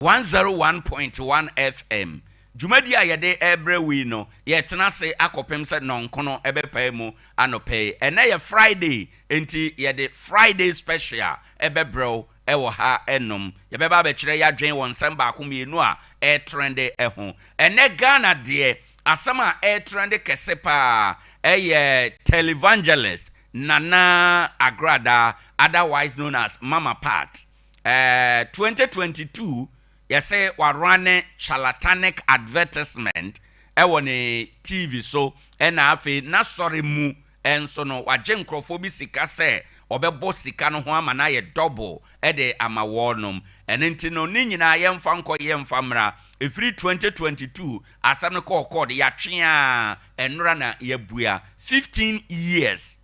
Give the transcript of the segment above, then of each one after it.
101.1 FM. Dwumadi a yɛde rebrɛ wo yi no, yɛretena ase akɔpem sɛ nnɔnkono bɛpae mu anɔpa yi. Ɛnnɛ yɛ Friday, enti yɛde Friday Special bɛbrɛ wo wɔ ha nom. Yɛbɛba abɛkyerɛ yɛadwene wɔ nsɛm baako mmienu a ɛretrɛnde ho. Ɛnnɛ Ghana deɛ, asɛm a ɛretrɛnde kɛse pa ara yɛ Televangelist Nana Agradaa, otherwise known as Mama Pat. Ɛɛ 2022 yɛse wa runne charlatanic advertisement ɛwɔ ne TV so ɛna afei n'asɔre mu nso no wagye nkorɔfoɔ bi sika sɛ ɔbɛbɔ sika no ho ama no ayɛ double ɛde ama wɔnom. Ɛno nti no ne nyinaa yɛmfa nkɔ yɛmfa mmra. Ɛfiri 2022 asɛm no kɔɔ court yɛatwe aa ɛnora na yɛabua 15 years.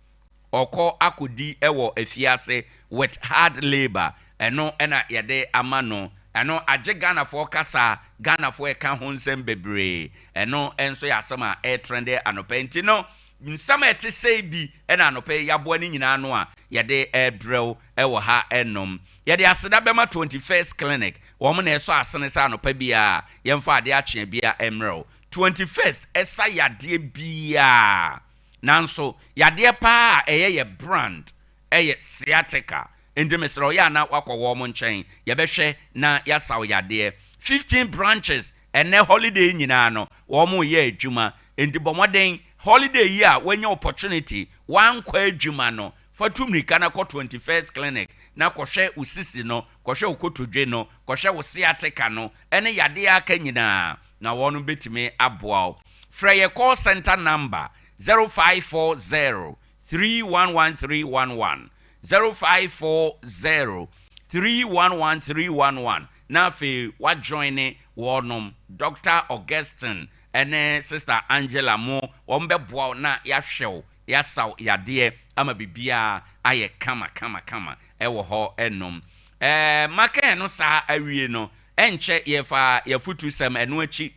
Ɔkɔ akɔdi wɔ afiase with hard labour, ɛno na yɛde ama no. Ɛno agye Ghanafoɔ kasa, Ghanafoɔ ɛka ho nsɛm bebree. Ɛno nso yɛ asɛm a ɛretrende anɔpa yi. Nti no, nsɛm a ɛte sei bi na anɔpa yi yɛaboa ne nyinaa ano a yɛde rebrɛ wo wɔ ha nom. Yɛde aseda bɛma 21st Clinic, wɔn na ɛsɔ asene sɛ anɔpa biara yɛmfa adeɛ akyea biara mmrɛ wo. 21st ɛsa yadeɛ biara. Nanso yadeɛ paa a ɛyɛ yɛ brand yɛ sciatica nti mesrɛ wo yɛ a na wakɔ wɔn nkyɛn yɛbɛhwɛ na yasa wo yadeɛ. 15 branches ɛnɛ holiday yi nyinaa no wɔn reyɛ adwuma nti bɔ mmɔden holiday yi a wanya opportunity wankɔ adwuma no fa tu mmirika na kɔ 21st clinic na kɔhwɛ wo sisi no kɔhwɛ wo kotodwe no kɔhwɛ wo sciatica no ɛne yadeɛ a aka nyinaa na wɔn bɛtumi aboa wo. Frɛ yɛ call center number 0540 311311, 0540 311311 na afei wa joine wɔnom, Doctor Augustine ne Sister Angela mo, wɔn bɛboa wo na yɛahwɛ wo, yɛasa wo yadeɛ ama biribiara ayɛ kama kama kama wɔ hɔ nom. Ɛɛ maka ɛno saa awie no, ɛnkyɛ yɛfa yɛafutusɛm ɛno akyi.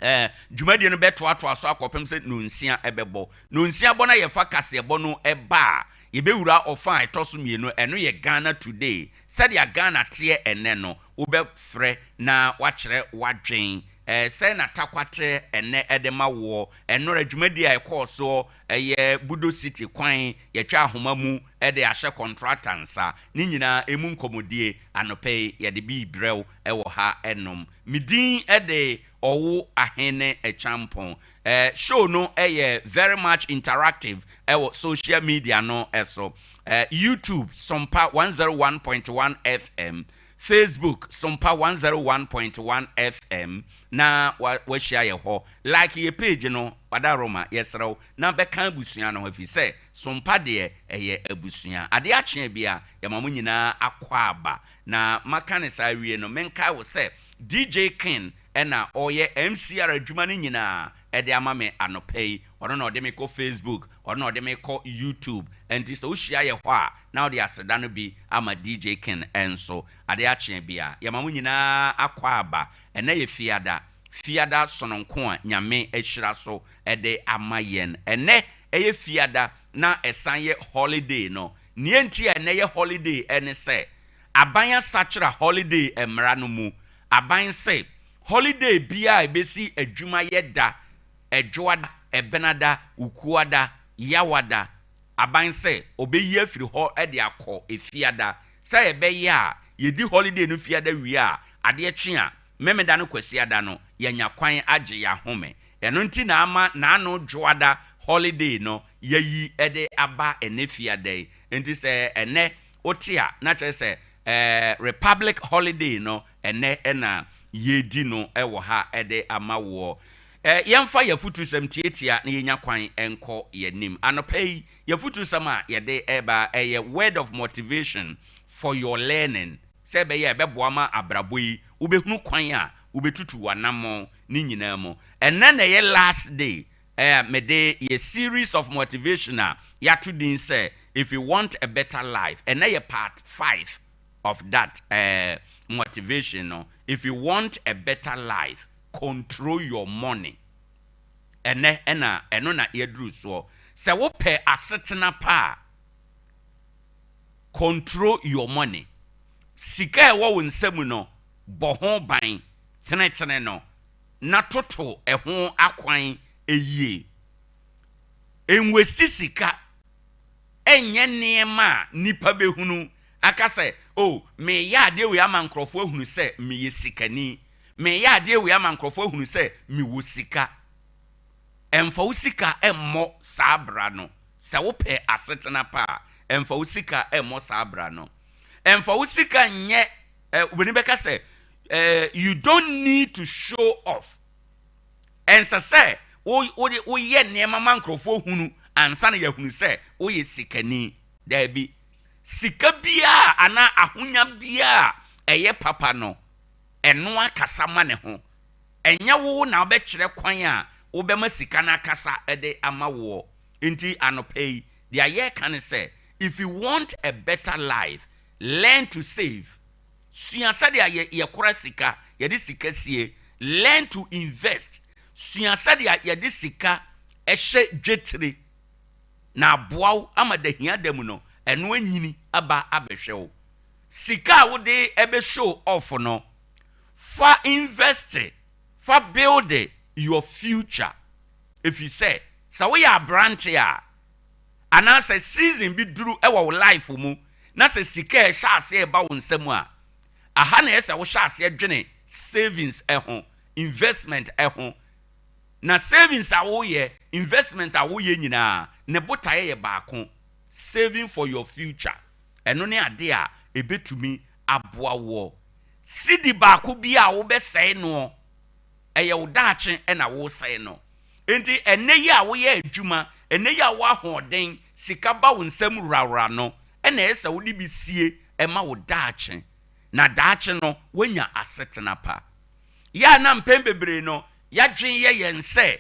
Ɛɛ, dwumadie no bɛtoatoa so akɔpem sɛ nnɔnsia bɛbɔ. Nnɔnsia bɔ na yɛfa kaseɛbɔ no ba a, yɛbɛwura ɔfa a ɛtɔ so mmienu, ɛno yɛ Ghana Today. Sɛdeɛ Ghana teɛ ɛnnɛ no, wobɛfrɛ na woakyerɛ w'adwen. Ɛɛ, sɛn na Tarkwa te ɛnnɛ de ma woɔ? Ɛnnora dwumadie a ɛkɔɔ soɔ, ɛyɛ Budo City kwan, yɛtwa ahoma mu de ahyɛ kɔntrata nsa. Ne nyinaa ɛmu nkɔmmɔdie, anɔpa yi yɛde bi rebrɛ wo wɔ ha nom. Me din de Ɔwo Ahene Acheampong. Eh, show no yɛ very much interactive wɔ social media no so. Eh, YouTube, Sompa 101.1 FM, Facebook, Sompa 101.1 FM, na wa wahyia yɛ hɔ. Like yɛ page no, Wadaroma, yɛsrɛ wo, na bɛka abusua no ho, ɛfiri sɛ Sompa deɛ ɛyɛ abusua. Adeɛ akye bia, yɛma mo nyinaa akwaaba. Na maka no saa awie no, menkae wo sɛ DJ King na ɔreyɛ MCR adwuma no nyinaa de ama me anɔpa yi. Ɔno na ɔde me kɔ Facebook, ɔno na ɔde me kɔ YouTube. Ɛnti sɛ wohyia yɛ hɔ a, na wode aseda no bi ama DJ King nso. Adeɛ akye bia, yɛma mo nyinaa akwaaba. Ɛnnɛ yɛ Fiada, Fiada sononko a Nyame ahyira so de ama yɛn. Ɛnnɛ yɛ Fiada na ɛsan yɛ holiday no. Nea enti a ɛnnɛ yɛ holiday ne sɛ, aban asakyera holiday mmara no mu. Aban se, holiday biara a ɛbɛsi adwumayɛ da, Ɛdwoada, Ɛbenada, Wukuada, Yawada, aban sɛ ɔbɛyi afiri hɔ de akɔ Efiada. Sɛ ɛbɛyɛ a yɛdi holiday no Fiada wie a, adeɛ kye a, Memeda ne Kwasiada no, yɛanya kwan agye yɛn ahome. Ɛno nti na ama n'ano Dwoada holiday no yɛayi de aba ɛnnɛ Fiada yi. Enti sɛ ɛnnɛ wote a, na kyerɛ sɛ ɛɛ Republic holiday no ɛnnɛ na yɛredi no wɔ ha de ama woɔ. Ɛɛ yɛmfa yɛn afutusɛm tiatia na yɛnya kwan nkɔ yɛn anim. Anɔpa yi, yɛn afutusɛm a yɛde reba yɛ Word of Motivation for your Learning. Sɛ ɛbɛyɛ a ɛbɛboa ma abrabɔ yi wobɛhunu kwan a wobɛtutu w'anammɔn ne nyinaa mu. Ɛnnɛ na ɛyɛ last day a mede yɛ series of motivation a yɛato din sɛ If you want a better life. Ɛnnɛ yɛ part 5 of that motivation no. If you want a better life, control your money. Ɛnnɛ ɛna ɛno na yɛaduru soɔ. Sɛ wopɛ asetena pa a, control your money. Sika a ɛwɔ wo nsa mu no, Bɔ ho ban, tenetene no, na toto ɛho akwan yie. Nwasti sika nyɛ nneɛma a nnipa bɛhunu aka sɛ, 'O, mereyɛ adeɛ wei ama nkurɔfoɔ ahunu sɛ meyɛ sikani. Mereyɛ adeɛ wei ama nkurɔfoɔ ahunu sɛ mewɔ sika. Mfa wo sika mmɔ saa bra no. Sɛ wopɛ asetena pa a, mfa wo sika mmɔ saa bra no. Mfa wo sika nyɛ, obroni bɛka sɛ, you don't need to show off. Ɛnsɛ sɛ woyɛ nneɛma ma nkurɔfoɔ hunu ansa na yɛahunu sɛ woyɛ sikani. Daabi. Sika biara anaa ahonya biara a ɛyɛ papa no, ɛno akasa ma ne ho. Ɛnyɛ wo na wobɛkyerɛ kwan a wobɛma sika no akasa de ama woɔ. Enti anɔpa yi, deɛ yɛreka ne sɛ, if you want a better life, learn to save. Sua sɛdeɛ yɛkora sika, yɛde sika sie. Learn to invest. Sua sɛdeɛ yɛde sika hyɛ dwetire na aboa wo ama da hia da mu no, ɛno anyini aba abɛhwɛ wo. Sika a wode bɛ show off no, fa invest, fa build your future. Ɛfiri sɛ, sɛ woyɛ aberante a, anaasɛ season bi duru wɔ wo life mu na sɛ sika a ɛhyɛ aseɛ reba wo nsam a, aha na ɛyɛ sɛ wohyɛ aseɛ dwene savings ho, investment ho. Na savings a woyɛ, investment a woyɛ nyinaa, ne botaeɛ yɛ baako, saving for your future. Ɛno ne adeɛ a ɛbɛtumi aboa woɔ. Cedi baako bi a wobɛsɛe noɔ, ɛyɛ wo daakye na woresɛe no. Enti ɛnnɛ yi a woyɛ adwuma, ɛnnɛ yi a wowɔ ahoɔden, sika ba wo nsam wurawura no, na ɛyɛ sɛ wode bi sie ma wo daakye, na daakye no woanya asetena pa. Yɛ a na mpɛn bebree no, yɛadwene yɛ yɛn sɛ,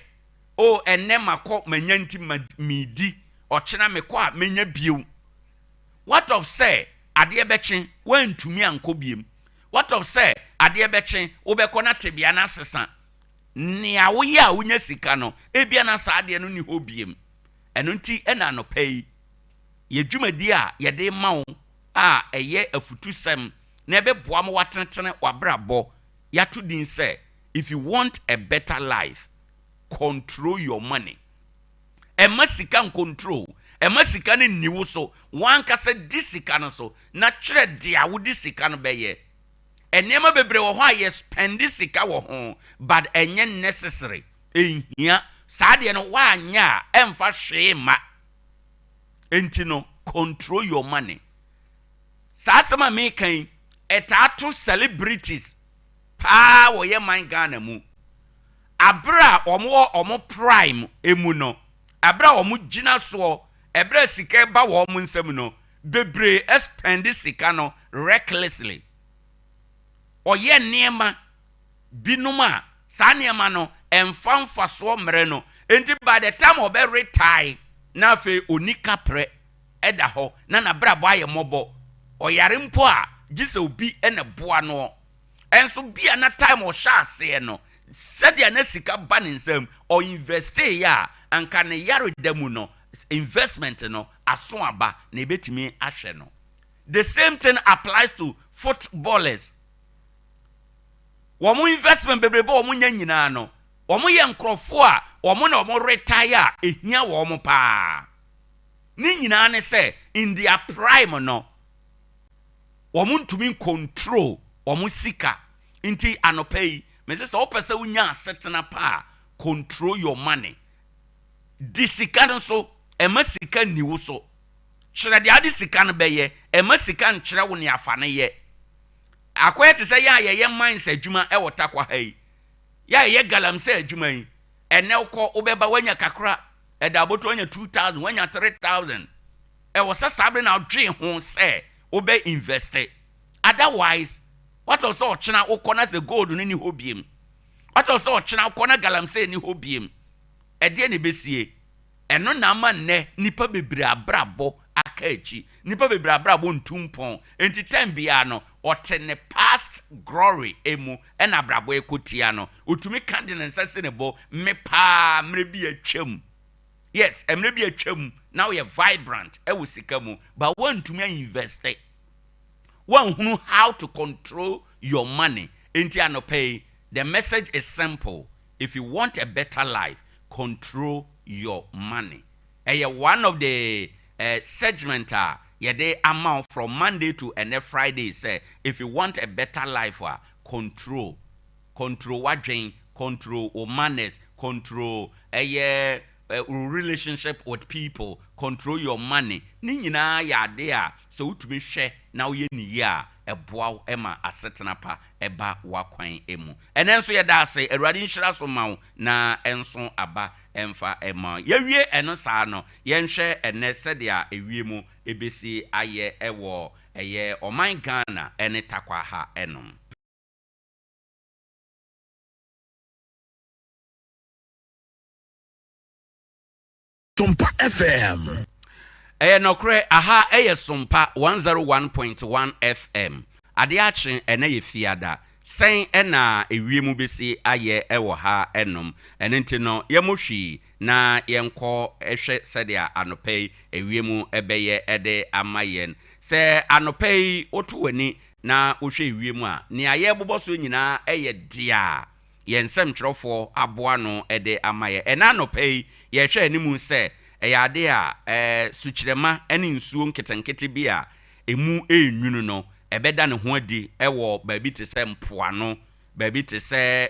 'O, ɛnnɛ makɔ, manya nti meredi, ɔkyena mekɔ a mɛnya bio. What of sɛ adeɛ bɛkye woantumi ankɔ biom? What of sɛ adeɛ bɛkye wobɛkɔ na tebea no asesa? Nea woyɛ a wonya sika no, ebia na saa adeɛ no nni hɔ biom. Ɛno nti na anɔpa yi, yɛn dwumadie a yɛde rema wo a ɛyɛ afutusɛm na ɛbɛboa ma woatenetene w'abrabɔ, yɛato din sɛ, If you want a better life, control your money. Mma sika nkontrol wo. Mma sika no nni wo so. W'ankasa di sika no so na kyerɛ dea wode sika no bɛyɛ. Nneɛma bebree wɔ hɔ a yɛ spɛnde sika wɔ ho but ɛnyɛ necessary, ɛnhia. Saa adeɛ no woanyɛ a ɛmfa hwee mma. Enti no control your money. Saa asɛm a meka yi, ɛtaa to celebrities paa wɔ yɛ man Ghana mu. Aber a wɔwɔ wɔn prime mu no, aber a wɔgyina soɔ, ɛberɛ a sika reba wɔn nsam no, bebree spɛnde sika no recklessly. Wɔyɛ nneɛma binom a saa nneɛma no ɛmfa mfasoɔ mmerɛ no. Enti by the time ɔbɛ retire na afei ɔnni kaprɛ da hɔ na n'abrabɔ ayɛ mmɔbɔ. Ɔyare mpo a, gye sɛ obi na ɛboa noɔ. Nso bia na time ɔhyɛ aseɛ no sɛdeɛ na sika ba ne nsam ɔ investee yɛ a anka ne yare da mu no investment no aso aba na ɛbɛtumi ahwɛ no. The same thing applies to footballers. Wɔn investment bebrebe a wɔn nya nyinaa no wɔn yɛ nkorɔfoɔ a wɔn na wɔn retire a ɛhia wɔn paa. Ne nyinaa ne sɛ in their prime no wɔn ntumi ncontrol wɔn sika nti anɔpa yi mese sɛ wopɛ sɛ wonya asetena pa a control your money di sika no so ɛma sika nni wo so kyerɛ deɛ ade sika no bɛyɛ ɛma sika nkyerɛ wo nea fa no yɛ akɔyɛ te sɛ yɛn a yɛyɛ mines adwuma ɛwɔ Tarkwa ha yi yɛ a yɛyɛ galamsey adwuma yi ɛnɛ wokɔ wobɛba woanya kakra ɛda aboto woanya 2000 woanya 3000 Ɛwɔ sɛ saa bere na wodwen ho sɛ wobɛ investe. Otherwise, what of sɛ ɔkyena wokɔ na sɛ gold no nni hɔ biem? What of sɛ ɔkyena wokɔ na galamsey nni hɔ biem? Ɛdeɛn na ɛbɛsie? Ɛno na ama nnɛ nnipa bebree abrabɔ aka akyi. Nnipa bebree abrabɔ ntu mpɔn. Enti time biara no, ɔte ne past glory mu ɛna abrabɔ rekɔ tia no. Ɔtumi ka de ne nsa si ne bo, me paa mmerɛ bi atwam. Yes, mmerɛ bi atwam na woyɛ vibrant wɔ sika mu but woantumi a investe, woanhunu how to control your money. Enti anɔpa yi, the message is simple, if you want a better life, control your money. Ɛyɛ one of the segment a yɛde ama wo from Monday to ɛnɛ Friday sɛ if you want a better life a, control, control w'adwen, control wo manners, control ɛyɛ wo relationship with people, control your money. Ne nyinaa yɛ ade a sɛ wotumi hwɛ na woyɛ ne yie a, ɛboa wo ma asetena pa ɛba w'akwan mu. Ɛnɛ nso yɛda ase, Awurade nhyira so ma wo na ɛnso aba ɛmfa ɛma wo. Yɛwie ɛno saa no, yɛnhwɛ ɛnɛ sɛdeɛ ewiem ɛbɛsi ayɛ ɛwɔ ɛyɛ ɔman Ghana ɛne Tarkwa ha ɛnom. Sompa FM. Ɛyɛ nɔkorɛ, aha ɛyɛ Sompa 101.1 FM. Adeɛ akye, ɛnɛ yɛ Fiada. Sɛn ɛna ewiem bɛsi ayɛ ɛwɔ ha ɛnom? Ɛno nti no, yɛmmɔ hwii na yɛnkɔ hwɛ sɛdeɛ anɔpa yi ewiem ɛbɛyɛ ɛde ama yɛn. Sɛ anɔpa yi woto w'ani na wohwɛ ewiem a, nea yɛrebobɔ so nyinaa ɛyɛ deɛ yɛn nsɛmtwerɛfoɔ aboa no de ama yɛn. Ɛna anɔpa yi, yɛhwɛ anim sɛ ɛyɛ ade a sukyerɛma ne nsuo nketenkete bi a emu enwunu no, ɛbɛda ne ho adi ɛwɔ baabi te sɛ mpoano, baabi te sɛ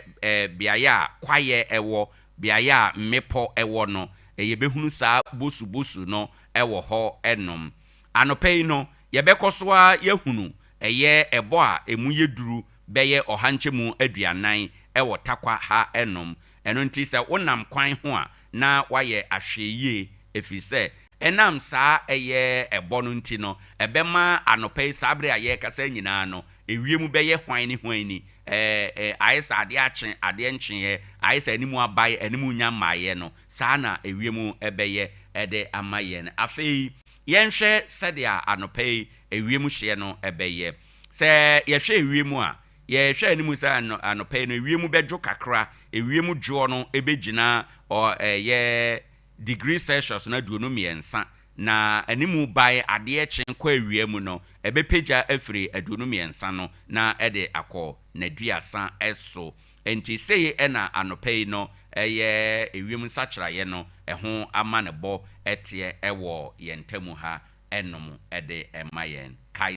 beaeɛ a kwaeɛ ɛwɔ, beaeɛ a mmepɔ ɛwɔ no, yɛbɛhunu saa bosubosu no ɛwɔ hɔ ɛnom. Anɔpa yi no, yɛbɛkɔ so a yɛhunu ɛyɛ ɛbɔ a emu yɛ duru bɛyɛ 140 ɛwɔ Tarkwa ha ɛnom. Ɛno nti sɛ wonam kwan ho a, na wayɛ ahwɛyie, ɛfiri sɛ ɛnam saa ɛyɛ ɛbɔ no nti no, ɛbɛma anɔpa yi saa bere a yɛrekasa nyinaa no, ewiem bɛyɛ hwan ne hwan ni, ɛɛ ɛɛ ayɛ sɛ adeɛ akye adeɛ nkyeeɛ, ayɛ sɛ anim abae anim nya mmaeɛ no, saa na ewiem ɛbɛyɛ ɛde ama yɛn. Afei yɛnhwɛ sɛdeɛ anɔpa yi ewiem hyeɛ no ɛbɛyɛ. Sɛ yɛhwɛ ewiem a, yɛhwɛ anim sɛ anɔpa yi no ewiem bɛdwo kakra. Ewiem dwoɔ no ɛbɛgyina ɔ ɛyɛ degree Celsius no 23, na animu bae adeɛ kye kɔ awia mu no, ɛbɛpagya afiri 23 no na ɛde akɔ n'aduasa ɛso. Nti sei ɛna anɔpa yi no ɛyɛ ewiem nsakyeraeɛ no ɛho ama ne bɔ ɛteɛ ɛwɔ yɛn ntamu ha ɛnom ɛde ɛma yɛn. Kae,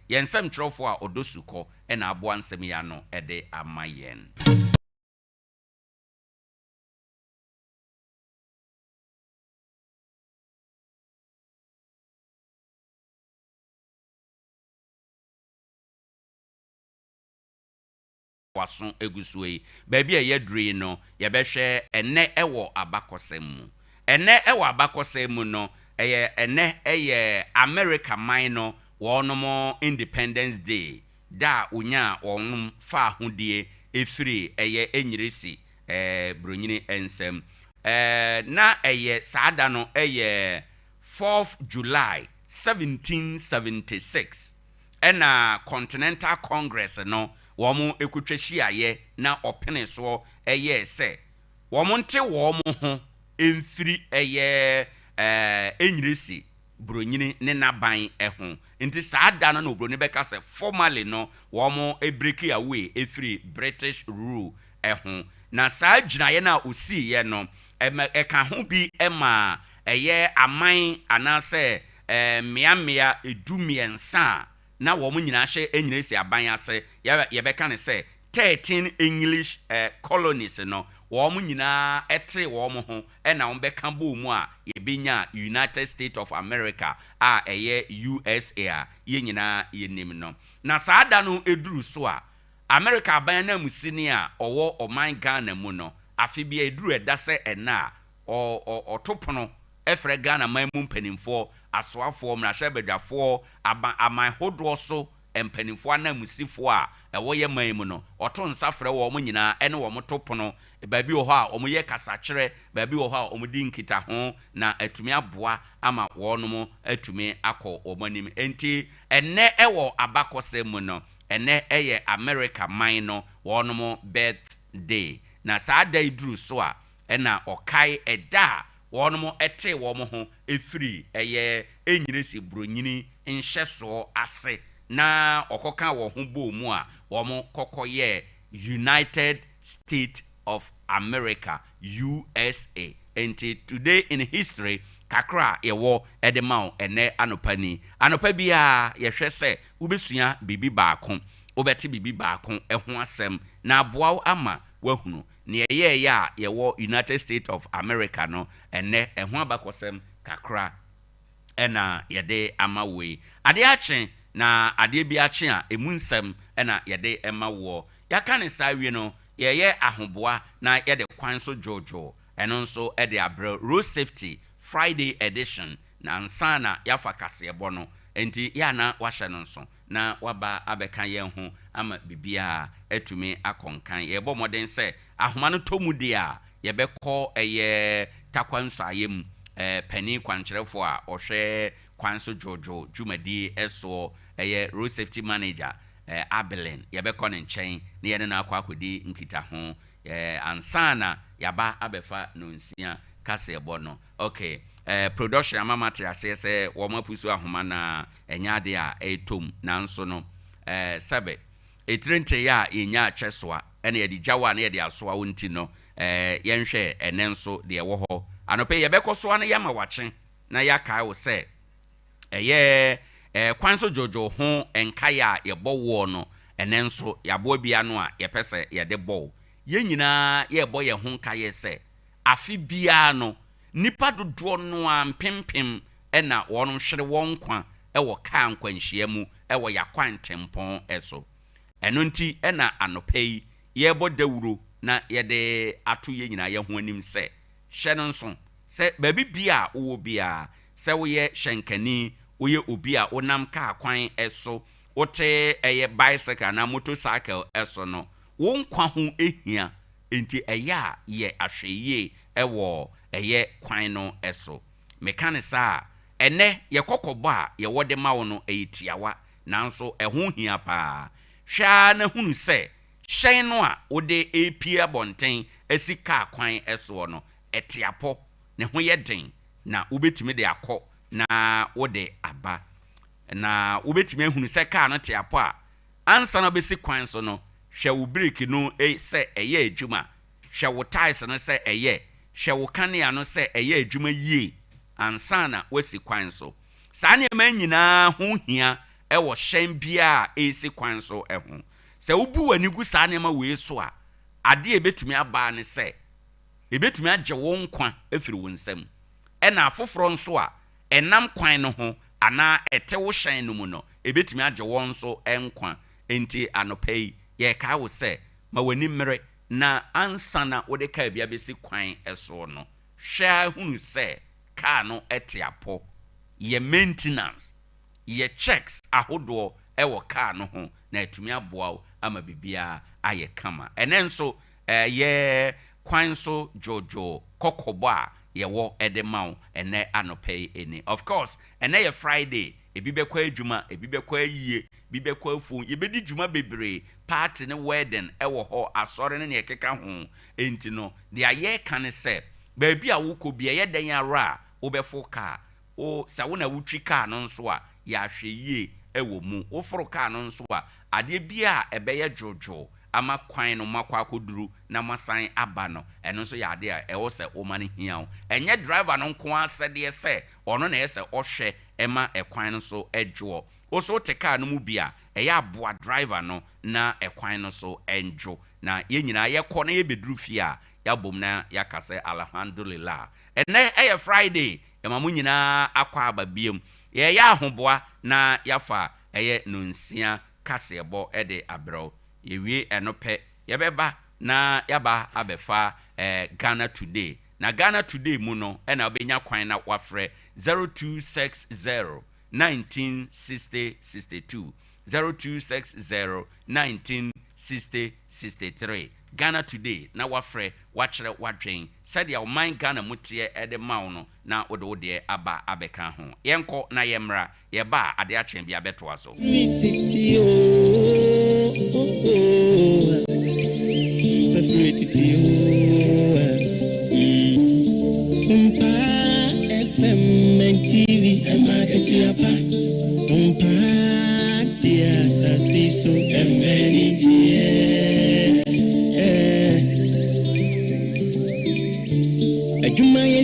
yɛn nsɛmtwerɛfoɔ a ɔdɔ sukɔ ɛna aboa nsɛm yi ano ɛde ama yɛn. Waso egu so yi, baabi a yɛduru yi no, yɛbɛhwɛ ɛnɛ ɛwɔ abakɔsɛm mu. Ɛnɛ ɛwɔ abakɔsɛm mu no, ɛyɛ ɛnɛ ɛyɛ America man no wɔnom Independence Day, da a onya wɔnom fa ahodie efiri ɛyɛ Enyiresi bronyini nsam. Na ɛyɛ saa da no ɛyɛ 4th July 1776 ɛna Continental Congress no wɔn ekotwa hyiaeɛ na ɔpene soɔ ɛyɛɛ sɛ wɔn nte wɔn ho mfiri ɛyɛ Enyiresi bronyini ne n'aban ho. Nti saa da no na obroni bɛka sɛ formally no wɔn break away efiri British rule ɛho. Na saa gyinaeɛ no a osiiɛ no, ɛmɛ ɛka ho bi ɛma ɛyɛ aman anaasɛ mmeammea 13 a na wɔn nyinaa hyɛ Enyiresi aban ase, yɛbɛka ne sɛ 13 English colonies no, wɔn nyinaa ɛte wɔn ho ɛna wɔn bɛka bɔɔ mu a yɛbɛnya United States of America a ɛyɛ USA a yɛn nyinaa yɛnim no. Na saa da no eduru so a, America aban ananmusini a ɔwɔ ɔman Ghana mu no, afe bi a eduru ɛda sɛ ɛna a ɔto pono ɛfrɛ Ghana man mu mpanimfoɔ, asoafoɔ, mmarahyɛbadwafoɔ, aba aman hodoɔ so mpanimfoɔ ananmusifoɔ a ɛwɔ yɛ man mu no, ɔto nsa frɛ wɔn nyinaa ɛne wɔn to pono. Baabi wɔ hɔ a wɔyɛ kasakyerɛ, baabi wɔ hɔ a wɔdi nkitaho na atumi aboa ama wɔnom atumi akɔ wɔn anim. Nti ɛnɛ ɛwɔ abakɔsɛm mu no, ɛnɛ ɛyɛ America man no wɔnom birthday. Na saa da yi duru so a, ɛna ɔkae ɛda a wɔnom ɛte wɔn ho efiri ɛyɛ Enyiresi bronyini nhyɛsoɔ ase na ɔkɔka wɔn ho bɔɔ mu a wɔn kɔkɔ yɛ. United State of America, USA. Enti today in history kakra a yɛwɔ de ma wo ɛnnɛ anɔpa ni. Anɔpa biara yɛhwɛ sɛ wobɛsua biribi baako, wobɛte biribi baako ho asɛm na aboa wo ama woahunu nea ɛyɛeɛ a yɛwɔ United States of America no ɛnnɛ, ɛho abakɔsɛm kakra na yɛde ama wo yi. Adeɛ akye, na adeɛ bi akye a, ɛmu nsɛm na yɛde ma woɔ. Yɛaka no saa awie no, yɛreyɛ ahoboa na yɛde kwan so dwoodwoo ɛno nso de abrɛ wo. Road Safety Friday Edition, na ansa na yɛafa kaseɛbɔ no, enti yɛ a na woahyɛ no nso na woaba abɛka yɛn ho ama biribiara atumi akɔ nkan. Yɛrebɔ mmɔden sɛ ahoma no tɔ mu deɛ a, yɛbɛkɔ ɛyɛ Tarkwa Nsuaeɛ mu panin kwankyerɛfoɔ a ɔhwɛ kwan so dwoodwoo dwumadie soɔ, ɛyɛ Road Safety Manager Abilene, yɛbɛkɔ ne nkyɛn na yɛne no akɔ akɔdi nkitaho ansa na yɛaba abɛfa nnɔnsia kaseɛbɔ no. Ok, production ama mate aseɛ sɛ wɔn apusu ahoma no a, ɛnyɛ adeɛ a ɛretɔ mu, nanso no sɛbe etire nteeɛ a yɛnnya akyɛsoa na yɛde gya wo a na yɛde asoa wo nti no, yɛnhwɛ ɛnnɛ nso deɛ ɛwɔ hɔ. Anɔpa yi yɛbɛkɔ so ara na yɛama wakye na yɛakae wo sɛ ɛyɛ kwan so dwoodwoo ho nkaeɛ a yɛbɔ woɔ no, ɛnnɛ nso yɛaboa bi ano a yɛpɛ sɛ yɛde bɔ wo. Yɛn nyinaa yɛrebɔ yɛn ho nkaeɛ sɛ afe biara no nnipa dodoɔ no ara mpempem na wɔhwere wɔn nkwa wɔ kaa nkwanhyia mu wɔ yɛn akwantempɔn so. Ɛno nti na anɔpa yi yɛrebɔ dawuro na yɛde ato yɛn nyinaa yɛn ho anim sɛ, hyɛ no nso sɛ baabi biara a wowɔ biara, sɛ woyɛ hyɛnkani, woyɛ obi a wonam kaa kwan so, wote ɛyɛ bicycle anaa motorcycle so no, wo nkwa ho hia, enti ɛyɛ a yɛ ahwɛyie wɔ ɛyɛ kwan no so. Meka no saa a, ɛnnɛ yɛ kɔkɔbɔ a yɛwɔ de ma wo no ɛyɛ tiawa, nanso ɛho hia paa. Hwɛ ara na hunu sɛ hyɛn no a wode repue abɔnten asi kaa kwan soɔ no, ɛte apɔ, ne ho yɛ den, na wobɛtumi de akɔ na wode aba. Na wobɛtumi ahunu sɛ kaa no te apɔ a, ansa na wobɛsi kwan so no, hwɛ wo breki no sɛ ɛyɛ adwuma, hwɛ wo tyres no sɛ ɛyɛ, hwɛ wo kanea no sɛ ɛyɛ adwuma yie ansa na woasi kwan so. Saa nneɛma yi nyinaa ho hia wɔ hyɛn biara a ɛresi kwan so ho. Sɛ wobu w'ani gu saa nneɛma wei so a, adeɛ a ɛbɛtumi aba ara ne sɛ, ɛbɛtumi agye wo nkwa afiri wo nsam. Ɛna afoforɔ nso a ɛnam kwan no ho anaa ɛte wo hyɛn no mu no, ɛbɛtumi agye wɔn nso nkwa. Enti anɔpa yi, yɛrekae wo sɛ, ma w'ani mmere na ansa na wode kaa bi abɛsi kwan soɔ no, hwɛ ara hunu sɛ kaa no te apɔ. Yɛ maintenance, yɛ checks ahodoɔ wɔ kaa no ho na atumi aboa wo ama biribiara ayɛ kama. Ɛnnɛ nso, yɛ kwan so dwoodwoo kɔkɔbɔ a yɛwɔ de ma wo ɛnnɛ anɔpa yi ni. Of course, ɛnnɛ yɛ Friday, ebi bɛkɔ adwuma, ebi bɛkɔ ayie, ebi bɛkɔ afuom, yɛbɛdi dwuma bebree, party ne wedding wɔ hɔ, asɔre ne nea ɛkeka ho. Enti no, deɛ yɛreka ne sɛ, baabi a wokɔ biara, ɛyɛ dɛn ara a wobɛforo kaa. Wo, sɛ wo na wotwi kaa no nso a, yɛ ahwɛyie wɔ mu. Woforo kaa no nso a, adeɛ biara a ɛbɛyɛ dwoodwoo ama kwan no moakɔ akɔduru na moasan aba no, ɛno nso yɛ adeɛ a ɛwɔ sɛ woma no hia wo. Ɛnyɛ driver no nko ara asɛdeɛ sɛ ɔno na ɛyɛ sɛ ɔhwɛ ma ɛkwan no so dwoɔ. Wo nso wote kaa no mu bi a, ɛyɛ a boa driver no na ɛkwan no so ndwo. Na yɛn nyinaa yɛkɔ na yɛbɛduru fie a, yɛabom na yɛaka sɛ Alhamdulillah. Ɛnnɛ yɛ Friday, yɛma mo nyinaa akwaaba biom. Yɛreyɛ ahoboa na yɛafa ɛyɛ nonsia kaseɛbɔ de abrɛ wo. Yɛwie ɛno pɛ, yɛbɛba na yɛaba abɛfa Ghana Today. Na Ghana Today mu no na wobɛnya kwan na woafrɛ 0260 19 60 62, 0260 19 60 63. Ghana Today na woafrɛ woakyerɛ w'adwen sɛdeɛ ɔman Ghana mu teɛ de ma wo no na wode wo deɛ aba abɛka ho. Yɛnkɔ na yɛmmra, yɛba a adeɛ akye bia bɛtoa so. Firi tete oo oh oh ah Firi tete oo ah mm Sompa FM and TV ɛma akatua pa Sompa deɛ asase so ɛmɛ anigyeɛ.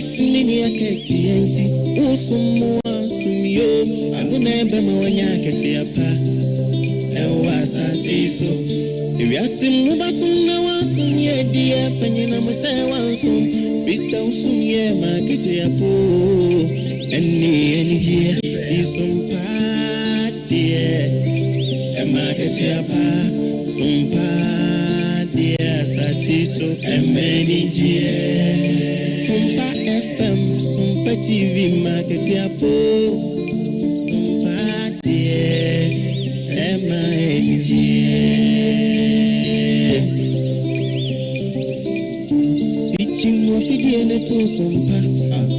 Esini ne akatua nti, wosom mo ansom yo. Ɛno na ɛbɛma wanya akatua pa ɛwɔ asase yi so. Ewiase mu wobɛsom na woasom yɛ di ɛfɛ nyinam sɛ woansom. Bisa wosom yɛ ma akatua po ɛne anigyeɛ. Ti som paa deɛ ɛma akatua pa. Som paa deɛ asase so ɛma anigyeɛ. Sompa FM, Sompa TV ma akatua po. Sompa deɛ ɛma anigyeɛ. Ikyim wafidie ne to Sompa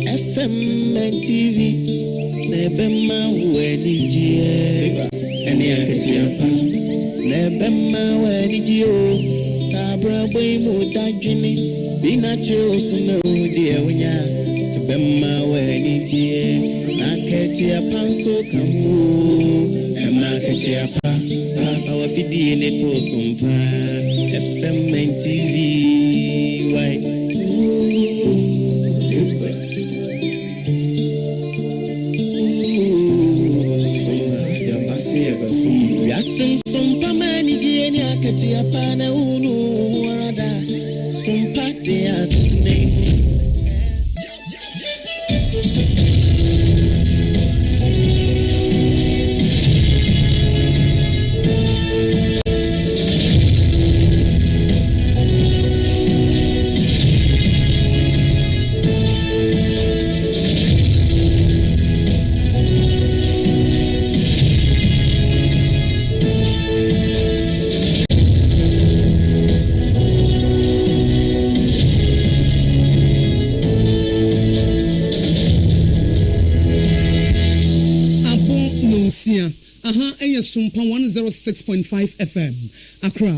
FM and TV na ɛbɛma wo anigyeɛ ɛne akatua pa na ɛbɛma wo anigyeɛ o. Saa abrabɔ yi mu dadwene bi na kyerɛ wo so na wo deɛ wonya ɛbɛma wo anigyeɛ na akatua pa nso ka ho o. Ɛma akatua pa fa wafidie ne to Sompa FM and TV wai. Wiase nsompa ma anigyeɛ ne akatua pa na wonu wo ho ara da. Sompa de asetena yi mu. Abɔ nonsia. Aha ɛyɛ Sompa 106.5 FM, Accra.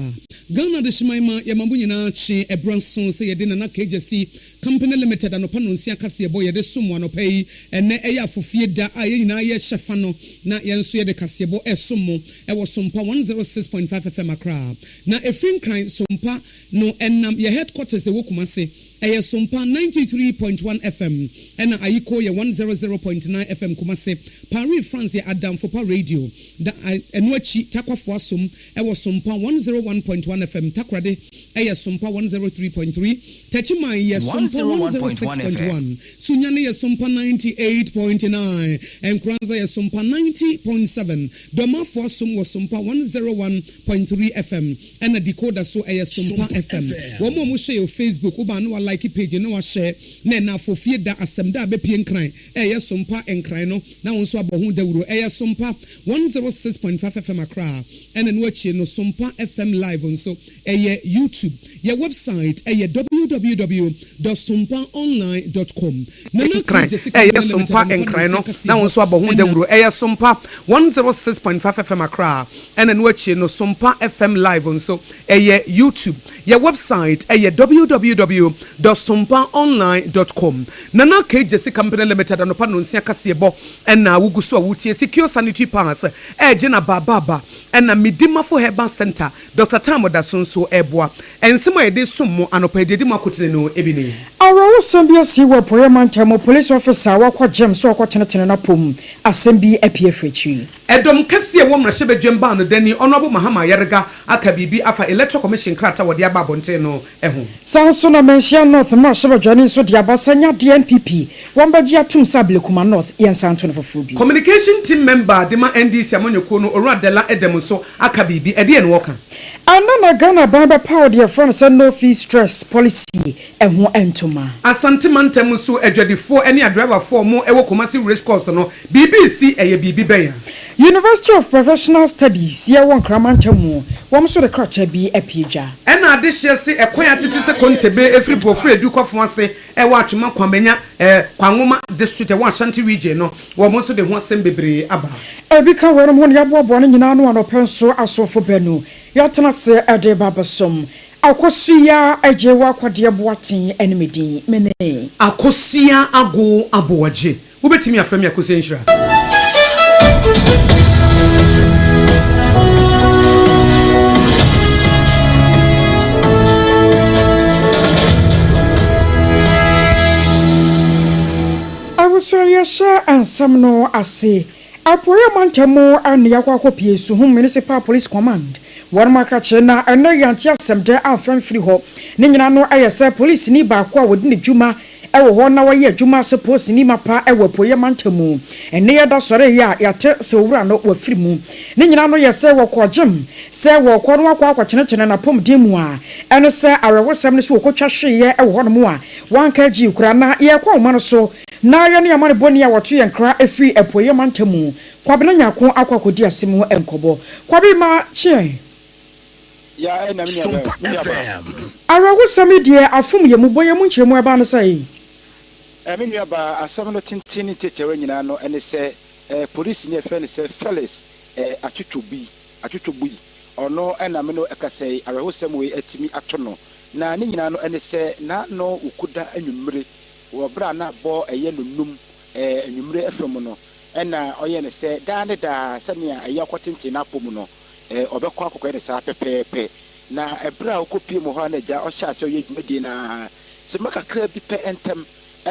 Ghana Adehyeman ma yɛma mo nyinaa kye ɛberɛ nso sɛ yɛde Nana Kegyasi Company Limited anɔpa nonsia kaseɛbɔ yɛde som mo anɔpa yi. Ɛnnɛ ɛyɛ afofie da a yɛn nyinaa yɛhyɛ fa no na yɛn nso yɛde kaseɛbɔ ɛresom mo ɛwɔ Sompa 106.5 FM Accra. Na ɛfiri Nkran Sompa no ɛnam yɛ headquarters ɛwɔ Kumasi. Ɛyɛ Sompa 93.1 FM ɛna Ayiko yɛ 100.9 FM Kumasi. Paris France yɛ Adamfopa Radio. Da ɛno akyi Takwafo Asom ɛwɔ Sompa 101.1 FM Takoradi ɛyɛ Sompa 103.3 Techiman yɛ Sompa 101.1 FM. 106.1 Sunyani yɛ Sompa 98.9 Nkoranza yɛ Sompa 90.7 Dɔmafo Asom wɔ Sompa 101.3 FM ɛna decoder so ɛyɛ Sompa FM. Wɔn a wɔhyɛ yɛ Facebook, woba na wa like page na wahyɛ na ɛna afofie da asɛm da a bɛpie Nkran ɛyɛ Sompa Nkran no na wɔn nso abɔ ho dawuro. Ɛyɛ Sompa 106.5 FM Accra. Ɛna no akyi no Sompa FM Live nso ɛyɛ YouTube. Yɛ website ɛyɛ www.sompaonline.com. Nana Nkran Kegyesi ɛyɛ Company Limited Sompa anɔpa Nkran no nonsia na wɔn kaseɛbɔ nso abɔ ho ɛna dawuro. Ɛyɛ Sompa 106.5 FM Accra. Ɛna no akyi no Sompa FM Live nso ɛyɛ YouTube. Yɛ website ɛyɛ www.sompaonline.com. Nana Kegyesi Company Limited anɔpa nonsia kaseɛbɔ ɛna wogu so a wotie. Secure Sanitary Pads ɛgye na baabaaba ɛna Medimafo Herbal Center Dr. Tam da so nso ɛboa. Ɛnsɛm a yɛde som mo anɔpa yi deɛ di mu akotene no ebi ne. Awerɛwosɛm bi asi wɔ Apueeɛ Mantam mu. Police officer a wakɔ gym sɛ ɔkɔtenetene n'apom, asɛm bi apue afiri akyiri. Ɛdɔm kɛseɛ wɔ mmarahyɛbadwam baa no dani Honourable Mahama Ayariga aka biribi afa Electoral Commission krataa wɔde aba abɔnten no ho. Saa nso na Manhyia North mmarahyɛbadwani nso de aba sɛ nya deɛ NPP wɔn bɛgye atom sɛ Ablekuma North yɛnsan nto no foforɔ bio. Communication Team Member de ma NDC amanyɔkuo no, Owura Dela Edem nso aka biribi. Ɛdeɛn na wɔka? Ɛno na Ghana ban bɛpaw deɛ yɛfrɛ no sɛ no fee stress policy ɛho ntoma. Asante mantam nso adwadifoɔ ne adriverfoɔ mo ɛwɔ Kumasi Race Course no, biribi si, ɛyɛ biribi bɛn a? University of Professional Studies yɛwɔ Nkramantam mu, wɔn nso de krataa bi apue dwa. Ɛna adehyeɛ se ɛkwan atete sɛ Kontebe ɛfiri Borɔfo Edu kɔfo ase ɛwɔ Atwema Kwamenya Kwanwoma District ɛwɔ Ashanti Region no, wɔn nso de ho asɛm bebree aba. Ebi ka wɔn ho ne yɛaboaboa no nyinaa ano anɔpɛ nso asomfo baanu yɛatena ase de ba abɛsom. Akosua Agye Wakwadeɛ Boateng ne me din. Me ne. Akosua Ago Aboagye. Wobɛtumi afrɛ me Akosua Nhyira. Yɛhyɛ nsɛm no ase. Apueeɛ mantam mu ne yɛakɔ akɔpie Suhum Municipal Police Command. Wɔnom aka kyerɛ na ɛnnɛ yɛante asɛm dɛ amfa mfiri hɔ. Ne nyinaa no yɛ sɛ polisini baako a wɔdi ne dwuma wɔ hɔ na wɔyɛ adwuma sɛ polisini mapa wɔ Apueeɛ mantam mu. Ɛnnɛ yɛda sɔreeɛ a yɛate sɛ owura no wafiri mu. Ne nyinaa no yɛ sɛ wɔkɔɔ gym sɛ wɔrekɔ no akɔ akɔkyenekyene n'apɔmuden mu a ɛne sɛ awerɛhosɛm ne sɛ wɔkɔtwa hweeɛ wɔ hɔnom a wanka agyii koraa na yɛrekɔ ahoma no so na yɛne amanebɔni a wɔto yɛn nkra firi Apueeɛ mantam mu Kwabena Nyarko akɔ akɔdi asɛm ho nkɔmmɔ. Kwabe ma kyeɛ. Ya ɛna me nua Sompa me nua baa. FM. Awerɛhosɛm yi deɛ afom yɛn mu, bɔ yɛn mu nkyerɛmu ɛbaa no sɛn? Eh, me nua baa, asɛm no tenten ne tiatiawa nyinaa no ne sɛ, eh, polisini a yɛfrɛ no sɛ Felix, eh, Atwotwobui, Atwotwobui, ɔno na me ne wo ɛkasa yi, awerɛhosɛm wei atumi ato no. Na ne nyinaa no ne sɛ, n'ano Wukuda anwummere, wɔ berɛ a na abɔ ɛyɛ nnɔnnum, eh, anwummere fa mu no, ɛnna ɔyɛɛ no sɛ daa ne daa sɛnea ɛyɛ ɔkɔtenten n'apɔ mu no, ɔbɛkɔ akɔkɔyɛ no saa pɛpɛɛpɛ. Na ɛberɛ a ɔkɔpuee mu hɔ ara na agya ɔhyɛɛ aseɛ ɔyɛ dwumadie no ara, simma kakra bi pɛ ntɛm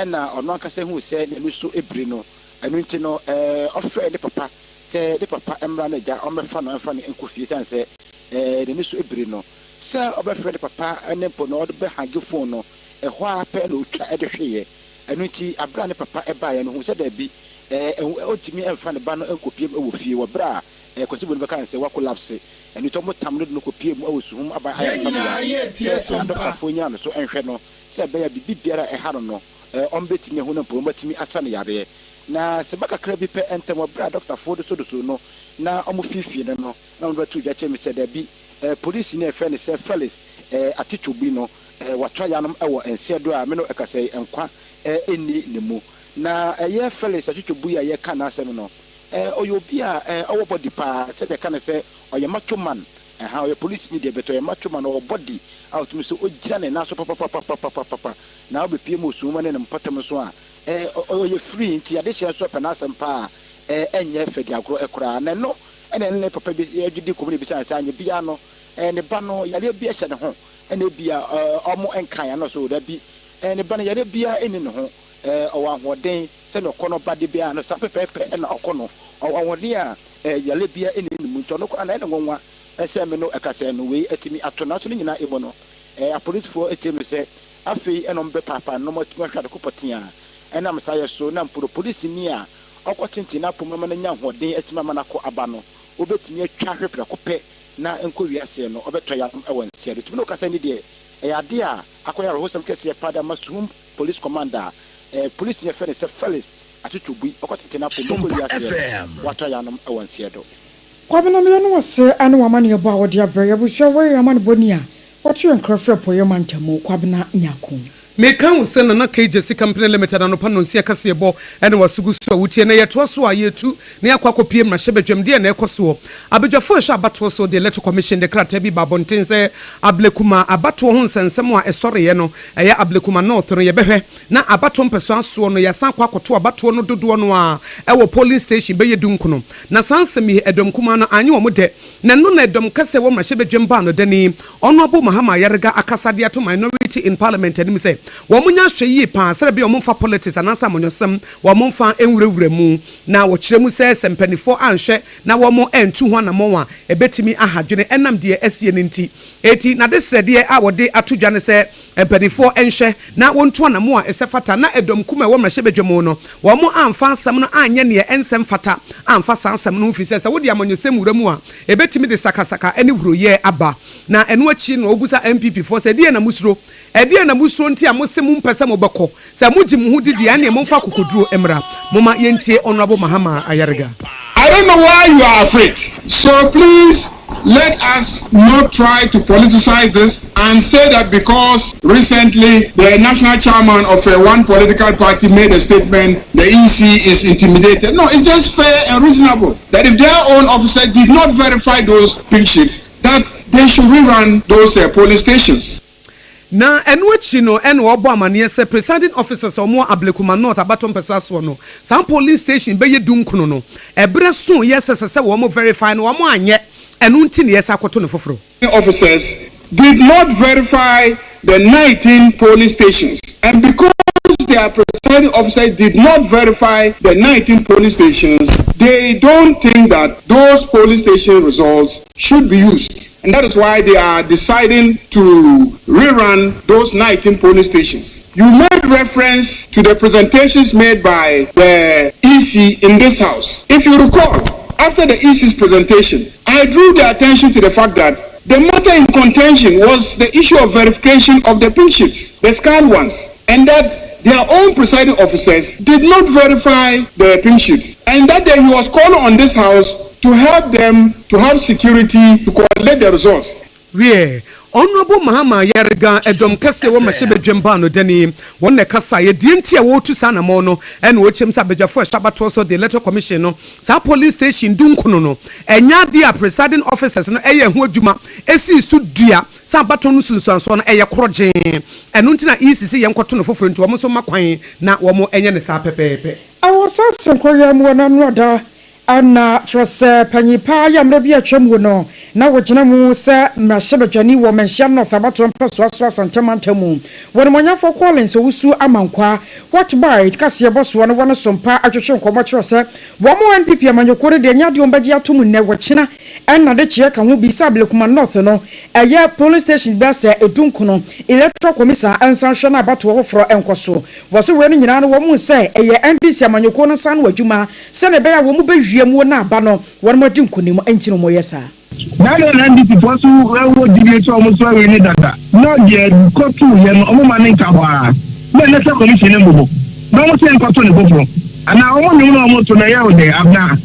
na ɔno ankasa huu sɛ n'ani so biri no. Ɛno nti no, ɔfrɛɛ ne papa sɛ ne papa mmra na agya ɔmmɛfa no mfa no nkɔ fie ɛsiane sɛ n'ani so biri no. Sɛ ɔbɛfrɛ ne papa no mpo no, ɔde bɛhange fon no, ɛhɔ ara pɛ na ɔtwa de hweeɛ. Ɛno nti, berɛ a ne papa baeɛ no, ɔhuu sɛ dabi, ɔntumi mfa ne ba no nkɔpiem wɔ fie wɔ berɛ a Kwasi Bono bɛka no sɛ wakolapse. Ɛno nti, wɔtam no de no kɔpuee mu wɔ Suhum Aban Yɛn nyinaa Ayaresabea yɛretie sɛ Sompa. adɔkotafoɔ nnyina no so nhwɛ no sɛ ɛbɛyɛ a biribi biara a ɛha no no, wɔbɛtumi ahu na mpo wɔatumi asa no yareɛ. Na sɛ ɛba kakra bi pɛ ntɛm wɔ berɛ a adɔkotafoɔ dosodosoo no na wɔfiifii no no, na wɔde bɛtoo dwa kyerɛɛ me sɛ dabi, polisini a yɛfrɛ no sɛ Felix Atitwobi no, Watɔ ayanom wɔ nseɛ do a me no ɛkasa yi nkwa nni ne mu. Na ɛyɛ Felix Atwitwobu yi a yɛreka n'asɛm no, ɔyɛ obi a ɔwɔ body paa, sɛdeɛ yɛka no sɛ ɔyɛ macho man, ɛha ɔyɛ polisini deɛ but ɔyɛ macho man, ɔwɔ body a ɔtumi sɛ ɔgyina ne nan so papapapapapapa, na wobɛpue mu wɔ sum mu ne ne mpɔtam nso a, ɔyɛ free nti adehyeɛ nso pɛ n'asɛm paa a, ɛnyɛ fɛdiagorɔ koraa. Na ɛno na ɛne ne papa bi di nkɔmmɔ na ɛbisaa no sɛ anyɛ biara no ne ba no yareɛ bi hyɛ ne ho ɛna ebia ɔmo nkae ano so dabi ne ba no yareɛ biara nni ne ho ɔwɔ ahoɔden sɛnea ɔkɔ no ba de biara no saa pɛpɛɛpɛ na ɔkɔ no ɔwɔ ahoɔden a yareɛ biara nni ne mu nti ɔno koraa na ɛyɛ no nwanwa sɛ me no ɛka sɛ no wei atumi ato nanso ne nyinaa emu no apolisifoɔ kyerɛ mu sɛ afei ɛna ɔmo bɛpaapaa no na ɔmo atumi ahwɛ ade ko pɔtee a ɛnam saa yɛ so na mpo no polisini a ɔkɔ tenten n'apom ama no anya ahoɔden atumi ama no akɔ aba no wobɛtumi atwa ahwɛ prɛko pɛ na nkɔ wiaseɛ no ɔbɛtɔ yanom wɔ nseɛ do. Tumi no kasa ni deɛ ɛyɛ adeɛ a akɔyɛ awerɛhosɛm kɛseɛ paa de ama Suhum Police Command a polisini a yɛfrɛ no sɛ Felix Atutubui ɔkɔ tete no apom nkɔ Sompa wiaseɛ FM. no watɔ yanom wɔ nseɛ do. Kwabena meyɛ no ase ne w'amanneɛbɔ a wode abrɛ yɛn abusua wei amanebɔni a wɔto yɛn nkra firi Apueeɛ Mantamu, Kwabena Nyarko. Meka wo sɛ Nana Kegyesi Company Limited anɔpa nnɔnsia kaseɛbɔ ne w'asogu so a wotie na yɛtoa so a yɛretu na yɛakɔ akɔpue mmarahyɛbadwam. Deɛn na ɛrekɔ soɔ? Abadwafoɔ a ɛhwɛ abatoɔ so de Electoral Commission de krataa bi baa abɔnten sɛ Ablekuma abatoɔ ho nsɛnsɛm a ɛsɔreeɛ no, ɛyɛ Ablekuma North no, yɛbɛhwɛ na abatoɔ mpɛsoa soɔ no yɛasan akɔ akɔto abatoɔ no dodoɔ no ara wɔ polling station bɛyɛ dunkono. Na saa nsɛm yi ɛdɔm kumaa no annye wɔn dɛ. Na ɛno na ɛdɔm kɛse a ɛwɔ mmarahyɛbadwam baa no dani Honourable Mahama Ayariga akasa de ato Minority in Parliament anim sɛ wɔn nyɛ ahwɛyie paa sɛdeɛ ɛbɛyɛ wɔn mfa politics anaasɛ amanyɔsɛm wɔn mfa nwurawura mu. Na wɔkyerɛ mu sɛ sɛ mpaninfoɔ anhwɛ na wɔn antu ho anamɔn a ɛbɛtumi aha adwene ɛnam deɛ asie no nti. Enti n'adesrɛdeɛ a wɔde ato dwa ne sɛ Mpanimfoɔ nhwɛ na wɔntu anamon a ɛsɛ fata na ɛdɔm kum a ɛwɔ mmarahyɛbadwa mu no, wɔn amfa asɛm no anyɛ neɛ ɛnsɛ mfata amfa saa asɛm no ho firi sɛ sɛ wode amanyɔsɛm wura mu a ɛbɛtumi de sakasaka ne huroyɛ aba. Na ɛno akyi no wɔbisa NPP foɔ sɛ ɛdeɛn na mosuro? Ɛdeɛn na mosuro nti a mose mompɛ sɛ mobɛkɔ? Sɛ mogye mo ho di deɛ ɛneɛ momfa akokoduro mmra. Momma yɛntie Honourable Mahama Ayariga. I don't know why you are afraid. So please let us not try to politicize this and say that because recently the national chairman of a one political party made a statement, the EC is intimidated. No, it's just fair and reasonable that if their own officer did not verify those pink sheets, that they should rerun those polling stations. Na ɛno akyi no ɛna ɔbɔ amaneɛ sɛ presiding officers a wɔwɔ Ablekuma North abatoɔ mpɛsoa soɔ no, saa polling station bɛyɛ dunkono no, ɛberɛ so yɛ sɛ sɛ sɛ wɔn verify no wɔn anyɛ, ɛno nti na yɛsan akɔto no foforɔ. Officers did not verify the 19 polling stations and because. their presiding officers did not verify the 19 polling stations, they don't think that those polling station results should be used. And that is why they are deciding to rerun those 19 polling stations. You made reference to the presentations made by the EC in this house. If you recall, after the EC's presentation, I drew the attention to the fact that the matter in contention was the issue of verification of the pink sheets, the scanned ones, and that their own presiding officers did not verify the pink sheets. And that day he was calling on this house to help them to have security to collect the results. Wiɛ, Honourable Mahama Ayariga, ɛdɔm kɛseɛ wɔ mmarahyɛbadwam baa no dani, wɔn na ɛkasaeɛ. Deɛ nti a wɔretu saa anamɔn no ɛna wɔkyerɛm sɛ abadwafoɔ a ɛhyɛ abatoɔ so de Electoral Commission no saa polling station dunkono no ɛnyɛ adeɛ a presiding officers no ɛyɛ ho adwuma ɛsii so dua sɛ abatoɔ no nsunsuansoɔ no ɛyɛ korɔgyee. Ɛno nti na EC se yɛnkɔto no foforɔ nti wɔn nso mma kwan na wɔn nyɛ no saa pɛpɛɛpɛ. Ɛwɔ saa asɛnkɔyɛ mu wɔ n'ano da na kyerɛ sɛ panyin paa yɛ mmerɛ bi atwa mu no na wɔgyina mu sɛ mmarahyɛbadwani wɔ Manhyia North abatoɔ mpɛsoa so Asante mantam mu, wɔnimɔnyafo Collins Owusu Amankwa What Bite kaseɛ bɔ soɔ no wɔne Sompa atwetwe nkɔmmɔ kyerɛ sɛ wɔn mo NPP amanyɔkuo no deɛ nyɛ adeɛ wɔn bɛgye ato mu nnɛ wɔkyena ɛna de kyeɛ ka ho bi sɛ Ablekuma North no ɛyɛ polling station bɛɛ sɛ 19 Electoral Commission nsan hwɛ no abatoɔ foforɔ nkɔ so. Wɔsɛ wei no nyinaa no wɔn mu sɛ ɛyɛ NDC amanyɔkuo no nsa no adwuma sɛnea ɛbɛyɛ a wɔn mu bɛwie mu no aba no wɔn mo adi nkonim nti no wɔyɛ saa. Na na NDC foɔ so ɛwɔ gyidie sɛ ɔmo so awie ne dada na deɛ kɔtu yɛ no ɔmo ma ne nka hɔ a na Electoral Commission ne mbobɔ na ɔmo sɛ nkɔto ne foforɔ anaa ɔmo nwom na ɔmo to na ɛyɛ wo dɛ abena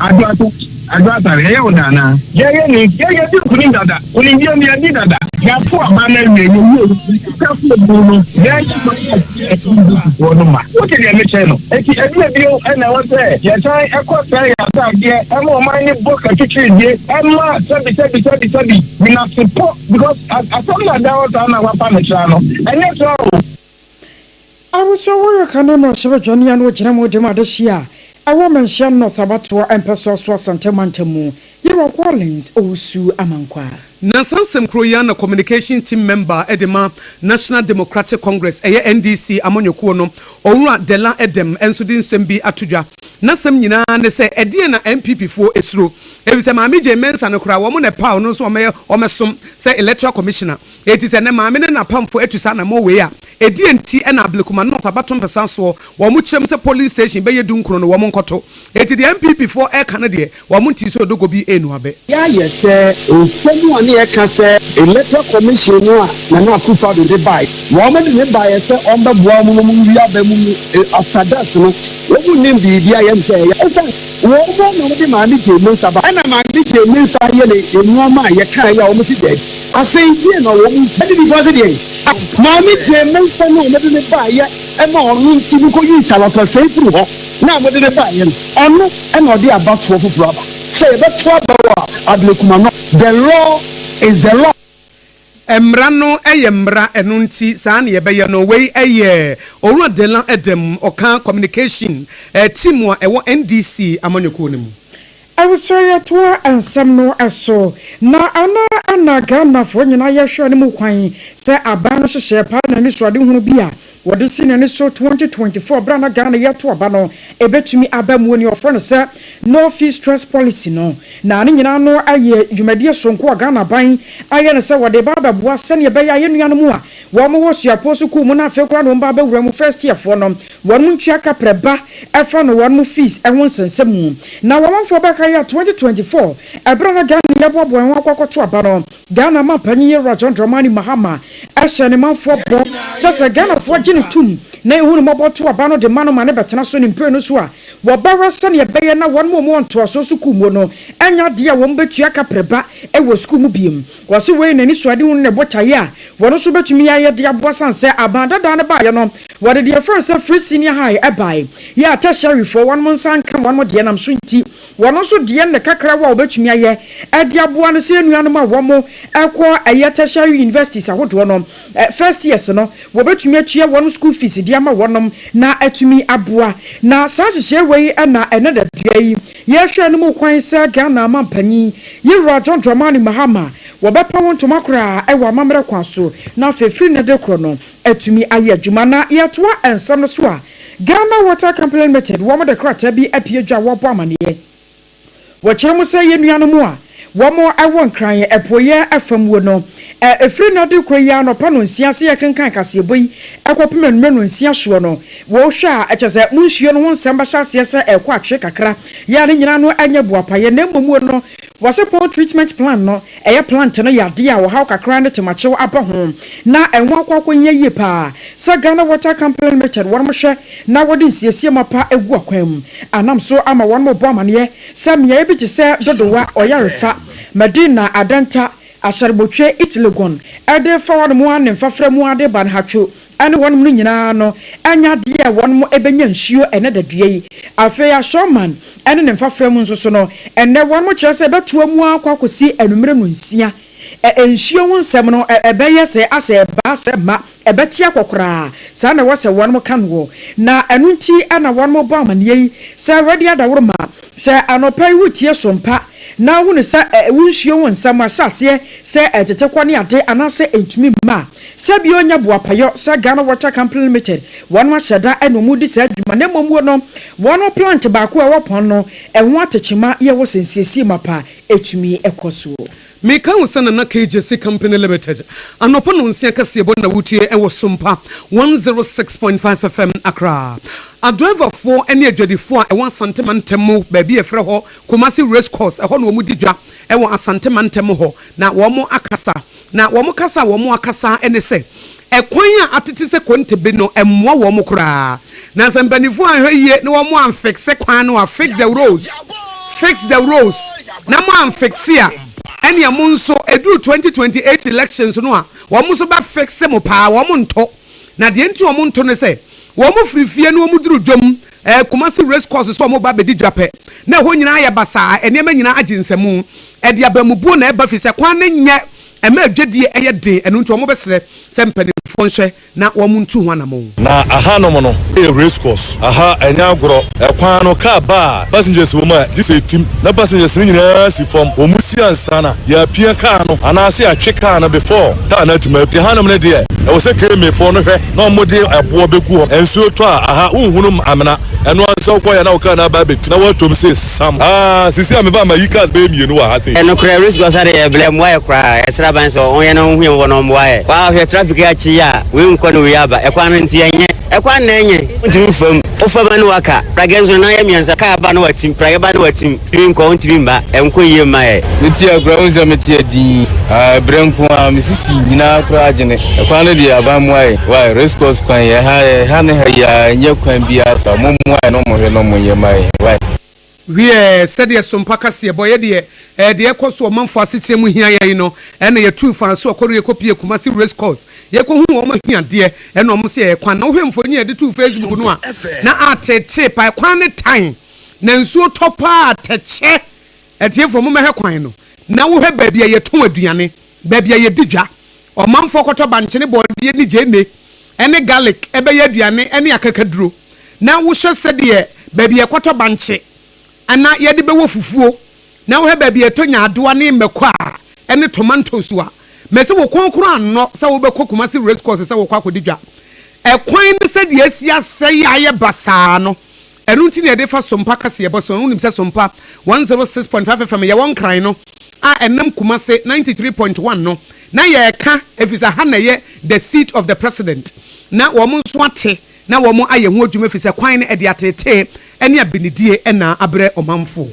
ado ato ado atare ɛyɛ wo dɛ anaa yɛyɛ ne yɛyɛ di nkonim dada, nkonimdie no yɛdi dada, yɛato aba no awie, yɛwie kafo bu no yɛyɛ ma foɔ no ma wote deɛ mekyerɛ no. Eti ebi ebio ɛna ɛwɔ sɛ yɛsan ɛkɔ sɛ yɛ ataadeɛ ɛma ɔman ne bɔ katwitwiridie ɛma sɛbi sɛbi sɛbi sɛbi menasepɔ because asɛm na da hɔ saa na wapa me tra no ɛnyɛ tra o. Ahosuo wɔyɛ ka no mmarahyɛbadwani a na wɔgyina mu de mu adehyia a ɛwɔ Manhyia North abatoɔ mpɛsoa so Asante mantam mu, yɛwɔ Collins Owusu Amankwa. Na saa nsɛm kuro yi na communication team member de ma National Democratic Congress, ɛyɛ NDC amanyɔkuo no, Owura Dela Edem nso de nsɛm bi ato dwa. N'asɛm nyinaa ne sɛ ɛdeɛ na NPP foɔ esuro efisɛ Maame Jean Mensa no koraa wɔn na ɛpaw no nso wɔmɛyɛ wɔmɛsom sɛ electoral commissioner. Eti sɛ ne maame ne n'apamfo atu saa anamɔ wei a, ɛdeɛ nti ɛna Ablekuma North abato mpɛsa soɔ wɔn kyerɛm sɛ polling station bɛyɛ 19 no wɔn nkɔto? Eti deɛ NPP foɔ ɛka no deɛ wɔn nti sɛ odogo bi enu abɛ. Yɛayɛ sɛ nsɛm a ne yɛka sɛ Electoral Commission no a Nana Akufo-Addo de bae, wɔn de ne baeɛ sɛ ɔmbɛboa wɔn no mu wia bɛ mu mu after that no wɔn mu nim biribi a yɛm sɛ ɛyɛ ɛsɛ wɔn mo na wɔde Maame Jean Mensa ba ɛna Maame Jean Mensa yɛ ne nneɛma a yɛka yɛ a wɔn ti dɛ afei yie na wɔn mu ɛde bi bɔ se deɛ Maame Jean Mensa no a wɔde ne baeɛ ɛma ɔno nti no kɔ yi Charlotte Osei firi hɔ na wɔde ne baeɛ no ɔno ɛna ɔde abatoɔ foforɔ aba sɛ yɛbɛto aba wɔ Ablekuma no. The law is the law. Mmara no yɛ mmara, ɛno nti saa ne yɛbɛyɛ no. Wei yɛ Owura Dela Edem, ɔka communication team a ɛwɔ NDC amanyɔkuo no mu. Awusua, yɛtoa nsɛm no so na ana ana Ghanafoɔ nyinaa yɛhwɛ no mu kwan sɛ aban no hyehyɛ paa na ne suadehunu bi a wɔde si n'ani so 2024 berɛ na Ghana yɛto aba no ɛbɛtumi aba mu ne ɔfrɛ no sɛ no fee stress policy no. Na ne nyinaa no ayɛ dwumadie sonko a Ghana ban ayɛ no sɛ wɔde ba abɛboa sɛneɛ ɛbɛyɛ a yɛn nuanom a wɔn wɔ suapo sukuu mu na afei koraa na wɔn ba abɛwura mu first year foɔ no wɔn mu ntua kaprɛ ba ɛfa no wɔn mu fees ɛho nsɛnsɛm mu. Na wɔn bɛka yɛ 2024 ɛberɛ na Ghana yɛboaboa ho akɔ akɔto aba no, Ghana ma panyin yɛwura John Dramani Mahama ɛhyɛ ne manfoɔ bɔ sɛ Ghanafoɔ gye ne tum na ehu ne mmɔbɔ to aba no de ma no ma ne bɛtena so ne mpire no so a wɔbɛwɛ sɛnea ɛbɛyɛ na wɔn mu a wɔn ntoaso sukuu mu no ɛnya adeɛ a wɔn bɛtua kaprɛ ba ɛwɔ sukuu mu biem. Wɔsi wei n'ani so ade hu ne botaeɛ a wɔn nso bɛtumi ayɛ de aboa san sɛ aban dadaa no baeɛ no wɔde deɛ fɛn sɛ free senior high ɛbae yɛ a tertiaryfoɔ wɔn mo nsa nka wɔn mo deɛ nam so nti wɔn nso deɛ ne kakra wɔ a wɔbɛtumi ayɛ ɛde aboa no sɛ nnuanom a wɔn ɛkɔ ɛyɛ tertiary universities ahodoɔ no first years no wɔbɛtumi atua wɔn school fees de ama wɔnom na atumi aboa. Na saa nhyehyɛ wei ɛna ɛnɛ dadua yi yɛhwɛ no mu kwan sɛ Ghana ama mpanyin yɛwura John Dramani Mahama wɔbɛpa wɔn ntoma koraa ɛwɔ amammerɛ kwan so na afei firi ne de korɔ no. atumi ayɛ adwuma. Na yɛtoa nsɛm no so a, Ghana Water Company Limited wɔn de krataa bi apue dwa a wɔrebɔ amaneɛ. Wɔkyerɛ mu sɛ yɛn nuanom a wɔn wɔ Nkran apueɛ fam wuo no, ɛfiri nnɛ de rekɔ yi ara anɔpa nnɔnsia sɛ yɛkenkan kaseɛbɔ yi kɔpem anwummerɛ nnɔnsia soɔ no, wɔhwɛ a kyerɛ sɛ mo nsuo no ho nsɛm bɛhyɛ aseɛ sɛ ɛrekɔ atwe kakra. Yɛ a ne nyinaa no nyɛ boapayɛ na mmom no wɔse pond treatment plan no, ɛyɛ plant no yɛ adeɛ a ɔhaw kakra ne temakyew aba ho na ɛho akɔ akɔhia yie paa sɛ Ghana Water Company Limited wɔnom hwɛ na wɔde nsiesie mapa gu akwan mu anam so ama wɔnom bɔ amaneɛ sɛ mmeaeɛ bi te sɛ Dodowa, Ɔyarefa, Madina, Adenta, Asɔrebotwe, East Legon, de fa hɔnom ara ne mfafra mu ara de ba Nhatwo ne hɔnom no nyinaa no nyɛ adeɛ a wɔnom bɛnya nsuo ɛnnɛ dadua yi. Afei Asɔrman ne ne mfafra mu nso so no, ɛnnɛ wɔnom kyerɛ sɛ ɛbɛtoa mu ara kɔ akɔsi anwummerɛ nnɔnsia. Ɛ nsuo ho nsɛm no, ɛ ɛbɛyɛ sɛ asɛ ɛba asɛ mma, ɛbɛte akɔ koraa. Saa na ɛwɔ sɛ wɔnom ka noɔ. Na ɛno nti na wɔnom bɔ amaneɛ yi sɛ Awurade adaworoma, sɛ anɔpa yi wotie sompa na wohunu sɛ ɛ wo nsuo ho nsɛm ahyɛ aseɛ sɛ ɛtete kɔ ne ade anaasɛ ɛntumi mma a, sɛ bio nyɛ boapayɔ sɛ Ghana Water Company Limited wɔnom ahyɛ da na wɔn redi saa dwuma na mmom wo no wɔnom plant baako a ɛwɔ pɔn no ɛho atekyema yɛ wɔ sɛ nsiesie mapa ɛtumi kɔ soɔ. Meka wo sɛ Nana KJC Company Limited, anɔpa nonsia kaseɛbɔ na wotie wɔ Sompa 106.5 FM Accra. Adriverfoɔ ne adwadifoɔ a ɛwɔ Asante mantam mu baabi a yɛfrɛ hɔ Kumasi Race Course, ɛhɔ na wɔn di dwa wɔ Asante mantam hɔ na wɔn akasa. Na wɔn kasa a wɔn akasa ne sɛ, ɛkwan a atete sɛ kontebe no mmoa wɔn koraa. Na sɛ mpaninfoɔ anhwɛ yie na wɔn anfixe kwan no a, fix the roads, fix the roads, na mo anfixe a, ɛneɛ mo nso ɛduru 2028 elections no a, wɔn nso bɛ fixe mo paa, wɔn nto. Na deɛ nti wɔn nto ne sɛ, wɔn firi fie na wɔn duru dwam, ɛɛ Kumasi race course so wɔn ba abɛdi dwa pɛ, na ɛhɔ nyinaa ayɛ basaa, nneɛma nyinaa agye nsamu. Ɛde abamubuo na ɛba firi sɛ kwan no nyɛ, ɛma adwadie yɛ den, ɛno nti wɔbɛsrɛ sɛ mpanimfoɔ nhwɛ na wɔntu ho anamɔn. Na ahanom no yɛ race course, aha ɛnyɛ agorɔ, ɛkwan no car ba a passengers wɔ mu a gye sɛ ɛtim na passengers no nyinaa si fam, wɔn si ansa na yɛapia car no anaasɛ yɛatwe car no before car no atumi apue. Hanom no deɛ ɛwɔ sɛ KMA foɔ no hwɛ na wɔn de ɛboɔ bɛgu hɔ, nsuo tɔ a aha wonhunu amena, ɛno ara sɛ wokɔeɛ na wo car no aba abɛtim na woatom sei sam. Ah sisi a meba mayi cars bɛyɛ mmienu wɔ ha sei. Nokorɛ race course ha deɛ yɛbrɛ mmoa yɛ koraa yɛsrɛ aban sɛ ɔnyɛ na ɔnhu yɛn mmɔbɔ na ɔmmoa yɛ waa hwɛ traffic yi akye yi a wei nkɔ na wei aba ɛkwan no nti ɛnyɛ ɛkwan na ɛnyɛ wontumi mfa mu wofa mu a ne waka pragɛ nso no nan yɛ mmiɛnsa kaa ba na watim pragɛ ba na watim ntumi nkɔ wontumi mma ɛnkɔ yie mma yɛ. Mete a koraa wohu sɛ mete a dinn aa ɛbrɛ nko aa me sisi nyinaa koraa agyene ɛkwan no deɛ aban mmoa yɛ why race course kwan yi ɛha ɛha ne ha yi aa ɛnyɛ kwan biaa saa ɔmo mmoa yɛ na ɔmo hwɛ na ɔmo nyɛ mma yɛ why. Wiɛ, sɛdeɛ Sompa kaseɛbɔ yɛ deɛ, ɛɛ deɛ ɛkɔ so ɔmanfoɔ asekyerɛ mu hia yɛn no, ɛna yɛtuu faa so ɔkɔre yɛkɔpie Kumasi race course, yɛkɔhuu wɔn ahiadeɛ, ɛna wɔn se ɛyɛ kwan, na wohwɛ mfonin a yɛde too Facebook no a, na ateetee paa, ɛkwan no tan, na nsuo tɔ paa a atɛkyɛ, atiefoɔ mommɛhwɛ kwan no, na wohwɛ baabi a yɛtɔn aduane, baabi a yɛdi dwa, ɔmanfoɔ kɔtɔ bankye ne bɔɔdeɛ ne gyeene ne garlic bɛyɛ aduane ne akakaduro, na wohwɛ sɛdeɛ baabi a yɛkɔtɔ bankye na yɛde bɛwɔ fufuo, na wohwɛ baabi a yɛtɔ nyaadoa ne mako a ne tomatoes a, mese wo kɔn koraa nnɔ sɛ wobɛkɔ Kumasi race course sɛ wokɔ akɔdi dwa. Ɛkwan no sɛdeɛ asi asɛe ayɛ basaa no, Ɛno nti na yɛde fa Sompa kaseɛbɔ so. Wonim sɛ Sompa 106.5 FM yɛwɔ Nkran no a ɛnam Kumase 93.1 no na yɛreka ɛfiri sɛ ha na ɛyɛ the seat of the president na wɔn nso ate na wɔn ayɛ ho adwuma ɛfiri sɛ kwan no ɛde ateetee ne abenedie na abrɛ ɔmanfoɔ.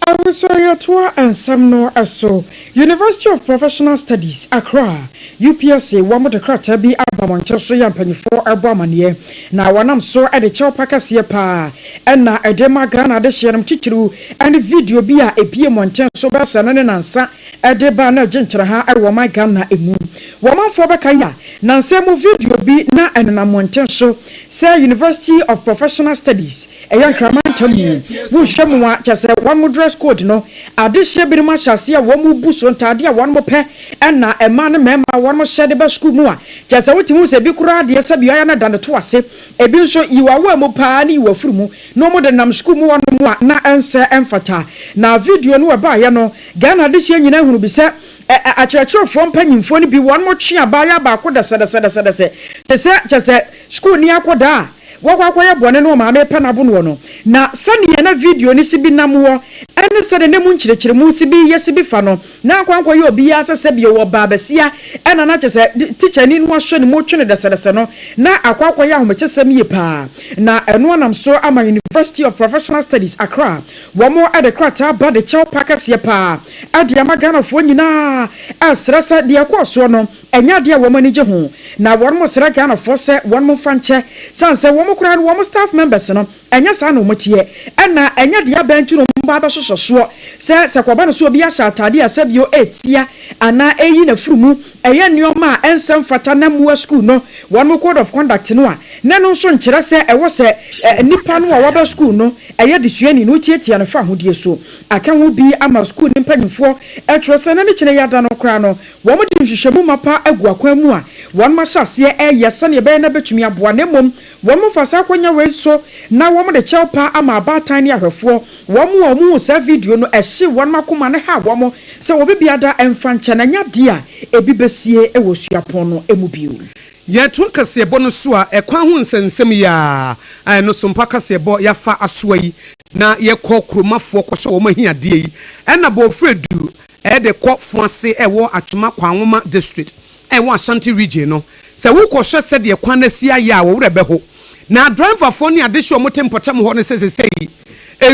Awosɔreɛtoa nsɛm no so, University of Professional Studies, Accra, UPSA, wɔn de krataa bi aba mmɔnten so yɛ mpanyinfoɔ ɛbɔ amaneɛ na wɔnam so de kyɛw pa kɛseɛ paa ɛna ɛde ma Ghana adehyeɛ nom titiriw ɛne video bi a ɛpue mmɔnten so bɛyɛ sɛ no ne nansa ɛde ba na ɛgye nkyerɛha ɛwɔ ɔman Ghana ɛmu. Wɔ ɔmanfoɔ bɛkae a, nansa mu video bi na ɛnenam mmɔnten so sɛ University of Professional Studies, Ɛyɛ Nkraman ntam mu. Wohwɛ mu a, kyerɛ sɛ wɔn dress code no, adehyeɛ binom ahyɛ aseɛ a wɔn bu so, ntaadeɛ a wɔn pɛ na mmaa ne mmarima wɔn hyɛ de ba sukuu mu a, kyerɛ sɛ wotumi hu sɛ ebi koraa deɛ sɛbi ayɛ no da ne to ase, ebi nso yi w'awa mu paa ne yi w'afuru mu na wɔn de nam sukuu mu hɔnom a na ɛnsɛ ɛmfata. Na video no ɛbaeɛ no, Ghana adehyeɛ nyinaa hunu bi sɛ. Akyerɛkyerɛfoɔ mpanyimfoɔ no bi wɔn twe abaayewa baako dɛsɛdɛsɛdɛsɛdɛsɛ te sɛ kyɛ sɛ sukuuni akɔdaa a wɔkɔ akɔyɛ bɔne no ɔmaame pɛ n'abonoɔ no. Na sɛdeɛ na video no si bi nam wɔ ɛne sɛdeɛ na mu nkyerɛkyerɛmu si bi yɛ si bi fa no, na akɔ akɔyɛ obiara sɛ sɛbio wɔ baa basia ɛna na kyɛ sɛ tikyani no asɔ ne mu twe no dɛsɛdɛsɛ no, na akɔ akɔyɛ ahomekyesɛm yie paa. Na ɛno anam so ama University of Professional Studies, Accra, wɔn de krataa ba de kyɛw pa kɛseɛ paa de ama Ghanafoɔ nyinaa ɛresrɛ sɛ deɛ ɛkɔɔ soɔ no ɛnyɛ adeɛ a wɔn ani gye ho, na wɔn srɛ Ghanafoɔ sɛ wɔn mfa nkyɛ sane sɛ wɔn koraa no wɔn staff members no ɛnyɛ saa na wɔn teɛ, ɛna ɛnyɛ deɛ abɛn nti na wɔn ba abɛsosɔ soɔ sɛ sɛ kɔba no so obi ahyɛ ataadeɛ a sɛbio ɛretia anaa ɛreyi n'afuru mu, ɛyɛ nneɛma a ɛnsɛ mfata na mmoa school no wɔn code of conduct no a, na ɛno nso nkyerɛ sɛ ɛwɔ sɛ nipa no a waba school no ɛyɛ desuani no wotiatia no fa ahodie so. Aka ho bi ama school ne mpanyinfoɔ ɛtwerɛ sɛ na ne kyerɛ yɛada no koraa no wɔn de nhwehwɛmu mapa agu akwan mu a wɔn ahyɛ aseɛ ɛyɛ sɛnea ɛbɛyɛ na bɛtumi aboa, na mmom wɔn mfa saa akonnwa wei so na wɔn de kyɛw pa ama abaatan ne ahwɛfoɔ wɔn a wɔn saa video no ɛhye wɔn akoma ne ha wɔn sɛ wɔbi biada ɛmfa nkyɛn na nya deɛ a ebi bɛsie ɛwɔ suapɔn no emu bio. Yɛto kaseɛbɔ no so a, ɛkwan ho nsɛnsɛm yi a ɛno so mpa kaseɛbɔ yɛafa asoa yi na yɛkɔ kuromafoɔ kɔhyɛ wɔn ahiadeɛ yi, ɛna Bɔfrɛ Du ɛde kɔ Foase ɛwɔ Atwima Kwanwoma District ɛwɔ Ashanti Region no, sɛ wokɔhyɛ sɛdeɛ kwan no asi ayɛ a, wɔwerɛ bɛho. Na driverfoɔ ne adehye a wɔte mpɔtam hɔ no sɛ sɛsɛ yi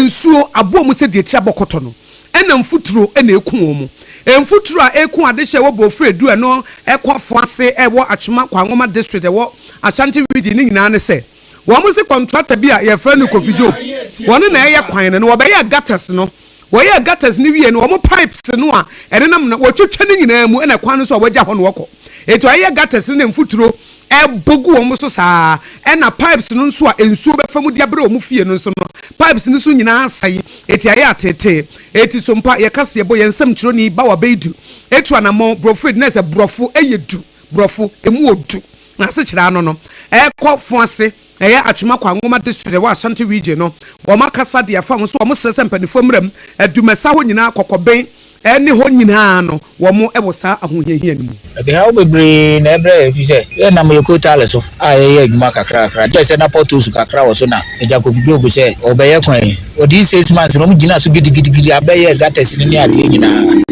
nsuo aboɔ mu sɛ deɛ tiri abɔkɔtɔ no, ɛna mfuturo ɛna eku wɔn mu. Mfuturo a eku adehye ɛwɔ Bɔfrɛ Du ɛno ɛkɔ Foase ɛwɔ Atwima Kwanwoma District ɛwɔ Ashanti Region ne nyinaa ne sɛ wɔn si contractor bi a yɛfrɛ no Kofi Job, wɔn na ɛyɛ kwan no na wɔbɛyɛ gutters no. Wɔyɛ gutters no wie no, wɔn pipes no a ɛnenam no wɔtwitwa ne nyinaa mu, ɛna kwan no so a wɔagya hɔ no wɔkɔ etu ayɛ gutters no na mfuturo ɛbɔ gu wɔn so saa, ɛna pipes no nso a nsuo bɛfa mu de abrɛ wɔn fie no nso no, pipes no so nyinaa asɛe eti ayɛ atete. Eti so mpa yɛka seɛ bɔ yɛn nsɛm twerɛni Bawa Beidu etu anamɔn Borɔfo edi na sɛ borɔfo ɛyɛ du, borɔfo emu odu na asekyerɛ ano no ɛkɔ fo ase ɛyɛ Atwima Kwanwoma District ɛwɔ Ashanti Region no. Wɔn akasa de afa ho so wɔn srɛ sɛ mpanimfoɔ mmerɛ mu Adumɛsa hɔ nyinaa kɔkɔbɛn ɛne hɔ nyinaa no wɔn ɛwɔ saa ahohiahia no mu. Ɛde haw bebree na ɛbrɛ yɛ fi sɛ yɛnam yɛ coal so a yɛyɛ adwuma kakra kakra kyerɛ sɛ na potholes kakra wɔ so, na agya Kofi Job sɛ ɔbɛyɛ kwan yi, ɔde 6 months na ɔmo gyina so gidigidigidi abɛyɛ gutters no ne adeɛ nyinaa.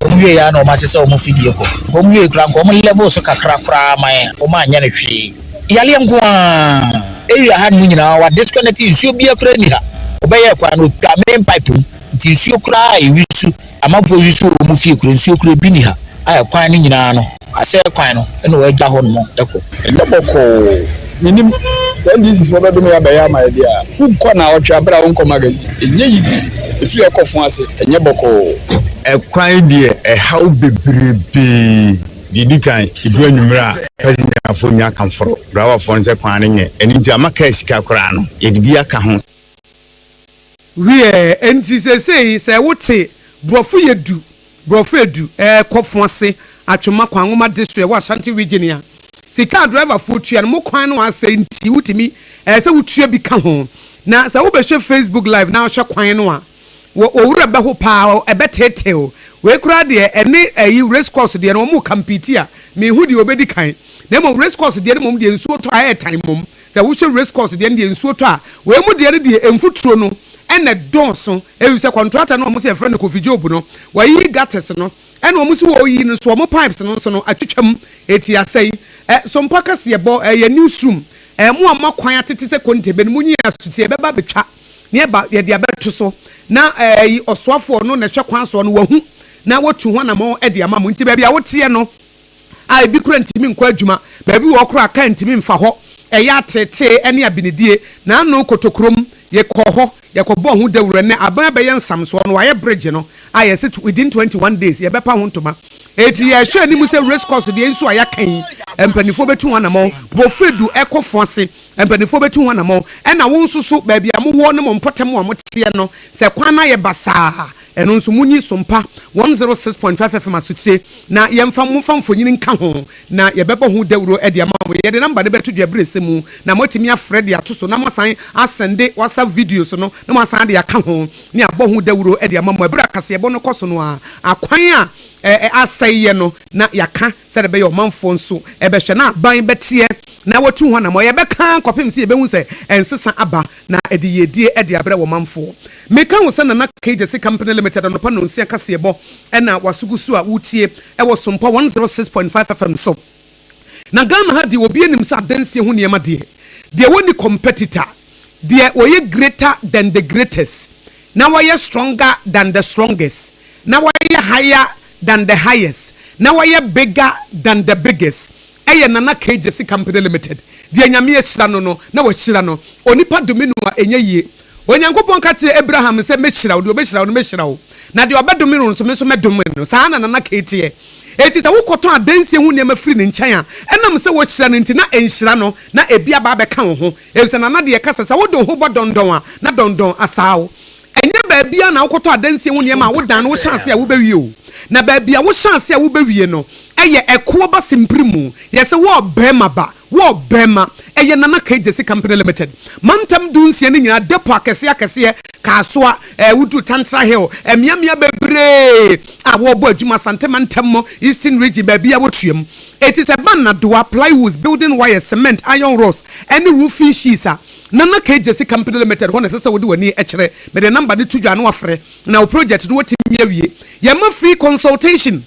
Ɔmo wie ya na ɔmo asesa ɔmo fidie kɔ. Ɔmo wie kora nka ɔmo level so kakra koraa ma yɛn, ɔmo anyɛ no hwee. Yaleɛ nko ara area ha no mu nyinaa wa disconnect, nsuo bia koraa ni ha. Ɔbɛyɛ kwan no, otwa main pipe mu nti nsuo koraa a ewi so amanfoɔ wi so wɔ mu fie kura nsuo kura bi ni ha a kwan no nyinaa no asɛ kwan no ɛna wɔagya hɔ nom ɛkɔ. Ɛnyɛ bɔkɔɔ. Menim sɛ NDC foɔ bɛdome yɛ abɛyɛ ama yɛ deɛ a wonkɔ na ɔtwe aberɛ a wonkɔ magazine ɛnyɛ easy ɛfiri ɛkɔ fo ase, ɛnyɛ bɔkɔɔ. Ɛkwan deɛ, ɛhaw bebrebee. Deɛ di kan, ɛdu anwummerɛ a, passengerfoɔ nya kamforo driverfoɔ no sɛ kwan no nyɛ, ɛno nti ama kaa sika koraa no yɛde bi aka ho. Wiɛ, nti seesei sɛ wote borɔfo yɛ du, borɔfo edu ɛɛkɔ fo ase Atwima Kwanwoma District ɛwɔ Ashanti Region a, sika a driverfoɔ tua no mo kwan no asɛ nti wotumi ɛɛ sɛ wotua bi ka ho. Na sɛ wobɛhwɛ Facebook Live na wohwɛ kwan no a, wɔ owura bɛho paa, ɛbɛteetew. Wei koraa deɛ, ɛne ɛyi race course deɛ no wɔn compete a, mehu deɛ obɛdi kan. Na mmom race course deɛ no mmom deɛ, nsuo tɔ a ɛyɛ tan mmom. Sɛ wohwɛ race course deɛ no deɛ, nsuo tɔ a. Wei mu deɛ no deɛ, mfuturo no ɛna dɔɔso eyi sɛ contractor no a wɔn sɛ yɛfrɛ no Kofi Job no, wɔyi gutters no ɛna wɔn si wɔyi no nso, wɔn pipes no nso no atwitwa mu eti asɛe. Ɛ sompa kɛseɛ bɔ ɛyɛ newsroom ɛ mo a mo akwan atete sɛ konte bɛ no mo nyi asuti ɛbɛba abɛtwa ne ɛba yɛde abɛto so na ɛyi ɔsoafoɔ no na ɛhwɛ kwan soɔ no wahu na watu ho anamɔ ɛde ama mo. Nti baabi a woteɛ no a, ebi kura ntumi nkɔ adwuma, baabi wɔ kora kaa ntumi mfa hɔ, ɛyɛ atetee ɛne abinidie. Na ano Kotokurom yɛkɔ hɔ yɛkɔbɔ ho dawuro ne aban abɛyɛ nsamsoɔ no, wayɛ bridge no a yɛsɛ within 21 days yɛbɛpa ho ntoma. Eti yɛhwɛ anim sɛ race course deɛ nso a yɛaka yi, mpanimfoɔ bɛtu ho anamɔ. Bɔfredu ɛkɔ fo ase, mpanimfoɔ bɛtu ho anamɔ. Ɛna wo nso so baabi a mowɔ ne mo mpɔtam a moteɛ no, sɛ kwan no ayɛ basaa, ɛno nso munyi Sompa 106.5 FM asotire na yɛmfa momfa mfonyini nka ho na yɛbɛbɔ ho dawuro de ama mo. Yɛde number no bɛto dwa berɛ sɛ mu na moatumi afrɛ de ato so na moasan asɛnde WhatsApp videos no na moasan de aka ho ne abɔ ho dawuro de ama mo. Ɛberɛ a kaseɛbɔ no kɔ so no a, akwan a asɛeɛ no na yɛaka sɛdeɛ ɛbɛyɛ ɔmanfoɔ nso bɛhwɛ na aban bɛteɛ na wɔatu ho anammɔn. Yɛbɛka ara kɔpem sɛ yɛbɛhu sɛ nsesa aba na ɛde yiedie de abrɛ ɔmanfoɔ. Meka wo sɛ Nana K. Gyasi Company Limited anɔpa nnɔnsia kaseɛbɔ na w'aso so a woretie wɔ Sompa 106.5 FM so. Na Ghana ha deɛ obiara nim sɛ adansie ho nneɛma deɛ, deɛ wɔnni competitor, deɛ wɔyɛ greater than the greatest, na wɔyɛ stronger than the strongest, na wɔyɛ higher than the highest, na wɔyɛ bigger than the biggest, ɛyɛ Nana K. Gyasi Company Limited. Deɛ Nyame ahyira no no, na wahyira no. Onipa dome no a, ɛnyɛ yie. Onyankopɔn ka kyerɛɛ Abraham sɛ, Mɛhyira wo, deɛ ɔbɛhyira wo no, mɛhyira wo, na deɛ ɔbɛdome no nso, me nso mɛdome no. Saa na Nana K. teɛ. Enti sɛ wokɔtɔn adansie ho nneɛma firi ne nkyɛn a, ɛnam sɛ woahyira no nti, na nhyira no, na ebi aba abɛka wo ho. Efisɛ Nana deɛ ka sɛ, sɛ wode wo ho bɔ dɔndɔn a, na dɔndɔn asaa wo. Ɛnyɛ baabiara na wokɔtɔ adansie ho nneɛma a wodan no wohyɛ ase a wobɛwie o. Na baabi a wohyɛ ase a wobɛwie no yɛ ɛkoɔ ba simpiri mu. Yɛse wo ɔbarima ba, wo ɔbarima. Ɛyɛ Nana K. Gyasi Company Limited. Mantam dunsia no nyinaa, depot akɛseɛ akɛseɛ, Kasoa, eh, woduru Tantra Hill, mmeammea bebree a wɔrebɔ adwuma, Asante Mantam mu, Eastern Region, baabiara wɔtua mu. Enti sɛ ɛba nnadewa, plywoods, building wires, cement, iron rods, ne roofing sheets a, Nana K. Gyasi Company Limited hɔ na ɛsɛ sɛ wode w'ani kyerɛ. Mede number no to dwa na wafrɛ na wo project no watumi awie. Yɛma free consultation.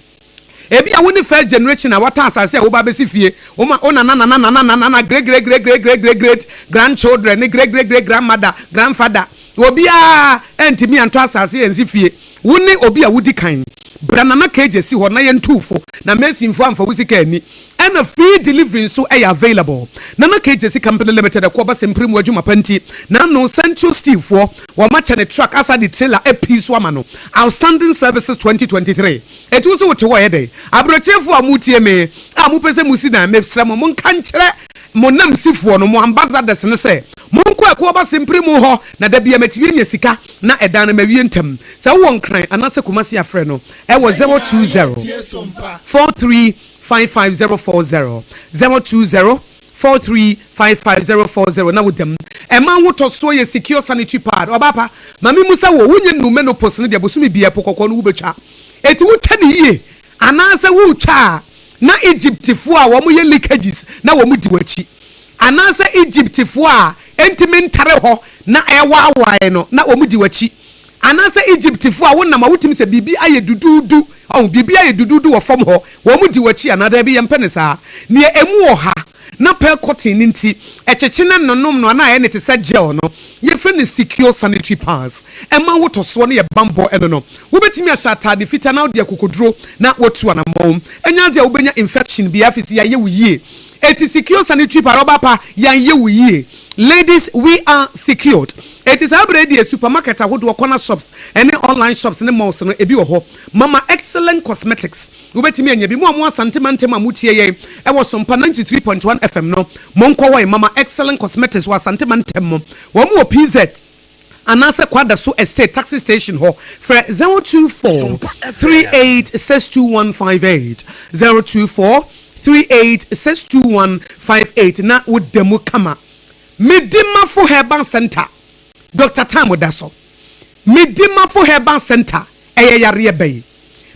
Ebia wo ne first generation a watɔ asase a woba abɛsi fie. Wo ma, wo nana nana nana nana nana great great great great great great great grandchildren ne great great great grandmother, grandfather, obiara antumi antɔ asase ansi fie. Wo ne obi a wodi kan. Bra Nana K. Gyasi hɔ na yɛntu wo fo na masonfoɔ amfa wo sika anni. Ɛna free delivery nso yɛ available. Nana K. Gyasi Company Limited ɛkoɔ ba sempere mu adwuma pa nti n'ano Central Steel foɔ wɔn akyɛ ne truck asa de trailer apii so ama no. Outstanding Services 2023. Enti wo nso wote hɔ yɛ dɛn? Abrɔkyerɛfoɔ a motie me a mopɛ sɛ mosi dan, mesrɛ mo monka nkyerɛ mo namsifoɔ no, mo ambassadors no sɛ monkɔ ɛkoɔ ba sempere mu hɔ na da biara matumi anya sika na ɛdan no mawie ntɛm. Sɛ wowɔ Nkran anaasɛ Kumasi a frɛ no ɛwɔ 020 43 55040, 020 43 55040 na woda mu. Ɛma ahotɔsoɔ yɛ secure sanitary pad. Ɔbaa pa, ma me mmusa wo, wonyɛ nnuu menopause no deɛ bosome biara po kɔkɔɔ no wobɛtwa. Enti wotwa no yie anaasɛ woretwa a na Egyptfoɔ a wɔyɛ leakages na wɔdi w'akyi anaasɛ Egyptfoɔ a ɛntumi ntare hɔ na ɛwaawae no na wɔdi w'akyi anaasɛ Egyptfoɔ a wonam a wotumi sɛ biribi ayɛ duduudu, ɔho, biribi ayɛ duduudu wɔ fam hɔ, wɔdi w'akyi anaa? Daabi, yɛmpɛ no saa. Nea ɛmu wɔ ha na pearl cotton no nti, ɛkyekye na ɛnonom no anaa ɛyɛ no te sɛ gel no, yɛfrɛ no secure sanitary pads. Ɛma ahotɔsoɔ ne yɛ bammɔ ɛno no. Wobɛtumi ahyɛ ataade fitaa na wode akokoduro na woatu anammɔn. Ɛnyɛ adeɛ a wobɛnya infection biara firi sɛ yɛayɛ wo yie. Enti secure sanitary pad, ɔbaa pa, yɛayɛ wo yie. Ladies, we are secured. Enti saa berɛ yi deɛ supermarket ahodoɔ, corner shops, ne online shops ne malls no, ebi wɔ hɔ. Mama Excellent Cosmetics, wobɛtumi anya bi. Mo a mowɔ Asante mantam a motie yɛn wɔ Sompa 93.1 FM no, monkɔ hɔ. Mama Excellent Cosmetics wɔ Asante mantam mu. Wɔn wɔ PZ anaasɛ Kwadaso Estate Taxi Station hɔ. Frɛ 024 3862158, 024 3862158 na woda mu kama. Medimafo Herbal Centre, Doctor Tam da so. Medimafo Herbal Centre, ɛyɛ yareɛ bɛn?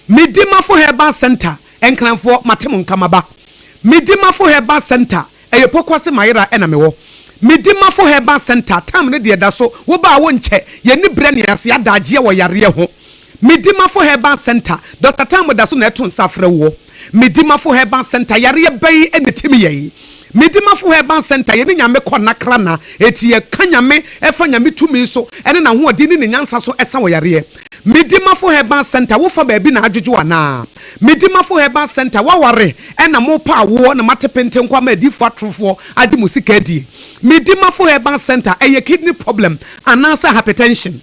Medimafo Herbal Centre, Nkranfoɔ, mate mo nka maba. Medimafo Herbal Centre, ɛyɛ Pokuase Mayera ɛna mewɔ. Medimafo Herbal Centre, Tam no deɛ da so, woba a wonkyɛ, yɛnni berɛ ne ase adagyeɛ wɔ yareɛ ho. Medimafo Herbal Centre, Doctor Tam da so na ɛto nsa frɛ woɔ. Medimafo Herbal Centre, yareɛ bɛn na ɛtumi yɛn? Medimafo Herbal Centre, yɛne Nyame kɔ nna kra nna, enti yɛka Nyame fa Nyame tumi so ne n'ahoɔden ne ne nyansa so sa wɔ yareɛ. Medimafo Herbal Centre, wofa baabi na adwodwo anaa? Medimafo Herbal Centre, woaware na mopɛ awoɔ na moate pentenkwa ama adiyifoɔ atorofoɔ agye mo sika adie? Medimafo Herbal Centre, ɛyɛ kidney problem anaasɛ hypertension?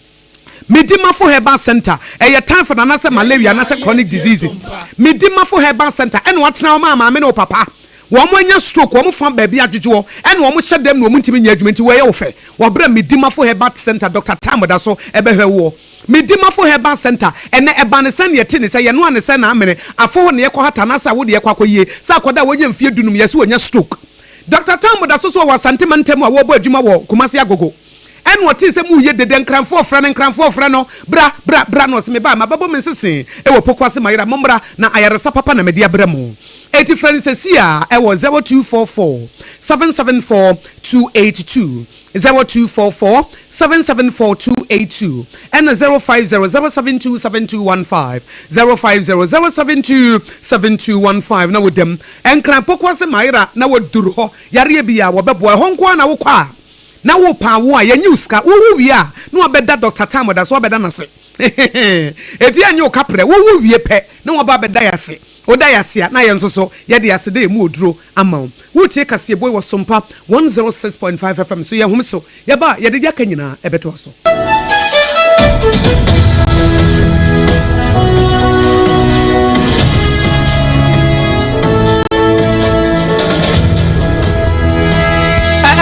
Medimafo Herbal Centre, ɛyɛ typhoid anaasɛ malaria anaasɛ chronic diseases. Medimafo Herbal Centre, ɛna watena hɔ ma maame ne wo papa wɔn anya stroke, wɔn fa baabi adwodwoɔ, ɛna wɔn hyɛ dɛm na wɔn ntumi nyɛ adwuma nti wɔyɛ wo fɛ. Wɔbrɛ Medimafo Herbal Centre, Doctor Tam da so ɛbɛhwɛ woɔ. Medimafo Herbal Centre, ɛnɛ ɛba ne sɛn na yɛte ne sɛ yɛnoa ne sɛn na amene, afo hɔ na yɛkɔ hata anaasɛ awo na yɛkɔ akɔyie, sɛ akwadaa a wanya mfeɛ dunum yɛse wanya stroke. Doctor Tam da so so wɔ Asante mantam a wɔrebɔ adwuma wɔ Kumasi Agogo. Ɛna ɔtee sɛ moreyɛ dede, Nkranfoɔ frɛ no, Nkranfoɔ frɛ no, bra, bra, bra, na ɔse, meba a, mabɛbɔ me nsese wɔ Pokuase Mayera, mommra, na ayaresa papa na mede abrɛ mo. Enti frɛ no seesei ara wɔ 0244 774 282, 0244 774 282, ɛna 050 072 7215, 050 072 7215, na wodam Nkran Pokuase Mayera na waduru hɔ. Yareɛ biara wɔbɛboa, ɛhɔ nko ara na wokɔ a na worepa awo a, yɛnnye wo sika. Wowo wie a, na wabɛda Dɔkta Tam da so abɛda n'ase. Enti yɛnnye wo kaprɛ. Wowo wie pɛ na waba abɛda yɛn ase. Woda yɛn ase a, na yɛn nso so yɛde yɛn aseda a emu oduro ama wo. Woretie kaseɛbɔ yi wɔ Sompa 106.5 FM so. Yɛn home so. Yɛba a, yɛde deɛ aka nyinaa ɛbɛtoa so.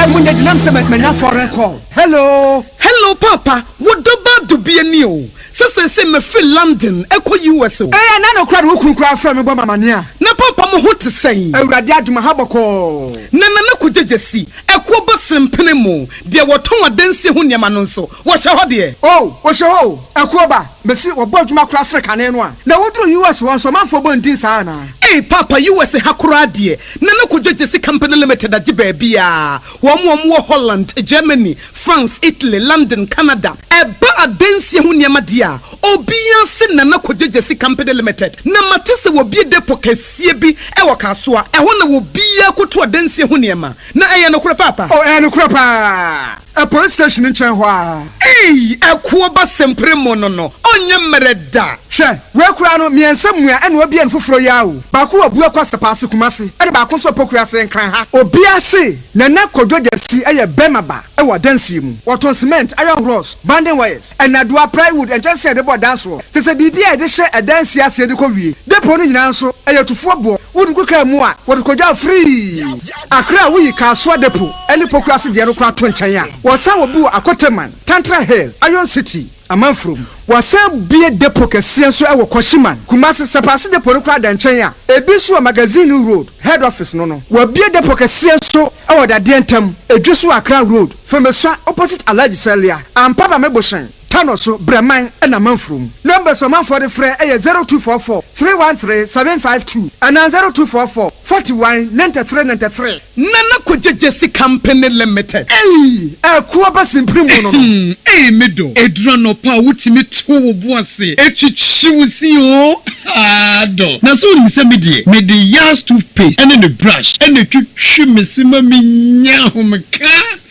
Munye dinam sɛ manya foreign call. Hello. Hello paapa, wo dɔ ba dubia ni o. Sɛ seesei mafiri London kɔ US o. Ɛɛ na nokora de wo kunu koraa frɛ me bɔ me amaneɛ a. Na paapa mo ho te sɛn? Awurade adom aha bɔkɔɔ. Na Nana Kwadwo Gyasi, ɛkoɔ ba sempene mo, deɛ wɔtɔn adansie ho nneɛma no nso, wɔhyɛ hɔ deɛ? Oh, wɔhyɛ hɔ o, ɛkoɔ ba, mese wɔbɔ adwuma koraa sene kane no a. Na woduru US hɔ nso ɔmanfoɔ bɔ ndin saa anaa? Ei paapa US ha koraa deɛ, Nana Kwadwo Gyasi Company Limited agye baabiaa, wɔn a wɔwɔ Holland, Germany, France, Italy, London, Canada. Ɛba adansie ho nneɛma deɛ a, obiara se Nana Kwadwo Gyasi Company Limited. Na mate sɛ wɔabue depot kɛseɛ bi wɔ Kasoa. Ɛhɔ na obiara kɔtu adansie ho nneɛma. Na ɛyɛ nokorɛ paapa? Oh, ɛyɛ nokorɛ paa. Ɛ police station no nkyɛn hɔ ara. Ei, ɛkoɔ ba sempere mo no no, ɔnyɛ mmerɛ da. Hwɛ, wei koraa no, mmiɛnsa mua ɛna wabue no foforɔ yi ara o. Baako wɔ Abuakwa Asapaase, Kumasi, ɛna baako nso wɔ Pokuase, Nkran ha. Obiara se Nana Kwadwo Gyasi yɛ bɛrima ba wɔ adansie mu. Wɔtɔn cement, iron rods, banding wires, nnadewa, plywood, nkyɛnsee a yɛde bɔ dan soɔ, kyerɛ sɛ biribi a yɛde hyɛ adansie aseɛ de kɔ wie. Depot no nyinaa nso, ɛyɛ tufoɔ boɔ. Wode gu kaa mu a, wɔde kɔgyaw firii. Accra a woyi Kasoa Depot ne Pokuase deɛ no koraa to nkyɛn a, wɔsan wɔ bi wɔ Akoteman, Tantra Hill, Iron City, Amanfurom. Wɔasan abue depot kɛseɛ nso wɔ Kwashiman, Kumasi. Sapase depot no koraa da nkyɛn a, ebi nso wɔ Magazine Road, Head Office no no. Wɔabue depot kɛseɛ nso wɔ Dadeɛ Ntam, Edweso Accra Road, Femesua opposite Alhaji Salia, Ampaba Mebohyɛn, Tano so, Brɛman na Amanfurom. Numbers a ɔmanfoɔ de frɛ yɛ 0244 313 752 anaa 0244 41 93 93. Nana Kwadwo Gyasi Company Limited. Ei! Ɛko aba simpiri mu no no. Ei me dɔ, ɛduru anɔpa a wotumi to wo bo ase twitwi wo se oo haa dɔ. Na sɛ wonim sɛ me deɛ mede Yas toothpaste ne ne brush na ɛtwitwi me se ma menya ahomeka.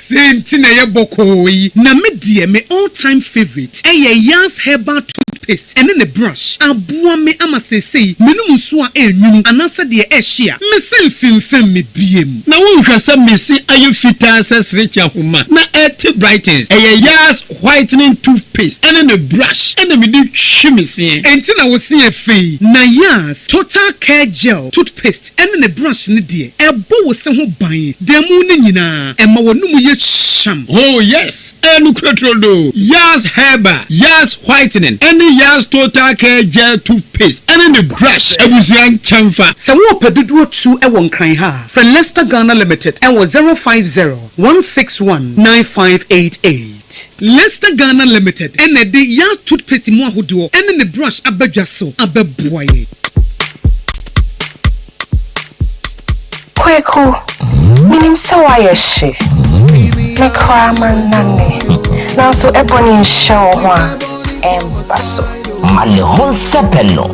Sei nti na ɛyɛ bɔkɔɔ yi. Na me deɛ me all time favourite ɛyɛ Yas herbal toothpaste ɛne ne brush. Aboa me ama seesei menom nsuo a ɛnwunu anaasɛ deɛ ɛhye a, me se mfemfem me biem. Na wonhwɛ sɛ me se ayɛ fitaa sɛ serekye ahoma na ɛte brightens. Ɛyɛ Yas whitening toothpaste ɛne ne brush ɛna mede twi me seɛ. Enti na wo se yɛ fɛ yi. Na Yas total care gel toothpaste ɛne ne brush no deɛ, ɛbɔ wo se ho ban da mu no nyinaa, ɛma w'anomu yɛ hyam. Oh yes, ɛyɛ nokorɛ turodoo. Yas Herbal, Yas Whitening, ɛne Yas Total Care Gel Toothpaste ɛne ne brush abusua nkyɛnfa. Sɛ worepɛ dodoɔ tu wɔ Nkran ha a, frɛ Lester Ghana Limited wɔ 050 161 9588. Lester Ghana Limited na ɛde Yas Toothpaste mu ahodoɔ ne ne brush aba dwa so abɛboa yɛn. Kweku, menim sɛ woayɛ hye. Me koraa mannane. Nanso ɛbɔ ne nhyɛ wo ho a, ɛmba so. Ma ne ho nsɛpɛ no.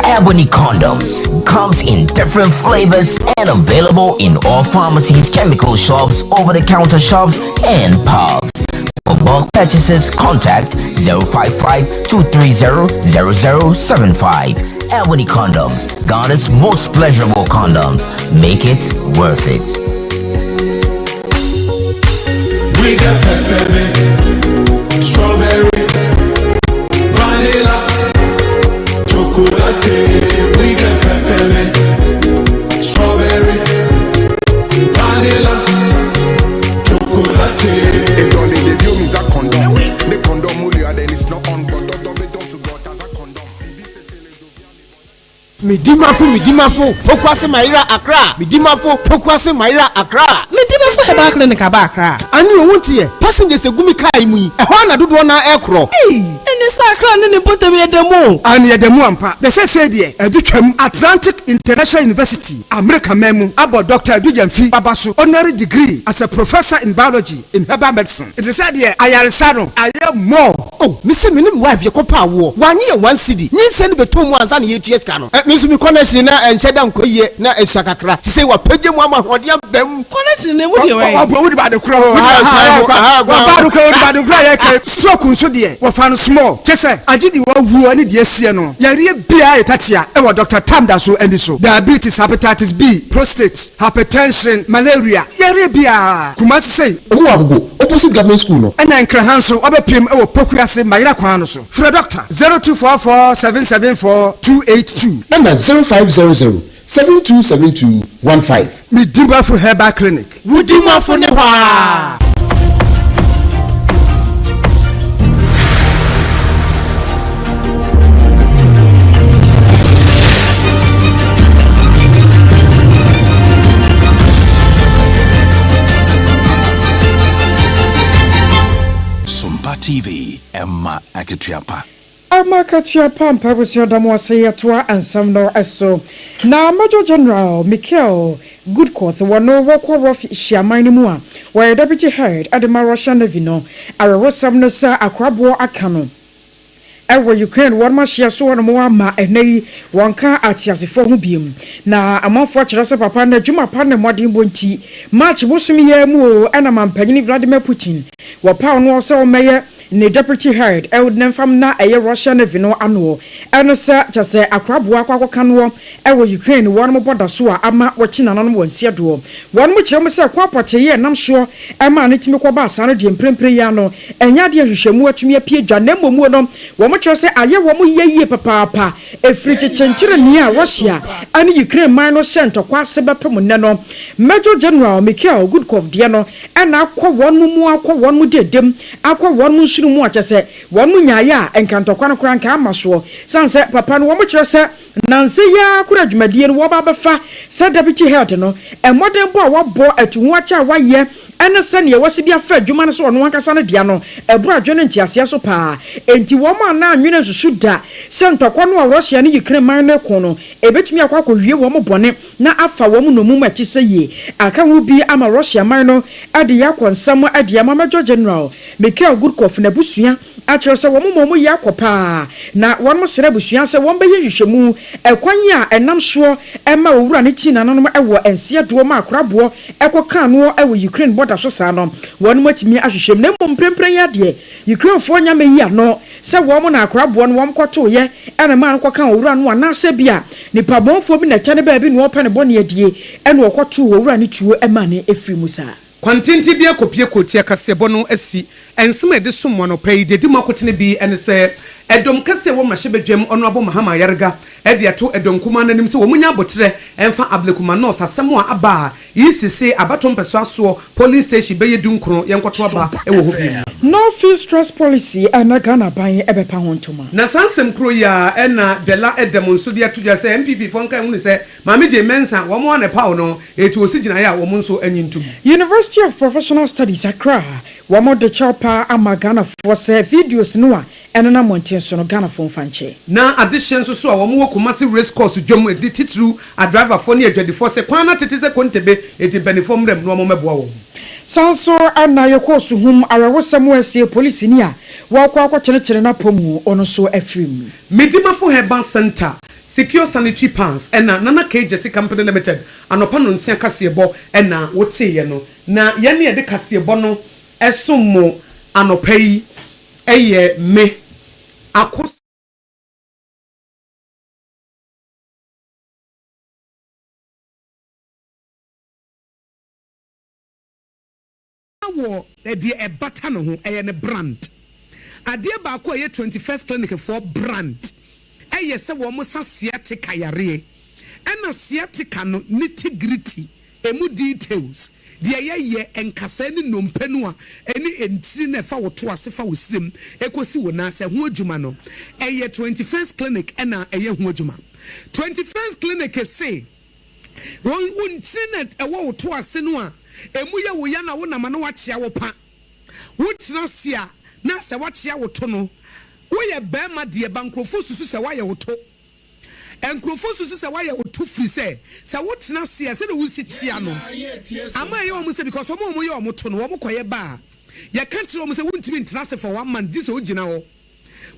Ebony condoms comes in different flavors and available in all pharmacies, chemical shops, over-the-counter shops, and pubs. For bulk purchases, contact 055-230-0075. Ebony Condoms, Ghana's most pleasurable condoms. Make it worth it. We got peppermint, strawberry, vanilla, chocolate. We got peppermint, strawberry, vanilla, chocolate. Medimafo Medimafo Pokuase Mayera Accra Medimafo Pokuase Mayera Accra. Medimafo Medimafo Herbal Clinic aba Accra? Ane o, wonte ɛ? Passengers egu me car yi mu yi, ɛhɔ ara na dodoɔ no ara ɛrekorɔ. Ei! Ɛne sɛ Accra ne ne mpɔtam yɛ da mu o. Aane, yɛda mu ampa. Na seesei deɛ, adu twam. Atlantic International University, Amerika man mu, abɔ Dɔkta Adu Gyamfi aba so honorary degree as a Professor in Biology in Herbal Medicine. Nti sɛ deɛ ayaresa no ayɛ more. Oh, me se me ne me wife yɛkɔ pɛ awoɔ, wannye yɛn one cedi, nyinsɛn no bɛtɔɔ mu ansa na yɛretua sika no. Eh, me nso me connection na ɛnhyɛ da nkɔ yie, na ɛsua kakra, sesei wapagya mu ama ahoɔden aba mu. Connection no emu deɛ wɛn? Ɔbɔ wodi ba de korɔ. Wɔfa de korɔ wodi ba de korɔ yɛ kɛ. Stroke nso deɛ wɔfa no small kyɛ sɛ agye deɛ wawuo ne deɛ asie no yareɛ biara yɛ tatia ɛwɔ Doctor Tam da so ani so diabetes hepatitis B prostate hypertension malaria yareɛ biara Kumasi sei. Ɔmo wɔ Agogo opposite government school no. Ɛna Nkran ha nso wabɛpiem ɛwɔ Pokuase Mayera kwan no so frɛ Doctor 0244 774 282. Ɛna 0500 7272 15. Me Dimafo Herbal Clinic. Wo Dimafo ne hɔ aa. Sompa TV, ɛma akatua pa. Ama akatua pa ampa abusua da mo ase yɛtoa nsɛm no so na Major General Mikhail Gudkov wɔ no wɔkɔ Ruff hyiaman no mu a wɔyɛ Deputy Head de ma Russian Navy no awerɛhosɛm no sɛ akoraboɔ aka no wɔ Ukraine wɔnom ahyeɛ so hɔnom ama ɛnɛ yi wɔnka ateasefoɔ ho biom na amanfoɔ kyerɛ sɛ papa no adwuma pa ne mmɔdenbɔ nti March bosom yi ara mu o ɛna mampanyini Vladimir Putin wɔpaw no sɛ ɔmmɛyɛ Ne deputy head ne mfam na ɛyɛ Russia navy no anoɔ ɛne sɛ kyɛsɛ akoraboa akɔ akɔka noɔ wɔ Ukraine wɔnom bɔ da so a ama wɔkyi nananom wɔ nseɛ doɔ wɔnom kyerɛ mu sɛ kwan pɔtee yɛ ɛnam soɔ ɛmaa no tumi kɔ baa saa no deɛ mprempren yi ano ɛnyɛ adeɛ nhwehwɛmu atumi apue dwa na mmom no wɔn kyerɛ sɛ ayɛ wɔn yɛ yie papaapa ɛfiri kyekyenkyerenee a Russia ne Ukraine man no hyɛ ntɔkwa ase bɛpem nnɛ no Major General Mikhail Gudkov deɛ no ɛna akɔ wɔn mu akɔ wɔn mu dedem akɔ wɔn mu nsono mu a kyerɛ sɛ wɔn mu nyaeɛ a nka ntɔkwa no koraa nka amma soɔ sane sɛ papa no wɔn kyerɛ sɛ nnansa yi ara koraa dwumadie no wɔba abɛfa sɛ deputy head no mmɔdenbɔ a wɔabɔ atuhoakyɛ a wɔayɛ ɛne sɛdeɛ wɔasi de afa adwuma no sɛ ɔno ankasa no dea no ɛboro adwene ne nteaseɛ so paa enti wɔn a na anwene nsusu da sɛ ntɔkwa no a Russia ne Ukraine man no reko no ɛbɛtumi akɔ akɔwie wɔn bɔne na afa wɔn nnommum a ɛte sɛ yie aka ho bi ama Russia man no de yɛ akɔ nsɛm de ama Major General Mikhail Gudkov n'abusua akyerɛ sɛ wɔn ma wɔyɛ akɔ paa na wɔsrɛ abusua sɛ wɔbɛyɛ nhwehwɛmu ɛkwan a ɛnam soɔ ma owura no kyi nananom wɔ nseɛ doɔ ma akoraboɔ kɔ kaa noɔ wɔ Ukraine bɔda so saa no wɔn atumi ahwehwɛ mu na mmom mprempren yi adeɛ Ukrainefoɔ nya mɛyi ano sɛ wɔn na akoraboɔ no wɔn kɔtoeɛ na ɛmaa no kɔkaa owura no anaasɛ ebia nipa bɔnfoɔ bi na ɛkyɛ no baabi na ɔrepɛ ne bɔne adie ɛna ɔkɔtoo owura no tuo maa no firii mu saa. Kwantenten bi akɔpue kurotia kaseɛbɔ no asi. Nsɛm a yɛde som mo anɔpa yi, deɛ ɛdi mu akotene bi ne sɛ, ɛdɔm kɛseɛ a ɛwɔ mmarahyɛbadwam Honourable Mahama Ayariga de ato ɛdɔm kumaa no anim sɛ wɔn nya aboterɛ mfa Ablekuma North asɛm a aba a EC se abatoɔ mpɛsoa soɔ polling station bɛyɛ dunkron yɛnkɔto aba wɔ hɔ bio. No fee stress policy a na Ghana aban bɛpa ho ntoma. Na saa nsɛm koro yi ara na Dela Edem nso de ato dwa sɛ NPP foɔ nka nhunu sɛ Maame Jane Mensah wɔn ara na ɛpaw no, enti wɔsi gyinaeɛ a wɔn nso anyi ntom. University of Professional Studies, Accra, wɔn de kyɛw paa ama Ghanafoɔ sɛ videos no a ɛnenam mmɔnten so no Ghanafoɔ mfa nkyɛ. Na adehyeɛ nso so a wɔn wɔ Kumasi Race Course dwam de titiriw adriverfoɔ ne adwadifoɔ sɛ kwan no atete sɛ kontebe enti mpaninfoɔ mmram na wɔn mmɛboa wɔn. San nso na yɛkɔɔ suhum awerɛhosɛm a asie polisini a wɔakɔ akɔkyenekyene n'apɔ mu ɔno nso afiri mu. Medimafo Herbal Centre, Secure Sanitary Pads ɛna Nana K Gyasi Company Limited anɔpa nonsia kaseɛbɔ ɛna woteeɛ no. Na yɛn a yɛde kaseɛbɔ no som mo anɔpa yi yɛ me, Akos. Wɔ deɛ ɛbata ne ho, ɛyɛ ne brand. Adeɛ baako a ɛyɛ 21st Clinic foɔ brand yɛ sɛ wɔn sa sciatica yareɛ. Ɛna sciatica no nitty gritty, ɛmu details, deɛ yɛyɛ, nkasɛɛ ne nnompe no a ɛne ntini no a ɛfa wo to ase fa wo srem kɔsi wo nan ase, ɛho adwuma no, ɛyɛ 21st Clinic na ɛyɛ ho adwuma. 21st Clinic se, Wo ntini na ɛwɔ wo to ase no a. Emu yɛ wo ya na wonam a na woakyea wo pa. Wotena ase a na sɛ woakyea wo to no, woyɛ barima deɛ ba nkurɔfoɔ susu sɛ woayɛ wo to. Nkurɔfoɔ susu sɛ woayɛ wo to firi sɛ, sɛ wotena ase a sɛdeɛ wosi kyea no ama ɛyɛ wɔn sɛ because wɔn a wɔyɛ wɔn to no wɔn kɔyɛ ba a yɛka kyerɛ wɔn sɛ wontumi ntena ase for one month gye sɛ wogyina hɔ.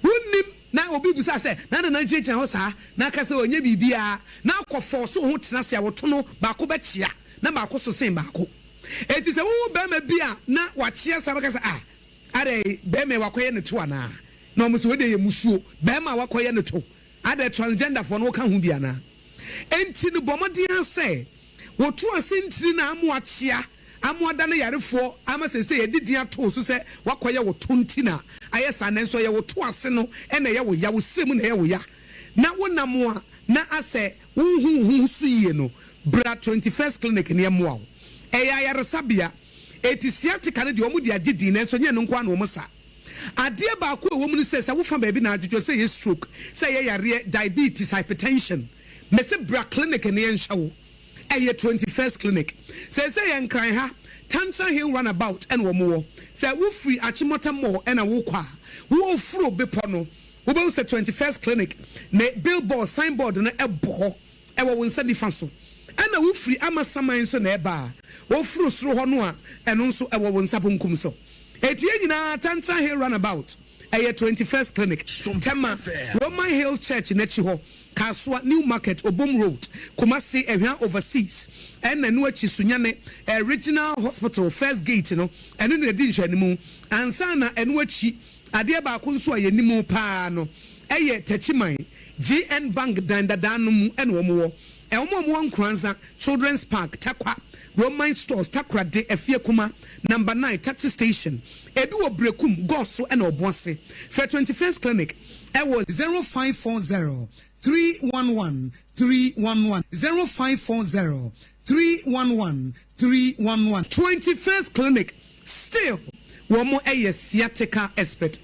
Wonnim na obi bisa sɛ na adɛn na wogyinagyina hɔ saa na aka sɛ ɔnyɛ biribiara na akɔ force wo ho tena ase a wo to no baako bɛkyea na baako so sen baako. Enti sɛ wohu barima bi a na wakyea saa bɛka sɛ ah adɛn barima yi wakɔyɛ ne to anaa? Na wɔn sɛ wei deɛ yɛ musuo, barima a wakɔyɛ ne to adɛn transgender foɔ no woka ho bi anaa? Enti no bɔ mmɔden ara sɛ woto ase ntini no a ama wakyea ama wada ne yarefoɔ ama seesei yɛde din ato wo so sɛ woakɔyɛ wo to nti na ayɛ saa nanso ɛyɛ wo to ase no na ɛyɛ wo ya, wo srɛ mu na ɛyɛ wo ya na wonam a na asɛ wonhu wo ho so yie no, bra 21st Clinic na yɛmmoa wo. Ɛyɛ ayaresabea, enti sciatica no deɛ wɔde agye din nanso ɛnyɛ ɛno nko ara na wɔsa. Adeɛ baako a ɛwɔ mu ne sɛ, sɛ wofa baabi na adwodwo, sɛ ɛyɛ stroke, sɛ ɛyɛ yareɛ, diabetes, hypertension, mese bra clinic na yɛnhwɛ wo. Ɛyɛ 21st Clinic. Seesei yɛ Nkran ha, Tantra Hill Runabout na wɔn wɔ. Sɛ wofiri Achimota Mall na worekɔ a, woreforo bepɔ no, wobɛhu sɛ 21st Clinic ne billboard, signboard no bɔ hɔ, ɛwɔ wo nsa nifa so. Ɛna wofiri Amasaman nso na ɛreba a, woforo soro hɔ no a, ɛno nso ɛwɔ wo nsa bonkum so. Enti yɛn nyinaa Tantra Hill Runabout, ɛyɛ 21st Clinic, Tema, Roman Hill Church no akyi hɔ, Kasoa, New Market, Obom Road, Kumasi, Ehwea Overseas, ɛna ɛno akyi Sunyani Regional Hospital First Gate no, ɛno na ɛdi nhwɛanimu. Ansa na ɛno akyi, adeɛ baako nso a yɛnim pa ara no yɛ Techiman, GN Bank dan dadaa no mu na wɔn wɔ. Wɔn a wɔwɔ Nkoranza, Children's Park, Tarkwa, Roman Stores, Takoradi, Afiekuma, Number 9, Taxi Station, ebi wɔ Berekum, Goso ɛna Obuasi. Frɛ 21st Clinic ɛwɔ. 0540 311 311, 0540 311 311. 21st Clinic still wɔn yɛ sciatica expert.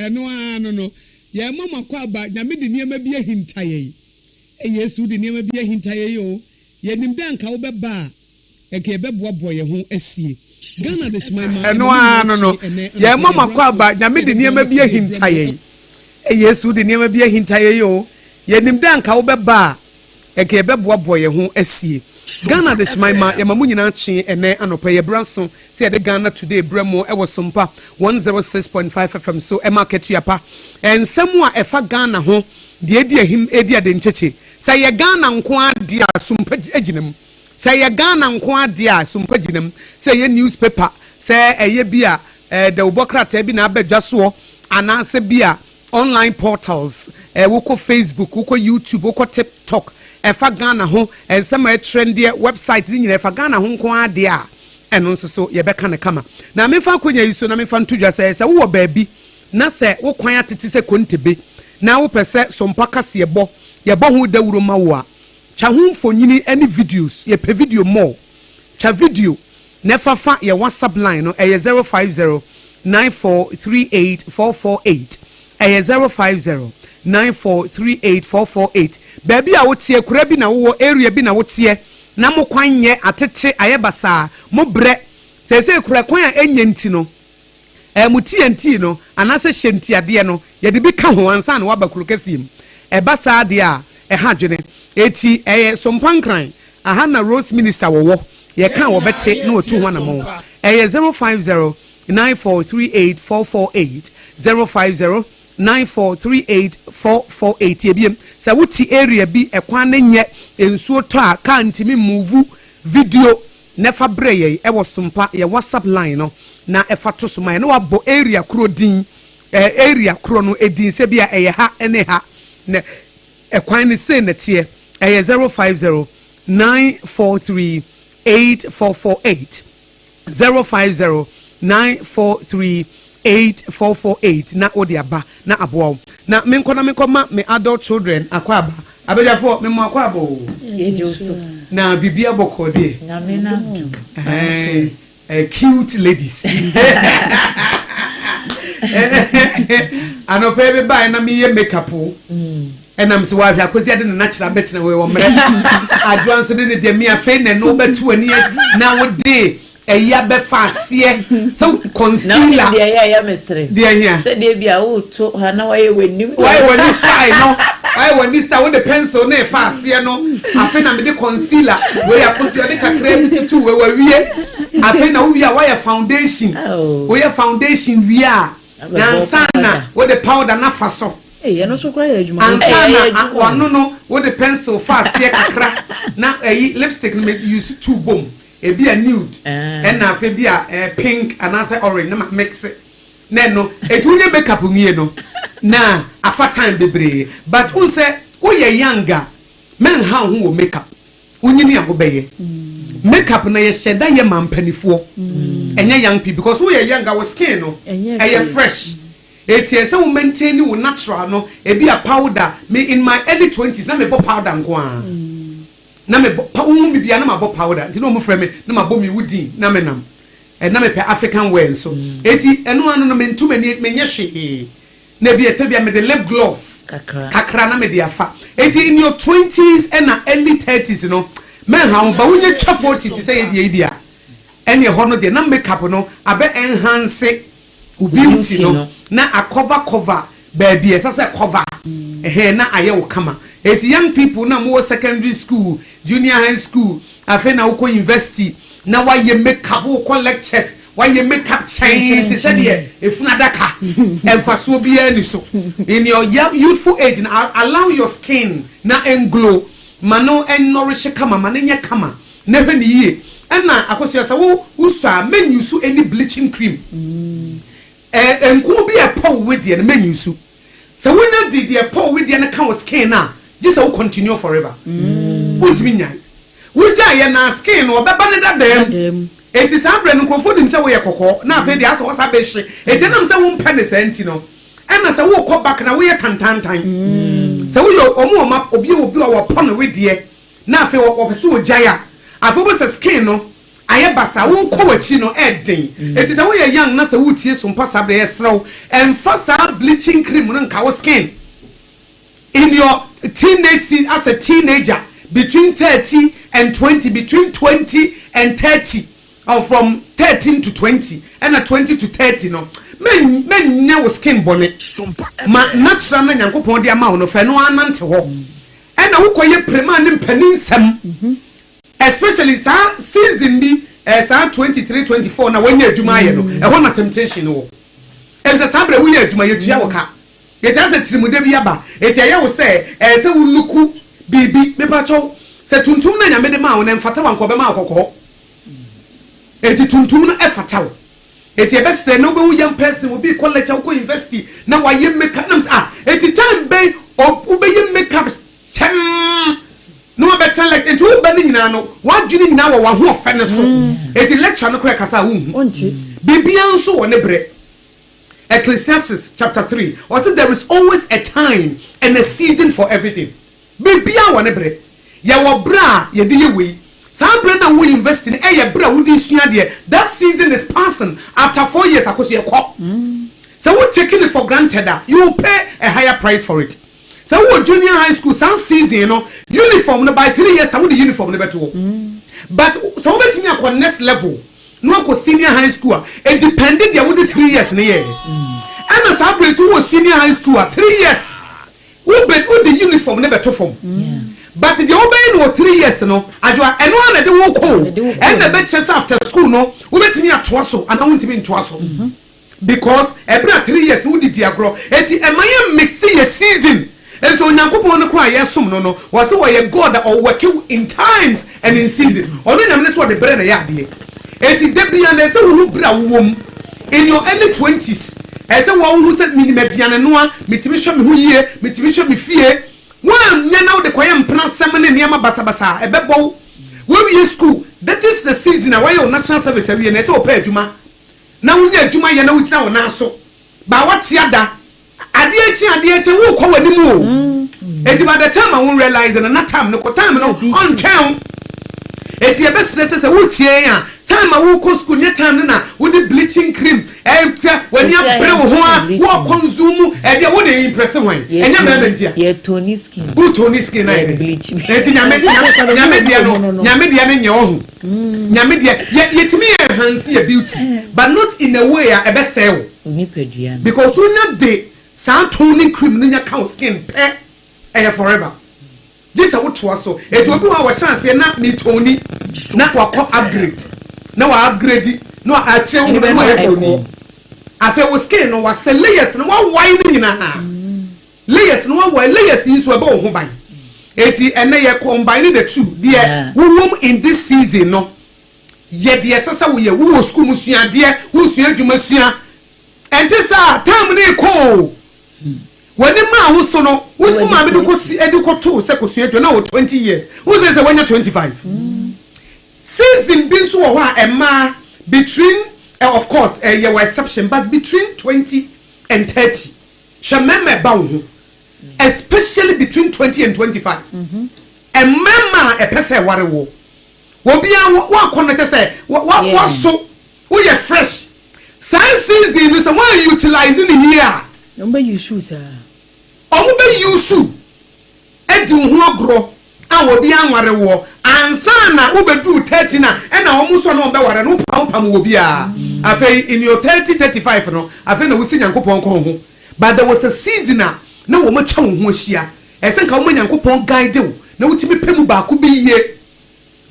Ɛno ara no no, yɛrema mo akwaaba, Nyame de nneɛma bi ahinta yɛn. Ei Yesu wode nneɛma bi ahinta yɛn o, Yɛnim dɛ anka wobɛba a, anka yɛbɛboaboa yɛn ho asie. Ghana Adehyeman ma Ɛno ara no no, yɛrema mo akwaaba, Nyame de nneɛma bi ahinta yɛn. Ei Yesu wode nneɛma bi ahinta yɛn o, Yɛnim dɛ anka wobɛba a, anka yɛbɛboaboa yɛn ho asie. Ghana Adehyeman ma yɛma mo nyinaa kye ɛnnɛ anɔpa yi. Ɛberɛ aso sɛ yɛde Ghana Today brɛ mo wɔ Sompa 106.5 FM so. Ɛma akatua pa. Nsɛm a ɛfa Ghana ho, deɛ ɛdi ahim, ɛdi adenkyekye. Sɛ ɛyɛ Ghana nko ara deɛ a, Sompa gyina mu. Sɛ ɛyɛ Ghana nko ara deɛ a, Sompa gyina mu. Sɛ ɛyɛ newspaper, sɛ ɛyɛ bi a dawubɔ krataa bi na aba dwa soɔ, anaasɛ bi a Online portals, wokɔ Facebook, wokɔ YouTube, wokɔ TikTok, ɛfa Ghana ho, nsɛm a ɛtrendeɛ, website ne nyinaa ɛfa Ghana ho nko ara deɛ a, ɛno nso so yɛbɛka no kama. Na memfa akonya yi so na memfa nto dwa sɛ, sɛ wowɔ baabi na sɛ wo kwan atete sɛ kontebe na wopɛ sɛ Sompa kaseɛbɔ yɛbɔ ho dawuro ma wo a, twa ho mfonini ne videos, yɛpɛ video more, twa video na fa fa yɛn WhatsApp line no, ɛyɛ 050 9438 448, ɛyɛ 050 9438 448. Baabi a woteɛ, kura bi na wowɔ, area bi na woteɛ, na mo kwan nyɛ, atete, ayɛ basaa, mo brɛ, seesei kura kwan a ɛnyɛ nti no, Ɛɛ, mo TNT no, anaasɛ hyɛntiadeɛ no, yɛde bi ka ho ansa na woaba kuro kɛseɛ mu. Ɛba saa deɛ a, ɛha adwene. Enti, ɛyɛ Sompa Nkran, aha na Rose Minister wɔwɔ. Yɛka a wɔbɛte na wɔatu ho anamɔn. Ɛyɛ 050 9438 448, 050 9438 448. Tie biom, sɛ wote area bi, ɛkwan no nyɛ, nsuo tɔ a, car ntumi mmuvu, video, Na fa brɛ yɛn wɔ sompa yɛn WhatsApp line no na fa to so ma yɛn na wabɔ area korɔ din eh, area korɔ no din sɛ bi a ɛyɛ ha ne ha na ɛkwan no sei na ɛteɛ ɛyɛ 050 943 8448 050 943 8448 na wode aba na aboa wo na menkɔ na menkɔ ma me adult children akɔ aba Abadwafoɔ me mo akwaaba oo. Yɛgye wo so. Na biribiara bɔkɔɔ deɛ. Nyame n'adom. Ɛɛ eh, cute ladies. Anɔpa yi mebaeɛ na meyɛ makeup o. Ɛnam sɛ wahwɛ akosi ade ne n'akyerɛ abɛtena hɔ wɔ mmerɛ. Adwoa nso de ne deɛ me afei na ɛno wobɛto w'ani na wode Ɛyi abɛfa aseɛ sɛ concealer. Na wonim deɛ ɛyɛ a ɛyɛ me sere? Deɛ hia? Sɛdeɛ bi a woreto ha na wayɛ w'anim sɛ. Wayɛ w'ani style no, wayɛ w'ani style, wode pencil no refa aseɛ no, afei na mede concealer, wei akosua de kakraa bi tutu wei, wawie. Afei na wowie a woayɛ foundation, woyɛ foundation wie a, na ansa na wode powder no afa so. Ansa na wano no wode pencil fa aseɛ kakra na ɛyi lipstick no me use two bom. Ebi a nude ɛna afei bi a pink anaasɛ orange na ma mix na ɛno eti wonyɛ make up nwie no na afa time bebree but wohu sɛ woyɛ young a mɛnha wo ho wɔ make up wonyini a wobɛyɛ make up na yɛhyɛ da yɛ ma mpanifoɔ ɛnyɛ young people because woyɛ young a wo skin no ɛyɛ fresh eti ɛsɛ wo maintain wo natural no ebi a powder me in my early twenties na mebɔ powder nko ara. Na me bɔ pa wohu me bia na mabɔ powder nti na ɔmo frɛ me na mabɔ me wo din na me nam ɛ na mepɛ African wear nso eti ɛno ano no mentu m'ani menyɛ hwee na ebi ɛtɔ bia mede lip gloss kakra na mede afa eti in your twenties ɛna early thirties no mɛnha wo ba wonya twa forty te sɛ yɛ deɛ yi bia ɛne ɛhɔ no deɛ na make up no abɛ enhance wo beauty no na a cover cover baabi a ɛsɛ sɛ cover ɛhɛn na ayɛ wo kama. Enti young people na mowɔ secondary school, junior high school, afei na wokɔ university na woayɛ make up, wokɔ lectures, woayɛ make up kyɛnn te sɛ deɛ efunu adaka, mfasoɔ biara nni so. In your youthful age no, allow your skin na ɛnglow, ma no ɛnnourishe kama, ma no nyɛ kama na hwɛ no yie. Ɛna Akosua sɛ wo wosɔ a, mɛnuse any bleaching cream. Ɛ nku bi a ɛpɔ wo wedeɛ no mɛnyusu. Sɛ wonya de deɛ ɛpɔ wo wedeɛ no ka wo skin no a, gye sɛ wo continue forever. Wontumi nnyae. Wogyaeɛ no a, skin no ɔbɛba ne dadaa mu. Enti saa berɛ no nkurɔfoɔ nim sɛ woyɛ kɔkɔɔ na afei deɛ asɛ woasa bɛhye. Enti ɛnam sɛ wompɛ no saa nti no, ɛna sɛ worekɔ back no a woyɛ tantantan. Sɛ woyɛ wɔn a wɔn obi a obi a wɔpɔ ne wedeɛ na afei ɔpɛ sɛ ɔgyae a, afei wobɛhu sɛ skin no. Ayɛ basaa. Wokɔ w'akyi no, ɛɛden. Enti sɛ woyɛ young na sɛ woretie Sompa saa berɛ yi, yɛsrɛ wo, mfa saa bleaching cream no nka wo skin. In your teenage season, as a teenager, between 30 and 20, between 20 and 30, or from 13 to 20, ɛna 20 to 30 no, mɛnyɛ wo skin bɔne. Ma natural no a Nyankopɔn de ama wo no, fa ɛno ara nante hɔ. Ɛna wokɔyɛ prema ne mpaninsɛm. Especially saa season bi eh, saa 23, 24 na wanya adwuma ayɛ no, ɛhɔ na temptation no wɔ. Efisɛ saa berɛ woyɛ adwuma, yɛtua wo ka. Yɛkyerɛ sɛ tirimude bi aba, enti ɛyɛ wo sɛ ɛyɛ sɛ wo luku biribi. Mepakyɛw, sɛ tuntum na Nyame de maa wo no ɛmfata wo a, anka ɔbɛma wo kɔkɔɔ. Enti tuntum no ɛfata wo. Enti ɛbɛsrɛ na wobɛhu young person, obi rekɔ lecture, wokɔ university na wayɛ makeup, na mesɛ ah, enti time bɛn wobɛyɛ makeup kyɛmm na wabɛtena lecture, enti woba no nyinaa no w'adwene nyinaa wɔ w'ahoɔfɛ no so, enti lecture no koraa ɛkasa a wonhu. Biribiara nso wɔ ne berɛ. Ecclesiastes chapter 3, ɔse there is always a time and a season for everything. Biribiara wɔ ne bere. Yɛwɔ bere a yɛde yɛ wei. Saa bere no a wowɔ university no yɛ bere a wode sua adeɛ. That season is passing. After 4 years akosua kɔ. Sɛ wo taking it for granted a, you will pay a higher price for it. Sɛ wowɔ junior high school saa season no, uniform no by 3 years a wode uniform no bɛto hɔ. But sɛ wobɛtumi akɔ next level na wakɔ senior high school a, ɛdepend deɛ wode 3 years no yɛɛ. Ɛna saa bere nso wowɔ senior high school a, 3 years wobɛ wode uniform ne bɛto fam, but deɛ wobɛyɛ no wɔ 3 years no, Adwoa, ɛno ara na ɛde wo kɔ o. Ɛna ɛbɛkyerɛ sɛ after school no wobɛtumi atoa so anaa wontumi ntoa so, because ɛberɛ a 3 years no wode di agorɔ. Eti ɛma yɛ mix yɛ season nso. Onyankopɔn no kɔ a yɛsom no, wɔsɛ wɔyɛ God a ɔwork in times and in seasons. Ɔno Nyame no so ɔde berɛ na ɛyɛ adeɛ. Eti da bia na ɛsɛ wohu berɛ a wowɔ mu. In your early 20s, ɛsɛ wɔwohu sɛ minim aduane noa, metumi hwɛ me ho yie, metumi hwɛ me fie. Woanyɛ na wode kɔyɛ mpena asɛm ne nneɛma basabasa a ɛbɛbɔ wo. Woawie school, that is the season a woayɛ wo national service awie na ɛsɛ wɔpɛ adwuma na wonya adwuma yɛ na wogyina wo nan so ba wɔte ada adeɛ akyi adeɛ akyi wokɔ w'anim o. Eti by the time a wo realize no na time no kɔ, time no ɔntwɛn wo. Eti yɛbɛsrɛ sɛ wotie yɛn a, time a wokɔ school nyɛ time no na wode bleaching cream ɛtɛ w'ani abere wo ho a wɔ consume ɛdeɛ wode impress hwan? Ɛnyɛ mmarima nti a yɛ tone skin. Wo tone skin na yɛ de eti Nyame deɛ no, Nyame deɛ no nyɛ ɔho. Nyame deɛ yɛ yɛtumi yɛ enhance yɛ beauty, but not in a way a ɛbɛsɛe wo nipadua no. Because wonya de saa toning cream no nya ka wo skin pɛ, ɛyɛ forever, gye sɛ wotoa so. Eti obi wɔ a wɔhyɛ aseɛ na metoni na wakɔ upgrade na wa upgrade na wa akyerɛ wo na wayɛ broni. Afei wo skin no wasɛ layers no, wawae no nyinaa, layers no wawae layers yi nso ɛbɔ wo ho ban. Eti ɛnɛ yɛ combine the two deɛ wowom in this season no, yɛ deɛ ɛsɛ sɛ woyɛ. Wowɔ school mu, sua adeɛ. Wosua adwuma, sua. Ɛnte saa, time ne kɔ o. W'ani maa ho so no, wo maame de kɔ si de kɔ to sɛ kɔsua adwuma na wɔ 20 years, wo sɛ wɔnya 25. Season bi nso wɔ hɔ a mmaa between of course yɛ wɔ exception, but between 20 and 30, hwɛ mmarima ɛba wo ho, especially between 20 and 25, mmarima a ɛpɛ sɛ ɛware wo, obiara wakɔ no kyɛ sɛ waso woyɛ fresh. Saa season no, sɛ wɔn utilize ne yie a, wɔn bɛ use saa. Ɔmo bɛ use edi wo ho agorɔ a obi anware wɔ ansa na wobɛduru 30 na ɛna ɔmo nso na ɔmo bɛware no, wopam pam wɔ biara. Afei in your 30, 35 no, afei na wosi Nyankopɔn kɔn ho. But there was a season a na wɔn atwa wo ho ahyia. Ɛsɛ nka wɔn Nyankopɔn guide wo na wotumi pɛ mu baako bi yie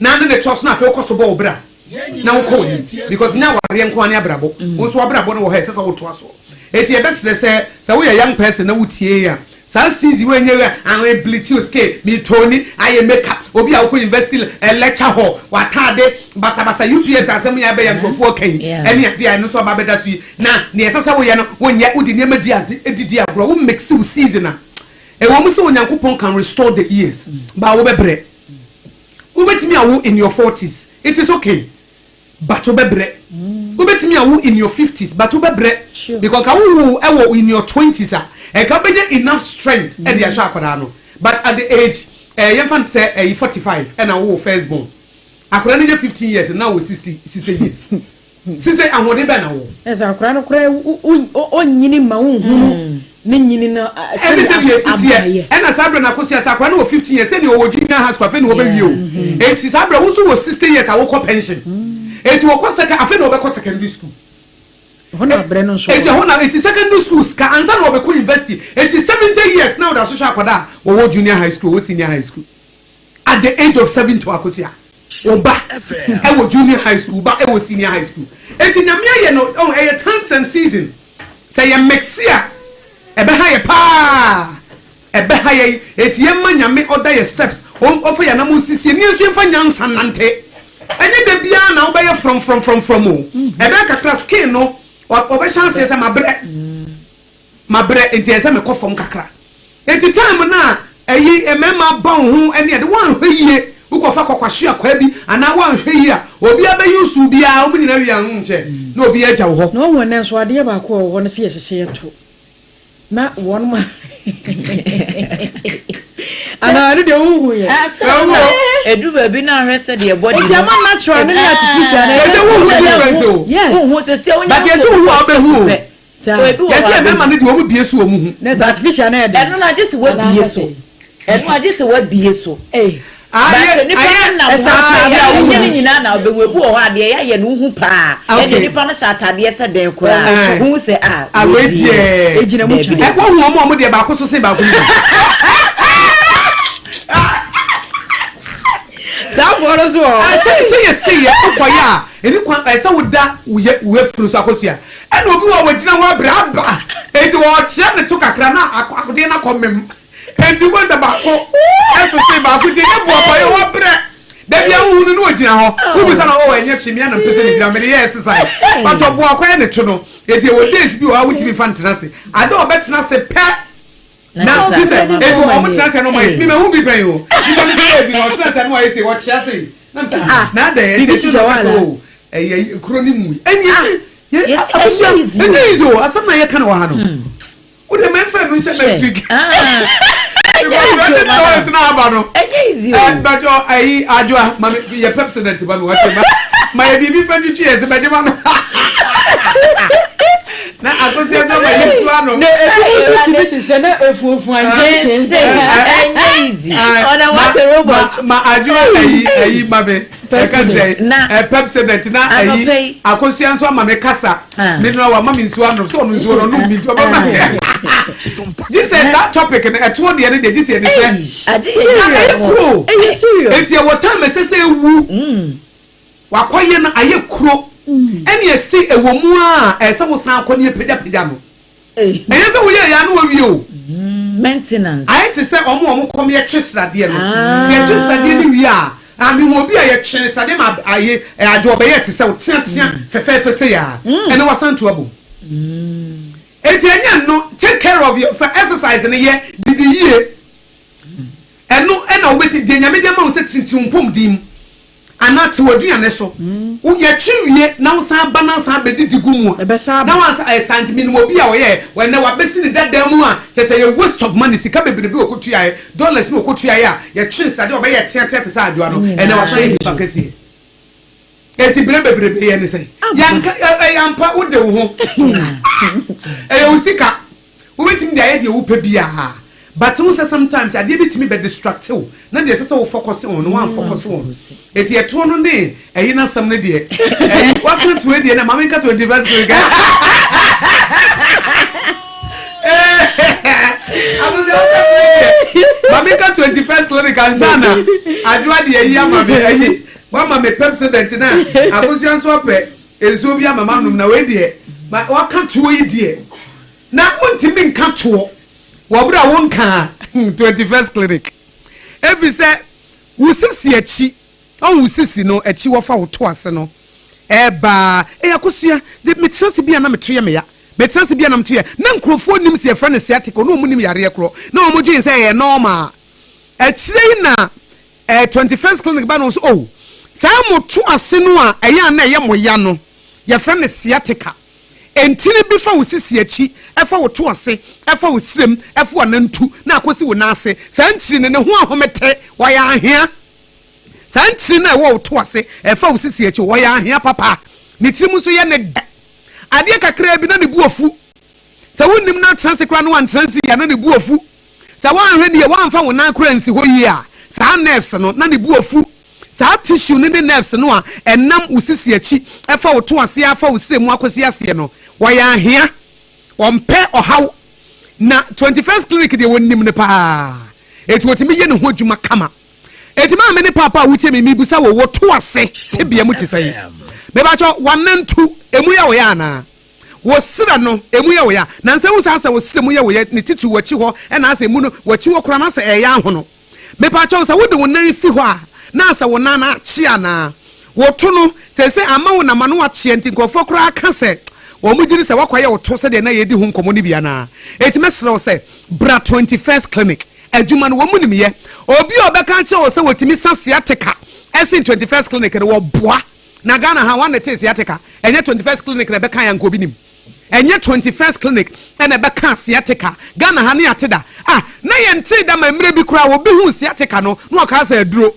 na ne trust na afei wokɔ so bɔ wo bra na wokɔ w'anim, because nyɛ awareɛ nko ara ne abrabɔ. Wo nso abrabɔ no wɔ hɔ a ɛsɛ sɛ wotoa so. Eti yɛbɛsrɛ sɛ woyɛ young person na wotie a, saa season wo enye ahun bleach wo skin, mi toni ayɛ makeup, obi a wokɔ university lecture hall, wataade basabasa, UPS asɛm yɛ abɛyɛ nkurɔfoɔ kan ɛne adeɛ a ɛno nso aba abɛda so yi, na nea ɛsɛ sɛ woyɛ no wonyɛ, wode nneɛma di ade didi agorɔ, wo mix wo season a ɛwɔ mu sɛ Onyankopɔn can restore the years, but wobɛbrɛ. Wobɛtumi awo in your 40s, it is okay, but wobɛbrɛ. Wobɛtumi awo in your 50s, but wobɛbrɛ, because ka wowo ɛwɔ in your 20s a, ɛka wobɛnya enough strength ɛde ahyɛ akwadaa no. But at the age yɛmfa no sɛ ɛyi 45 ɛna wowo first born. Akwadaa no nya 15 years na wɔ 60 60 years. Sisi ahoɔden bɛn na wɔ? Ɛsɛ akwadaa no koraa ɔnyini ma wonhunu ne nyini no Ɛne sɛ deɛ ɛsi teɛ. Ɛna saa berɛ no Akosua sɛ akwadaa no wɔ 15 years sɛdeɛ ɔwɔ junior high school afei na ɔbɛwie o. Enti saa berɛ wo nso wɔ 60 years a wokɔ pension. Enti wɔkɔ sɛkɛ afei na ɔbɛkɔ secondary school. Ɛhɔ na abrɛ no nso Enti ɛhɔ na enti secondary school sika ansa na ɔbɛkɔ university. Enti 70 years na ɔda so hwɛ akwadaa a wɔwɔ junior high school ɔwɔ senior high school. At the age of 70 Akosua. Wo ba ɛwɔ junior high school, wo ba ɛwɔ senior high school. Enti Nyame ayɛ no oh ɛyɛ times and season. Sɛ yɛ mixe a ɛbɛha yɛ paa. Ɛbɛha yɛn. Enti yɛmma Nyame ɔda yɛ steps, ɔmfa yɛn anamon nsisie ne yɛn nso yɛmfa nyansa nnante. Ɛnyɛ da biara na wobɛyɛ frɔmfrɔmfrɔmfrɔm o. Ɛbɛyɛ kakra skin no ɔbɛhyɛ aseɛ sɛ mabrɛ. Mabrɛ nti ɛsɛ sɛ mekɔ fam kakra. Enti time no a ɛyi mmarima ba wo ho ne ade, woanhwɛ yie wokɔfa kɔkwahye akwaa bi anaa woanhwɛ yie a obiara bɛ use wo biara, wɔn nyinaa wie a hmm kyɛ na obiara agya wo hɔ. Na wahu ɛnnɛ nso adeɛ baako a ɛwɔ hɔ ne sɛ yɛhyehyɛ yɛto na wɔn ma anaa ɛno deɛ wonhu yɛ. Ɛduru baabi na ahwɛ sɛ deɛ body no. Nti ama natural no ne artificial no. Yɛsɛ wonhu difference o. Yes. Wonhu sɛ sɛ wonya But yɛsɛ wohu a wobɛhu o. Ebi wɔ hɔ Yɛsɛ a mmarima no deɛ wɔn bie so wɔn ho. Na sɛ artificial no yɛ den. Ɛno no agye sɛ wabie so. Ɛno agye sɛ wabie so. But sɛ nipa no nam hɔ a ɛnyɛ ne nyinaa na wobɛhu. Ebi wɔ hɔ a deɛ yɛayɛ no wohu paa. Ɛnna nipa no hyɛ atadeɛ sɛ dɛn koraa wohu sɛ ah wei deɛ. Egyina mu twa. Wohu wɔn a wɔn deɛ baako so sen baako no bi. Saa foɔ no nso wɔ hɔ. Sɛ sɛ yɛse yɛ wokɔyɛ a ɛni kwan ɛsɛ woda wo yɛ wo afuru so akosua. Ɛna obi wɔ hɔ a wagyina hɔ abrɛ aba enti ɔkyerɛ ne to kakra na akodeɛ no akɔ mem enti wobɛhu sɛ baako ɛso sen baako nti ɛnyɛ boapa yɛ wabrɛ da bia wohu no na ɔgyina hɔ wobisa no oh ɛnyɛ hwee mea na mpɛ sɛ megyina mede yɛ exercise but ɔboa kwan ne to no enti ɛwɔ days bi wɔ hɔ a wontumi mfa ntena ase ade a ɔbɛtena ase pɛ na gye sɛ enti wɔn tena ase no wɔn ayɛ mi ma hu bi pɛn o nipa no bi yɛ bi na ɔtena ase no ayɛ se ɔkyea se na mi sɛ ah na adɛ ɛti ɛti na ɔka sɛ o ɛyɛ kuro ne mu yi ɛni yɛ abusua ɛnyɛ easy o asɛm na yɛ ka na wɔ ha no o de mɛ nfɛ no nhyɛ next week because when the stories na aba no ɛ bɛjɔ ayi adwoa ma mi yɛ pepsodent ba mi wa te ma ma yɛ biribi fɛn twitwi yɛ se bɛgye ma no. Na akosua nso ma yɛ nsuo ano. Na ebi mu nso tumi hyehyɛ na efuafua nkyɛnkyɛn. Ɛnyɛ easy. Ɔna wasɛ robot. Ma adwuma ayi ayi ma me. Ɛka sɛ ɛ Pepsodent na ayi akosua nso ama me kasa. Me nua wa ma me nsuo anom sɛ ɔno nsuo no ɔnom mi nti ɔbɛma me. Gye sɛ saa topic no ɛtoɔ deɛ no deɛ gye sɛ yɛde hyɛ. Ɛyɛ kuro. Eti ɛwɔ time ɛsɛ sɛ ewu. Wakɔyɛ no ayɛ kuro ɛne ɛse ɛwɔ mu a ɛsɛ sɛ wosan kɔ ne yɛpagyapagya no. Ɛnyɛ sɛ woyɛɛ yɛ a na wawie o. Maintenance. Ayɛ te sɛ wɔn a wɔkɔm yɛkye sradeɛ no. Sɛ yɛkye sradeɛ no wie a, ah mehu obi a yɛkye ne sradeɛ ma aye adwo ɔbɛyɛɛ te sɛ wo teatea fɛfɛɛfɛ sei a, ɛnɛ wasan tu abom. Enti ɛnyɛ no, take care of yourself, exercise no yɛ, didi yie. Ɛno na wobɛti, deɛ Nyame de ama wo sɛ tintim wo mpɔmuden mu. Anaa te w'aduane so. Wo yɛtwe wie na wo san ba na san bɛdidi gu mu a, na wansa ɛyɛ saa nti menim obi a ɔyɛɛ ɛnɛ wabɛsi ne dada mu a kyerɛ sɛ ɛyɛ waste of money sika bebrebe ɔkɔtuaeɛ dollars na ɔkɔtuaeɛ a yɛtwe sradeɛ a ɔbɛyɛ teatea te sɛ adwoa no ɛnɛ wasan yɛ nipa kɛseɛ enti berɛ bebrebe yɛ ne sɛn yɛnka ɛyɛ ampa wode wo ho ɛyɛ wo sika Wobɛtumi de ayɛ deɛ wopɛ biara but wohu sɛ sometimes adeɛ bi tumi bɛ distract wo na deɛ ɛsɛ sɛ wo focus on no woan focus on. Enti ɛtoɔ no ne ɛyi no asɛm no deɛ ɛyi waka toɔ deɛ na ma menka 21st clinic Aso deɛ waka toɔ deɛ ma menka 21st clinic ansa na adwoa deɛ ayi ama me ayi wama me Pepsodent na akosua nso apɛ Nsuo bi ama manom na wei deɛ ma waka toɔ yi deɛ na wontumi nka toɔ wɔ berɛ a wonkaa 21st clinic ɛfiri sɛ wo sisi akyi ɔhu wo sisi no akyi wɔfa wo to ase no ɛbaa ɛyɛ akosua de metena ase bi a na meto yɛ meya metena ase bi a na meto yɛ na nkurɔfoɔ nim sɛ yɛfrɛ no sciatica na wɔn nim yareɛ korɔ na wɔn dwen sɛ ɛyɛ normal akyire yi na Eh 21st clinic ba no nso oh saa mo to ase no a ɛyɛ a na ɛyɛ mo ya no yɛfrɛ no sciatica ntini bi fa wo sisi akyi ɛfa wo to ase ɛfa wo srem ɛfa w'anantu na akɔsi wo nan ase saa ntini no ne ho ahomete wɔyɛ ahea. Saa ntini no a ɛwɔ wo to ase, ɛfa wo sisi akyi, ɔyɛ ahea papa. Ne tirim nso yɛ no dɛ. Adeɛ kakraa bi na ne bo afu. Sɛ wonnim no atena ase koraa na wantena ase yie a, na ne bo afu. Sɛ woanhwɛ no yie, woamfa wo nan koraa ansi hɔ yie a, saa nerves no, na ne bo afu. Saa tissue no ne nerves no a ɛnam wo sisi akyi fa wo to ase ara fa wo srɛ mu akɔsi aseɛ no, wɔyɛ ahea. Wɔmpɛ ɔhaw. Na 21st Clinic deɛ wɔnim no paa. Enti wɔtumi yɛ ne ho adwuma kama. Enti maame ne paapa a wotie me, mebisa wo, wo to ase tebea mu te sɛn? Mebakyɛ, w'anantu, emu yɛ wo ya anaa? Wo serɛ no, emu yɛ wo ya? Nansa hu saa sɛ wo serɛ mu yɛ wo ya, ne titiriw w'akyi hɔ, ɛna asɛ emu no, w'akyi hɔ koraa no asɛ ɛreyɛ ahono. Mepakyɛw, sɛ wode wo nan si hɔ a, na asɛ wo nan no akye anaa? Wo to no, seesei ama wo nam ano akyeɛ nti nkurɔfoɔ koraa ka sɛ wɔn gye di sɛ woakɔyɛ wo to sɛdeɛ na yɛredi ho nkɔmmɔ no bi anaa? Enti mɛsrɛ wo sɛ, bra 21st Clinic. Adwuma no, wɔn nim yɛ. Obi a ɔbɛka akyerɛ wo sɛ wɔtumi sa sciatica sen 21st Clinic no, wɔboa. Na Ghana ha, hwan na ɛtee sciatica? Ɛnyɛ 21st Clinic na ɛbɛkaeɛ a anka obi nim. Ɛnyɛ 21st Clinic na ɛbɛkaa sciatica. Ghana ha, ne yɛate da. Ah, na yɛntee da ma mmerɛ bi koraa obi huu sciatica no na ɔkaa sɛ aduro.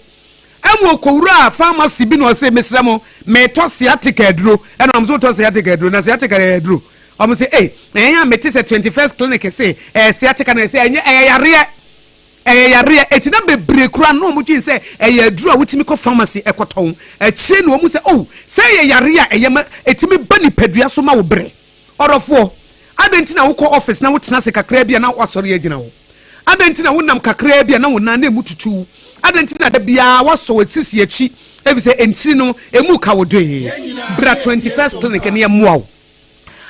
Ɛma ɔkɔwuraa pharmacy bi na ɔse, mesrɛ mo, meretɔ sciatica aduro. Ɛna wɔn nso wotɔ sciatica aduro, na sciatica yɛ aduro. Wɔn se, ei, na yɛn a mete sɛ 21st Clinic se ɛyɛ sciatica na ɛsɛ ɛnyɛ, ɛyɛ yareɛ. Ɛyɛ yareɛ. Enti na bebree koraa no na wɔn dwen sɛ ɛyɛ aduro a wotumi kɔ pharmacy kɔtɔn. Akyire na wɔn hu sɛ oh, sɛ ɛyɛ yareɛ a ɛyɛ ma ɛtumi ba nipadua so ma wo brɛ. Ɔdɔfoɔ, adɛn nti na wokɔ office na wotena ase kakraa bi a na woasɔre agyina hɔ? Adɛn nti na wonam kakraa bi a na wo nan na ɛmu tutu wo? Adɛn nti na da biara woasɔ wo sisi akyi efisɛ ntini no ɛmu ka wo doe? Bra 21st Clinic na yɛmmoa wo.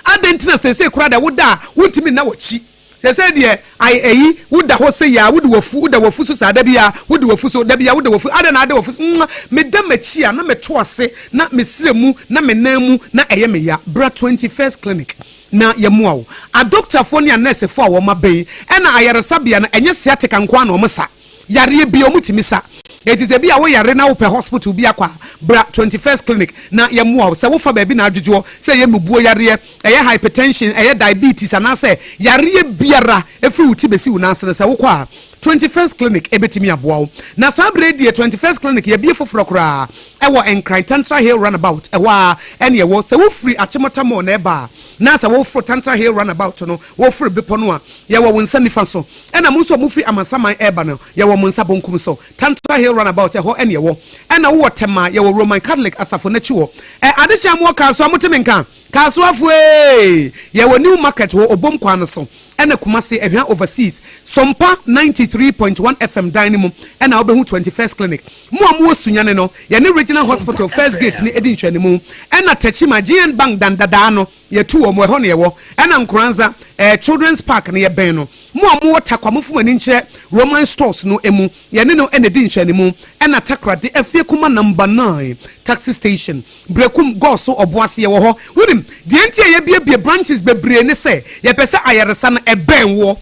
Adɛn nti na seesei koraa deɛ woda a wontumi nna w'akyi? Seesei deɛ ayɛ ayi, woda hɔ sei ara, wode w'afu, woda w'afu so saa, da biara wode w'afu so, da biara woda w'afu, adɛn na ada w'afu so? Mwah! Meda m'akyi a, na meto ase, na me srɛ mu, na me nan mu, na ɛyɛ me ya. Bra 21st Clinic na yɛmmoa wo. Adɔkotafoɔ ne anɛɛsefoɔ a wɔabɛn, ɛna ayaresabea no, ɛnyɛ sciatica nko ara na wɔsa. Yareɛ biara ɔmo tumi sa. Enti sɛ ebia wo yare na wopɛ hospital bi akɔ a, bra 21st clinic na yɛmmoa wo. Sɛ wofa baabi na adwodwoɔ, sɛ ɛyɛ mmubuo yareɛ, ɛyɛ hypertension, ɛyɛ diabetes anaasɛ yareɛ biara ɛfiri wo ti bɛsi wo nan ase no, sɛ wokɔ a 21st clinic ɛbɛtumi aboa wo. Na saa berɛ yi deɛ 21st clinic yɛabue foforɔ koraa ɛwɔ Nkran Tantra Hill Runabout, ɛhɔ ara ɛne ɛwɔ. Sɛ wofiri Achimota Mall na ɛba a, na sɛ woforo Tantra Hill Runabout no, woforo bepɔ no a, yɛwɔ wo nsa nifa so. Ɛna mo nso a mofiri amansaman reba no, yɛwɔ mo nsa bonkum so. Tantra Hill Runabout, ɛhɔ ɛne ɛwɔ. Ɛna wowɔ Tema, yɛwɔ Roman Catholic asafo no akyi hɔ. Ɛ, adehye a mowɔ Kasoa, mote me nka? Kasoafoɔ ee! Yɛwɔ New Market wɔ Obom kwan no so. Ɛna Kumasi, Ahwea Overseas, Sompa 93.1 FM dan no mu ɛna wobɛhu 21st Clinic. Mo a mowɔ Sunyani no, yɛne Regional Hospital First Gate no di nhwɛanimu. Ɛna Techiman, GN Bank dan dadaa no, Yɛtu wɔn, ɛhɔ na yɛwɔ. Ɛna Nkoranza, eh, Children's Park no, yɛbɛn no. Mo a mowɔ Tarkwa, momfa mo ani nkyerɛ Roman Stores no mu. Yɛne no na ɛdi nhwɛanimu. Ɛna Takoradi, Afiekuma Number Nine Taxi Station, Berekum, Gɔɔso, Ɔboase, yɛwɔ hɔ. Wonim, deɛ nti a yɛabuebue branches bebree ne sɛ, yɛpɛ sɛ ayaresa no, ɛbɛn woɔ.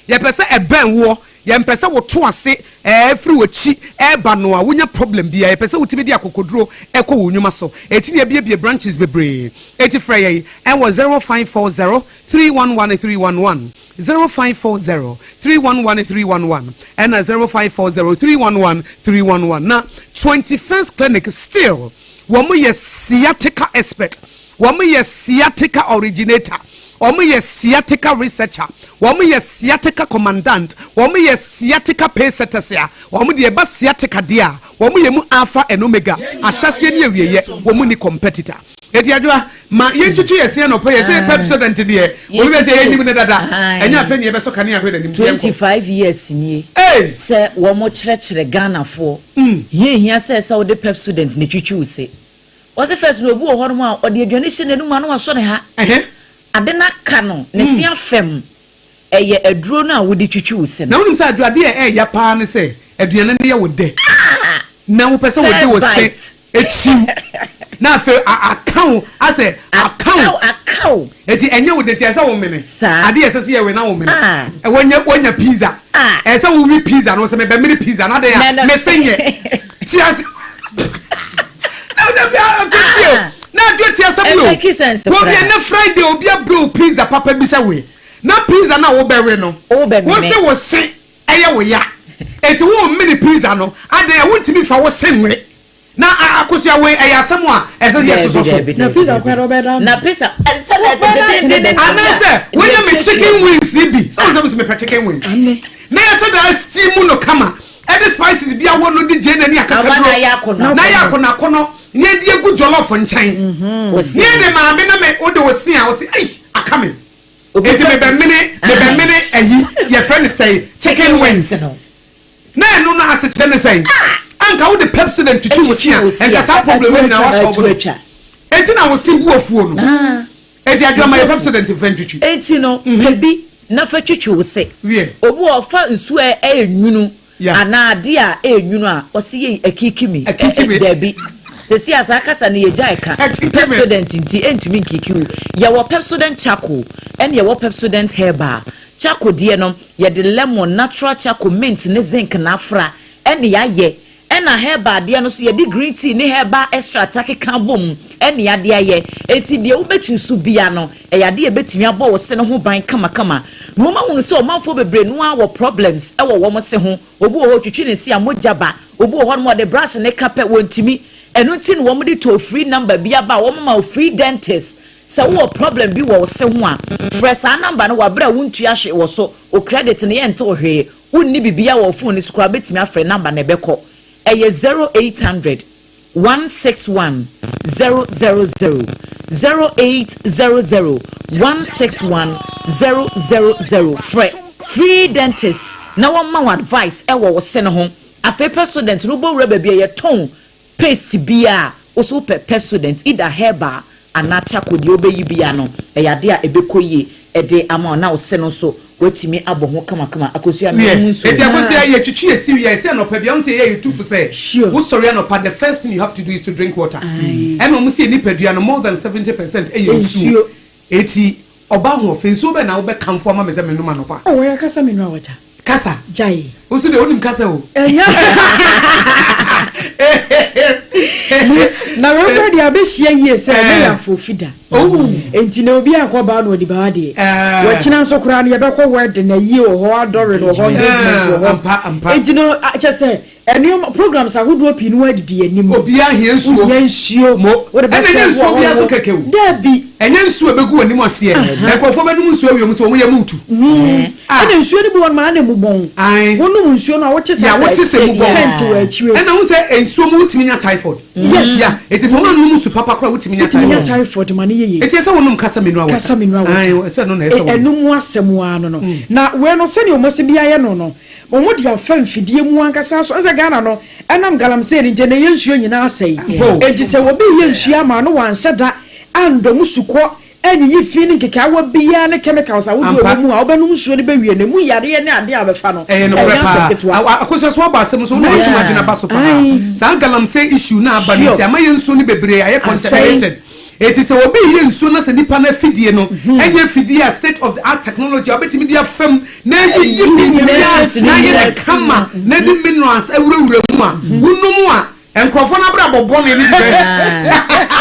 Yɛpɛ sɛ ɛbɛn woɔ, yɛmpɛ sɛ woto ase firi w'akyi reba no a wonya problem biara, yɛpɛ sɛ wotumi de akokoduro kɔ wo nnwuma so. Enti na yɛabuebue branches bebree. Enti frɛ yɛn wɔ 0540 311 311, 0540 311 311 ɛna 0540 311 311. Na 21st Clinic still wɔn yɛ sciatica expert. Wɔn yɛ sciatica originator, wɔn yɛ sciatica researcher, wɔn yɛ sciatica commandant, wɔn yɛ sciatica pacesetters a wɔn deɛ ɛba sciatica deɛ a wɔn yɛ mu alpha and omega, ahyɛaseɛ ne awieɛ, wɔn nni competitor. Enti Adwoa, ma yɛntwitwi yɛn se anɔpa yi, ɛsɛ Pepsodent deɛ, obi bɛsɛ yɛnim no dada, ɛnyɛ afei na yɛbɛsɔ kanea ahwɛ n'anim, nti yɛnkɔ. 25 years nie sɛ wɔn kyerɛkyerɛ Ghanafoɔ, hia hia sɛ sɛ wode Pepsodent na ɛtwitwi wo se. Ɔse first no obi wɔ hɔ nom a ɔde aduane hyɛ n'anum a na wasɔ ne ha. Ade no aka no, ne se afɛm. Ɛyɛ aduro no a wode twitwi wo se no. Na wonim sɛ adwo adeɛ a ɛɛya paa ne sɛ aduane no yɛ wo dɛ na wopɛ sɛ wode wo se kyiw na afei aka wo asɛ aka wo eti ɛnyɛ wo dɛ nti ɛsɛ wo mene adeɛ ɛsɛ sɛ yɛwe na wo mene wɔnya wɔnya pizza ɛsɛ wo wi pizza no sɛ mebɛ mene pizza na adeɛ a mese nyɛ ti ase na ɔda bi afei tie na adeɛ ti asɛm yɛ o obi ɛnɛ Friday obi abrɛ o pizza papa bi sɛ we na pizza na wobɛwe no wo se wo se ɛyɛ wo ya. Enti wo mene pizza no adɛn a wontumi nfa wo se nwe? Na akosua wei ɛyɛ asɛm a ɛsɛ sɛ yɛsosɔ so. Na pizza koraa deɛ ɔbɛda Na pizza sɛ na ɛte dendenden. Anaasɛ wonya me chicken wings yi bi sɛ wo sɛ mese mepɛ chicken wings na yɛhyɛ da steam no kama ɛde spices bi awɔ no de gyeene ne akakaduro na ayɛ akɔnɔ na ayɛ akɔnɔ akɔnɔ na yɛde agu jollof nkyɛn na yɛde maame na me wode wo se a ɔse eish aka me enti mebɛmene mebɛmene ayi yɛfrɛ no sɛn chicken wings. Na ɛno no asekyerɛ ne sɛn? Anka wode Pepsodent twitwi wo se a, nka saa problem wei nyinaa woasɔlve no. Enti na wo se bu afuo no. Enti Adwoa ma yɛ Pepsodent mfa ntwitwi. Enti no, pɛ bi na fa twitwi wo se. Obi wɔ hɔ, ɔfa nsuo a ɛyɛ nwunu anaa adeɛ a ɛyɛ nwunu a, ɔse yei akiki me. Dabi. Seesei a saa kasa no yɛgyae ka. Pepsodent nti, ɛntumi nkiki wo. Yɛwɔ Pepsodent Charcoal, ɛna yɛwɔ Pepsodent Herbal. Charcoal deɛ no, yɛde lemon, natural charcoal, mint ne zinc na afra ɛna yɛayɛ. Ɛna herbal deɛ no nso yɛde green tea ne herbal extract akeka abom ɛna yɛade ayɛ. Enti deɛ wobɛ choose biara no, ɛyɛ adeɛ a ɛbɛtumi abɔ wo se no ho ban kamakama. Na wɔn ahunu sɛ ɔmanfoɔ bebree no ara wɔ problems ɛwɔ wɔn se ho. Obi wɔ hɔ ɔtwitwi ne se a mogya ba, obi wɔ hɔ nom a ɔde brush no ka pɛ wɔntumi. Ɛno nti na wɔde toll free number bi aba a wɔma wo free dentist. Sɛ wowɔ problem bi wɔ wo se ho a, frɛ saa number no wɔ abere a wontua hwee wɔ so, wo credit no yɛntew hwee, wonni biribiara wɔ wo phone no so koraa wobɛtumi afrɛ number no ɛbɛkɔ. Ɛyɛ 0800 161 000, 0800 161 000. Frɛ free dentist na wɔmma wo advice wɔ wo se no ho. Afei Pepsodent no wobɔ wura baabi a yɛtɔn Paste biaa a wo so wopɛ Pepsodent either herbal anaa charcoal deɛ wobɛyi biaa no ɛyɛ adeɛ a ɛbɛkɔ yie de ama wo na wo se no nso woatumi abɔ ho kamakama. Akosua Wiɛ, menom nsuo. enti Akosua yɛtwitwi yɛ siw yɛ sɛ anɔpa biaa wohu sɛ yɛyɛ yɛtu fo sɛ wo sɔre anɔpa the first thing you have to do is to drink water ɛna ɔmo se yɛ nipadua no more than 70% ɛyɛ nsuo eti ɔba ahoɔfɛ nsuo bɛn na wobɛ kamfo ama me sɛ menom anɔpa? Oh ɔyɛ kasa menua water. Kasa. Gyae. Wo nso deɛ wonim kasa o. Ɛnyɛ. Na wei koraa deɛ abɛhyia yie sɛ ɛnɛ yɛ afoofi da. Enti na obi akɔ baa na ɔde baa deɛ. Wɔkyena nso koraa no yɛbɛkɔ wedding ayie wɔ hɔ, adɔre wɔ hɔ, engagement wɔ hɔ. Enti no kyɛ sɛ Nneɛma, programs ahodoɔ pii no ara didi yɛn anim. Obiara hia nsuo. Wohia nsuo. Mo. Wode Ɛna bɛsɛ ɛnyɛ nsuo wo biara nso ahɔhoɔ. kɛkɛ o. Dabi. Ɛnyɛ nsuo a ɛbɛgu w'anim aseɛ. Nkurɔfoɔ bɛnom nsuo awie wɔn sɛ wɔn yam retu. Ah. Ɛna nsuo no bi wɔ nom a na emu bɔn. Ae. Wonom nsuo no a wote sɛ Yeah, wote sɛ emu bɔn. scent wɔ akyire. Ɛna wohu sɛ nsuo mu wotumi nya typhoid. Yes. Yeah, enti sɛ woannom nsu papa koraa a wotumi nya Wotumi nya typhoid. typhoid ma no yɛ yie. Enti ɛsɛ sɛ wonom kasa mineral water. Kasa mineral water. Ae, ɛsɛ ɛno na ɛsɛ sɛ wonom. Ɛno mu asɛm ara no no. Na wei no sɛdeɛ wɔn asi de ayɛ no no, Wɔn de afa mfidie mu ankasa so. Ɛnsɛ Ghana no ɛnam galamsey no nti ɛnɛ yɛn nsuo nyinaa asɛe. Enti sɛ obi reyɛ nsuo ama no wanhyɛ da andɔ mu sukɔ anyiyi fi ne nkekaawa biara ne chemicals ahodoɔ a ɛwɔ mu a wobɛnom nsuo no bɛwie no ɛmu yareɛ ne adeɛ a wobɛfa no Ɛyɛ nokorɛ ɛnyɛ asɛm paa. ketewa. Akosua so aba asɛm so, wo na woatwe m'adwene aba so paa. Saa galamsey issue no a aba no nti ama yɛn nsuo no bebree ayɛ contaminated. Enti sɛ obi reyɛ nsuo na sɛ nipa no afidie no nyɛ afidie a state of the art technology a wobɛtumi de afa mu na ayiyi biribiara na ayɛ no kama na ɛde minerals awurawura mu a, wonom a, nkurɔfoɔ no abrabɔ bɔne no bi bɛ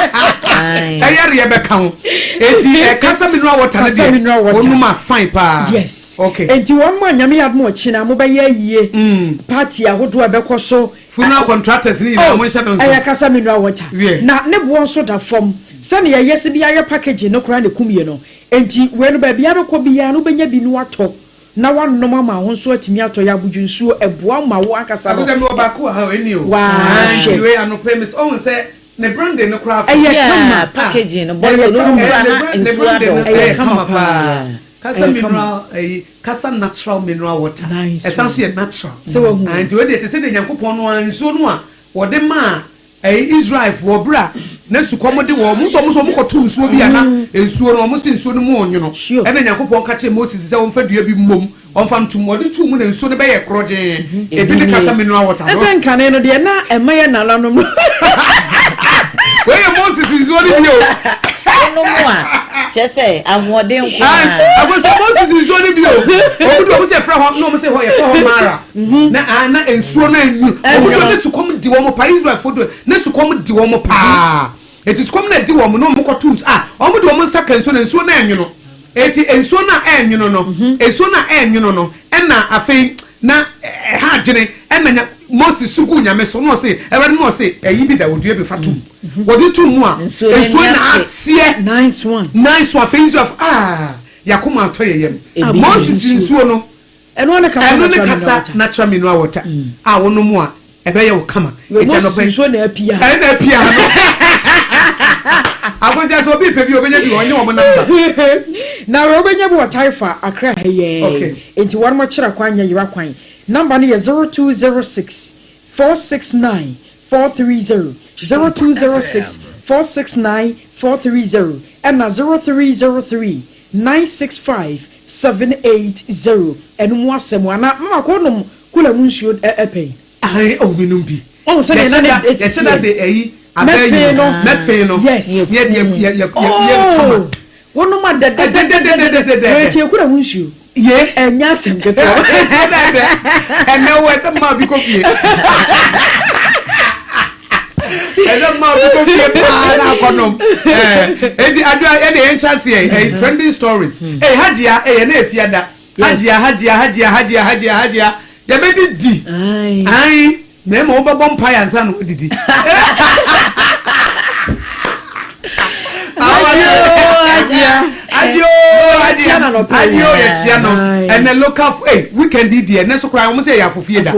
ɛyareɛ bɛka ho. Enti kasa mineral water no deɛ wonom a fine paa. Yes. Okay. Enti wɔn a Nyame yɛ adom a ɔkyena mobɛyɛ ayie party ahodoɔ a ɛbɛkɔ so. Funeral contractors no nyinaa monhyɛ no nso. Ɛyɛ kasa mineral water. Wiɛ. Na ne boɔ nso da fam. Sɛnea yɛsi de ayɛ packaging no koraa na ɛkum yɛ no. Enti wei no baabi a wobɛkɔ biara no wobɛnya bi na woatɔ na woanom ama wo ho nso atumi atɔ. Yɛ abodwo nsuo, ɛboa ma wo ankasa no. Abusua mewɔ baako wɔ ha o, ɛnni o. Waa Aah hwɛ. nti wei anɔpa yi mes ɔhu sɛ ne branding no koraa fɛ. Ɛyɛ Yeah, kama. packaging no, Ɛyɛ bottle no kama. wokura Ne na brand ne nsuo branding adɔ no wo. Ɛyɛ ɛyɛ kama kama paa. paa. Kasa Ɛyɛ kama. mineral ɛyi kasa natural mineral water. Nice Ɛsan one. nso yɛ natural. Sɛ wahu. Aah nti wei deɛ te sɛ deɛ Nyankopɔn no ara nsuo no a wɔde maa ɛyi Israelfoɔ berɛ a na sukɔm de wɔn, wɔn nso wɔn nso wɔkɔtoo nsuo bi a na nsuo no wɔn se nsuo no mu ɔnwono. Sure. Ɛna Nyankopɔn ka kyerɛɛ Moses sɛ ɔmfa dua bi mmom ɔmfa nto mu, ɔde too mu na nsuo no bɛyɛɛ korɔgyee. Ebi ne kasa mineral water no. Ɛsɛ nkane no deɛ na ɛma yɛ nananom no. Wei yɛ Moses nsuo no bi o. Wonom a, kyerɛ sɛ ahoɔden nko ara. Akosua Moses nsuo no bi o. Wɔn de wɔn sɛ yɛfrɛ hɔ na wɔn sɛ hɔ yɛfrɛ hɔ Mara. Na ah na nsuo no enyu. Wɔn de ne sukɔm di wɔn paa Israelfoɔ de ne sukɔm di wɔn paa. Eti sukɔm na di wɔn na wɔn kɔto nsuo ah wɔn de wɔn nsa ka nsuo na nsuo no ɛnwono. Eti nsuo no a ɛnwono no nsuo no a ɛnwono no ɛna afei. Na ɛha adwene ɛna nya Moses su guu Nyame so na ɔse Awurade na ɔse ɛyi bi da wɔ dua bi fa tom wɔde too mu a Nsuo no nsuo ani na ate. ateɛ Nice one. Nice one afei Israelfo ah yakoma atɔ yɛ yam Ebi Moses nsuo no Ɛno ne kasa ɛno ne natural mineral kasa water. natural mineral water a wonom a ɛbɛyɛ wo kama Wei eti Moses anɔpa yi nsuo na apia. ɛna apia no Akosua sɛ obi pɛ bi a obenya bi wɔ ɔne wɔn number. Na wei wobɛnya bi wɔ Taifa, Accra ha yi ara Okay. Enti wɔnom kyerɛ kwan nyɛ yera kwan. Number no yɛ 0206 469 430, 0206 469 430 ɛna 0303 965 780. Ɛno mu asɛm anaa mama kɔ nom kula mu nsuo pɛn. Ae oh me nom bi. Wahu sɛdeɛ na Yɛhyɛ ne da esi yɛhyɛ da teɛ. de ayi abɛ yi Mɛfee no no. mɛfee no Yes. ne yɛde yɛ yɛ yɛ yɛ no kama. Oh wonom a dɛdɛdɛdɛdɛdɛdɛ. Dɛdɛdɛdɛdɛdɛ. Wei kyɛ kura mu nsuo. Ye. Ɛnyɛ asɛm ketewa. Ɛnsuo dɛdɛ. Ɛnɛ wo ɛsɛ mmaa bi kɔ fie. Ɛsɛ mmaa bi kɔ fie paa na akɔnom. Ɛɛ eti adwa ɛde yɛn hyɛ aseɛ ɛyi trending stories. Ɛyi hajia ɛyɛ ne efiada. Hajia hajia hajia hajia hajia hajia yɛbɛdi di. Ayi na ema wobɛbɔ mpaeɛ ansa na wodidi. Hajia ooo hajia hajia ooo yɛkyia no ɛnɛ local eh weekend yi deɛ ɛnɛ so koraa wɔn sɛ ɛyɛ afofie da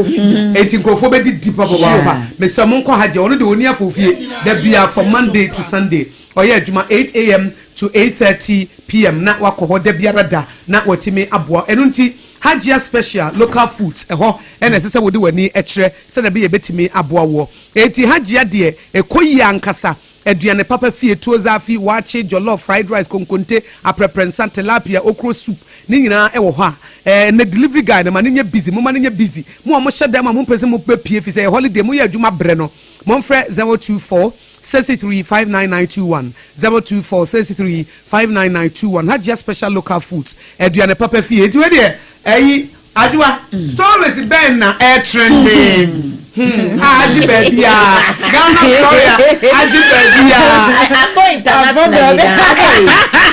eti nkurɔfoɔ bɛdi di papaapa mesɛ mo nkɔ hajia ɔno deɛ ɔni afofie da bia from Monday to Sunday ɔyɛ adwuma 8am to 8:30 pm na wakɔ hɔ da biara da na watumi aboa ɛno nti Hajia Special Local Foods ɛhɔ na ɛsɛ sɛ wode w'ani kyerɛ sɛdeɛ ɛbɛyɛ ɛbɛtumi aboa woɔ. Enti Hajia deɛ ɛkɔ yie ankasa, aduane papa fie, tuo zaafi, waakye, jollof, fried rice, konkonte, aprɛprɛnsa, tilapia, okro soup, ne nyinaa ɛwɔ hɔ a ɛɛ nnɛ delivery guy no ma no nyɛ busy, momma no nyɛ busy, mo a mohyɛ dan mu a mompɛ sɛ mobɛpue ɛfiri sɛ ɛyɛ holiday, moyɛ adwuma brɛ no, momfrɛ 024 63 59921, 024 63 59921 Hajia special local foods aduane papa fie nti wei deɛ ɛyi Adwoa stories bɛn na ɛtrende hmm a agye baabiaa Ghana story a agye baabiaa Akɔ international nyinaa ei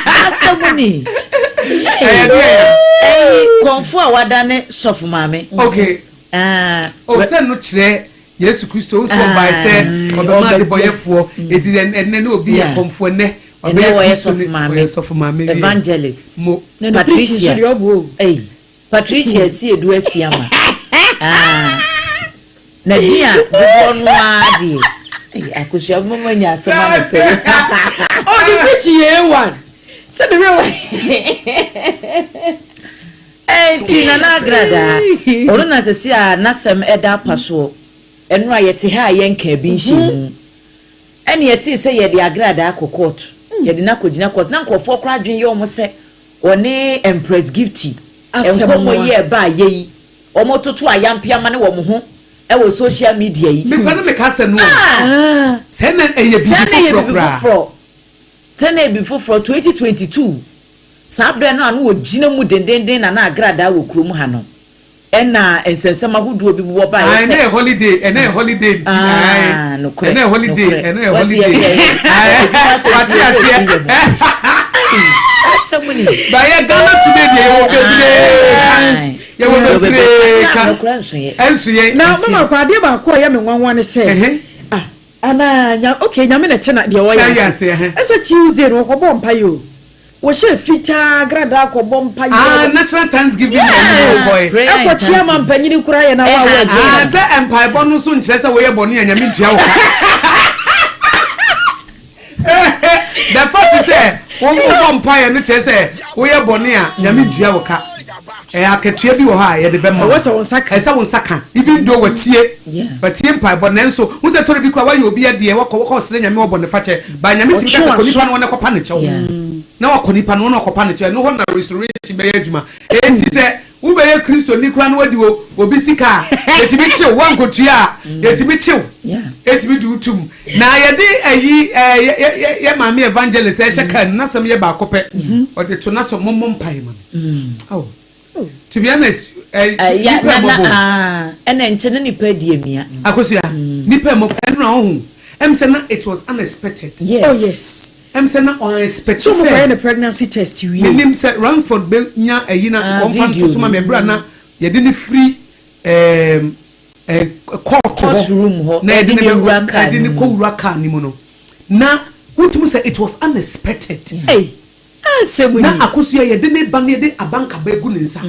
asɛm ni ɛyɛ deɛ ya ɛyi kɔnfo a wadane sɔfo maame okay ah oh sɛ no kyerɛ Yesu Kristo wo sɛ ɔbae sɛ ɔbɛma adebɔyɛfoɔ eti ɛnɛ ne obi yɛ kɔmfoɔ ɛnɛ Ɛnɛ ɔbɛyɛ wɔyɛ Kristo sɔfo ne maame ɔyɛ sɔfo maame wie evangelist mo. Na ne preaching nso Patricia deɛ ɔboa o. ei Patricia Asiedu Asiama ah na din a dodoɔ no ara deɛ ei Akosua moma nya asɛm anɔpa yi. Oh ne preaching yɛ A1 sɛ me werɛ wɔ. Enti Nana Agradaa, ɔno na sɛsi a n'asɛm da apa soɔ, ɛno a yɛte ha a yɛnkaa bi nhyɛ mu. Ɛne yɛtee sɛ yɛde Agradaa akɔ kɔɔto, yɛde no akɔgyina kɔɔto, na nkurɔfoɔ koraa adwene yɛ wɔn sɛ ɔne Empress Gifty nkɔmmɔ yi a ɛbaeɛ yi, wɔtoto ayampeama ne wɔn ho wɔ social media yi. Me koraa na meka sɛ no o, sɛ na ɛyɛ biribi foforɔ koraa. Sɛ na ɛyɛ biribi foforɔ, 2022. Saa berɛ no a na wɔgyina mu dendeenden na na agradaa wɔ kurom ha no, ɛna nsɛnsɛm ahodoɔ bi bobɔ baeɛ Ae, sɛ. na ɛyɛ holiday, ɛna ɛyɛ holiday nti, ae, Ah, nokorɛ, ɛna ɛyɛ holiday, nokorɛ. ɛna ɛyɛ Wɔsi yɛ holiday. yɛ yɛ Ae, adwuma sɛ wate nti yɛ aseɛ. yɛ mu. Ai, asɛm ni. Bayɛ Ghana today deɛ yɛwɔ bebree ka, Ae, yɛwɔ yɛwɔ bebree bebree ka, ka, nokorɛ nso yɛ. ɛnso yɛ. Na Nti, mama kɔ adeɛ baako a ɛyɛ me nwanwa ne sɛ, ɛhɛ. ah, anaa nya okay nyame na ɛte na deɛ ɔyɛ Ɛyɛ ase. ase, ɛhɛ. Ɛsɛ Tuesday no wɔkɔbɔ mpaeɛ o. Wɔhyɛ fitaa gradaa kɔbɔ mpaeɛ. Ah national thanksgiving na ɔmo Yes! kɔ bɔɛ. Ɛkɔ kyia ma mpanyini koraa yɛ na wa wɔ Ah sɛ mpaebɔ no nso nkyerɛ sɛ woyɛ bɔne a Nyame ntua wo ka. The fact sɛ wo wobɔ mpaeɛ no kyerɛ sɛ woyɛ bɔne a Nyame ntua wo ka. Ɛyɛ akatua bi wɔ hɔ a yɛde bɛma wo. Ɛwɔ sɛ wo nsa ka. Ɛsɛ wo nsa ka even though watie watie mpaebɔ nanso wo sɛ tɔrɔ bi koraa wayɛ obi adeɛ wakɔ wakɔ srɛ Nyame wɔ bɔne fakyɛ but Nyame tumi ka sɛ kɔ nipa no hɔ na kɔpa ne kyɛw na wakɔ nipa no hɔ na wakɔpa ne kyɛw ɛno hɔ na restoration bɛyɛ adwuma enti sɛ wobɛyɛ Kristoni koraa na wadi obi sika a yɛtumi kyew woankotua a yɛtumi kyew ɛtumi de wo tum na yɛde ayi yɛ yɛ maame evangelist ɛhyɛ kaa no n'asɛm yɛ baako pɛ ɔde to n'asɔ mommɔ mpaeɛ ma me Oh. To be honest, eh, nipa mmɔbɔ. Ɛna nkyɛn na nipa adi amia. Akosua, nipa mmɔbɔ. Ɛno na ɔho. Ɛm sɛ na it was unexpected. Yes. Oh yes. Ɛm sɛ na unexpected So mo sɛ. kɔyɛ ne pregnancy test wie. Menim sɛ Ransford bɛ nya ɛyi na wɔn fa nto so ma me ɛbra na yɛde ne firi. Ɛɛm ɛ kɔɔto Court room hɔ, na yɛde yɛde no no wura bɛ car yɛde no no mu. kɔ wura car no mu no na wotumi sɛ it was unexpected. Ei, asɛm Na ni. Akosua yɛde ne ba no yɛde abankaba agu ne nsa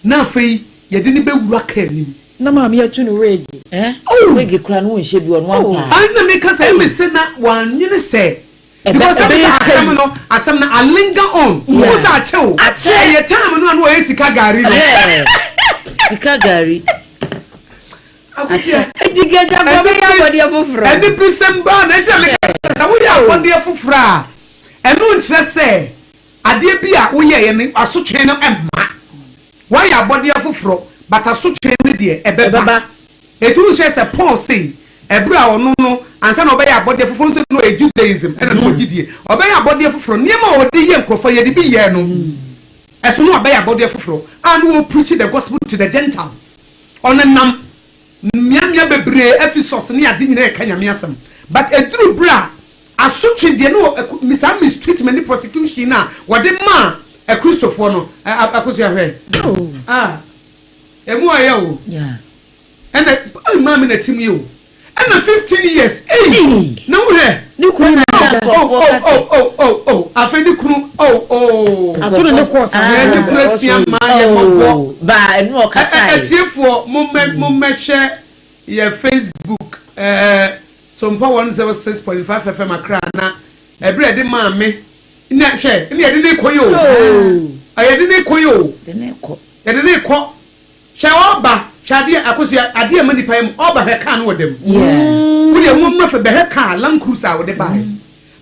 na afei yɛde no bɛwura car no mu. Na maame atu no wig. Eh, Oh! wig koraa no wonhyɛ bi ɔno ampa. Ɛna meka sɛ ɛmɛ sɛ na wannwene sɛ Because ɛbi sɛ asɛm no asɛm no a linger on. Wo sɛ akyɛ o. Akyɛ. Ɛyɛ time no a na ɔyɛ sika gari no. Sika gari. Akosia. Eti kɛntɛ kɔ bɛyɛ abɔdeɛ foforɔ. Ɛne birisɛm baa na ɛhyɛ meka sɛ sɛ woyɛ abɔdeɛ foforɔ a ɛno nkyerɛ sɛ adeɛ bi a woyɛeɛ no asotwe no mma. Woayɛ abɔdeɛ foforɔ but asotwe no deɛ ɛbɛba. Enti wonhyɛɛ sɛ Paul sei, ɛberɛ a ɔno no, ansa na ɔbɛyɛ abɔdeɛ foforɔ, nso na ɔyɛ Judaism ɛna na ɔgye die, ɔbɛyɛ abɔdeɛ foforɔ, nneɛma a ɔde yɛ nkorɔfoɔ, yɛde bi yɛɛ no, ɛso no wabɛyɛ abɔdeɛ foforɔ, a na ɔrepreachi the gospel to the Gentiles, ɔnenam mmeammea bebree, Ephesus ne ade nyinaa ɛka Nyame asɛm, but ɛduru berɛ a asotwe deɛ na ɔ, saa mistreatment ne prosecution no a wɔde maa Akristofoɔ no, Akosua hwɛ, ah. Emu ayɛ o. Ɛna ɛy maame na tim yi o. Ɛna 15 years ei na wo hwɛ. Ne kunu na ɛda oh oh oh oh oh oh afei ne kunu oh oh. Atoro ne kɔɔ saa. Yɛn ne kunu asia maa yɛ mɔbɔ. Ba ɛnu ɔkasa yi. Atiefoɔ mo mɛ mo mɛhwɛ yɛ Facebook ɛɛ Sompa 106.5 FM Accra na ɛbrɛ ɛde maame na hwɛ ɛna yɛde ne kɔ yi o. Yɛde ne kɔ yi o. Yɛde no rekɔ. Hwɛ ɔɔba, hwɛ adeɛ, Akosua, adeɛ ɛma nipa yɛ mu, ɔɔba hwɛ car no wɔ dɛm. Wo deɛ mo mmra fɛ bɛhwɛ car, Land Cruiser a wɔde baeɛ.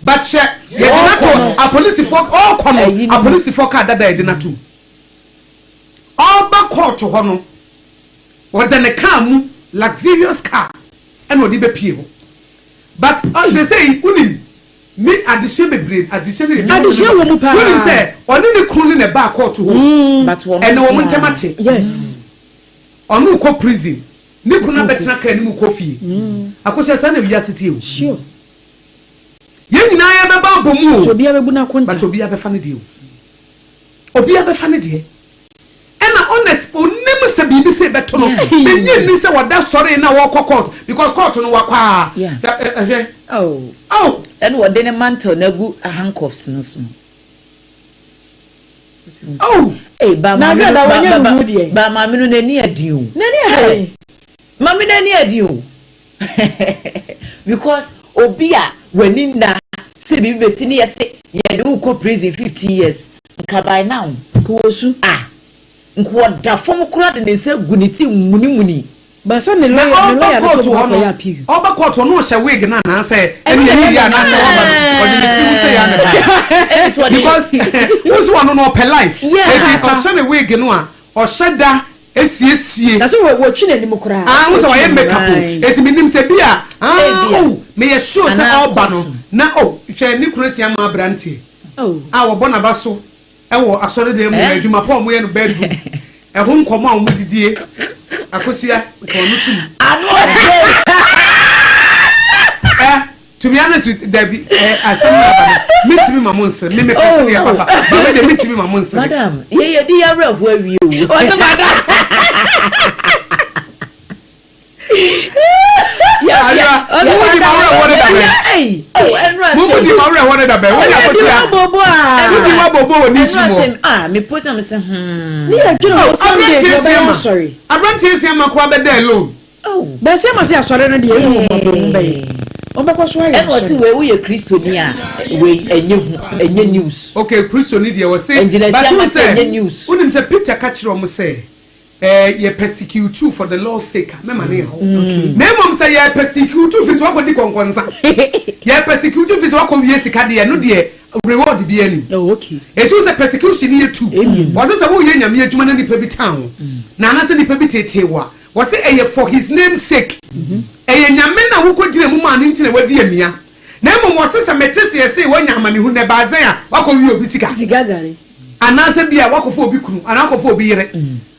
But hwɛ, yɛde no ato apolisifoɔ, ɔɔkɔ no, apolisifoɔ car dada yɛde no atom. Ɔɔba court hɔ no, ɔda ne car mu, luxurious car, ɛna ɔde bɛpie hɔ. But seesei, wonim, Me adesua bebree adesua ne deɛ Adesua wɔ mu paa. Wonim sɛ ɔne ne kunu ne na ɛbaa kɔɔto hɔ o. But wɔn Ɛnɛ wɔn nko ntɛm ara. ate. Yes. Ɔno rekɔ prison, ne kunu abɛtena kaa no mu rekɔ fie. Akosua saa na wiase teɛ o. Sure. Yɛn nyinaa yɛbɛba abɔ mu o. So obiara bɛbu n'akonta. But obiara bɛfa ne deɛ o. Obiara bɛfa ne deɛ. Ɛna honest onim sɛ biribi sei bɛto no menye nni sɛ wɔda sɔree na wɔkɔ court because court no wakɔ a hwɛ Oh. Oh. Ɛna wɔde ne mantle no agu handcuffs no so. Oh. Hey, ba Na maame adwene no da ba wɔnyɛ ba ne ba ho deɛ. ba maame no n'ani adi o. N'ani adi. Maame n'ani adi o. Because obi a w'ani nna sɛ biribi bɛsi ne yɛse yɛde wo kɔ prison 15 years nka by now Nka ɔsu. ah nka ɔda fam koraa de ne nsa gu ne ti munimuni. Ba sɛ ne Na lawyer ne ɔba lawyer no court sɛ hɔ ɔbɛkɔ no akɔyɛ appeal. ɔba court hɔ no ɔhyɛ wig no anaasɛ Ɛno ɛne na ɛyi ɛyɛ yɛ anaasɛ ɔba no ɔde ne tiri ho sɛ yɛ ana Ɛne so ɔde because wosi ɔno no ɔpɛ life Yeah. eti ɔhyɛ ne wig no a ɔhyɛ da esiesie. Na sɛ wɔ wɔtwi n'anim koraa. Ah wohu sɛ Wɔtwi wayɛ n'anim make up o ae. eti menim sɛ bi a ah Ebia. oh meyɛ sure sɛ Anaa ɔba no court. na oh hwɛ ne kunu asia ma abranteɛ Oh. a wɔbɔ n'aba so wɔ asɔredan mu Eh? adwuma pa a wɔyɛ no bedroom ɛho nkɔmɔ a wɔdidie Akosua nka ɔno tum. Ano ɔden. Eh To be honest with dabi eh, asɛm no aba no mentumi ma mo nsere me mepɛ sɛ deɛ papa ba me deɛ mentumi ma mo nsere. Madam, yɛ yɛde yɛ awerɛhoɔ awie o. Ɔsɛ madam. Ayira, mo mu di ma awerɛhoɔ ne dabɛn. Mo mu di ma awerɛhoɔ ne dabɛn. Wo di akosua. Wo di wa bobo wɔ ne su mu. Ah, me post na me sɛ hmm. Ne yɛ dwene ho Sunday deɛ ɔbɛyɛ asɔre. Aberanteɛ si ama koraa bɛda alone. Bɛsɛ ma sɛ asɔre no deɛ ɛmu ma bɛ mu bɛyɛ. Wɔn bɛkɔ so ayɛ Ɛna ɔsi asɔre. wei woyɛ kristoni a wei ɛnyɛ hu ɛnyɛ news. Okay kristoni deɛ ɔse Ɛngyina but si wohu ama sɛ sɛ ɛnyɛ news. wonim sɛ Peter ka kyerɛ wɔn sɛ eh, yɛ persecute you for the Lord's sake a mɛma ne haw na mmom sɛ yɛ persecute you fi sɛ wakɔdi kɔnkɔnsa yɛ persecute you fi sɛ wakɔ wie sika deɛ ɛno deɛ reward biara nim Oh, okay. ɛti wo sɛ persecution no yɛ tu wɔse sɛ woyɛ nyame adwuma na nipa bi tan wo na anasɛ nipa bi tetee wo a Wɔse ɛyɛ for his name sake, ɛyɛ Nyame na wokɔ gyina mu maa no nti na wadi amia. Na mmom wɔse sɛ mete seɛ se wanya amanehunu na ɛbaa sɛn a wakɔ wie obi sika, anaasɛ bia wakɔfa obi kunu anaa wakɔfa obi yere,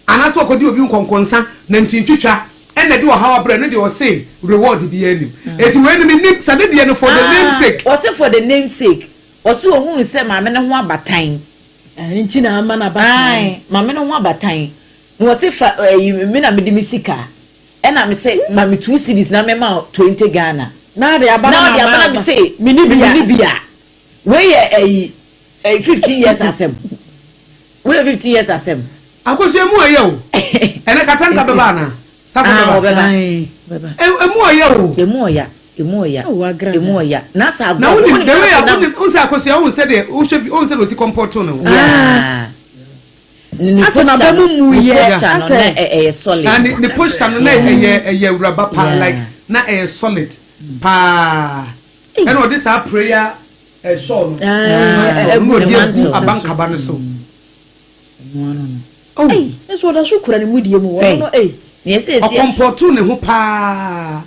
anaasɛ wakɔdi obi nkɔnkɔnsa, nantintwitwa ɛna ɛde ɔhaw abrɛ no deɛ wɔse reward biara nnim. Enti wei no mennim sɛ ne deɛ no for the name sake. Wɔse for the name sake, wɔse ohuu sɛ maame no ho abatan. Ɛno nti na ama no aba saa no. Ae, maame no ho abatan. Na wɔse fa ɛyi me na mede me sika ɛna me se ma me 2 cedis na mɛma wo 20 Ghana. Na ɔde aba na ɔde aba na me se me ni bi a wei yɛ ɛyi ɛyi 15 years asɛm wei yɛ 15 years asɛm. Akosua emu ɔyɛ o ɛnɛ katanka bɛba anaa safo bɛba emu ɔyɛ o. Emu ɔya emu ɔya emu ɔya na sɛ agorɔ na wonim the way a wonim wohu sɛ akosua wohu sɛ deɛ wohwɛ vi wohu sɛ deɛ osi kɔmpɔto ne ho. Yeah. Ne Asɛ posture n'aba no mu mu ne yɛ posture no na asɛ. ɛyɛ solid. Ah ne ne posture no na ɛyɛ ɛyɛ awuraba paa like na ɛyɛ solid paa ɛna ɔde saa prayer shawl no mantle no na ɔde agu abankaba no so. Oh. Ei nso ɔda so kura ne mudie mu ɔno no ei. Nea ɛsɛ ɛsɛ. Ɔkɔmpɔtoo ne ho paa.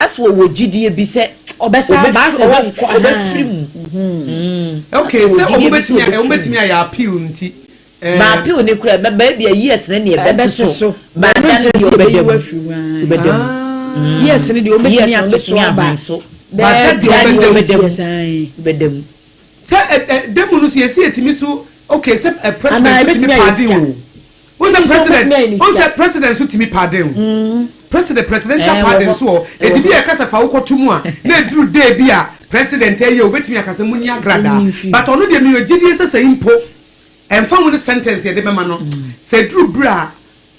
Asɛ ɔwɔ gyidie bi sɛ Ɔbɛsan aba asɛ ɔnkɔ ahaa. ɔbɛfiri mu. Okay Asɛ ɔwɔ sɛ ɔmo gyidie bi sɛ bɛtumi ɔmo ɔbɛfiri mu. bɛtumi ayɛ appeal nti ɛɛ. Ba appeal no koraa ɛbɛba ebia years no na ɛbɛte Ɛbɛte so so. ba Ɛno da no nkyerɛ deɛ sɛ ɔbɛda yɛbɛyi mu wo afiri mu aa. ɔbɛda mu. Years no deɛ ɔbɛtumi Years no ate so ɔbɛtumi aba ahwan so. Ba da bɛyɛ deɛ 10 ɔbɛda mu. years years ae. Ɔbɛda mu. Sɛ ɛ ɛ da mu no so yɛsi yɛtumi so okay sɛ ɛ president Anaa so tumi ɛbɛtumi ayɛ pardon sika. o. Wohu sɛ Wonim sɛ president wobɛtumi ayɛ ne wohu sika. sɛ president so tumi pardon o. President presidential Ɛɛ wɔ pardon hɔ so wɔ hɔ. ɛwɔ Eti bi hɔ. a yɛka sɛ fa wo kɔto mu a na eduru day bi a president ɛyɛ o obetumi aka sɛ munyi agradaa. Ɛnyi mfiri. But ɔno deɛ mewɔ gyidie sɛ sɛ mpo ɛmfa ho ne sentence yɛde bɛma no sɛ eduru bere a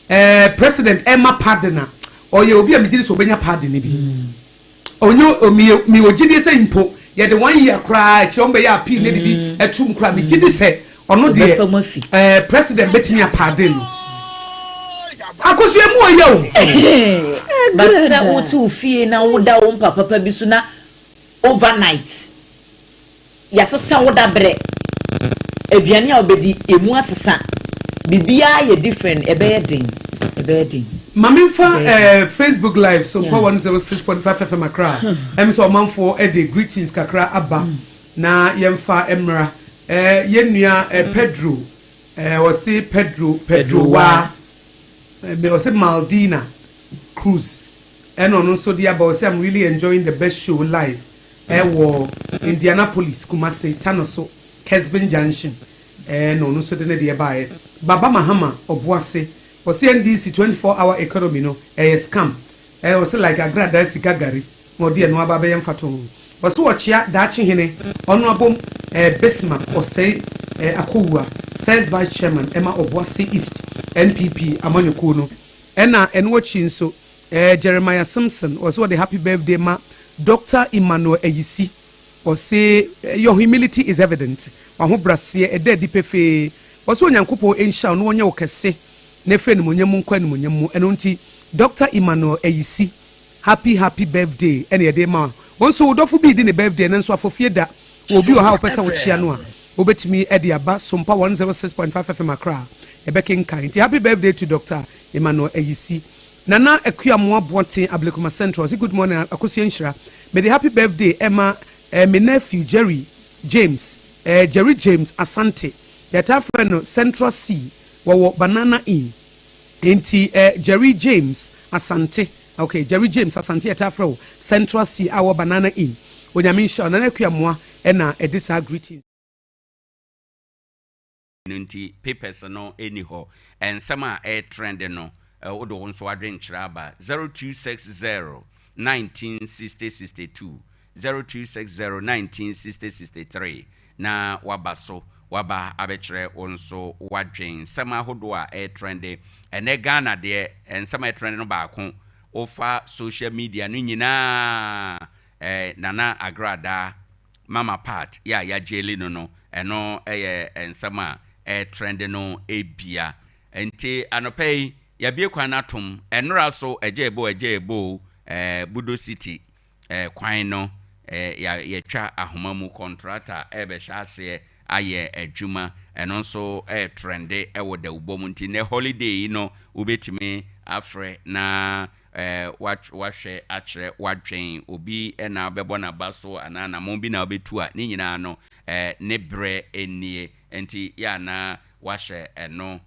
ɛɛ president ɛma pardon a ɔyɛ obi a megye di sɛ obenya pardon no bi. Ɔnyɛ o meyɛ mewɔ gyidie sɛ mpo yɛde one year koraa akyire wɔn bɛyɛ appeal ne de bi atum koraa megye di sɛ ɔno deɛ Ɔbɛfa mu afi. ɛɛ president bɛtumi apaade no. Akosua emu ɔyɛ o. But sɛ wote wo fie na woda wo mpa papa bi so na overnight Yɛasesa wo dabrɛ. Aduane a wobɛdi, ɛmu asesa. Biribiara yɛ different, ɛbɛyɛ den, ɛbɛyɛ den. Ma me nfa Ɛbɛyɛ den. eh, Facebook live so nkɔ Yeah. 106.5 FM Accra. Ɛm sɛ ɔmanfoɔ de greetings kakra aba na yɛmfa mmra. Eh, yɛn nua eh, Pedro, eh, ɔse Pedro, Pedro Pedro Waa, Waa. eh, ɔse Maldina Cruz, ɛna ɔno nso de aba, ɔse I'm really enjoying the best show live. Ɛwɔ Indianapolis, Kumasi, Tanoso, Kesben Junction na ɔno nso de ne deɛ baeɛ. Baba Mahama Ɔboase, ɔse NDC 24 hour economy no ɛyɛ scam. Ɔse like agradaa sika gari na ɔde ɛno aba abɛyɛ mfatoho. Ɔse ɔkyea Daakye Hene Ɔnoabom Bismarck Osei Akowua, First Vice Chairman ɛma Ɔboase East NPP amanyɔkuo no. Ɛna ɛno akyi nso Eh Jeremiah Simpson ɔse ɔde happy birthday ma Doctor Emmanuel Ayisi ɔse your humility is evident w'ahobraseɛ ɛda adi pefee ɔse Onyankopɔn nhyira wo na ɔnyɛ wo kɛse na ɛfiri animuonyam mu nkɔ animuonyam mu ɛno nti Doctor Emmanuel Ayisi happy happy birthday ɛna yɛde ma wo nso wo dɔfo bi redi ne birthday ɛnɛ nso afɔfie da wɔ obi wɔ ha a wopɛ sɛ wokyea no a wobɛtumi de aba Sompa 106.5 FM Accra yɛbɛkenkan nti happy birthday to Doctor Emmanuel Ayisi. Nana Akua Moa Boateng Ablekuma Central ɔse good morning Akosua Nhyira mede happy birthday ɛma eh me nephew Jerry James eh Jerry James Asante yɛtaa frɛ no Central C wɔwɔ Banana Inn enti eh Jerry James Asante ok Jerry James Asante yɛtaa frɛ wo Central C a wɔ Banana Inn Onyame nhyira wo Nana Akua Moa ɛna ɛde saa greetings. No nti papers no nni hɔ. Nsɛm a ɛretrend no, wode wo nso w'adwenkyerɛ aba. 0260 19 60 62, 0260 19 60 63 na woaba so, woaba abɛkyerɛ wo nso w'adwen. Nsɛm ahodoɔ a ɛretrende ɛnnɛ Ghana deɛ, nsɛm a ɛretrende no baako, wofa social media no nyinaa, Nana Agradaa, Mama Pat yɛ a yɛagyeli no no, ɛno yɛ nsɛm a ɛretrɛnde no bia. Nti anɔpa yi, yɛabue kwan no atom. Ɛnnora so ɛgya ebo ɛgya ebo o, Budo City kwan no, yɛatwa ahoma mu, kɔntrata rebɛhyɛ aseɛ ayɛ adwuma. Ɛno nso retrɛnde wɔ dawubɔ mu. Nti nnɛ holiday yi no, wobɛtumi afrɛ na woahwɛ akyerɛ w'adwen, obi na wobɛbɔ n'aba so anaa anammɔn bi na wobɛtu a, ne nyinaa no, ne berɛ nie. Enti yɛ a na woahyɛ ɛno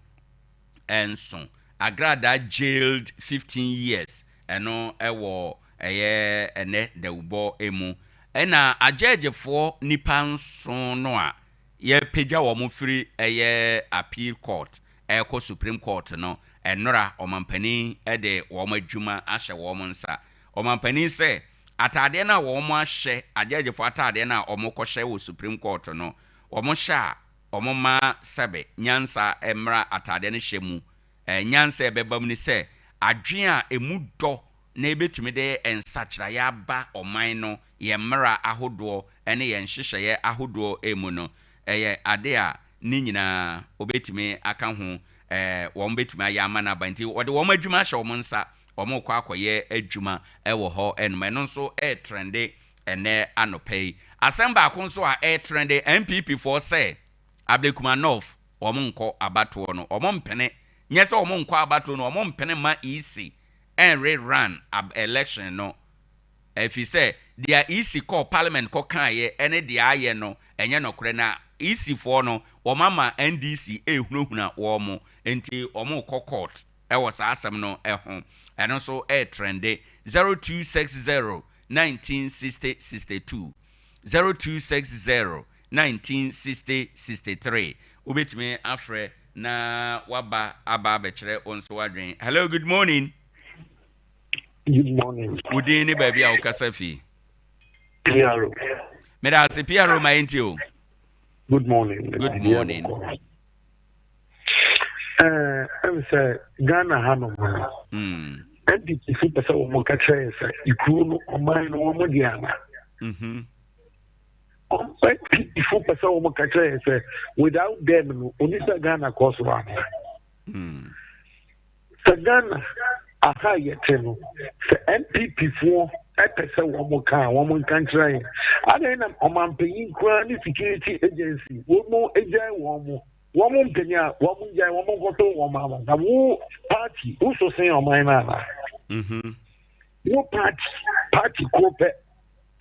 nso. Agradaa jailed 15 years, ɛno wɔ ɛyɛ ɛnnɛ dawubɔ mu. Ɛna agyɛɛgyefoɔ nnipa nson no a yɛpagya wɔn firi ɛyɛ appeal court ɛrekɔ supreme court no. Ɛnnora, ɔmampanin de wɔn adwuma ahyɛ wɔn nsa. Ɔmampanin sɛ, ataadeɛ no a wɔahyɛ, agyɛɛgyefoɔ ataadeɛ no a wɔkɔhyɛ wɔ Supreme Court no, wɔhyɛ a, wɔmma sɛbe nyansa mmra ataadeɛ no hyɛ mu. Nyansa a ɛbɛba mu ne sɛ, adwene a ɛmu dɔ na ɛbɛtumi de nsakyeraeɛ aba ɔman no, yɛn mmara ahodoɔ ne yɛn nhyehyɛeɛ ahodoɔ mu no, ɛyɛ ade a ne nyinaa wɔbɛtumi aka ho, wɔbɛtumi ayɛ ama no aba. Nti wɔde wɔn adwuma ahyɛ wɔn nsa, wɔrekɔ akɔyɛ adwuma wɔ hɔ nom. Ɛno nso retrɛnde ɛnnɛ anɔpa yi. Asɛm baako nso a ɛretrɛnde, NPP foɔ sɛ Ablekuma North wɔn nkɔ abatoɔ no, wɔn mpene, nyɛ sɛ wɔn nkɔ abatoɔ no, wɔn mpene mma EC ɛnre run ab election no. Ɛfiri sɛ deɛ EC kɔɔ parliament kɔ kaeɛ ne deɛ ayɛ no ɛnyɛ nɔkorɛ na EC foɔ no wɔn ama NDC ɛrehunahuna wɔn nti wɔn rekɔ court wɔ saa asɛm no ho. Ɛno nso ɛretrende. 0260 19 60 62 0260 19 60 63 Wobɛtumi afrɛ na waba aba abɛkyerɛ wo nso w'adwene. Hello, good morning. Good morning. Wo din ne baabi a wokasa fi? PRO. Meda ase PRO ma yɛntie o. Good morning. Good morning. Eh, ɛm sɛ Ghana ha nom no. NPP fo pɛ sɛ wɔn ka kyerɛ yɛ sɛ ekuro no ɔman no wɔn de ana. NPP fo pɛ sɛ wɔn ka kyerɛ yɛ sɛ without them no oni sɛ Ghana kɔ so ana. Sɛ Ghana aha a yɛte no, sɛ NPP foɔ pɛ sɛ wɔn ka a, wɔn nka nkyerɛ yɛn. Adɛn na ɔmanpanyin koraa ne security agency wɔn gyae wɔn mo? Wɔn mpanyin a wɔn gyae wɔn nkɔto wɔn ama. Na wo party wo so sen ɔman no anaa? Mm-hmm. Wo party party koro pɛ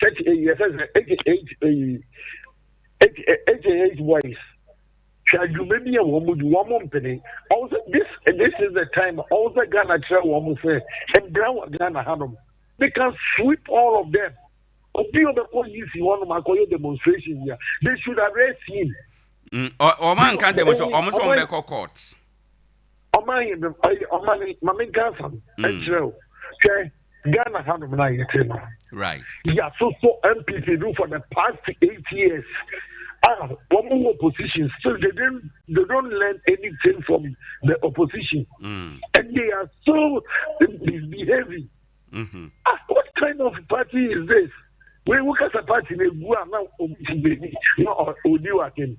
38 yɛfɛ sɛ 88 88 boys. Hwɛ adwuma bi a wɔn di, wɔn mpene. Ɔwɔ sɛ this this is the time ɔwɔ sɛ Ghana kyerɛ wɔn sɛ mbra wɔ Ghana hanom. They can sweep all of them. Obi a ɔbɛkɔ EC hɔnom akɔyɛ demonstration bi a, they should arrest him. Mm, wɔn anka demonstration, wɔn sɛ wɔn bɛkɔ court. Ɔman yɛ ɔman maame nka asam ɛnkyerɛ o. Hwɛ. Ghana hanom na yɛte no. Right. Yɛasosɔ NPP do for the past 8 years. Ah, wɔn wɔ opposition still they didn't they don't learn anything from the opposition. And they are so misbehaving. Ah, what kind of party is this? Wei wokasa party na egu a na obi ti beebi na odi wa kem.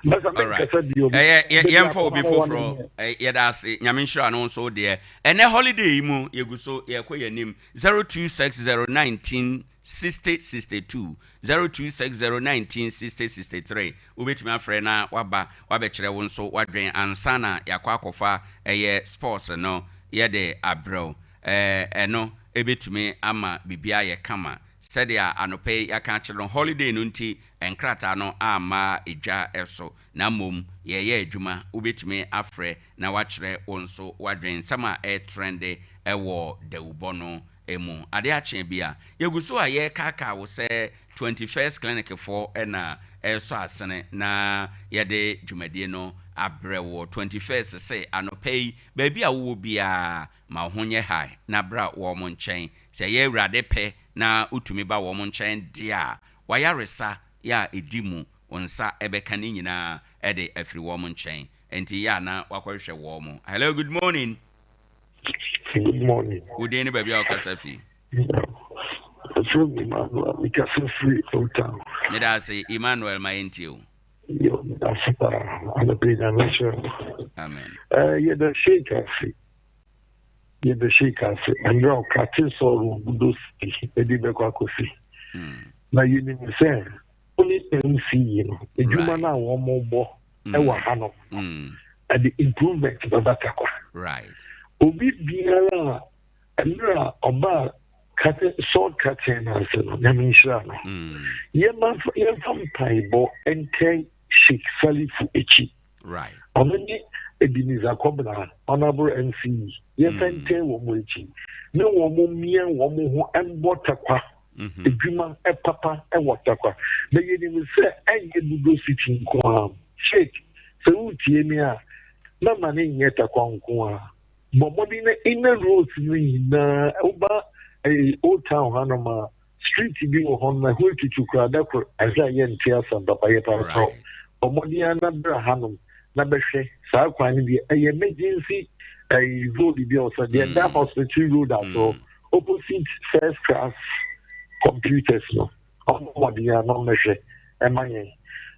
Ɛyɛ yɛmfa obi foforɔ yɛda ase Nyame nhyira no nso deɛ ɛnɛ holiday yi mu yɛgu so yɛkɔ yɛn anim 0260 19 60 62 0260 19 60 63 wobɛtumi afrɛ na waba wabɛkyerɛ wo nso wadwen ansa na yɛakɔ akɔfa ɛyɛ sports no yɛde abrɛw ɛno ɛbɛtumi ama biribiara yɛ kama sɛdeɛ anɔpɛ yi yɛaka akyerɛ no holiday no nti nkrataa no amma dwa so, na mmom yɛreyɛ adwuma. Wobɛtumi afrɛ na woakyerɛ wo nso w'adwene nsɛm a ɛretrɛnde wɔ dawubɔ no mu. Adeɛ akye bi a, yɛgu so a yɛrekaakaa wo sɛ 21st Clinic foɔ na ɛresɔ asene na yɛde dwumadie no abrɛ woɔ. 21st se anɔpa yi, baabi a wowɔ biara, ma wo ho nyɛ high na bra wɔn nkyɛn. Sɛ ɛyɛ Awurade pɛ na wotumi ba wɔn nkyɛn deɛ a, W'ayaresa yɛ a ɛdi mu, wo nsa bɛka ne nyinaa de afiri wɔn nkyɛn. Enti yɛ a na woakɔhwehwɛ wɔn. Hello, good morning. Good morning. Wo din ne baabi a wokasa fi? Ɛfrɛ me Emmanuel, mekasa firi Old Town. Meda ase Emmanuel, ma yɛntie wo. Yo, meda ase paa. Anɔpa yi Nyame nhyira wo. Amen. Eh, yɛda Sheik ase. Yɛda Sheik ase. Mmerɛ a ɔkrakye sɔɔ no Budo si de bɛkɔ akɔsi. Na yɛnim sɛ wo ne MC yi no, adwuma no a wɔbɔ wɔ ha no, ɛde improvement bɛba Tarkwa. Obi biara a mmerɛ a ɔbaa cutting, sword cutting no ase no, Nyame nhyira no. Yɛmfa mpaebɔ ntɛn Sheikh Salifu akyi. Ɔno ne Ebenezer Kɔbena, Honourable MC, yɛmfa ntɛn wɔn akyi ne wɔn mmia wɔn ho mbɔ Tarkwa adwuma papa wɔ Tarkwa. Na yɛnim sɛ ɛnyɛ Budo City nko ara. Sheikh, sɛ woretie me a, Mɛma no nyɛ Tarkwa nko ara. Bɔ mmɔden na inner roads no nyinaa, woba eh, Old Town hanom a, street bi wɔ hɔ no, ɛhɔ etutu koraa, da koro ahwɛ a yɛnte asɛm papa, yɛpa kyɛw. Bɔ mmɔden ara na bra hanom na bɛhwɛ saa kwan no bi, ɛyɛ emergency eh, road bi a ɔsɛ deɛ ɛda hospital road ase hɔ, opposite first class computers no. Ɔmmɔ mmɔden ara na ɔmmɛhwɛ ɛma yɛn.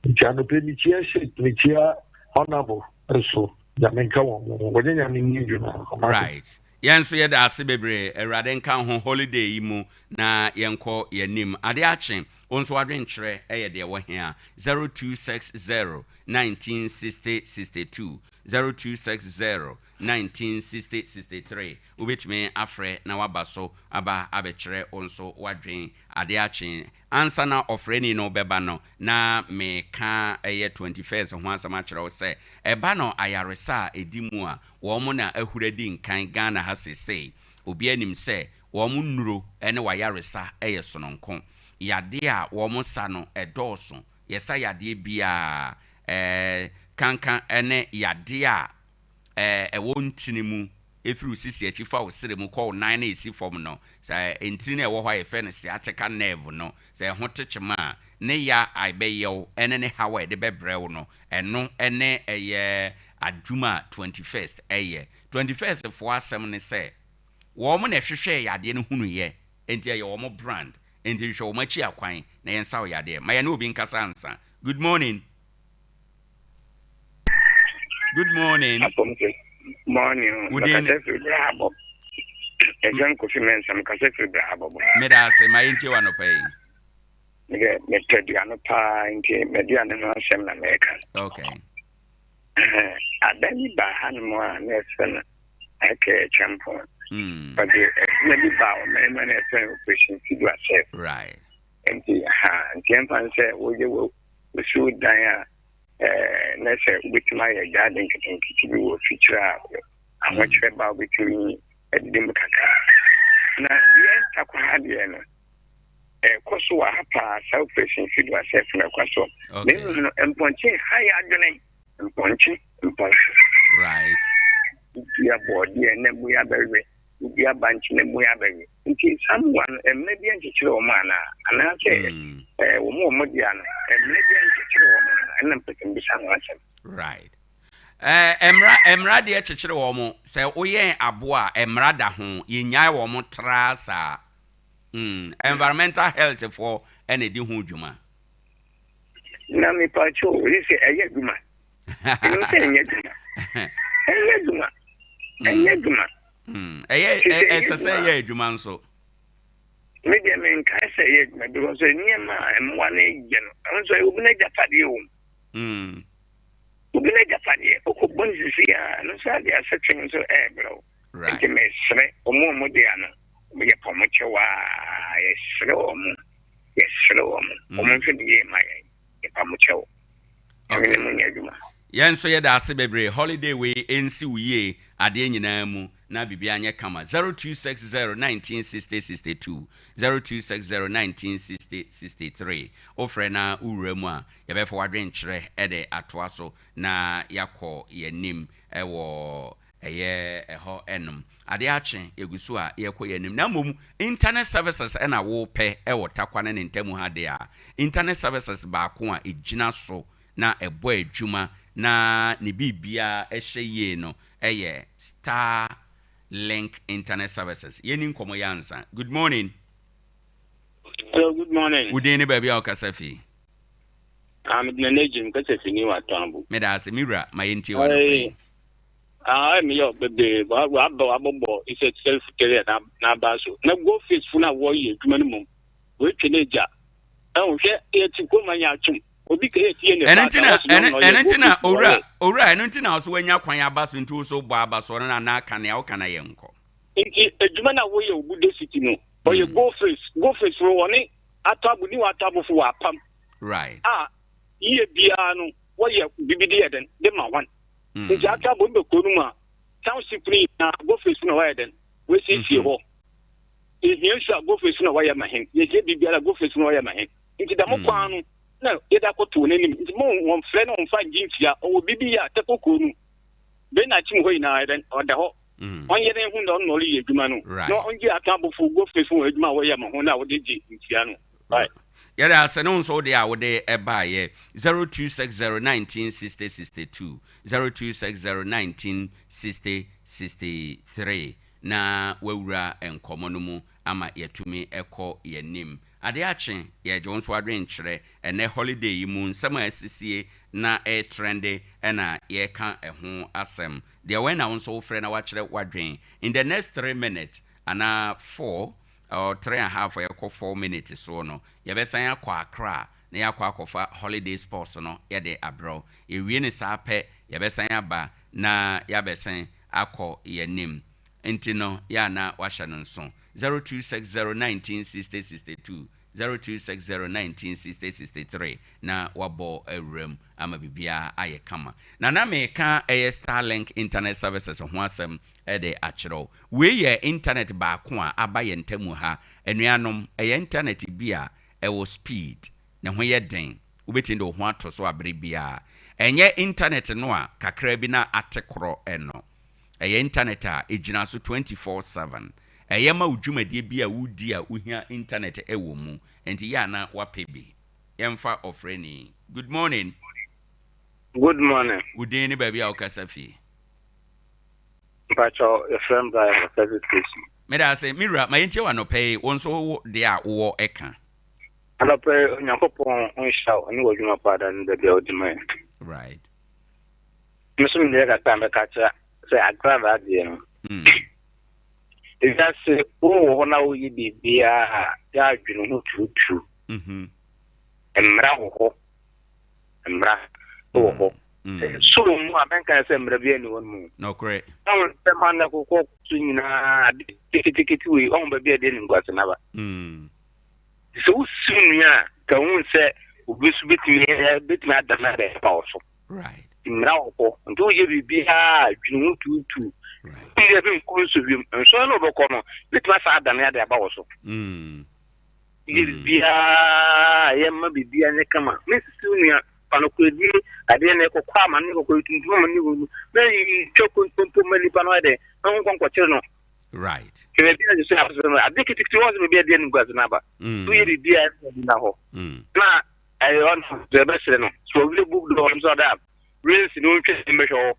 Nti anɔpa yi mekyia Sheik, mekyia Honourable nso. Nyame nka wɔn ho. Wɔnyɛ Nyame nni ndwuma. Ɔmo ase. Right. Yɛn nso yɛda ase bebree. Awurade nka wo ho holiday yi mu na yɛnkɔ yɛn anim. Ade akye, wo nso w'adwenkyerɛ yɛ deɛ ɛwɔ he a? 0260 1960 62, 0260 1960 63. Wobɛtumi afrɛ na woaba so aba abɛkyerɛ wo nso w'adwen. Ade akye, ansa na ɔfrɛni no bɛba no, na meka ɛyɛ 21st ho asɛm akyerɛ wo sɛ, ɛba no ayaresa a ɛdi mu a, wɔn na ahuri adi nkan Ghana ha seesei. Obiara nim sɛ wɔn nnuro ne w'ayaresa yɛ sononko. Yadeɛ a wɔn sa no ɛdɔɔso. Yɛsa yadeɛ biara, ɛɛ kanka ne yadeɛ a ɛɛ ɛwɔ ntini mu firi wo sisi akyi fa wo srɛ mu kɔ wo nan no a ɛsi fam no, sɛ ntini a ɛwɔ hɔ a yɛfrɛ no sciatica nerve no, sɛ ɛho te kyema a, ne ya a ɛbɛyɛ wo ne ne haw a ɛde bɛbrɛ wo no, ɛno ne ɛyɛ adwuma a 21st yɛ. 21st foɔ asɛm ne sɛ, wɔn na ɛhwehwɛɛ yadeɛ no hunuiɛ, enti ɛyɛ wɔn brand, enti hwehwɛ wɔn akyi akwan na yɛnsa wo yadeɛ. Ma yɛne obi nkasa ansa. Good morning. Good morning. Apɔmte. Morning. Within. Mekasa firi Brahabo. Ɛfɛn Kofi Mensah mekasa firi Brahabo. Meda ase ma yɛntie wa nɔpa yi. Mede mepɛ aduane paa nti m'aduane ho asɛm na mɛka. Okay. Ada bi baa hanom a na ɛfɛ no ɛkɛ kyɛmpɔn. Ɔde adwuma bi baa ɔman mu a na ɛfɛ no Operation Feed Yourself. Right. Nti ha nti ɛmfa nsɛ woyɛ wɔ Wusiw dan a, na sɛ wobɛtumi ayɛ garden nketenkete bi wɔ fikyire a, ahokyerɛ ba a wobɛtumi adidi mu kakra. Na yɛn Tarkwa ha deɛ no, ɛkɔ so wɔ ha paa, saa operation feed yourself no ɛkɔ so. Na mmom no, mpɔnkye ha yɛ adwene, mpɔnkye, mpɔnkye. Right. Wodua bɔɔdeɛ na mmoa bɛwe, wodua bankye na mmoa bɛwe. Nti saa mmoa no, mmara bi nkyekyere wɔn anaa? Anaasɛ ɛɛ wɔn a wɔn dea no, mmara bi nkyekyere wɔn anaa? Ɛna mpɛ sɛ mbisa ho asɛm. Right. Ɛɛ mmara mmara deɛ kyekyere wɔn. Sɛ woyɛn aboa a, mmara da ho. Yɛnnyae wɔn traa saa. Mm, environmental health foɔ ɛna ɛdi ho dwuma. Na mepaakyɛw, sɛ ɛyɛ adwuma. Ɛno sɛ ɛnyɛ adwuma. Ɛnyɛ adwuma. Ɛnyɛ adwuma. Hmm, ɛyɛ ɛsɛ sɛ ɛyɛ adwuma nso. Me deɛ menkae sɛ ɛyɛ adwuma because nneɛma a mmoa no yɛ no, ɛno nso ɛyɛ obi n'agyapadeɛ wɔ mu. Hmm. Obi n'agyapadeɛ, wokɔ bɔ ne sisi a, ɛno nso ade asɛtwe nso ɛɛbrɛ wo. Nti mesrɛ wɔn a wɔde ano, yɛ pɔn kyɛw a, yɛsrɛ wɔn, yɛsrɛ wɔn, wɔn nso de yie ma yɛn. Yɛpa mo kyɛw. Nyame ne mo nyɛ adwuma. Yɛn nso yɛda ase bebree. Holiday wei ɛnsi wo yie adeɛ nyinaa mu na biribiara nyɛ kama. 0260 19 60 62, 0260 19 60 63. Wofrɛ na wowura mu a, yɛbɛfa w'adwenkyerɛ de atoa so na yɛakɔ yɛn anim wɔ Ɛyɛ ɛhɔ nom. Adeɛ akye, yɛgu so a yɛrekɔ yɛn anim. Na mmom internet services na wopɛ wɔ Tarkwa ne ne ntamu ha deɛ a, internet services baako a ɛgyina so na ɛbɔ adwuma na ne biribiara hyɛ yie no yɛ Star Link Internet Services. Yɛnni nkɔmmɔ yi ansa. Good morning. Hello, good morning. Wo din ne baabi a wokasa fi? Ah, mede Nana Agye, mekasa fi New Atambo. Meda ase, me wura, ma yɛntie w'anɔpa yi. Ah, ɔyɛ me yaw bebree. Waba wabɔbɔ isɛ self career n'aba so. Na go face fo na wɔyɛ adwuma no mmom. Wɔatwa n'agya. Ɛho hwɛ yɛte kurom anya atwom. Obi ka yɛte yɛ ne Ɛno ba nti ka na wɔsi na ɛno ɔno ɛno ɔyɛ nti go na face na owura ɔyɛ. owura ɛno nti na ɔso wanya kwan aba so nti wo so bɔ aba so ɔno na na ka nea woka na yɛnkɔ. Nti adwuma no a wɔyɛ wɔ Bude City no ɔyɛ go face go face fo wɔne atɔ abo ne wɔatɔ abofo wɔ apam Right. a yie biara no wɔyɛ biribi de yɛ dɛn de ma wɔn. Ntsi aka abɔ mba kurow no mu a, township no nyina Goface na wɔayɛ dɛn, woesiesie hɔ. Yehia nsu a, Goface na wɔyɛ ma hɛn. Yehia biribiara a, Goface na wɔyɛ ma hɛn. Ntsi dɛm kwan no na yɛdze akɔto hɔn enyim. Ntsi mma wɔmmfrɛ na wɔmmfa nngye mfia. Ɔwɔ biribi yɛ a, tɛkɔ kurow no mu. na akyem hɔ nyinaa dɛn ɔda hɔ. Ɔnyɛ dɛn hu dɛ ɔno na ɔreyɛ edwuma no na ɔngye atamabofo go face hɔn edwuma a wɔyɛ ma hɔn a wɔdze gye ntua no. Bye. Yɛda ase ne wo nso wo deɛ a wode baeɛ 0260 19 60 62 0260 19 60 63 na wawura nkɔmmɔ no mu ama yɛatumi kɔ yɛn anim. Adeɛ akye yɛregye wo nso adwenkyerɛ ɛnnɛ holiday yi mu nsɛm a asisie na ɛretrɛnde na yɛreka ɛho asɛm. Deɛ wɛn na wo nso wofrɛ na wakyerɛ w'adwen in the next three minutes anaa four or three and half ɛrekɔ four minutes soɔ no yɛbɛsan akɔ Accra na yɛakɔ akɔfa holiday sports no yɛde abrɛ wo. Yɛwie no saa pɛ yɛbɛsan aba na yɛabɛsan akɔ yɛn anim. Nti no yɛ a na wahyɛ no nso. 0260 19 60 62, 0260 19 60 63 na wabɔ awura mu ama biribiara ayɛ kama. Na na mereka ɛyɛ Starlink Internet Services ho asɛm de akyerɛ wo. Wei yɛ internet baako a aba yɛn ntamu ha. Anuanom, ɛyɛ internet bi a ɛwɔ speed, ne ho yɛ den, wobɛtumi de wo ho ato so abere biara. Ɛnyɛ internet no a kakra bi na ate korɔ no. Ɛyɛ intanɛt a ɛgyina so 24/7. Ɛyɛ ma wo dwumadie bi a wodi a wohia intanɛt wɔ mu. Enti yɛ a na woapɛ bi. Yɛmfa ɔfrɛni. Good morning. Good morning. Wo din ne baabi a wokasa fi? Mpakyɛw, yɛfrɛ me Brian wɔ service station. Meda ase, me wura. Ma yɛntie wo anɔpa yi, wo nso wo deɛ a wowɔ ka. Anɔpa yi, Onyankopɔn nhyira wo ne w'adwuma pa da ne da biara wodi ma yɛn. Right. Me nso me deɛ kakra a mɛka akyerɛ sɛ agradaa deɛ no, ewiase wowɔ hɔ na woyɛ biribiara a yɛ adwene ho tuutuu. Mmara wɔ hɔ, mmara wɔ hɔ. Soro mu a mɛnka sɛ mmara bi ani hɔ no mu. Nɔkorɛ. Na wɔn sɛ ma na kɔkɔ so nyinaa ade ketekete wei ɔho baabi a ɛde animguase no aba. Sɛ wosi nua a ka hu sɛ obi nso betumi betumi adane abɛpa wo so. Right. Mmara wɔ hɔ. Nti woyɛ biribiara a, dwene ho tuutuu. Woyɛ bi nkɔ nsɔhwɛ mu. Nsɔhwɛ no wobɛkɔ no, bɛtumi asan adane ade aba wo so. Woyɛ biribiara a, yɛ ma biribiara nyɛ kama. Mensisi wo nua, fa nokorɛdie, adeɛ no ɛkɔkɔ ama no, ɛkɔkɔ tuntum ama no, ɛkɔkɔ na ntwa kontompo ma nipa no ayɛ dɛ, na ho nkɔ nkɔkyere no. Right. Hwɛ baabi a sɛ asɛ ade ketekete wɔn sɛ baabi a ɛde animguase no aba. Woyɛ biribiara ɛna hɔ. Na Ɛyɛ ɔno nso ɛbɛsrɛ no sɛ ɔwie book dɔ ɔno nso ɔda rinse na ɔntwa n'anim bɛhwɛ hɔ.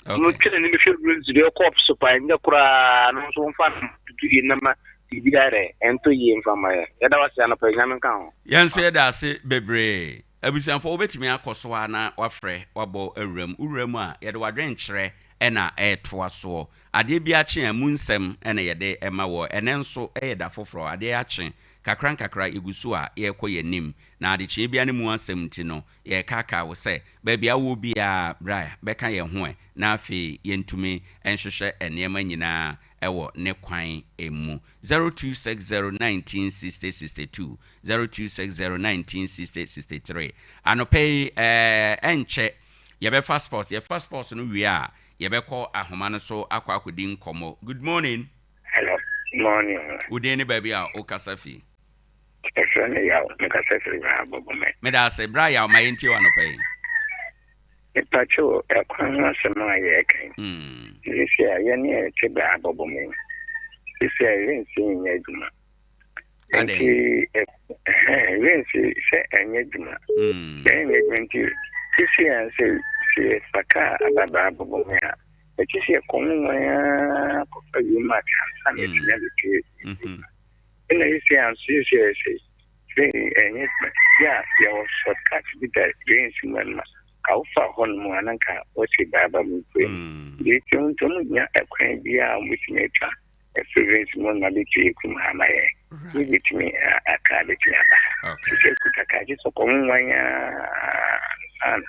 Ɔntwa n'anim bɛhwɛ rinse deɛ ɔkɔ so pa ɛnyɛ koraa no nso ɔmfa no tutu yie na ma biribi ayɛ dɛ ɛntɔ yie mfa ma yɛ. Yɛda wase anɔpa yi Nyame nka ho. Yɛn nso yɛda ase bebree. Abusuafoɔ wobɛtumi akɔ so ara na wafrɛ wabɔ awura mu. Wowura mu a yɛde w'adwenkyerɛ na ɛretoa soɔ. Adeɛ bi akye a ɛmu nsɛm na yɛde ma wɔ. Ɛnnɛ nso yɛ da foforɔ adeɛ akye Nkakrankakra, yegu so a yɛrekɔ yɛn anim, na adekyee biara no mu asɛm nti no, yɛrekaakaa wo sɛ, baabi a wowɔ biara, bra bɛka yɛn ho ɛ, na afei yɛntumi nhwehwɛ nneɛma nyinaa wɔ ne kwan mu. 0260 19 60 62, 0260 19 60 63. Anɔpa yi, ɛɛ, ɛnkyɛ yɛbɛfa sports. Yɛfa sports no wie a, yɛbɛkɔ ahoma no so akɔ akɔdi nkɔmmɔ. Good morning. Hello, morning o. Wo din ne baabi a wo kasa fi? Yɛfrɛ me Yaw, me kasa firi Bra Bobome. Meda ase, Bra Yaw, ma yɛntie wo anɔpa yi. Mepakyɛw, ɛkwan ho asɛm a yɛreka yi, seesei a yɛne a yɛte Bra Bobome yi, seesei a yɛnsi nyɛ adwuma. Nti, ɛhɛn, yɛnsi sɛ ɛnyɛ adwuma. Sɛ ɛnyɛ adwuma nti, seesei a sɛ yɛfa kaa aba Bra Bobome a, Ɛte sɛ yɛkɔ nwonwan ara kɔfa wiem ate ansa na yɛatumi abɛpue kurom ha. Ɛna seesei a nso seesei ayɛ sɛ train ɛnyɛ adwuma. Bi a yɛwɔ short cut bi da trains mu ɛno a, ka wofa hɔ nom a na nka wɔte baaba mu pue. Deɛ ɛti ho nti wɔn nya ɛkwan biara a wɔbɛtumi atwa afiri trains mu na abɛpue kurom ha ama yɛn. Ne bɛtumi aka bɛtumi aba ha. Seesei kuta kaa gye sɛ ɔkɔ nwonwan ara ansa na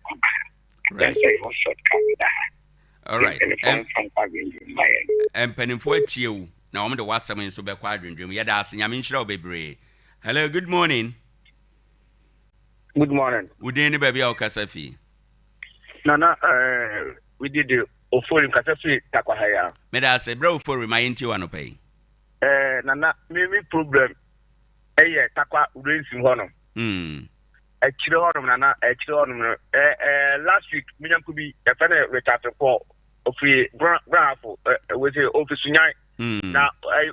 waba ha. Right. All right. Mpanimfoɔ atie wo na wɔn de w'asɛm nso bɛkɔ adwendwen mu. Yɛda ase. Nyame nhyira wo bebree. Hello, good morning. Good morning. Wo din ne baabi a wokasa fi? Nana, eh, we did the Ofori nkasa fi Takwa ha ya. Meda ase. Brɛ Ofori ma yɛntie wo anɔpa yi. Eh, Nana, me me problem ɛyɛ Takwa racing hɔ no. Mm. Akyire hɔnom nana, akyire hɔnom no, ɛ ɛ last week me nyanko bi yɛfrɛ no Richard Frimpong, ofiri Brahafo, ɛ ɛ wei sɛ ofi Sunyan. Na ɛ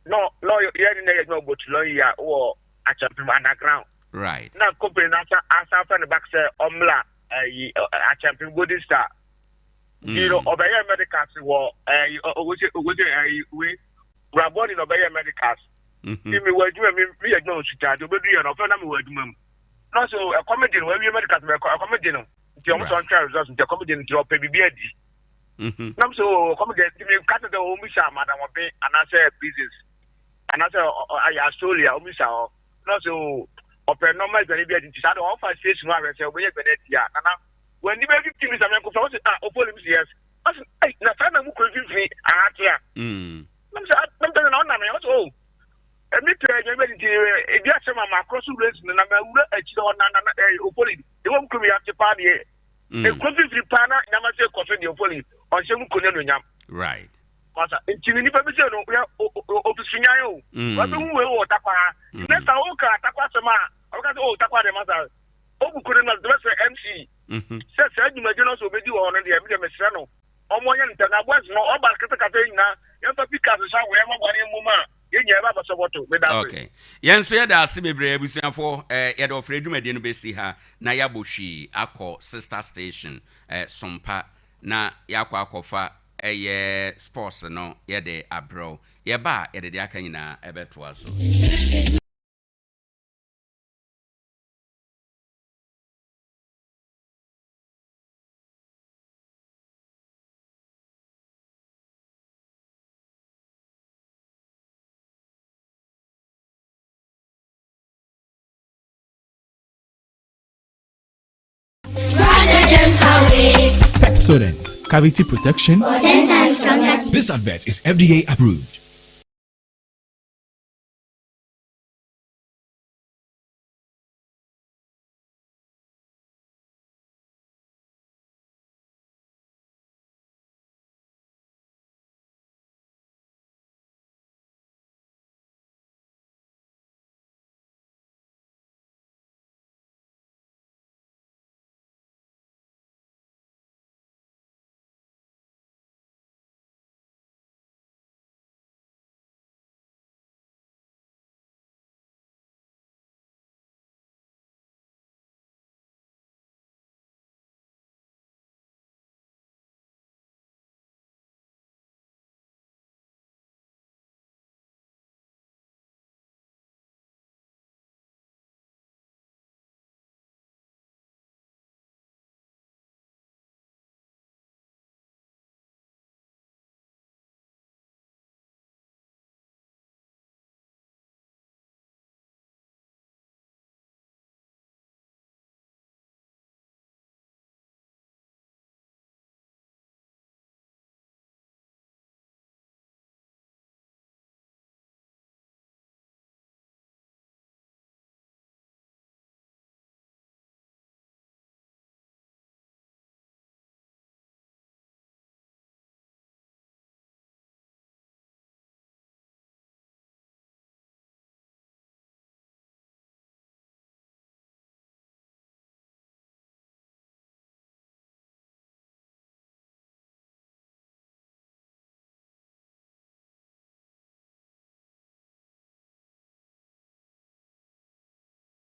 no no yɛ ne na yɛ adwuma wɔ Botulon yi a wɔ Akyɛmpem underground. Right. Na company no asa asa afrɛ no back sɛ ɔmmla ɛyi Akyɛmpem Golden Star. Nti no ɔbɛyɛ medicals wɔ ɛyi ɔwɔ sɛ ɔwɔ sɛ ɛyi wei Brabɔni na ɔbɛyɛ medicals. Nti mewɔ adwuma mu, meyɛ adwuma wɔ sutade, obedu yɛ no, ɔfrɛ na mewɔ adwuma mu. Na ɔsɛ o, ɛkɔm de no, wawie medical sɛ ɛkɔm de no, nti ɔmo sɛ ɔntwɛn results nti ɛkɔm de no nti ɔpɛ biribi adi. Na mo sɛ o, ɛkɔm de nti meka sɛ sɛ ɔmmisa Madam Ɔben anaasɛ prisons anaasɛ ayɛ Australia ɔmmisa hɔ. Na ɔsɛ o, ɔpɛ nɔɔma aduane bi adi nti saa de ɔfa station hɔ ahwɛ sɛ ɔbɛnya aduane adi a. Nana, wandi bɛyɛ 15 minutes a menkɔfa, ɔsɛ ah, ɔpɔli mi sɛ yes. Ɔsɛ ei, na saa na mu kuro mfimfini ahate a. Nam sɛ nam sɛ na ɔnam yɛ ɔsɛ o ɛmi pɛ ɛnyɛ bɛ titi ebi akyɛ ma ma akɔrɔ so race no na ma wura akyire hɔ na na na ɛɛ ofoli de wɔn kurom yɛ ate paa deɛ ekuro fifiri paa na nyama sɛ kɔ so deɛ ofoli ɔnhyɛ mu kuro ne no nyam. Right. Masa nti ni nipa bi sɛ no yɛ ofisu nyan o wɔbɛ hu wei wɔ takwa ha next time o ka takwa asɛm a ɔbɛka sɛ o takwa deɛ masa obu kuro no na sɛ MC sɛ saa dwumadie no sɛ obedi wɔ hɔ no deɛ mi deɛ mesrɛ no. Ɔmo nyɛ ntɛm na boys no ɔba katakata yi nyinaa yɛnfa pickaxe nhyɛ anwea yɛnfa bɔne mmom a yɛn nyinaa yɛbɛ abɛsɔ bɔto. Meda ase. Ok. Yɛn nso yɛda ase bebree abusuafoɔ. Eh, yɛde ɔfrɛ dwumadie no bɛsi ha na yɛabɔ hwii akɔ sister station eh, Sompa na yɛakɔ akɔfa ɛyɛ sports no yɛde abrɛ wo. Yɛba a yɛde deɛ aka nyinaa ɛbɛtoa so. Pepsodent, cavity protection. This advert is FDA approved.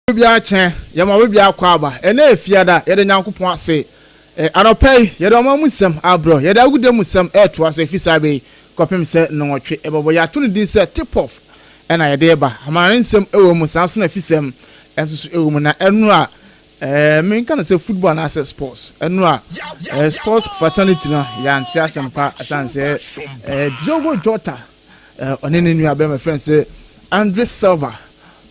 Obiara kyɛ, yɛma obiara kɔ aba. Ɛnnɛ yɛ Fiada, yɛda Nyankopɔn ase. Anɔpa yi, yɛde ɔman mu nsɛm abrɛ wo. Yɛde agude mu nsɛm retoa so efi saa bere yi kɔpem sɛ nnɔnwɔtwe bɛbɔ. Yɛato no din sɛ Tip-Off na yɛde reba. Amanɔne nsɛm wɔ mu, saa nso na afisɛm nso so wɔ mu. Na ɛno a Eh, menka no sɛ football anaasɛ sports. Ɛno a, eh, sports fraternity no, yɛante asɛm pa ɛsiane sɛ eh, Diogo Jota, eh, ɔne ne nua bɛrima frɛ no sɛ Andre Silva,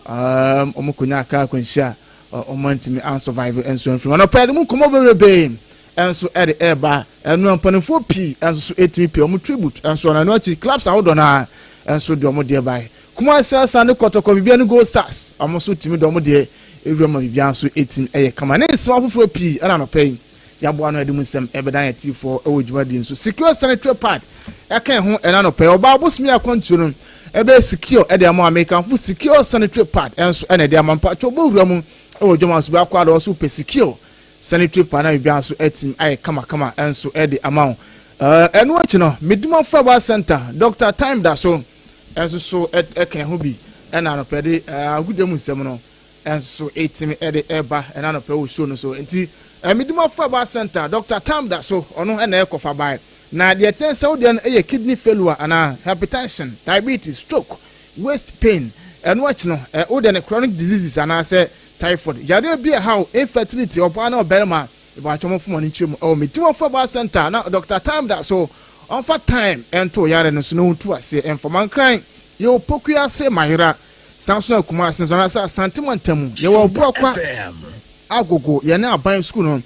um, wɔn kɔnya kaa akwanhyia a wɔn antumi ansurvive nso amfiri mu. Anɔpa yɛde mu nkɔmmɔ bebrebe nso ɛde ɛreba. Ɛno a mpanimfoɔ pii nso so ɛtumi pay wɔn tribute nso ɔno ɛno akyi clubs ahodoɔ no ara nso de wɔn deɛ bae. Kumasi Arsenal ne Kɔtɔkɔ Bibia ne Gold Stars wɔn nso tumi de wɔn deɛ wura ma biribiara nso tumi yɛ kama. Ne nsɛm afoforɔ pii ɛna anɔpa yi yɛaboa ano de mu nsɛm ɛbɛdan yɛn atiefoɔ wɔ dwumadie nso. Secure sanitary pad ɛka ɛho ɛna anɔpa yi. Ɔbaa bosome akwantuo no ɛbɛyɛ secure ɛde ama Amekanfo secure sanitary pad ɛnso ɛna ɛde ama mpakyɛ ɔbɔ wura mu. Wɔ dwom so biako a ɔso pɛ secure sanitary pad na biribiara nso atim ayɛ kamakama nso de ama wo. Ɛno akyi no, Meduma Herbal Center, Dr. Time da so nso so ɛka ho bi ɛna anɔpɛ de agodie mu nsɛm no nso ɛtumi ɛde ɛba ɛna anɔpɛ wɔ show no so. Nti Meduma Herbal Center, Dr. Time da so, ɔno ɛna ɛkɔfa bae. Na deɛ ɛteɛ sɛ wodeɛ no ɛyɛ kidney failure anaa hypertension, diabetes, stroke, waist pain. Ɛno akyi no, wodeɛ no chronic diseases anaasɛ typhoid, yareɛ bi ɛhaw, infertility, ɔbaa na ɔbarima ìbàkyɛ mo fún ɔno nkyɛn mu ɛwɔ Medima Herbal Center na Dr. Time da so ɔnfa time ɛnto yare no so na ɔntu aseɛ ɛnfɔma nkran. Yɛwɔ Pokuase Mayera, san so na Kumase nso anaasɛ Asante ntamu. Yɛwɔ Buakwa Agogo, yɛne aban sukuu no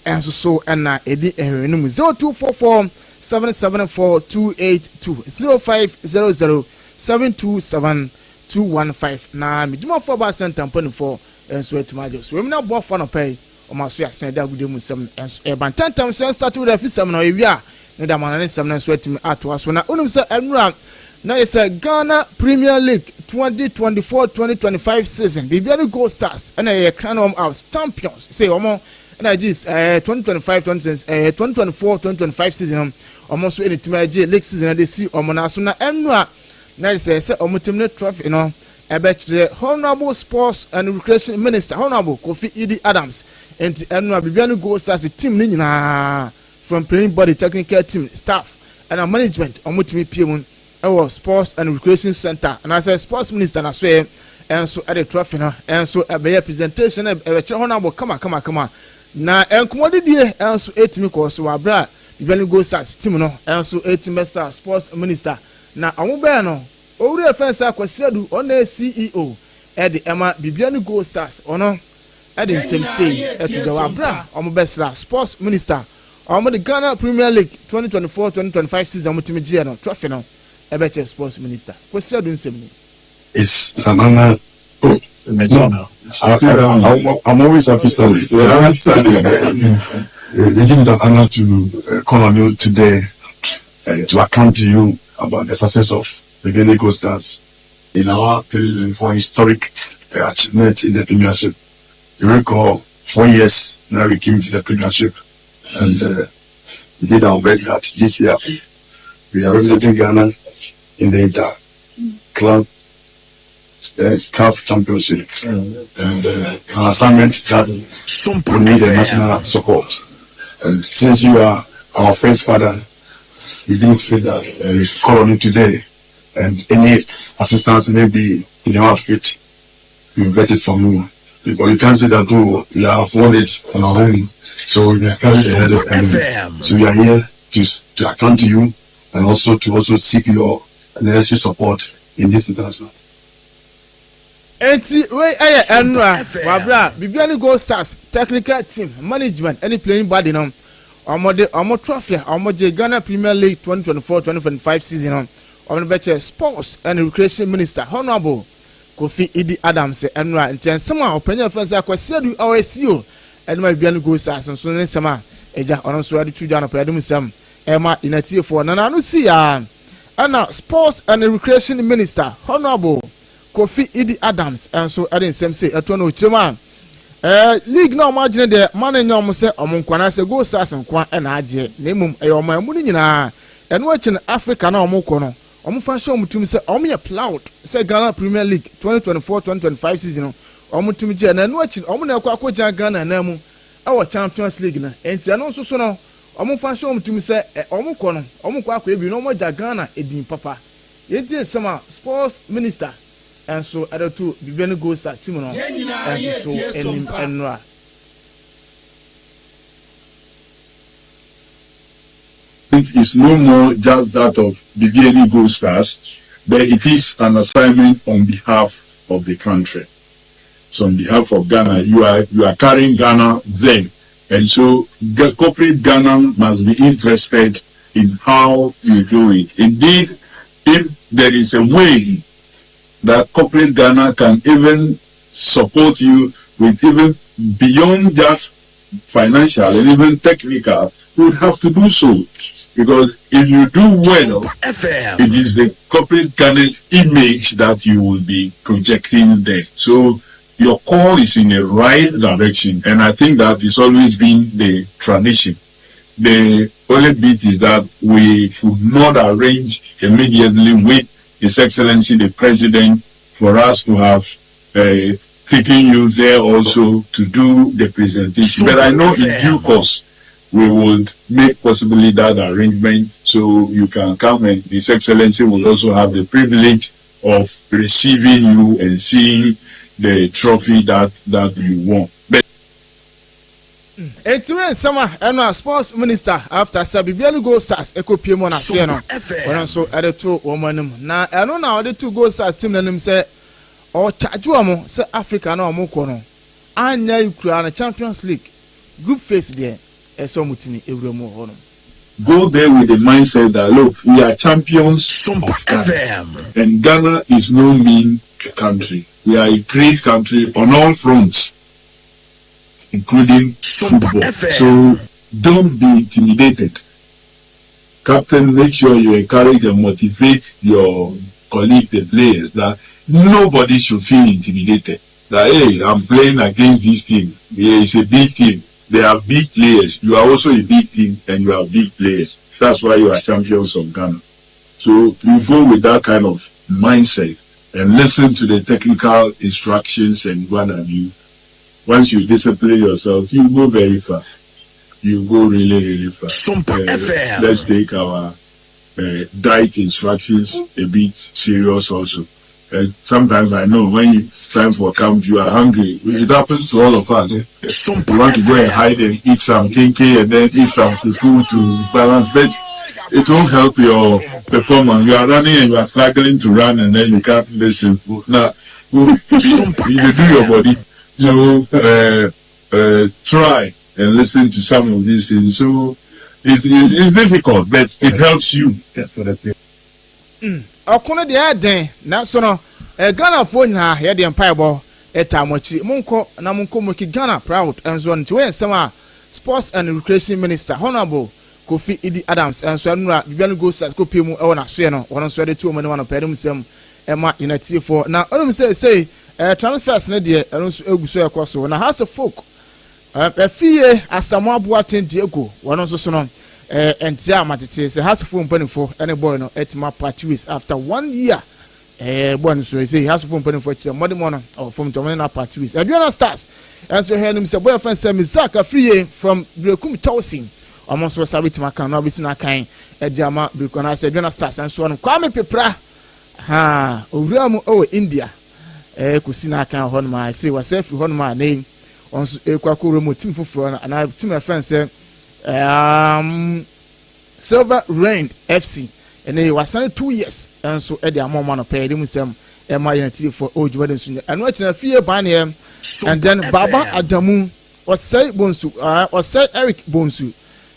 ɛnso so ɛna ɛdi ɛhwɛ no mu. 0244 774 282, 0500 727 215 na Medima Herbal Center mpanimfoɔ nso atumi agye so. Wɔn na aboafo anɔpɛ yi wɔn aso yɛ asɛn de agodie mu nsɛm nso ɛba ntɛntɛm sɛ start with afi sɛm na ɔyɛ wia ne da amana ne nsɛm no nso atumi atoa so. Na onim sɛ ɛnura na yɛ sɛ Ghana Premier League 2024-2025 season, Bibiani Gold Stars ɛna yɛ crown wɔn as champions sɛ wɔn ɛna gye 2025 20 2024-2025 season no, wɔn nso ɛna tumi agye league season de si wɔn nan so. Na ɛnura na yɛ sɛ wɔn team ne trophy no ɛbɛkyerɛ Honourable Sports and Recreation Minister, Honourable Kofi Idi Adams. Nti ɛnura Bibiani Gold Stars team ne nyinaa, from playing body, technical team, staff ɛna management, wɔn tumi pie mu ɛwɔ Sports and Recreation Center anaasɛ Sports Minister n'aso yɛ ɛnso ɛde trophy no ɛnso ɛbɛyɛ presentation, ɛbɛkyerɛ Honourable kama kama kama. Na nkɔmɔdidie ɛnso ɛtumi kɔɔ so wɔ abere a Bibiani Gold Stars team no ɛnso ɛtumi bɛsa Sports Minister na wɔn bɛyɛ no. Owurɛ fɛn sɛ Akwasi Adu, ɔno CEO ɛde ɛma Bibiani Gold Stars, ɔno ɛde nsɛm sei ɛto dwa wɔ abere a wɔn bɛsra Sports Minister, wɔn de Ghana Premier League 2024-2025 season wɔn tumi gyeɛ no trophy no ɛbɛkyɛ Sports Minister. Kwasi Adu nsɛm ni. It's an honor. Oh, no, I'm always happy standing. Yeah, I'm standing. It is an honor to call on you today to account to you about the success of the Bibiani Gold Stars in our 2024 historic achievement in the Premiership. You recall 4 years now we came to the Premiership, and we did our best that this year we are representing Ghana in the inter club CAF Championship, and an assignment that we need a national support. And since you are our first father, we do feel that we should call on you today, and any assistance may be in your outfit, we get it from you. Because you can't say that, oh, we have won it on our own. So we are carrying the head of enemy. So we are here to account to you and also to also seek your necessary support in this international. Eti wei ɛyɛ ɛnura wabra Bibiani Gold Stars technical team, management ɛne playing body no, wɔn de wɔn trophy a wɔn gye Ghana Premier League 2024-2025 season no, wɔn bɛkyɛ Sports and Recreation Minister, Honourable Kofi Idi Adams, ɛnura. Nti nsɛm a ɔpanyin afɛn sɛ Akwasi Adu a ɔyɛ CEO ɛne ma Bibiani Gold Stars nso ne nsɛm a ɛgya ɔno nso ɛde tu dwa no pɛɛ ɛde mu nsɛm ɛma inatiefoɔ nana ano si ya. Ɛna Sports and Recreation Minister, Honourable Kofi Idi Adams, nso ɛde nsɛm se ɛtoɔ no okyerɛ mu a league na ɔmo agyene deɛ ma no nyɛ ɔmo sɛ ɔmo nkwa na sɛ Gold Stars nkwa ɛna agyeɛ, na mmom ɛyɛ ɔmo ɛmu no nyinaa. Ɛno akyi no, Africa na ɔmo kɔ no, ɔmo fa hyɛ ɔmo tum sɛ ɔmo yɛ proud sɛ Ghana Premier League 2024-2025 season no ɔmo tum gye, na ɛno akyi no ɔmo na ɛkɔ akɔgyina Ghana nan mu ɛwɔ Champions League no. Nti ɛno nso so no, ɔmo fa hyɛ ɔmo tum sɛ ɔmo kɔ no, ɔmo kɔ akɔ ebi na ɔmo agya Ghana edin papa. Yɛnti nsɛm a Sports Minister ɛnso ɛde to Bibiani Gold Stars team no ɛnso so anim ɛnora. It is no more just that of Bibiani Gold Stars, but it is an assignment on behalf of the country. So on behalf of Ghana, you are carrying Ghana there, and so the corporate Ghana must be interested in how you do it. Indeed, if there is a way that corporate Ghana can even support you with even beyond just financial and even technical, we would have to do so. Because if you do well, it is the corporate Ghana's image that you will be projecting there. So Your call is in the right direction, and I think that it's always been the tradition. The only bit is that we should not arrange immediately with His Excellency the President for us to have taken you there also to do the presentation. But I know in due course we would make possibly that arrangement so you can come and His Excellency will also have the privilege of receiving you and seeing the trophy that, that you won. But Enti wei nsɛm a ɛno a Sports Minister after sɛ Bibiani Gold Stars ɛkɔ pie mu n'aseɛ no wɔn nso ɛde to wɔn anim na ɛno na ɔde to Gold Stars team n'anim sɛ ɔkyagye wɔn sɛ Africa na wɔn kɔ no anya ekura no Champions League group phase deɛ ɛsɛ wɔn tumi ewura mu wɔ hɔ nom. Go there with the mindset that, look, we are champions of Ghana. And Ghana is no mean country. We are a great country on all fronts, including football. So don't be intimidated. Captain, make sure you encourage and motivate your colleague, the players, that nobody should feel intimidated. That, hey, I'm playing against this team. Yeah, it's a big team. They have big players. You are also a big team and you have big players. That's why you are champions of Ghana. So you go with that kind of mindset and listen to the technical instructions and what have you. Once you discipline yourself, you go very far. You go really, really far. Let's take our diet instructions a bit serious also. Sometimes I know when it's time for camp, you are hungry. It happens to all of us. You want to go and hide and eat some kenkey and then eat some fufu to balance, but it won't help your performance. You are running and you are struggling to run and then you can't listen. Now, you do your body. So try and listen to some of these things. So it's difficult, but it helps you. Ɔko no deɛ ɛden nanso no Ghanafoɔ nyinaa yɛde mpaebɔ ɛta mo akyi monkɔ na monkɔ mo Ghana proud nso no nti wɔyɛ nsɛm a Sports and Recreation Minister, Honourable Kofi Idi Adams, nso ɛnura Bibiani Gold Stars kɔpie mu ɛwɔ n'asoɛ no wɔn nso ɛde to wɔn anim anɔpɛ ɛde mu nsɛm ɛma yɛn atiefoɔ na ɔnum sɛ ɛsɛ transfers no deɛ ɛno nso egu so ɛkɔ so na Hearts of Oak ɛfiye Asamoah Boateng Diego wɔn nso so no ntia amatete sɛ Hearts of Oak mpanimfoɔ ɛne boy no ɛtuma part ways after one year. Boy no so ɛsɛ Hearts of Oak mpanimfoɔ kyerɛ mmɔdemmɔ no ɔwɔ fam nti wɔn ne na part ways. Aduana Stars ɛnso hwɛ anim sɛ boy fɛn sɛ Mizak Afriye from Berekum Chelsea wɔn nso sa bɛtumi aka no abɛsi n'akan ɛde ama Berekum anaasɛ Aduana Stars nso no Kwame Pepra ha owura mu ɛwɔ India kòsi n'akan hɔ nom a ɛsɛ wɔsɛ firi hɔ nom a ne wɔn nso ekɔ akɔwura mu team foforɔ no anaa team ɛfɛn sɛ Silver Rain FC ɛne wasan 2 years ɛnso ɛde ama ɔmo anɔpɛ ɛde mu nsɛm ɛma yɛn atiefoɔ ɛwɔ dwuma de nso nyɛ ɛno akyi na fie ban yɛ and then Baba Adamu Ɔsɛe Bonsu Ɔsɛe Eric Bonsu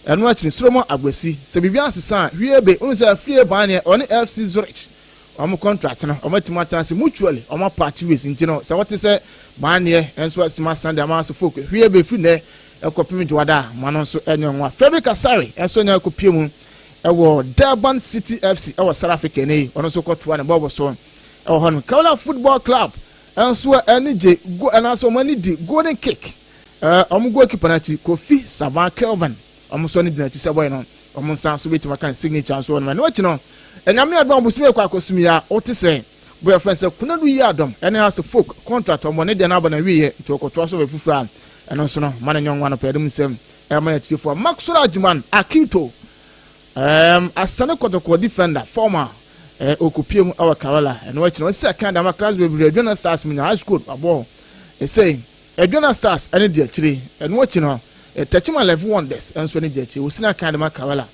ɛno akyi Solomon Agbesi sɛ biribi asesa a hwie be ɔno sɛ fie ban yɛ ɔne FC Zurich wɔn contract no wɔn atumi atena ase mutually wɔn apart ways nti no sɛ wɔte sɛ baneɛ nso atumi asan de ama so folk hwie be firi nɛ ɛkɔpem dwoada a ma no nso ɛnyɛ nwa. Frederick Asare nso nya ɛkɔpie mu ɛwɔ Durban City FC ɛwɔ South Africa ne ɔno nso kɔtoa ne bɔɔbɔ so ɛwɔ hɔ no. Kaola Football Club nso ɛne gye go ɛnaasɛ wɔn ani di Golden Kick wɔn goalkeeper n'akyi Kofi Saban Kelvin wɔn nso ani di n'akyi sɛ bɔyɛ no wɔn nsa nso bɛtumi aka ne signature nso wɔ no. Ɛno akyi no ɛnyame adom abosom ekɔ akɔsum yi a wote sɛ bɔyɛ fɛn sɛ Kunadu yi adɔm ɛne Hearts of Oak contract ɔmɔ ne deɛ n'aba na wieɛ nti ɔkɔtoa so wɔ foforɔ a ɛno nso no ma ne nyɔnwa no pɛɛ dɛm nsɛm ɛma yɛ tiefoɔ. Maxwell Agyeman Akito Asane Kɔtɔkɔ defender former okopie mu ɛwɔ Karela ɛno akyi no ɔsi akan dama class bebree Aduana Stars mu nya high school abɔ ɛsɛ Aduana Stars ɛne di akyire. Ɛno akyi no Techiman Eleven Wonders ɛnso ne di akyire osi akan dama Karela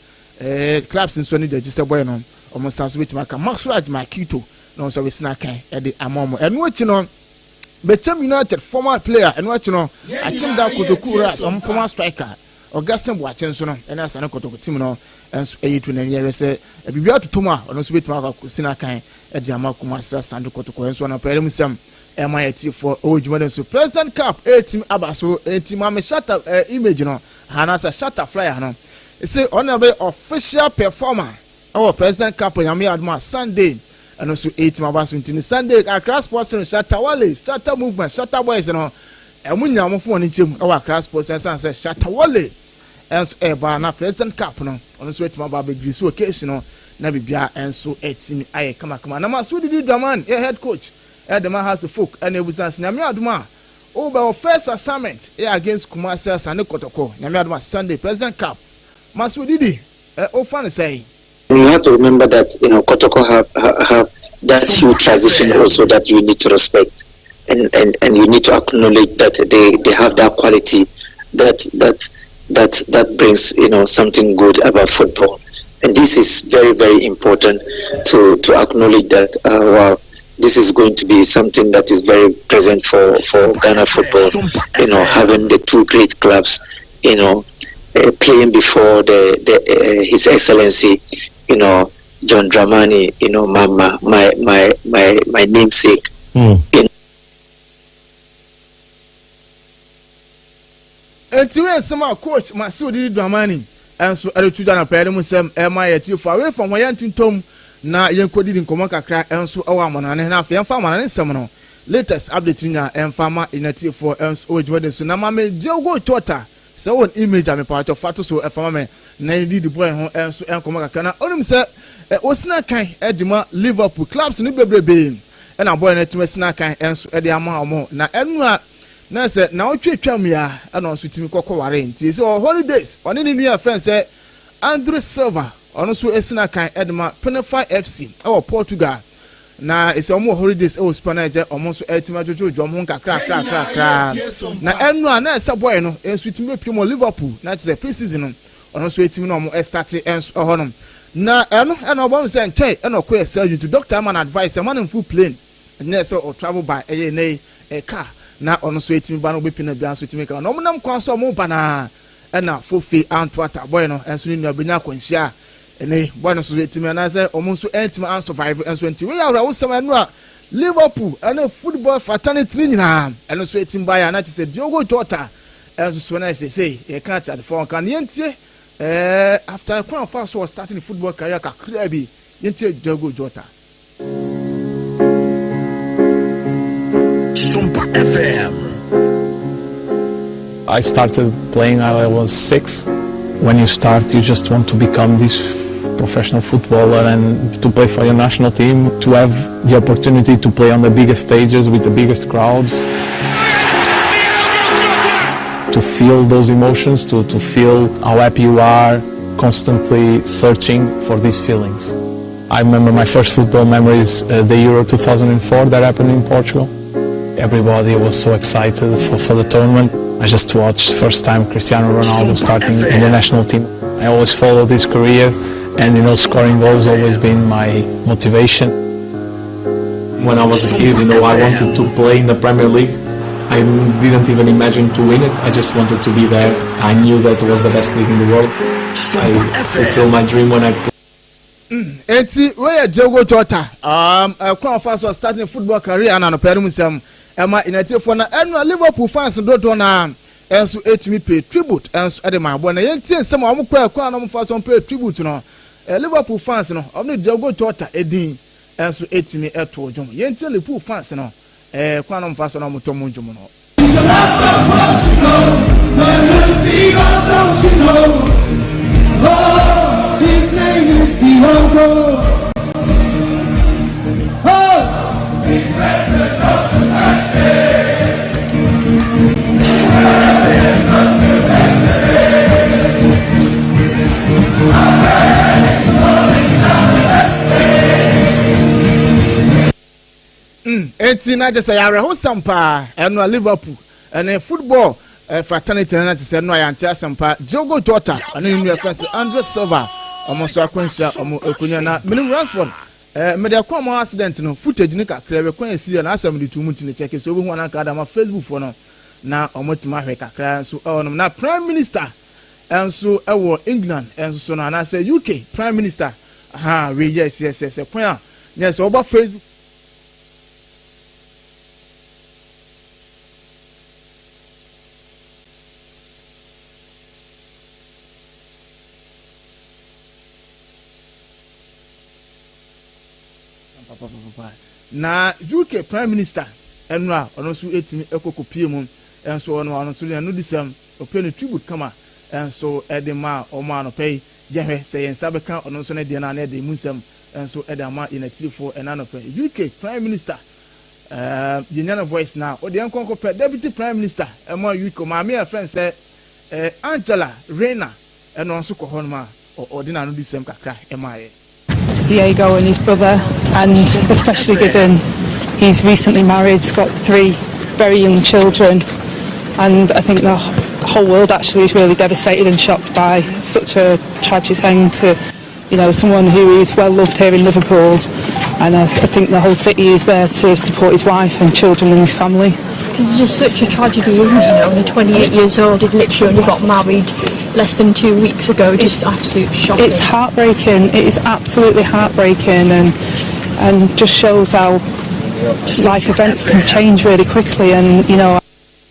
clubs nso ne di akyi sɛ bɔyɛ no ɔmo nsa nso betumi aka Maxwell Agyeman Akito na ɔno nso abɛsi n'akan ɛde ama ɔmo. Ɛno akyi no Bechem United former player ɛno akyi no Akyemda Kotoku Ras ɔmo former striker Augustine Boakye nso no ɛne Asane Kotoko team no nso ɛyɛ tu n'ani ɛhwɛ sɛ biribi atoto mu a ɔno nso bɛtumi akɔ akɔsi n'akan ɛde ama Kumasi Asante Kotoko nso ɔno pɛrɛ mu nsɛm ɛma yɛ tiefoɔ ɛwɔ dwuma no nso. President Cup ɛɛtim aba so ɛnti maame Shatta image no anaasɛ Shatta flyer no ɛsɛ ɔno na bɛyɛ official performer ɛwɔ President Cup. Nyame adom a Sunday. Ɛno nso ɛretumi aba so nti no Sunday Accra Sports no Shatta Wale, Shatta Movement, Shatta Boys no wɔn nyinaa wɔn fo wɔn nkyɛn mu wɔ Accra Sports ɛsan sɛ Shatta Wale nso ɛreba na President Cup no ɔno nso atumi aba abɛdwiri so occasion no na biribiara nso atumi ayɛ kamakama. Na Masoud Didi Dramani yɛ head coach ɛde ma Hearts of Oak ɛna ebusa sɛ Nyame adom a wobɛwɔ first assignment yɛ against Kumasi Asante Kɔtɔkɔ Nyame adom a Sunday President Cup Masoud Didi wofa no sɛn? You have to remember that you know Kotoko have have that huge tradition also that you need to respect and and and you need to acknowledge that they they have that quality that that that that brings you know something good about football and this is very very important to to acknowledge that uh, wow this is going to be something that is very present for for Ghana football you know having the two great clubs you know uh, playing before the, the uh, His Excellency, you know, John Dramani, you know, my my my my my namesake. You Enti wei nsɛm a coach Marcel Didi Dramani nso de to dwa anɔpa yi no mu nsɛm ɛma yɛn atiefo away from hɔ yɛntontom na yɛnkɔdidi nkɔmmɔ kakra nso wɔ amanane na afei yɛmfa amanane nsɛm no latest update no nyinaa ɛmfa ma yɛn atiefoɔ nso wɔ dwumadi so na ma me Diogo Jota Sɛ wowɔ no image a mepaakyɛw fa to so fa ma me na yɛn didi boy ho nso nkɔmmɔ kakra. Na onim sɛ osina kan de ma Liverpool clubs no bebrebe na boy no atumi asina kan nso de ama wɔn. Na ɛno a na sɛ naawɔtwe atwam yi a ɛna ɔnso tumi kɔkɔ ware nti sɛ ɔwɔ holidays ɔne ne nua yɛfrɛ no sɛ Andre Silva ɔno nso asina kan de ma Penify FC wɔ Portugal. Na sɛ wɔn wɔ holidays wɔ sukuu a na ɛkyɛ wɔn nso ɛtumi adwodwodwo wɔn ho nkakrakrakrakra. Na ɛno a na ɛsɛ boy no nso tumi bɛpue mu wɔ Liverpool na kyerɛ sɛ pre-season no ɔno nso ɛtumi na wɔn ɛstarte nso ɛhɔ nom. Na ɛno ɛna ɔbɔ no sɛ nkyɛe ɛna ɔkɔyɛ surgery nti doctor ama no advice sɛ mma no mforo plane ɛnyɛ sɛ ɔ travel by ɛyɛ ɛnɛ yi car na ɔno nso ɛtumi ba na ɔbɛpue na biara nso ɛtumi ka na wɔn nam kwan so a wɔn ba no ara ɛna Fofe anto ata boy no nso ne nua bɛnya akwanhyia a Ɛnnɛ yi, bɔne nso atumi anaasɛ wɔn nso antumi ansurvive nso nti, wei yɛ awerɛhosɛm ɛno a Liverpool ne football fraternity no nyinaa ɛno nso atumi baeɛ a na kyerɛ sɛ Diogo Jota nso so na seesei yɛka ate adefoɔ nka no yɛntie eh, after ɛkwan a ɔfaa so wɔ starting ne football career kakraa bi yɛntie Diogo Jota. Sompa FM. I started playing I was 6. When you start, you just want to become this professional footballer and to play for your national team, to have the opportunity to play on the biggest stages with the biggest crowds. To feel those emotions, to, to feel how happy you are, constantly searching for these feelings. I remember my first football memories, uh, the Euro 2004 that happened in Portugal. Everybody was so excited for, for the tournament. I just watched first time Cristiano Ronaldo starting in the national team. I always followed his career and you know scoring goals always been my motivation. When I was a kid, you know, I wanted to play in the Premier League. I didn't even imagine to win it. I just wanted to be there. I knew that it was the best league in the world. I fulfilled my dream when I played. Enti wei yɛ Diogo Jota um, ɛkwan a ɔfa so starting football career ana anɔpa no mu nsɛm ɛma Unitedfoɔ na ɛno a Liverpool fans dodoɔ no ara nso ɛtumi pay tribute nso ɛde ma aboɔ na yɛntie nsɛm a wɔn kɔ ɛkwan a wɔn fa so pay tribute no Liverpool fans no wɔn de Diogo Jota edin nso ɛtumi ɛto dwom yɛntie Liverpool fans no ɛkwan a wɔn fa so na wɔn tɔ wɔn dwom no. Mm, enti na kyerɛ sɛ yɛ awerɛhosɛm paa ɛno a Liverpool ɛne football eh, fraternity no na kyerɛ sɛ ɛno a yɛante asɛm paa. Diogo Jota ɛne ne nua fɛn sɛ Andre Silva wɔn nso akwanhyia wɔn akonnwa na menim Ransford eh, mede ɛkwan wɔn accident no footage no kakra bi kwan esi yɛ na asɛm de tu mu nti ne kyɛke sɛ wobɛhu ananka adama Facebook foɔ no na wɔn atumi ahwɛ kakra nso ɛwɔ nom na Prime Minister nso ɛwɔ England nso so no anaasɛ UK Prime Minister ha wei yes yes yes kwan a nyɛ sɛ wɔba Facebook Papapapa. Na UK Prime Minister ɛno a ɔno nso ɛtumi ɛkɔ kɔpie mu nso ɔno ɔno nso de n'anodisɛm ɔpɛ ne tribute kama nso ɛde maa wɔn anɔpa yi. Yɛhwɛ sɛ yɛn nsa bɛka ɔno nso ne deɛ no a na yɛde emu nsɛm nso ɛde ama yɛn atiefoɔ ɛna anɔpa yi. UK Prime Minister ɛɛ yɛnya no voice na ɔde yɛn nkɔnkɔ pɛ Deputy Prime Minister ɛma UK maame a yɛfrɛ no sɛ ɛɛ Angela Rayner ɛno nso kɔ hɔnom a ɔde n'anodisɛm kakra ɛmaa yɛ. Diego and his brother, and especially given he's recently married, he's got three very young children, and I think the whole world actually is really devastated and shocked by such a tragic thing to, you know, someone who is well loved here in Liverpool, and I, I think the whole city is there to support his wife and children and his family. Because it's just such a tragedy, isn't it? You know, only 28 years old, he'd literally only got married less than two weeks ago. Just it's, absolute shocking. It's heartbreaking. It is absolutely heartbreaking, and and just shows how life events can change really quickly. And you know.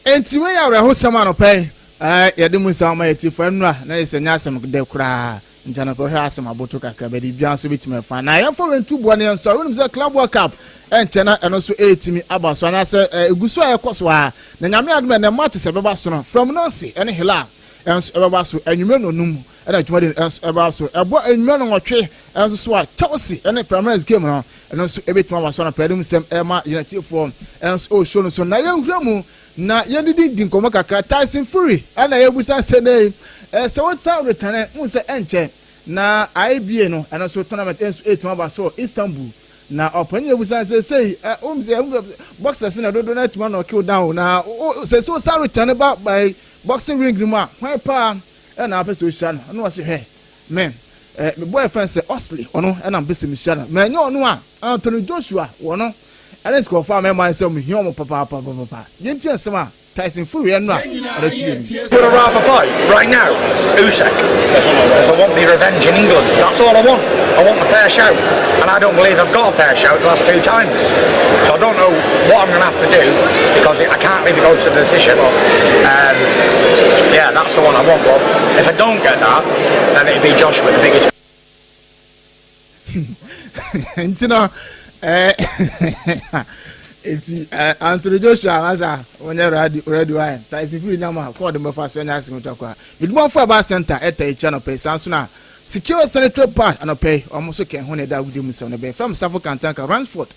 Enti wei yɛ awerɛhosɛm anɔpa yi ɛɛ yɛde mu nsɛm ama yɛn tiefo ɛnura na yɛ sɛ nyɛ asɛm dɛ koraa nti anɔpa hwɛ asɛm aboto kakra bɛde bia nso bɛtumi ɛfa na yɛmfa wei nto boɔ no yɛn nso wonim sɛ Club World Cup ɛnkyɛ na ɛno nso ɛretumi aba so anaasɛ ɛgu so a ɛkɔ so a na Nyame adom ɛnɛ matches ɛbɛba so no Fluminense ɛne Hilal ɛnso ɛbɛba so anwummerɛ nonum ɛna dwumadi no ɛnso ɛbɛba so ɛbɔ anwummerɛ nonwɔtwe ɛnso so a Chelsea ɛne Palmeiras game no ɛno nso ɛbɛtumi aba so anɔpa yɛde mu nsɛm ɛma yɛn atiefoɔ ɛnso ɛwɔ show no so na yɛnhura mu na yɛndidi di nkɔmmɔ kakra. Tyson Fury ɛna yɛbusa sɛ nɛ yi sɛ wosan retane wohu sɛ ɛnkyɛ na IBA no ɛno nso tournament ɛnso ɛtumi aba so wɔ Istanbul na ɔpanyin yɛbusa sɛ sei wohu sɛ boxers na dodo no atumi anɔke wo down na sɛ sɛ wosan retane ba by boxing ring no mu a hwan paa ɛna apɛ sɛ ohyia no ɛna ɔse hwɛ me me boyfriend sɛ Osley ɔno ɛna mpɛ sɛ mehyia no ma ɛnyɛ ɔno a Anthony Joshua wɔ no ɛne nkurɔfoɔ a mɛma sɛ mehia wɔn papaapapapa. Yɛntie nsɛm a Tyson Fury ɛno a ɔde to yɛn ni. Would I rather fight right now? Usyk. Because I want me revenge in England. That's all I want. I want a fair shout. And I don't believe I've got a fair shout the last two times. So I don't know what I'm going to have to do because I can't really go to the decision. But um, yeah, that's the one I want. But if I don't get that, then it'd be Joshua, the biggest. nti no ɛɛ nti ɛɛ Anthony Joshua anasa wɔnyɛ ready ready wa Tyson Fury nyama kɔɔde mbɛfa so ɛnyɛ asɛm twa koraa Midimɔfo ɛba center ɛta akyi anɔpɛ saa nso na Secure Sanitary Pad anɔpɛ yi wɔn nso kɛn ho na ɛda agudie mu nsɛm no bɛn fam Safo Kantanka Ransford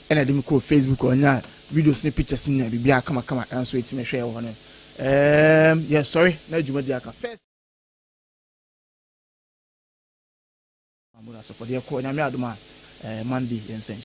ɛna ɛde mi kɔɔ Facebook ɔnya videos ne pictures nyinaa biribiara kamakama ɛnso ɛtumi hwɛ wɔ hɔ no ɛɛm yɛ sɔre na dwumadi aka first. Asɔfɔdeɛ kɔ Nyame adom a Monday yɛnsan.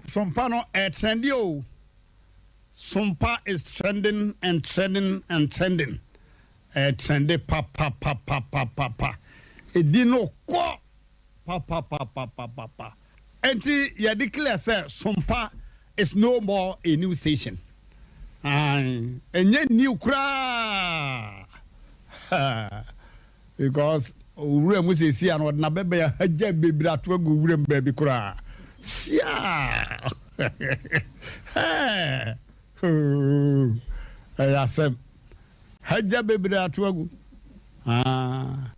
Sompa no ɛtrendi o. Sompa is trending and trending and trending. Ɛtrendi papapapapapa. Edi no kɔ papapapapapa. Enti yɛ declare sɛ Sompa is no more a new station. Ae, ɛnyɛ new koraa. Because owura mu seesei a na ɔde n'abɛbɛn ahagya bebree ato agu owura mu baabi koraa. Siaa! Hɛɛ! Hoo! Ɛyɛ asɛm. Hagya bebree ato agu. Ah.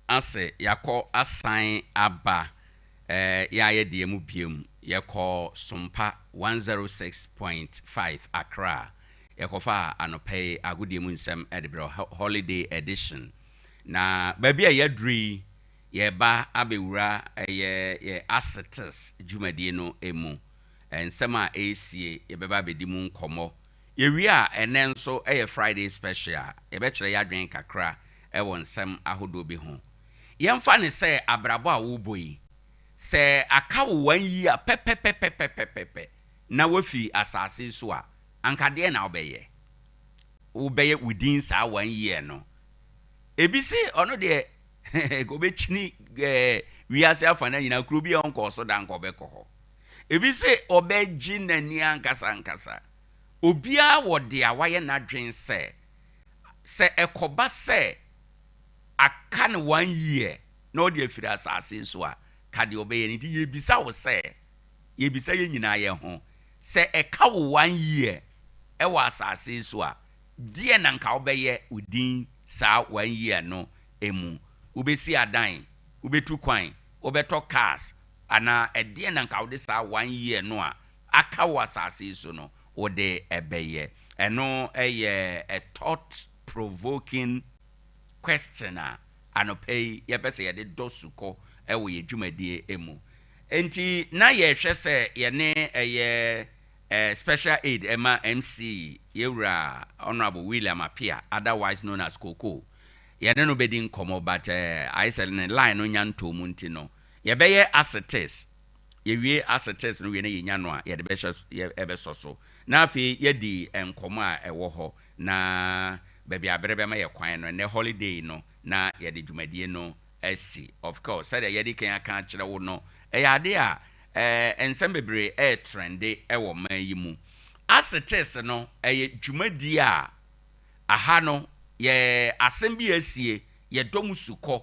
Ase yɛakɔ asan aba eh, yɛayɛ deɛ mu biom. Yɛkɔ Sompa 106.5 Accra. Yɛkɔfaa anɔpa yi agodie mu nsɛm de brɛ wo, Holiday Edition. Na baabi a yɛaduru yi, yɛreba abɛwura ɛyɛ yɛn Asetes dwumadie no mu. Nsɛm a ɛresie, yɛbɛba abɛdi mu nkɔmmɔ. Yɛwie a, ɛnnɛ nso yɛ Friday Special, yɛbɛkyerɛ yɛn adwene kakra wɔ nsɛm ahodoɔ bi ho. Yɛmfa no sɛ abrabɔ a worebɔ yi, sɛ aka wo one year pɛpɛpɛpɛpɛpɛ na woafi asase yi so a, anka deɛn na wobɛyɛ? Wobɛyɛ within saa one year no. Ebi se ɔno deɛ nka ɔbɛkyini eh, wiase afa no nyinaa, kuro bi a ɔnkɔɔ so da nka ɔbɛkɔ hɔ. Ebi se ɔbɛgye n'ani ankasa ankasa. Obiara wɔ deɛ wayɛ n'adwene sɛ, sɛ ɛkɔba sɛ aka no one year na ɔde afiri asase so a, ka deɛ ɔbɛyɛ no. Nti yɛbisa wo sɛ, yɛbisa yɛn nyinaa yɛn ho, Sɛ ɛka wo one year wɔ asase yi so a, deɛn na nka wobɛyɛ within saa one year no mu? Wobɛsi adan? Wobɛtu kwan? Wobɛtɔ cars? Anaa ɛdeɛn na nka wode saa one year no a aka wɔ asase yi so no wode bɛyɛ? Ɛno yɛ a thought provoking question a anɔpa yi yɛpɛ sɛ yɛde dɔ sukɔ wɔ yɛn dwumadie mu. Enti na yɛhwɛ sɛ yɛne ɛyɛ Special Aid ɛma MC yɛwura Honourable William Appiah otherwise known as Koko yɛne no bɛdi nkɔmmɔ but ayɛ sɛ ne line no nya ntɔɔ mu nti no yɛbɛyɛ as it is yɛwie as it is no wie na yɛnya no a yɛde bɛhyɛ yɛbɛsɔ so na afei yɛadi nkɔmmɔ a ɛwɔ hɔ na baabi a bere bɛma yɛ kwan no ɛnnɛ holiday no na yɛde dwumadie no asi. Of course, sɛdeɛ yɛadi kan aka akyerɛ wo no, ɛyɛ adeɛ a ɛɛ nsɛm bebree ɛretrɛnde wɔ man yi mu. As it is no, ɛyɛ dwumadie a aha no yɛ asɛm bi a asie, yɛdɔ mu sukɔ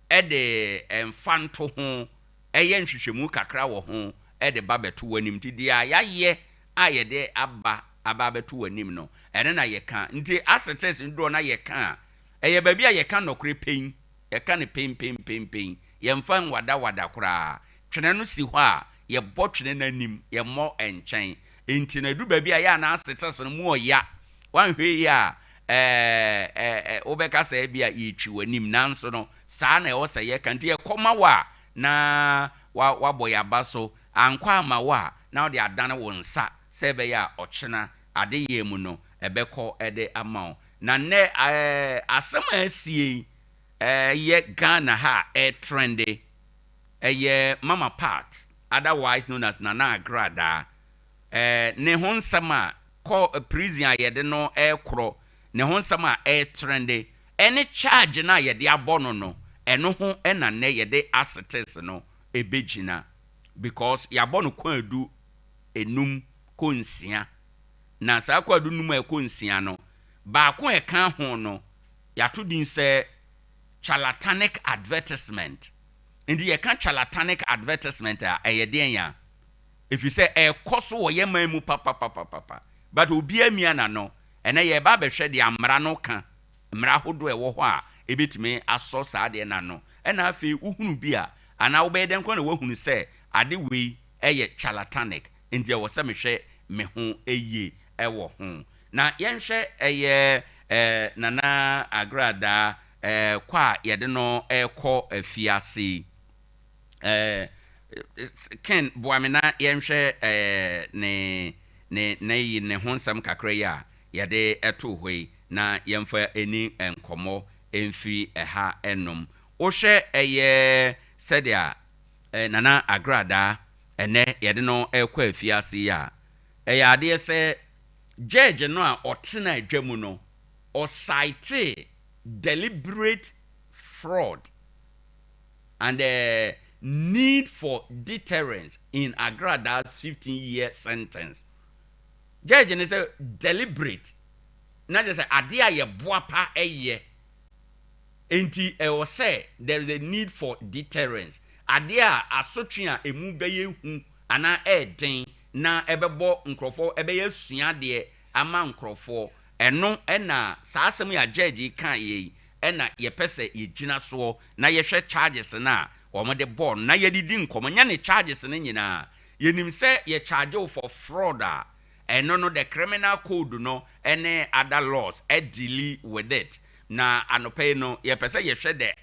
de mfantoho yɛ nhwehwɛmu kakra wɔ ho de ba bɛto w'anim. Nti deɛ yɛayɛ a yɛde aba aba abɛto w'anim no, ɛno na yɛka. Nti as it is no dodoɔ no ara yɛka a, ɛyɛ baabi a yɛka nɔkorɛ pɛn. Yɛka no penpenpenpen, yɛmfa nwadawada koraa. Twene no si hɔ a, yɛbɔ twene no anim, yɛmmɔ nkyɛn. Enti no, ɛdu baabi a ɛyɛ a na asetes no mu ɔya. Woanhwɛ yie a, ɛɛ, wobɛka sɛ ebia yɛretwi w'anim, nanso no, saa na ɛwɔ sɛ yɛka. Enti yɛkɔma wo a, na woabɔ yɛn aba so. Ankɔ amma wo a, na wode adane wo nsa sɛ ɛbɛyɛ a ɔkyena adeyɛ mu no, ɛbɛkɔ de ama wo. Na nnɛ, ɛɛ, asɛm a asie yi, Ɛyɛ Ghana ha a ɛretrɛnde. Ɛyɛ Mama Pat, otherwise known as Nana Agradaa, ne ho nsɛm a kɔ prison a yɛde no rekorɔ, ne ho nsɛm a ɛretrɛnde, ɛne charge no a yɛde abɔ no no, ɛno ho na nnɛ yɛde asetes no bɛgyina because yɛabɔ no kwaadu nnum kɔ nsia. Na saa kwaadu nnum a ɛkɔ nsia no, baako a ɛka ho no, Yɛato din sɛ charlatanic advertisement. Nti yɛka charlatanic advertisement a, ɛyɛ deɛn a? Ɛfiri sɛ ɛrekɔ so wɔ yɛn man mu papapapapa. But obiara mmia n'ano. Ɛnnɛ yɛreba abɛhwɛ deɛ mmara no ka, mmara ahodoɔ a ɛwɔ hɔ a ɛbɛtumi asɔ saa adeɛ no ano. Ɛna afei wohunu bi a, anaa wobɛyɛ dɛn koraa na woahunu sɛ ade wei yɛ charlatanic, nti ɛwɔ sɛ mehwɛ me ho yie wɔ ho. Na yɛnhwɛ ɛyɛ Nana Agradaa kɔ a yɛde no rekɔ afiase yi. Ken boa me na yɛnhwɛ ne ne ne ne ho nsɛm kakra yi a yɛde too hɔ yi na yɛmfa nni nkɔmmɔ mfiri ɛha nom. Wohwɛ ɛyɛ sɛdeɛ. Nana Agradaa ɛnnɛ yɛde no rekɔ afiase yi a, ɛyɛ adeɛ sɛ judge no a ɔtenaa dwa mu no, ɔcitee deliberate fraud and the need for deterrence in Agradaa's 15 year sentence. Judge no sɛ deliberate, na kyerɛ sɛ adeɛ a yɛboapa yɛ, enti ɛwɔ sɛ there is a need for deterrence, adeɛ a asotwe a ɛmu bɛyɛ hu anaa ɛyɛ den na ɛbɛbɔ nkorɔfoɔ, ɛbɛyɛ asuadeɛ ama nkorɔfoɔ. Ɛno na saa asɛm yi a judge yi kaeɛ yi na yɛpɛ sɛ yɛgyina soɔ na yɛhwɛ charges no a wɔde bɔɔ no na yɛde di nkɔmmɔ, nyɛ ne charges no nyinaa. Yɛnim sɛ yɛ charge wo for fraud a, ɛno no the criminal code no ne other laws deali with it. Na anɔpa yi no yɛpɛ sɛ yɛhwɛ the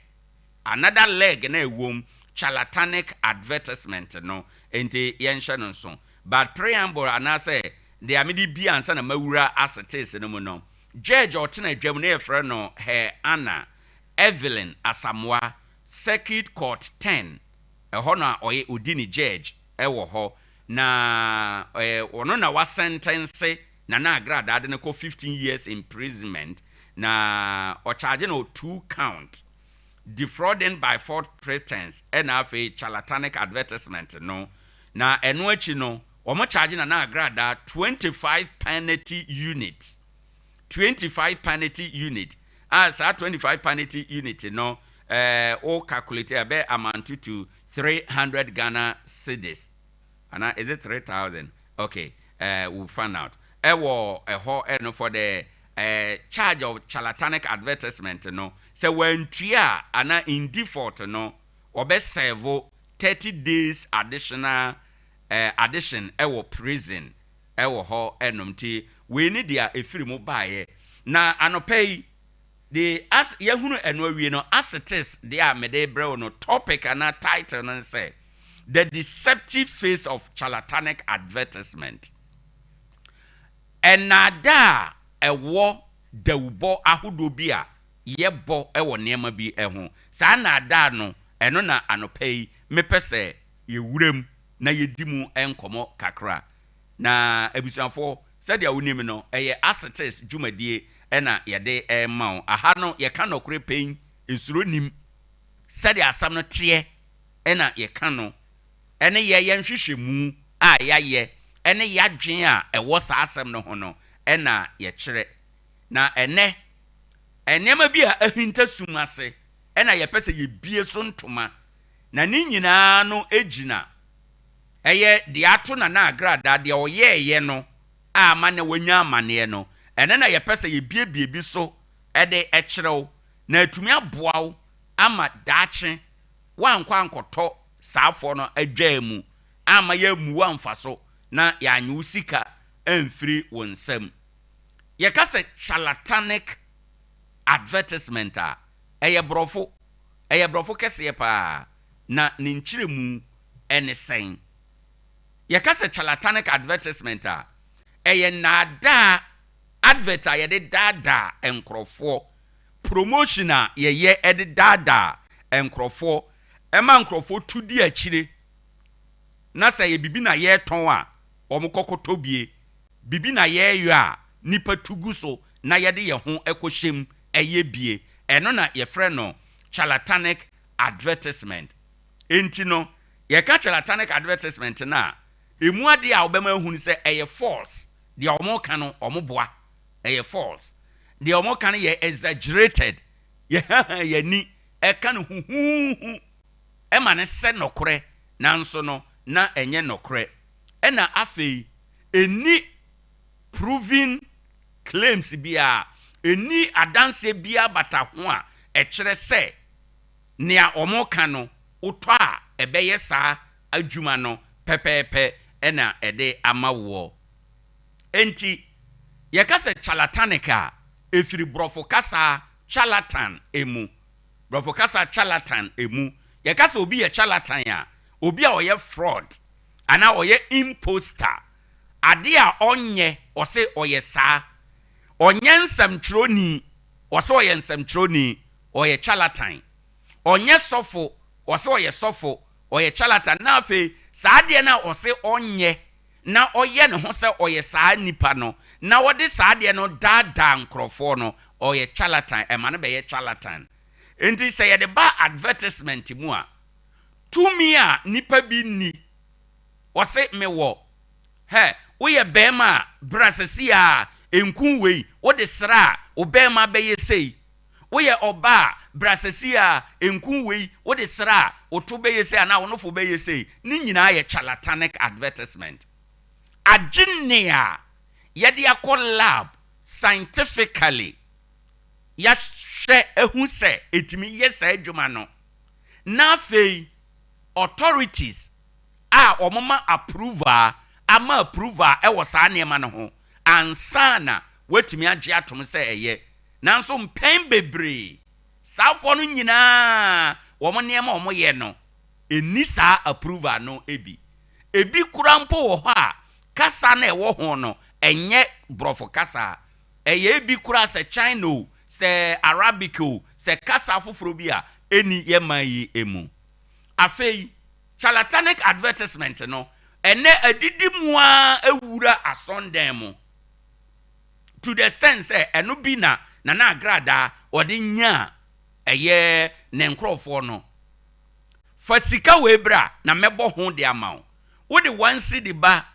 another leg no a ɛwom, charlatanic advertisement no, enti yɛnhyɛ no nso. But preamble anaasɛ deɛ mede bie ansa na mawura asetees no mu no, judge a ɔtena dwam no yɛfrɛ no Her Honour Evelyn Asamoah, Circuit Court 10, ɛhɔ na ɔyɛ ɔdi ne judge wɔ hɔ, na ɔno na wasɛntɛnse Nana Agradaa de no kɔ 15 years imprisonment, na ɔcharge no two count, defrauding by false pretence ɛna afei charlatanic advertisement no, na ɛno akyi no wɔn charge Nana Agradaa 25 penalty units, 25 penalty unit, a saa 25 penalty unit no wo calculate a ɛbɛ amount to 300 Ghana cedis, anaa is it 3000? Okay, we'll find out. Ɛwɔ ɛhɔ ɛno for the charge of charlatanic advertisement no, sɛ wantua a anaa in default no, wɔbɛ serve 30 days additional addition ɛwɔ prison ɛwɔ hɔ ɛnom. Nti wei ne deɛ ɛfiri mu baeɛ. Na anɔpa yi de as yɛahunu ɛno awie no, as it is deɛ a mede brɛ wo no, topic anaa title no ne sɛ The Deceptive Face of Charlatanic Advertisement. Nnaadaa a ɛwɔ dawubɔ ahodoɔ bi a yɛbɔ wɔ nneɛma bi ho. Saa nnaadaa no, ɛno na anɔpa yi mepɛ sɛ yɛwura mu na yɛdi mu nkɔmmɔ kakra. Na abusuafoɔ, sɛdeɛ wonim no, ɛyɛ Asetes dwumadie na yɛde rema wo. Aha no, yɛka nɔkorɛ pɛn, nsuro nnim. Sɛdeɛ asɛm no teɛ na yɛka no, ɛne yɛ yɛn nhwehwɛmu a yɛayɛ ne yɛadwene a ɛwɔ saa asɛm no ho no na yɛkyerɛ. Na ɛnnɛ, nneɛma bi a ahinta sum ase na yɛpɛ sɛ yɛbue so ntoma, na ne nyinaa no gyina ɛyɛ deɛ ato Nana Agradaa, deɛ ɔyɛeɛ no a ama nnɛ wanya amaneɛ no, ɛno na yɛpɛ sɛ yɛbuebue bi so de kyerɛ wo, na atumi aboa wo ama daakye woankɔ ankɔtɔ saa afɔ no adwaa mu amma yɛammu wo amfa so na yɛannye wo sika amfiri wo nsam. Yɛka sɛ charlatanic advertisement a, ɛyɛ borɔfo. Ɛyɛ borɔfo kɛseɛ pa ara. Na ne nkyerɛmu ne sɛn? Yɛka sɛ charlatanic advertisement a, ɛyɛ nnaadaa advert a yɛde daadaa nkorɔfoɔ, promotion a yɛyɛ de daadaa nkorɔfoɔ, ɛma nkorɔfoɔ tu di akyire, na sɛ ɛyɛ biribi na yɛretɔn a, wɔkɔ kɔtɔ bie, biribi na yɛreyɔ a, nnipa tu gu so na yɛde yɛn ho kɔhyɛ mu yɛ bie. Ɛno na yɛfrɛ no charlatanic advertisement. Enti no, yɛka charlatanic advertisement no a, ɛmu adeɛ a wobɛma ahunu sɛ ɛyɛ false, deɛ wɔka no wɔboa, ɛyɛ false. Deɛ wɔka no yɛ exaggerated, yɛhaha yɛn ani ka no huhuuhu ma no sɛ nɔkorɛ, nanso no na ɛnyɛ nɔkorɛ. Ɛna afei, ɛnni proven claims biara, ɛnni adanseɛ biara bata ho a ɛkyerɛ sɛ nea wɔka no wotɔ a ɛbɛyɛ saa adwuma no pɛpɛɛpɛ na ɛde ama woɔ. Enti yɛka sɛ charlatanic a, ɛfiri borɔfo kasa charlatan mu. Borɔfo kasa charlatan mu. Yɛka sɛ obi yɛ charlatan a, obi a ɔyɛ fraud anaa ɔyɛ imposter. Adeɛ a ɔnyɛ, ɔse ɔyɛ saa. Ɔnyɛ nsɛmtwerɛni, ɔse ɔyɛ nsɛmtwerɛni, ɔyɛ charlatan. Ɔnyɛ sɔfo, ɔse ɔyɛ sɔfo, Ɔyɛ charlatan. Na afei saa adeɛ no a ɔse ɔnyɛ na ɔyɛ ne ho sɛ ɔyɛ saa nipa no na ɔde saa adeɛ no daadaa nkorɔfoɔ no, ɔyɛ charlatan. Ɛma no bɛyɛ charlatan. Enti sɛ yɛde ba advertisement mu a, tumi a nipa bi nni, ɔse mewɔ, hɛ, woyɛ barima a, bra sɛsi ara, nku wei, wode sra a, wo barima bɛyɛ sei. Woyɛ ɔbaa a, bra sɛsi ara, nku wei, wode sra a, wo to bɛyɛ sei anaa wo nofo bɛyɛ sei. Ne nyinaa yɛ charlatanic advertisement. Agye nea yɛde akɔ lab scientifically yɛahwɛ ahu sɛ ɛtumi yɛ saa adwuma no, na afei authorities a wɔma approval ama approval wɔ saa nneɛma no ho ansa na wɔatumi agye atom sɛ ɛyɛ. Nanso mpɛn bebree, saafoɔ no nyinaa wɔn nneɛma a wɔyɛ no nni saa approval no bi. Ebi koraa mpo wɔ hɔ a, kasa no a ɛwɔ ho no, ɛnyɛ Borɔfo kasa. Ɛyɛ ebi koraa sɛ China o, sɛ Arabic o, sɛ kasa foforɔ bi a ɛnni yɛn man yi mu. Afei, charlatanic advertisement no, ɛnnɛ adidi mu ara awura asɔndan mu to the extent sɛ ɛno bi na Nana Agradaa ɔde nyaa ɛyɛ ne nkorɔfoɔ no. Fa sika wei bra na mɛbɔ ho de ama wo. Wode one cedi ba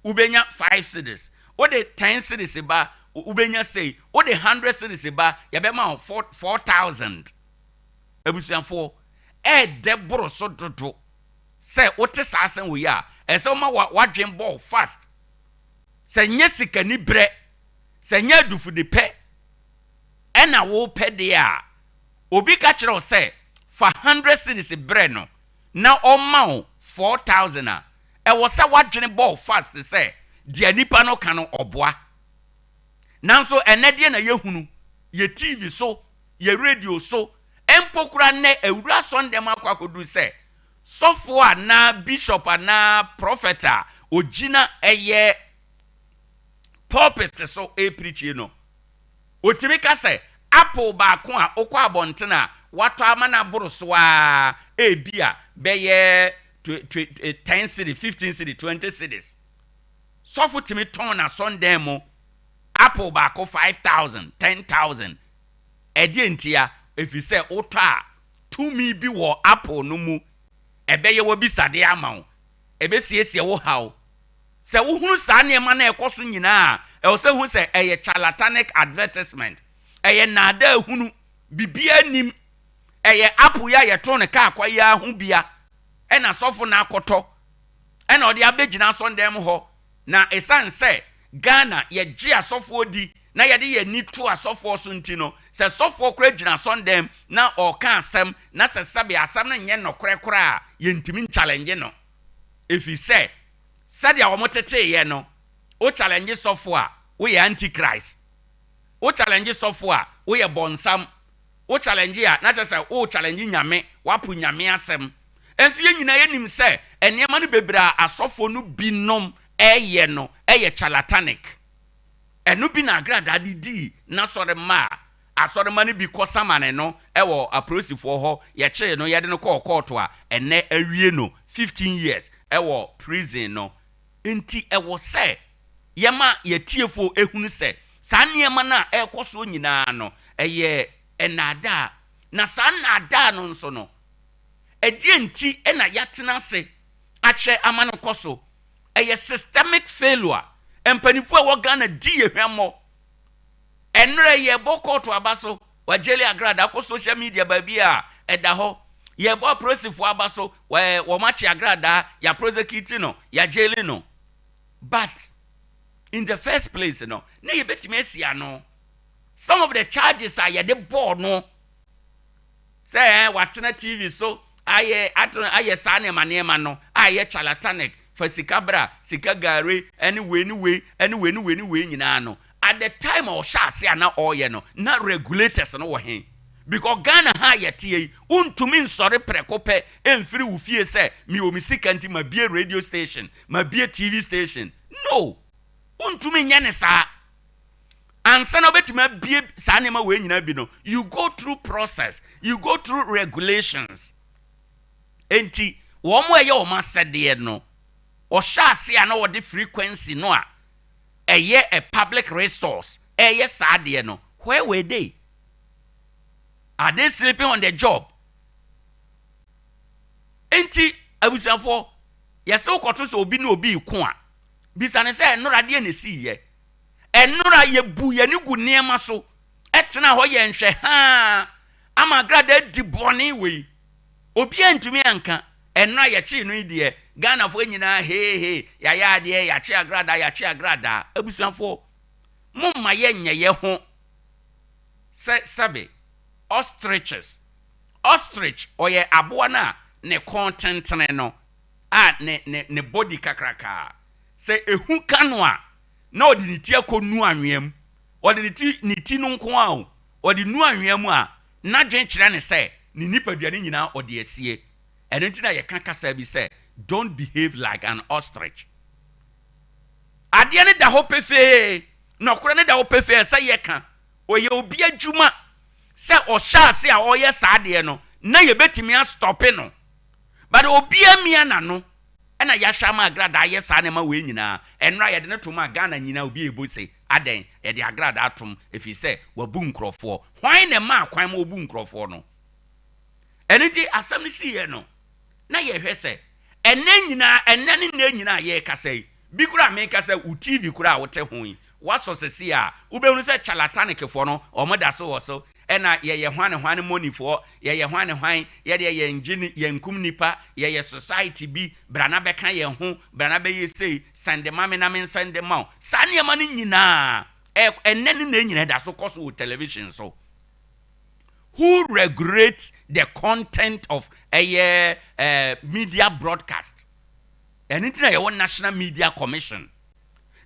wobɛnya five cedis, wode ten cedis ba wobɛnya sei, wode hundred cedis ba yɛbɛma wo 4000. Abusuafoɔ, ɛɛdɛ boro so dodo sɛ wote saa asɛm wei a, ɛsɛ sɛ woma w'adwene bɔ wo fast. Sɛ nyɛ sikaniberɛ, sɛ nyɛ adufudepɛ ɛna wopɛ deɛ a, obi ka kyerɛ wo sɛ fa hundred cedis brɛ no na ɔmma wo 4000 a, Ɛwɔ sɛ w'adwene bɔ wo fast sɛ deɛ nipa no ka no ɔboa. Nanso ɛnnɛ deɛ na yɛhunu, yɛ TV so, yɛ radio so, mpo koraa nnɛ awura asɔndɛm akɔ akɔduru sɛ sɔfoɔ anaa bishop anaa prophet a ɔgyina ɛyɛ pulpit so repreachie no, Otumi ka sɛ, Apple baako a wokɔ abɔnten a wɔatɔ ama no aboro so ara ebia bɛyɛ ten cedi, 15 cedi, 20 cedis. Sɔfo tumi tɔn n'asɔndan mu apple baako 5,000, 10,000. Ɛdeɛn ntia? Ɛfiri sɛ wotɔ a, tumi bi wɔ apple no mu. Ɛbɛyɛ w'abisadeɛ ama wo. Ɛbɛsiesie wo haw. Sɛ wohunu saa nneɛma no a ɛkɔ so nyinaa a, ɛwɔ sɛ wohu sɛ ɛyɛ charlatanic advertisement. Ɛyɛ nnaadaa hunu. Biribiara nnim. Ɛyɛ apple yi a yɛtoo no kaa kwa yi ara ho bia ɛna sɔfo no akɔtɔ ɛna ɔde abɛgyina asɔndan mu hɔ. Na ɛsiane sɛ Ghana yɛgye asɔfoɔ di na yɛde yɛn ani to asɔfoɔ so nti no, sɛ sɔfoɔ koraa gyina asɔndan mu na ɔreka asɛm na sɛ sɛbe asɛm no nyɛ nɔkorɛ koraa a, yɛntumi nchallenge no. Ɛfiri sɛ Sɛdeɛ wɔn tetee yɛ no, wo challenge sɔfo a, woyɛ anti-Christ. Wo challenge sɔfo a, woyɛ bɔnsam. Wo challenge a, na kyerɛ sɛ wo challenge Nyame, woapo Nyame asɛm. Nso yɛn nyinaa yɛnim sɛ nneɛma no bebree a asɔfoɔ no bi nom ɛyɛ no yɛ charlatanic. Ɛno bi na Agradaa de dii n'asɔremma a asɔremma no bi kɔ samane no wɔ apolisifoɔ hɔ, yɛkyee no yɛde no kɔɔ kɔɔto a ɛnnɛ awie no 15 years wɔ prison no. Enti ɛwɔ sɛ yɛma yɛatiefoɔ hunu sɛ saa nneɛma no a ɛrekɔ soɔ nyinaa no ɛyɛ nnaadaa. Na saa nnaadaa no nso no, ɛdeɛn nti na yɛatena ase ahwɛ ama no kɔ so? Ɛyɛ systemic failure. Mpanimfoɔ a ɛwɔ Ghana di yɛn hwammɔ. Ɛnnerɛ yɛbɔ kɔɔto aba so, wagyeli agradaa kɔ social media baabi a ɛda hɔ. Yɛbɔ apolisifoɔ aba so, wɔn akye agradaa, yɛ prosecute no, yɛagyeli no. But in the first place no, na yɛbɛtumi asi ano. Some of the charges a yɛde bɔɔ no sɛ ɛɛ watena TV so ayɛ ato ayɛ saa nneɛma nneɛma no a ɛyɛ charlatanic, fa sika bra, sika gari ɛne wei ne wei ɛne wei ne wei ne wei nyinaa no, at the time a ɔhyɛ ase a na ɔreyɛ no, na regulators no wɔ he? Because Ghana ha a yɛteɛ yi, wontumi nsɔre prɛko pɛ mfiri wo fie sɛ mewɔ me sika nti mabue radio station, mabue TV station. No! Wontumi nyɛ no saa. Ansa na wobɛtumi abue saa nneɛma wei nyinaa bi no, you go through process, you go through regulations. Enti, Wɔn a ɛyɛ wɔn asɛdeɛ no, wɔhyɛ ase a na wɔde frequency no a ɛyɛ a public resource ɛreyɛ saa adeɛ no, where were they? Are they sleeping on the job? Enti abusuafoɔ, yɛse wokɔto sɛ obi ne obi reko a, bisa no sɛ ɛnora deɛ na ɛsiiɛ? Ɛnora yɛbu yɛn ani gu nneɛma so tena hɔ yɛ nhwɛ haa ama agradaa di bɔne wei. Obiara ntumi anka. Ɛnora yɛkyee no yi deɛ, Ghanafoɔ nyinaa heehee, yɛayɛ adeɛ, yɛakye agradaa, yɛakye agradaa. Abusuafoɔ, momma yɛnyɛ yɛ ho sɛ sɛbe ostriches. Ostrich, ɔyɛ aboa no a ne kɔn tentene no a ne ne ne body kakrakaa. Sɛ ehu ka no a, na ɔde ne ti akɔnu anwea mu. Ɔde ne ti, ne ti no nko ara o, ɔde nu anwea mu a, n'adwene kyerɛ no sɛ ne nipadua no nyinaa ɔde asie. Ɛno nti na yɛka kasa bi sɛ, Don't behave like an ostrich. Adeɛ no da hɔ pefee, nɔkorɛ no da hɔ pefee sɛ yɛka. Ɔyɛ obi adwuma sɛ ɔhyɛ ase a ɔreyɛ saa adeɛ no, na yɛbɛtumi astɔpe no. But obiara mia n'ano. Ɛna yahwɛ ama agradaa ayɛ saa nneɛma wei nyinaa. Ɛnora yɛde no tom a Ghana nyinaa obi rebo se adɛn yɛde agradaa tom ɛfiri sɛ wabu nkorɔfoɔ. Hwan na ɛmaa kwan ma ɔbu nkorɔfoɔ no? Ɛno nti asɛm no siiɛ no na yɛhwɛ sɛ ɛnɛ nyinaa ɛnɛ ne nnɛ nyinaa a yɛrekasa yi bi koraa a meka sɛ wo TV koraa a wote ho yi woasɔ sɛsi a wobɛhunu sɛ charlatanic foɔ no wɔn da so wɔ so Ɛna yɛyɛ hwane hwane monifoɔ, yɛyɛ hwane hwan, yɛdeɛ yɛngye ni, yɛnkum nnipa, yɛyɛ society bi, bra na bɛka yɛn ho, bra na bɛyɛ sei, sɛnde ma me na mensɛnde ma wo. Saa nneɛma no nyinaa, ɛ, ɛnnɛ ne nnɛ nyinaa ɛda so kɔ so wɔ television so. Who regulates the content of ɛyɛ eh, media broadcast? Ɛno nti na yɛwɔ National Media Commission.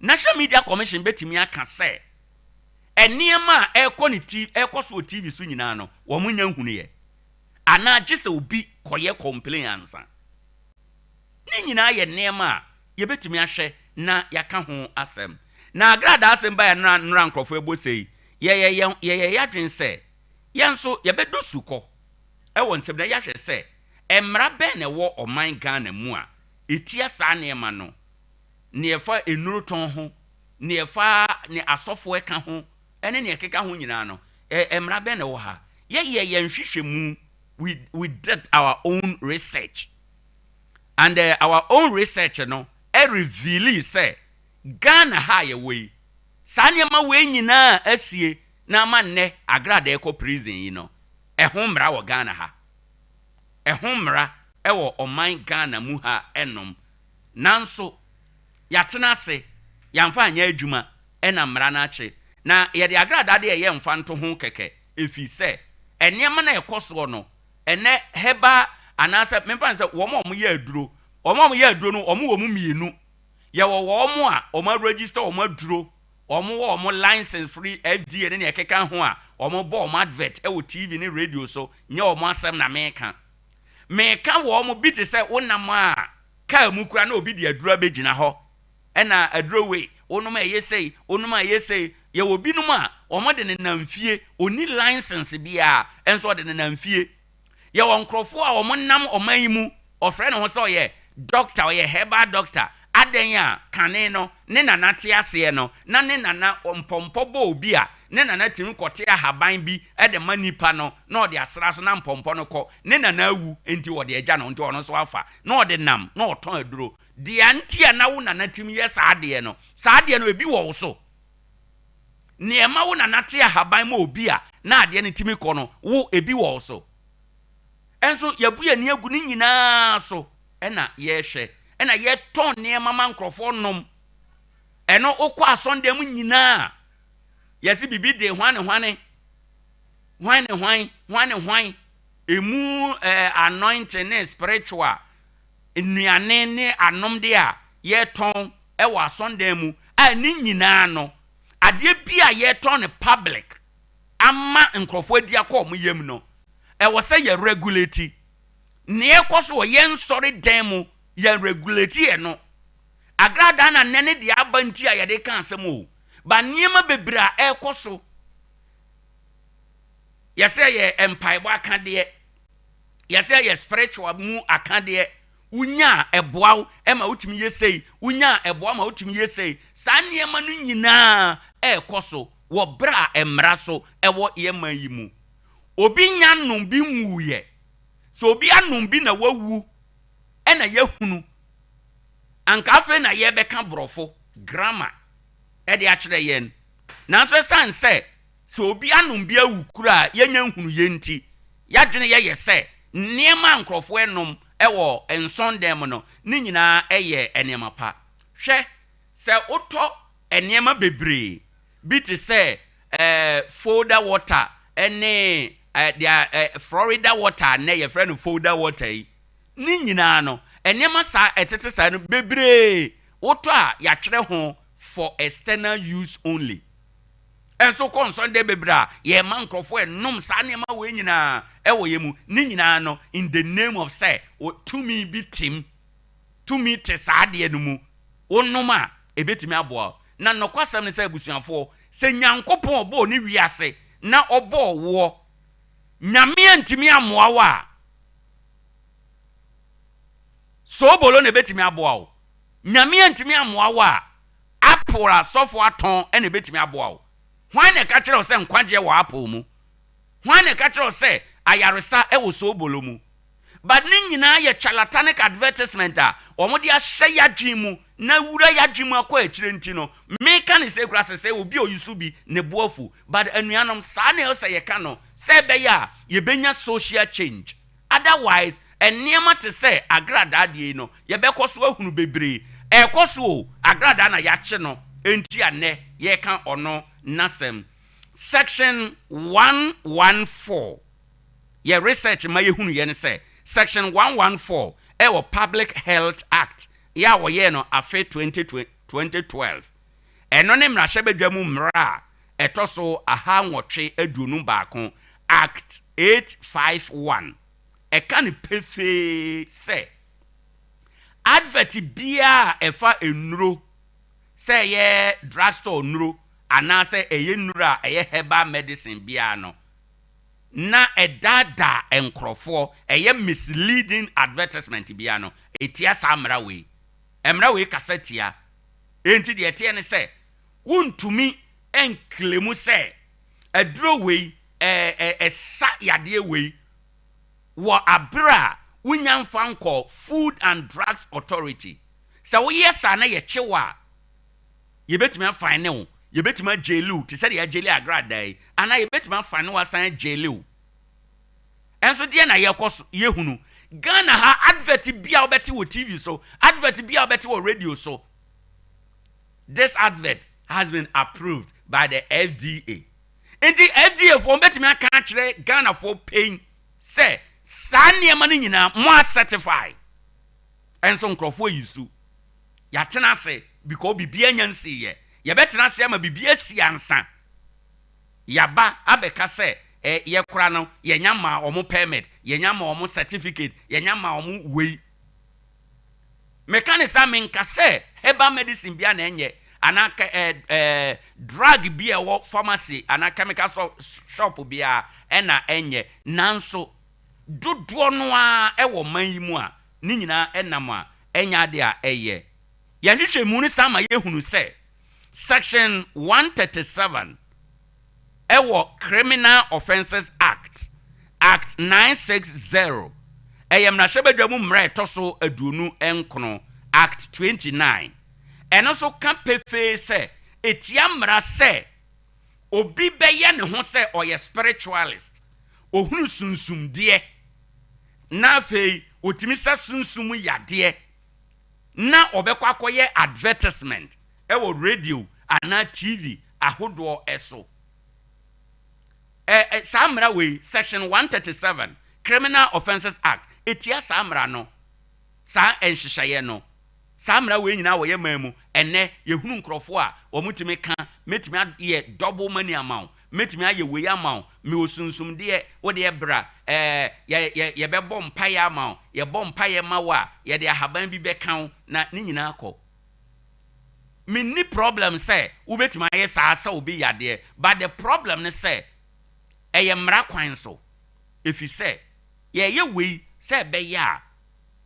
National Media Commission bɛtumi aka sɛ, Nneɛma a ɛrekɔ ne ti ɛrekɔ so wɔ TV so nyinaa no, wɔnnya nhunuiɛ. Anaa gye sɛ obi kɔyɛ complain ansa. Ne nyinaa yɛ nneɛma a yɛbɛtumi ahwɛ na yɛaka ho asɛm. Na agradaa asɛm baeɛ no na nnora nkurɔfoɔ ɛbɔ sei, yɛyɛ yɛn yɛyɛ yɛn adwene sɛ yɛn nso yɛbɛdɔ sukɔ wɔ nsɛm na yɛahwɛ sɛ mmara bɛn na ɛwɔ ɔman Ghana mu a ɛtia saa nneɛma no, nea ɛfa nnurotɔn ho, Nea ɛfa nea asɔfo ka ho ne nea ɛkeka ho nyinaa no, mmara bɛn na ɛwɔ ha? Yɛyɛɛ yɛn nhwehwɛmu, we, we did our own research. And our own research no revealii sɛ Ghana ha a yɛwɔ yi, saa nneɛma wei nyinaa a asie na ama nnɛ Agrada rekɔ prison yi no, ɛho mmara wɔ Ghana ha. Ɛho mmara wɔ ɔman Ghana mu ha nom. Nanso, Yɛatena ase, yɛamfa anyɛ adwuma, ɛna mmara no akye. Na yɛde agradaa deɛ ɛyɛ mfa nto ho kɛkɛ, ɛfiri sɛ nneɛma no a ɛkɔ soɔ no, ɛnnɛ herbal anaasɛ memfa no sɛ wɔn a wɔyɛ aduro, wɔn a wɔyɛ aduro no wɔn wɔ mu mmienu. Yɛwɔ wɔn a wɔn aregister wɔn aduro, wɔn wɔ wɔn license firi FDA ne nea ɛkeka ho a wɔbɔ wɔn advert wɔ TV ne radio so, nyɛ wɔn asɛm na meka. Meka wɔn bi te sɛ wonam a Kaa mu koraa na obi de aduro abɛgyina hɔ, ɛna aduro wei, wonom a ɛyɛ sei, wonom a ɛyɛ sei. Yɛwɔ binom a wɔde nenam fie, ɔnni license biara, nso ɔde nenam fie. Yɛwɔ nkorɔfoɔ a wɔnam ɔman yi mu, ɔfrɛ ne ho sɛ ɔyɛ doctor, ɔyɛ herbal doctor. Adɛn a kane no ne nana te aseɛ no, na ne nana mpɔmpɔ bɔ obi a, ne nana tumi kɔte ahaban bi de ma nipa no na ɔde asra so na mpɔmpɔ no kɔ. Ne nana awu nti ɔde agya no nti ɔno nso afa na ɔde nam na ɔtɔn aduro. Dea nti a na wo nana tumi yɛ saa adeɛ no, saa adeɛ no ebi wɔ wo so? Nea ɛma wo nana te ahaban ma obi a na adeɛ no tumi kɔ no, wo ebi wɔ wo so? Nso yɛabu yɛn ani agu ne nyinaa so na yɛrehwɛ na yɛtɔn nneɛma ma nkurɔfoɔ nom. Ɛno wokɔ asɔndan mu nyinaa a, yɛse biribi de hwane hwane, hwan ne hwan, hwan ne hwan. Emu eh, anointing ne spiritual nnuane ne anomde a yɛtɔn wɔ asɔndan mu a ne nyinaa no, adeɛ bi a yɛtɔn no public ama nkurɔfoɔ adi akɔ wɔn yam no, ɛwɔ sɛ yɛ regulate. Nea ɛkɔ so wɔ yɛn nsɔre dan mu, yɛn regulate ɛno. Agradaa na nnɛ ne deɛ aba nti a yɛde ka asɛm o, but nneɛma bebree a ɛrekɔ so, Yɛsɛ yɛ mpaebɔ akadeɛ. Yɛsɛ yɛ spiritual mu akadeɛ. Wonya a, ɛboa wo ma wotumi yɛ sei, wonya a, ɛboa wo ma wotumi yɛ sei. Saa nneɛma no nyinaa rekɔ so wɔ berɛ a mmara so wɔ yɛn man yi mu. Obi nnya nnom bi nwuiɛ. Sɛ obi anom bi na wawu na yɛahunu, anka afei na yɛrebɛka borɔfo, grammar, de akyerɛ yɛn. Nanso ɛsiane sɛ sɛ obi anom bi awu koraa a yɛnnya nhunuiɛ nti, yɛadwene yɛ yɛ sɛ nneɛma a nkurɔfoɔ nom wɔ nsɔndan mu no, ne nyinaa yɛ nneɛma pa. Hwɛ, sɛ wotɔ nneɛma bebree bi te sɛ folda water ne deɛ Florida water a nnɛ yɛfrɛ no folda water yi, ne nyinaa no, nneɛma saa a ɛtete saa no bebree wotɔ a yɛatwerɛ ho for external use only. Nso kɔ nsɔndɛ bebree a yɛma nkurɔfoɔ ɛnom saa nneɛma wei nyinaa ɛwɔ yɛn mu, ne nyinaa no in the name of sɛ tumi bi tem, tumi te saa adeɛ no mu, wonom a ɛbɛtumi aboa wo. Na nɔkwasɛm ne sɛ abusuafoɔ, sɛ Nyankopɔn ɔbɔɔ ne wiase na ɔbɔɔ woɔ, Nyame antumi ammoa wo a, soobolo na ɛbɛtumi aboa wo? Nyame antumi ammoa wo a, Apple a sɔfo atɔn na ebetumi aboa wo. Hwan na ɛka kyerɛ wo sɛ nkwagyeɛ wɔ apple mu? Hwan na ɛka kyerɛ wo sɛ ayaresa wɔ soobolo mu? But ne nyinaa yɛ charlatanic advertisement a wɔde ahyɛ y'adwene mu na awura y'adwene mu akɔ akyire nti no, meka no sei koraa sesɛɛ obi a ɔyi bi ne bo afu. But anuanom, saa na ɛwɔ sɛ yɛka no sɛ ɛbɛyɛ a yɛbɛnya social change. Otherwise, nneɛma te sɛ agradaa deɛ yi no, yɛbɛkɔ so ahunu bebree. Ɛrekɔ so o, agradaa na yɛakye no nti a nnɛ yɛreka ɔno n'asɛm. Section 114, yɛ research ma yɛhunuiɛ ne sɛ, Section 114 ɛwɔ Public Health Act yɛ a wɔyɛɛ no afe 2012. Ɛno ne mmarahyɛbadwa mu mmara a ɛtɔ so 851, Act 851, ɛka no pefee sɛ, advert biara a ɛfa nnuro, sɛ ɛyɛ drugstore nnuro anaasɛ ɛyɛ nnuro a ɛyɛ herbal medicine biara no, na ɛdaadaa nkorɔfoɔ, ɛyɛ misleading advertisement biara no, ɛtia saa mmara wei. Mmara wei kasa tia. Enti deɛ ɛteɛ ne sɛ, wontumi nklemu sɛ aduro wei ɛsa yadeɛ wei wɔ aberɛ a wonnya mfa nkɔɔ Food and Drugs Authority. Sɛ woyɛ saa na yɛkye wo a, yɛbɛtumi afine wo, yɛbɛtumi agyeli wo te sɛ deɛ yɛagyeli agradaa yi, anaa yɛbɛtumi afine wo asan agyeli wo. Ɛnso deɛ na yɛkɔ so yɛhunu? Ghana ha advert biara wobɛte wɔ TV so, advert biara wobɛte wɔ radio so, this advert has been approved by the FDA. Nti FDA foɔ wɔbɛtumi aka akyerɛ Ghanafoɔ pɛn sɛ saa nneɛma no nyinaa mo a certify. Ɛnso nkorɔfoɔ yi su. Yɛatena ase because biribiara nya nsiiɛ. Yɛbɛtena ase ama biribi asi ansa yɛaba abɛka sɛ eh, yɛkora no yɛnya maa wɔn permit, yɛnya maa wɔn certificate, yɛnya maa wɔn wei. Meka no saa, menka sɛ herbal medicine biara na ɛnyɛ, anaa kɛ eh, eh, drug bi a ɛwɔ pharmacy anaa chemical shop biara ɛna ɛnyɛ, nanso dodoɔ no ara ɛwɔ man yi mu a, ne nyinaa ɛnam a ɛnyɛ adeɛ a ɛyɛ. Yɛn nhwehwɛmu no san ma yɛhunu sɛ Section 137 wɔ Criminal Offences Act, Act 960, ɛyɛ mmarahyɛbadwa mu mmara a ɛtɔ so 29, Act 29. Ɛno nso ka pefee sɛ ɛtia mmara sɛ obi bɛyɛ ne ho sɛ ɔyɛ spiritualist, ɔhunu sunsumdeɛ, na afei ɔtumi sa sunsum yadeɛ, na ɔbɛkɔ akɔyɛ advertisement wɔ radio anaa TV ahodoɔ so. Ɛ ɛ saa mmara wei, Section 137, Criminal Offences Act, ɛtia saa mmara no, saa nhyehyɛeɛ no. Saa mmara wei nyinaa wɔ yɛn man mu. Ɛnnɛ, yɛhunu nkurɔfoɔ a wɔtumi ka, mɛtumi ayɛ double money ama wo, mɛtumi ayɛ wei ama wo, mewɔ sunsumdeɛ, wo deɛ bra, ɛɛ, yɛ yɛ yɛbɛbɔ mpaeɛ ama wo, yɛbɔ mpaeɛ ma wo a, yɛde ahaban bi bɛka wo, na ne nyinaa kɔ. Menni problem sɛ wobɛtumi ayɛ saa sɛ obi yadeɛ but the problem ne sɛ ɛyɛ mmara kwan so ɛfiri sɛ yɛreyɛ wei sɛ ɛbɛyɛ a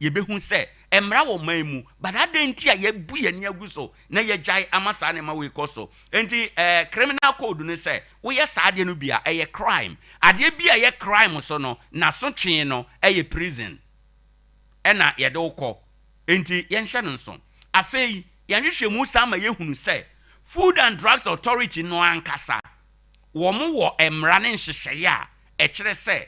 yɛbɛhu sɛ Mmara wɔ ɔman mu, but adɛn nti a yɛabu yɛn ani agu so na yɛagyae ama saa nneɛma wei kɔ so? Enti eh, criminal code no sɛ woyɛ saa adeɛ no bi a, ɛyɛ crime. Adeɛ bi a ɛyɛ crime so no, n'asotwee no yɛ prison ɛna yɛde wo kɔ. Enti yɛnhyɛ no nso. Afei, yɛn nhwehwɛmu san ma yɛhunu sɛ Food and Drugs Authority no ankasa, wɔwɔ mmara ne nhyehyɛeɛ a ɛkyerɛ sɛ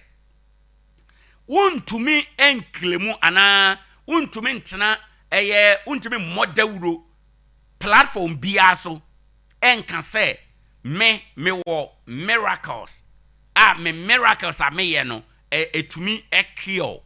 wontumi nklemu anaa wontumi ntena ɛyɛ wontumi mmɔ dawuro platform biara so nka sɛ me mewɔ miracles a me miracles a meyɛ no ɛtumi cure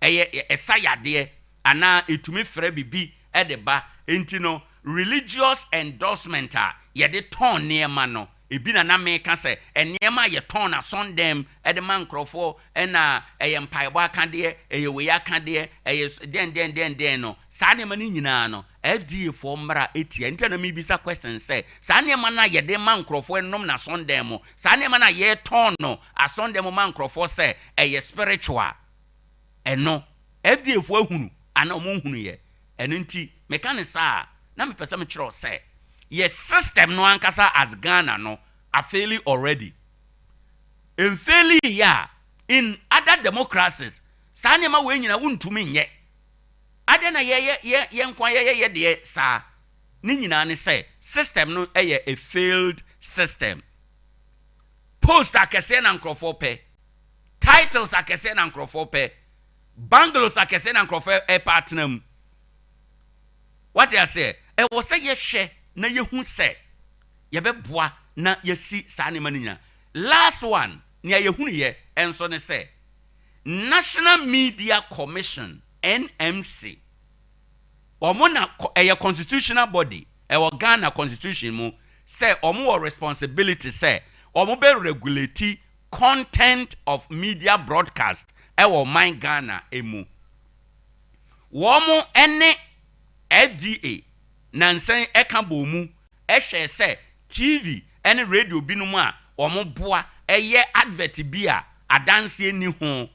ɛyɛ ɛsa yadeɛ anaa ɛtumi frɛ biribi de ba nti no religious endorsement a yɛde tɔn nneɛma no Ebi na na meka sɛ nneɛma a yɛtɔn no asɔndɛm de ma nkurɔfoɔ na ɛyɛ mpaebɔ akadeɛ, ɛyɛ wei akadeɛ, ɛyɛ dɛn dɛn dɛn dɛn no, saa nneɛma no nyinaa no FDA foɔ mmara tia. Nti na na mebisa question sɛ, saa nneɛma no a yɛde ma nkurɔfoɔ nom no asɔndɛm mu, saa nneɛma no a yɛtɔn no asɔndɛm mu ma nkurɔfoɔ sɛ ɛyɛ spiritual, ɛno FDA foɔ ahunu anaa wɔn nhunuiɛ? Ɛno nti meka no saa a, na mepɛ sɛ mekyerɛ wo sɛ yɛ system no ankasa as Ghana no afeeli already. Ɛnfeeli yɛ a, in other democracies saa nneɛma wei nyinaa wontumi nyɛ. Adɛn na yɛyɛ yɛ yɛn nko ara yɛyɛ yɛ deɛ saa? Ne nyinaa ne sɛ system no yɛ a failed system. Post akɛseɛ na nkurɔfoɔ pɛ, titles akɛseɛ na nkurɔfoɔ pɛ, Bungalows akɛseɛ na nkurɔfoɔ repɛ atena mu. Wate aseɛ? Ɛwɔ sɛ yɛhwɛ na yɛhu sɛ yɛbɛboa na yɛasi saa nneɛma no nyinaa. Last one, nea yɛhunuiɛ nso ne sɛ, National Media Commission, NMC, wɔn na, ɛyɛ constitutional body, ɛwɔ Ghana constitution mu sɛ wɔn wɔ responsibility sɛ wɔn bɛ regulate content of media broadcast wɔ ɔman Ghana mu. Wɔn ne FDA nansa yi ka bɔɔ mu hwɛɛ sɛ TV ne radio binom a wɔboa yɛ advert bi a adanseɛ nni ho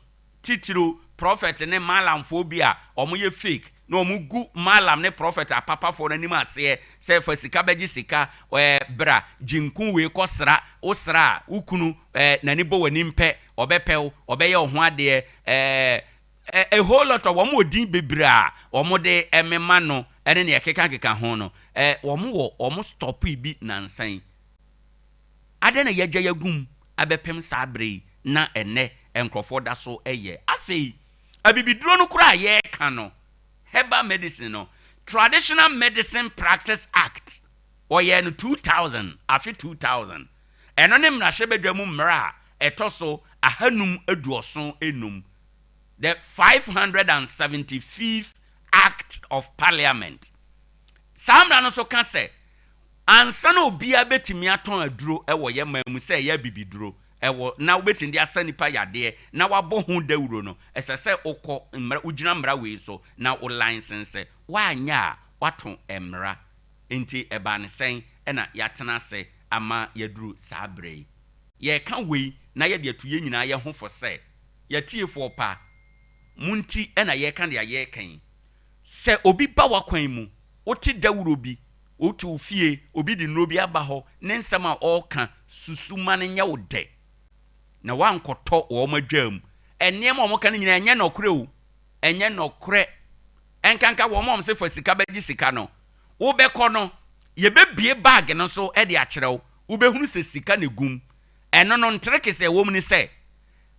titiriw prɔfɛt ne Maalamfoɔ bi a wɔyɛ fake na wɔgu Maalam ne prɔfɛt apapafoɔ no anim aseɛ sɛ fa sika bɛgye sika, ɛɛ bra gye nku wei kɔ sra, wo sra a wo kunu ɛɛ n'ani bɔ w'anim pɛ ɔbɛpɛ wo, ɔbɛyɛ wo ho adeɛ ɛɛ a whole lot of wɔn wɔ din bebree a wɔde mema no ne nea ɛkekakeka ho no ɛɛ wɔn wɔ wɔn stɔpee bi nansa yi. Adɛn na yɛagyae agu mu abɛpem saa berɛ yi na ɛnnɛ nkurɔfoɔ da so yɛ? Afei, abibiduro no koraa a yɛreka no, herbal medicine no, Traditional Medicine Practice Act, wɔyɛɛ no 2000, afe 2000. Ɛno ne mmarahyɛbadwa mu mmara a ɛtɔ so ahanum aduɔson nnum, the 575th Act of Parliament. Saa mmara no nso ka sɛ, Ansa na obiara bɛtumi atɔn aduro wɔ yɛn man mu sɛ ɛyɛ abibiduro wɔ na wobɛtumi de asa nnipa yadeɛ na wabɔ ho dawuro no, ɛsɛ sɛ wokɔ mmara, wogyina mmara wei so na wo license. Woanyɛ a, woato mmara. Enti ɛbaa no sɛn na yɛatena ase ama yɛaduru saa berɛ yi? Yɛreka wei na yɛde atu yɛn nyinaa yɛn ho fo sɛ, yɛatiefoɔ pa, mo nti na yɛreka deɛ yɛreka yi. Sɛ obi ba w'akwan mu, wote dawuro bi, Wote wo fie, obi de nnuro bi aba hɔ, ne nsɛm a ɔreka, susu ma no nyɛ wo dɛ, na woankɔtɔ wɔn adwaa mu. Nneɛma a wɔka no nyinaa, ɛnyɛ nɔkorɛ o, ɛnyɛ nɔkorɛ. Ɛnkanka wɔn a wɔse fa sika bɛgye sika no, wobɛkɔ no, yɛbɛbue bag no so de akyerɛ wo, wobɛhunu sɛ sika na ɛgu mu. Ɛno no, nterekes a ɛwɔ mu ne sɛ,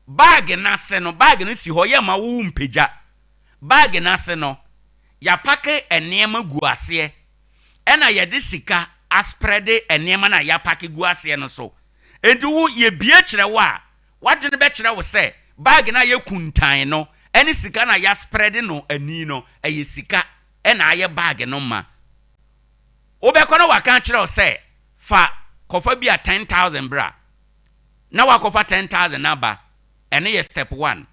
bag no ase no, bag no si hɔ, yɛmma wo wompagya. Bag no ase no, yɛapake nneɛma gu aseɛ ɛna yɛde sika asprɛde nneɛma no a yɛapake gu aseɛ no so. Enti wo, yɛbue kyerɛ wo a, w'adwene bɛkyerɛ wo sɛ bag no a ayɛ kuntann no ne sika no a yɛasprɛde no ani no, ɛyɛ sika na ayɛ bag no ma. Wobɛkɔ na wɔaka akyerɛ wo sɛ fa kɔfa bi a 10,000 bra, na woakɔfa 10,000 no aba. Ɛno yɛ step one.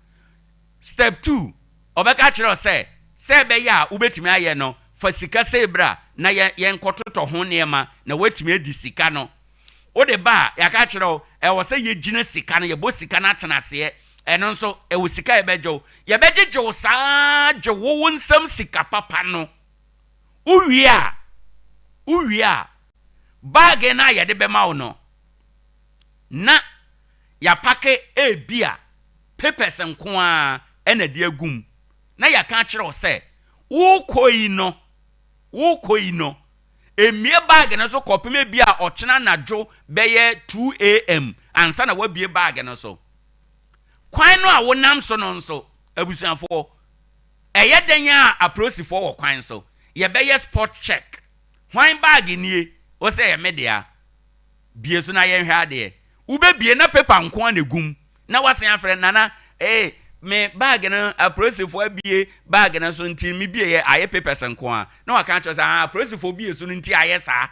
Step two, ɔbɛka akyerɛ wo sɛ, sɛ ɛbɛyɛ a wobɛtumi ayɛ no, fa sika sei bra na yɛ yɛnkɔtotɔ ho nneɛma na woatumi adi sika no. Wode ba a, yɛaka akyerɛ wo, ɛwɔ sɛ yɛgyina sika no, yɛbɔ sika no atenaseɛ. Ɛno nso, ɛwɔ sika a yɛbɛgye wo. Yɛbɛgyegye wo saa ara gye wo wo nsam sika papa no. Wowie a, wowie a, baage no a yɛde bɛma wo no, na yɛapake ebia papers nko ara na ɛde agu mu, na yɛaka akyerɛ wo sɛ, worekɔ yi no, worekɔ yi no, mmue baage no so kɔpem ebia ɔkyena anadwo bɛyɛ 2 AM ansa na woabue baage no so. Kwan no a wonam so no nso, abusuafoɔ, ɛyɛ dɛn a apolisifoɔ wɔ kwan so? Yɛbɛyɛ spot check. Hwan baage nie? Wo sɛ ɛyɛ me dea. Bue so na yɛnhwɛ adeɛ. Wobɛbue na paper nko ara na ɛgu mu. Na woasan afrɛ, Nana, ee, me baage no, apolisifoɔ abue baage no so nti mebieeɛ, ayɛ papers nko ara. Na waka akyerɛ wo sɛ, aa, apolisifoɔ bue so no nti ayɛ saa.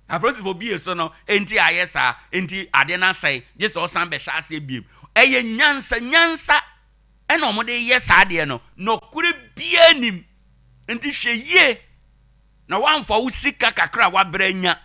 Apolisifo bue so no nti ayɛ saa nti ade no asɛe gye sɛ ɔsan bɛhyɛ aseɛ biem. Ɛyɛ nyansa nyansa ɛna wɔde yɛ saa adeɛ no nɔkorɛ biara nnim nti hwɛ yie na woamfa wo sika kakra a woabrɛ anya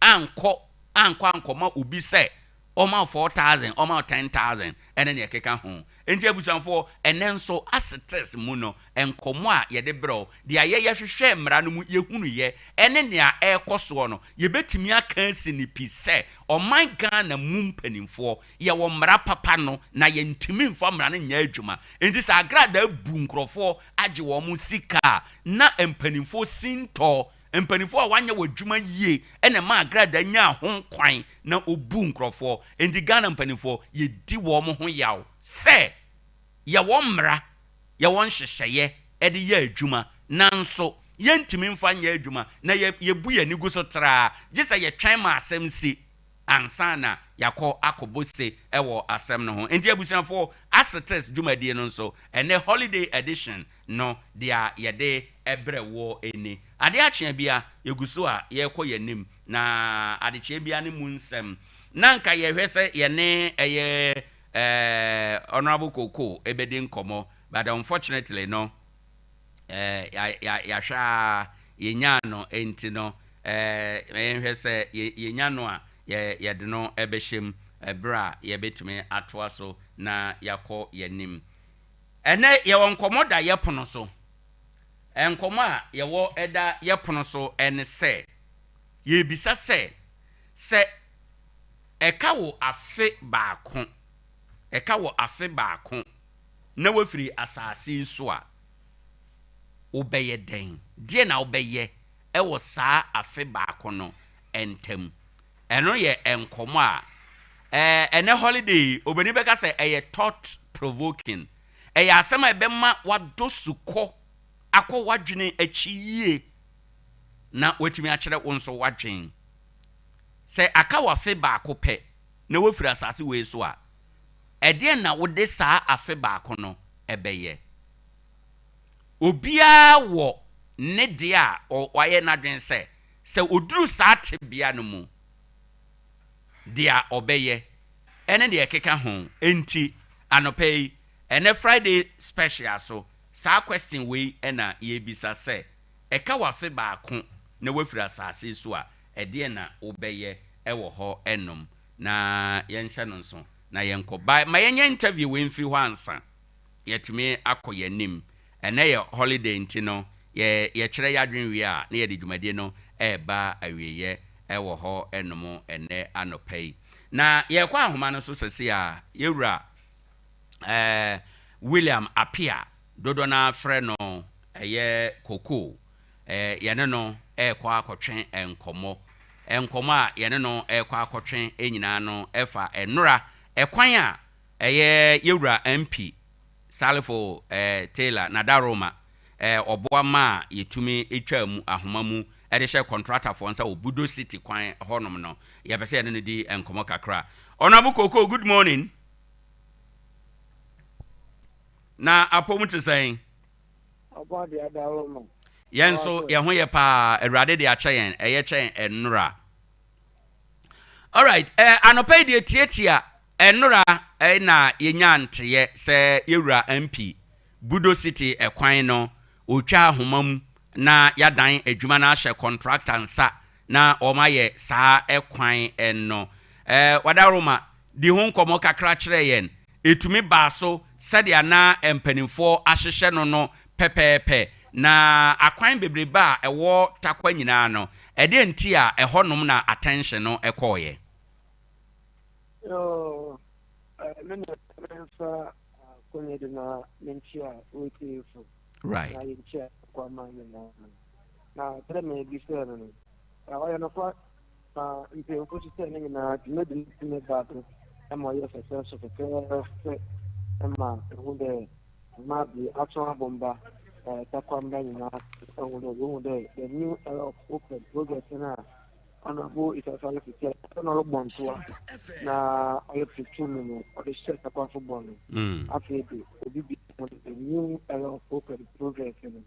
ankɔ ankɔ ankɔma obi sɛ ɔma wo 4000 ɔma wo 10000 ɛne nea ɛkeka ho. Enti abusuafoɔ, ɛnnɛ nso Asetes mu no, nkɔmmɔ a yɛde brɛ wo, deɛ yɛhwehwɛɛ mmara no mu yɛhunuiɛ, ɛne nea ɛrekɔ soɔ no, yɛbɛtumi aka asi no pi sɛ, ɔman Ghana mu mpanimfoɔ, yɛwɔ mmara papa no, na yɛntumi mfa mmara no nyɛ adwuma. Enti sɛ agradaa bu nkurɔfoɔ agye wɔn sika a, na mpanimfoɔ sintɔ Mpanimfoɔ a wɔanyɛ wɔn adwuma yie na ɛmaa Agradaa nyaa ho kwan na ɔbuu nkurɔfoɔ. Enti Ghana mpanimfoɔ, yɛdi wɔn ho yaw sɛ yɛwɔ mmara, yɛwɔ nhyehyɛeɛ de yɛ adwuma nanso yɛntumi mfa nyɛ adwuma na yɛbu yɛn ani gu so traa gye sɛ yɛtwɛn ma asɛm si ansa na yɛakɔ akɔbɔ se wɔ asɛm no ho. Enti abusuafoɔ, Asetes dwumadie no nso, ɛnnɛ Holiday Edition no, deɛ yɛde brɛ woɔ ni. Adeɛ akye bia, yɛgu so a yɛrekɔ yɛn anim, na adekyeɛ bia no mu nsɛm, na anka yɛhwɛ sɛ yɛne ɛyɛ Honourable Koko bɛdi nkɔmmɔ, but unfortunately no, yɛahwɛ ara yɛnyaa no, enti no yɛnhwɛ sɛ yɛnya no a yɛde no bɛhyɛ mu berɛ a yɛbɛtumi atoa so na yɛakɔ yɛn anim. Ɛnnɛ yɛwɔ nkɔmmɔ da yɛ pono so. Nkɔmmɔ a yɛwɔ da yɛ pono so ne sɛ, yɛrebisa sɛ, sɛ ɛka wo afe baako, ɛka wo afe baako na woafiri asase yi so a, wobɛyɛ dɛn? Deɛn na wobɛyɛ wɔ saa afe baako no ntam? Ɛno yɛ nkɔmmɔ a ɛnnɛ holiday yi, obroni bɛka sɛ ɛyɛ thought provoking. Ɛyɛ asɛm a ɛbɛma woadɔ sukɔ akɔ w'adwene akyi yie na woatumi akyerɛ wo nso w'adwene. Sɛ aka wo afe baako pɛ na woafiri asase wei so a, ɛdeɛn na wode saa afe baako no bɛyɛ? Obiara wɔ ne deɛ a wayɛ n'adwene sɛ, sɛ ɔduru saa tebea no mu, deɛ ɔbɛyɛ, ɛne deɛ ɛkeka ho. Enti, anɔpa yi, ɛnnɛ Friday special so, saa question wei na yɛrebisa sɛ, ɛka wo afe baako na woafiri asase yi so a, ɛdeɛn na wobɛyɛ wɔ hɔ nom? Na yɛnhyɛ no nso na yɛnkɔ. Ba, ma yɛnyɛ interview wei mfiri hɔ ansa yɛatumi akɔ yɛn anim. Ɛnnɛ yɛ holiday nti no, yɛ, yɛkyerɛ yɛadwene wie a, na yɛde dwumadie no reba awieɛ wɔ hɔ nom ɛnnɛ anɔpa yi. Na yɛrekɔ ahoma no so sɛsei a, yɛwura eh, William Appiah, dodoɔ no ara frɛ no ɛyɛ Koko, eh, yɛne no rekɔ akɔtwe nkɔmmɔ. Nkɔmmɔ a yɛne no rekɔ akɔtwe nyinaa no fa nnora, ɛkwan a ɛyɛ yɛwura MP Salifo Taylor Nadaroma ɔboa maa yɛtumi twaa mu ahoma mu de hyɛɛ kɔntratafoɔ nsa wɔ Budo City kwan hɔnom no, yɛpɛ sɛ yɛne no di nkɔmmɔ kakra. Honourable Koko, good morning. Na apɔmu te sɛn? Yɛn nso yɛn ho yɛ paa, Awurade de akyɛ yɛn, ɛyɛ kyɛn nnora. Alright, eh, anɔpa yi deɛ tiatia Ɛnora na yɛnyaa nteeɛ sɛ yɛwura MP, Budo City ɛkwan no, ɔretwa ahoma mu na yɛadan adwuma no ahyɛ kɔntrakta nsa na wɔayɛ saa kwan no. Wadaworoma, di ho nkɔmmɔ kakra kyerɛ yɛn. Ɛtumi baa so sɛdeɛ na mpanimfoɔ ahyehyɛ no no pɛpɛɛpɛ. Na akwan bebrebe a ɛwɔ Tarkwa nyinaa no, ɛdeɛn nti a ɛhɔnom na attention no kɔeɛ? Yoo, me nua memfa akonya di na menkyia wotiefo. Right. Na yɛnkyia kwama nyinaa. Na sɛ mebisa no no, ɔyɛ nokwar na mpanyimfo hyehyɛɛ ne nyinaa dwumadzi no tumi baa do ma ɔyɛɛ fɛfɛɛso fɛfɛɛfɛ ma ehu dɛ mma bi ato abomba takwamba nyinaa ehu dɛ wohu dɛ the new era of hope and progress no a Honourable Issah Salifu Kyerɛ na ɔrobɔ ntoa na ɔrepɛ tum no ɔde hyɛɛ takwafo bɔ no afei de obi bi hu the new era of hope and progress no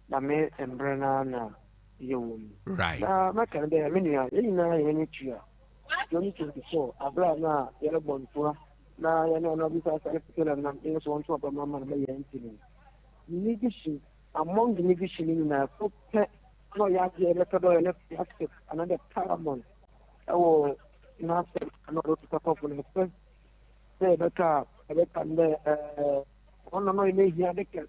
na me mber no ara na yɛwɔ mu. Na mɛka no dɛ, me nua, hɛn nyina hɛn enyi tua 2024 aber a nna yɛrobɔ ntoa na yɛne Honourable Issa Taylor nam yɛn so wɔnto aba ma no bɛyɛ MP no. Ne vision, among ne vision no nyina, kor pɛ na ɔyɛ adze a yɛbɛka dɛ ɔyɛ ne flagship anaadɛ paramount wɔ n'asɛm a na ɔdze roto Takorafo no, first dɛ yɛbɛka a, yɛbɛka no dɛ ɔno na ɔyɛ n'ehiadze kɛse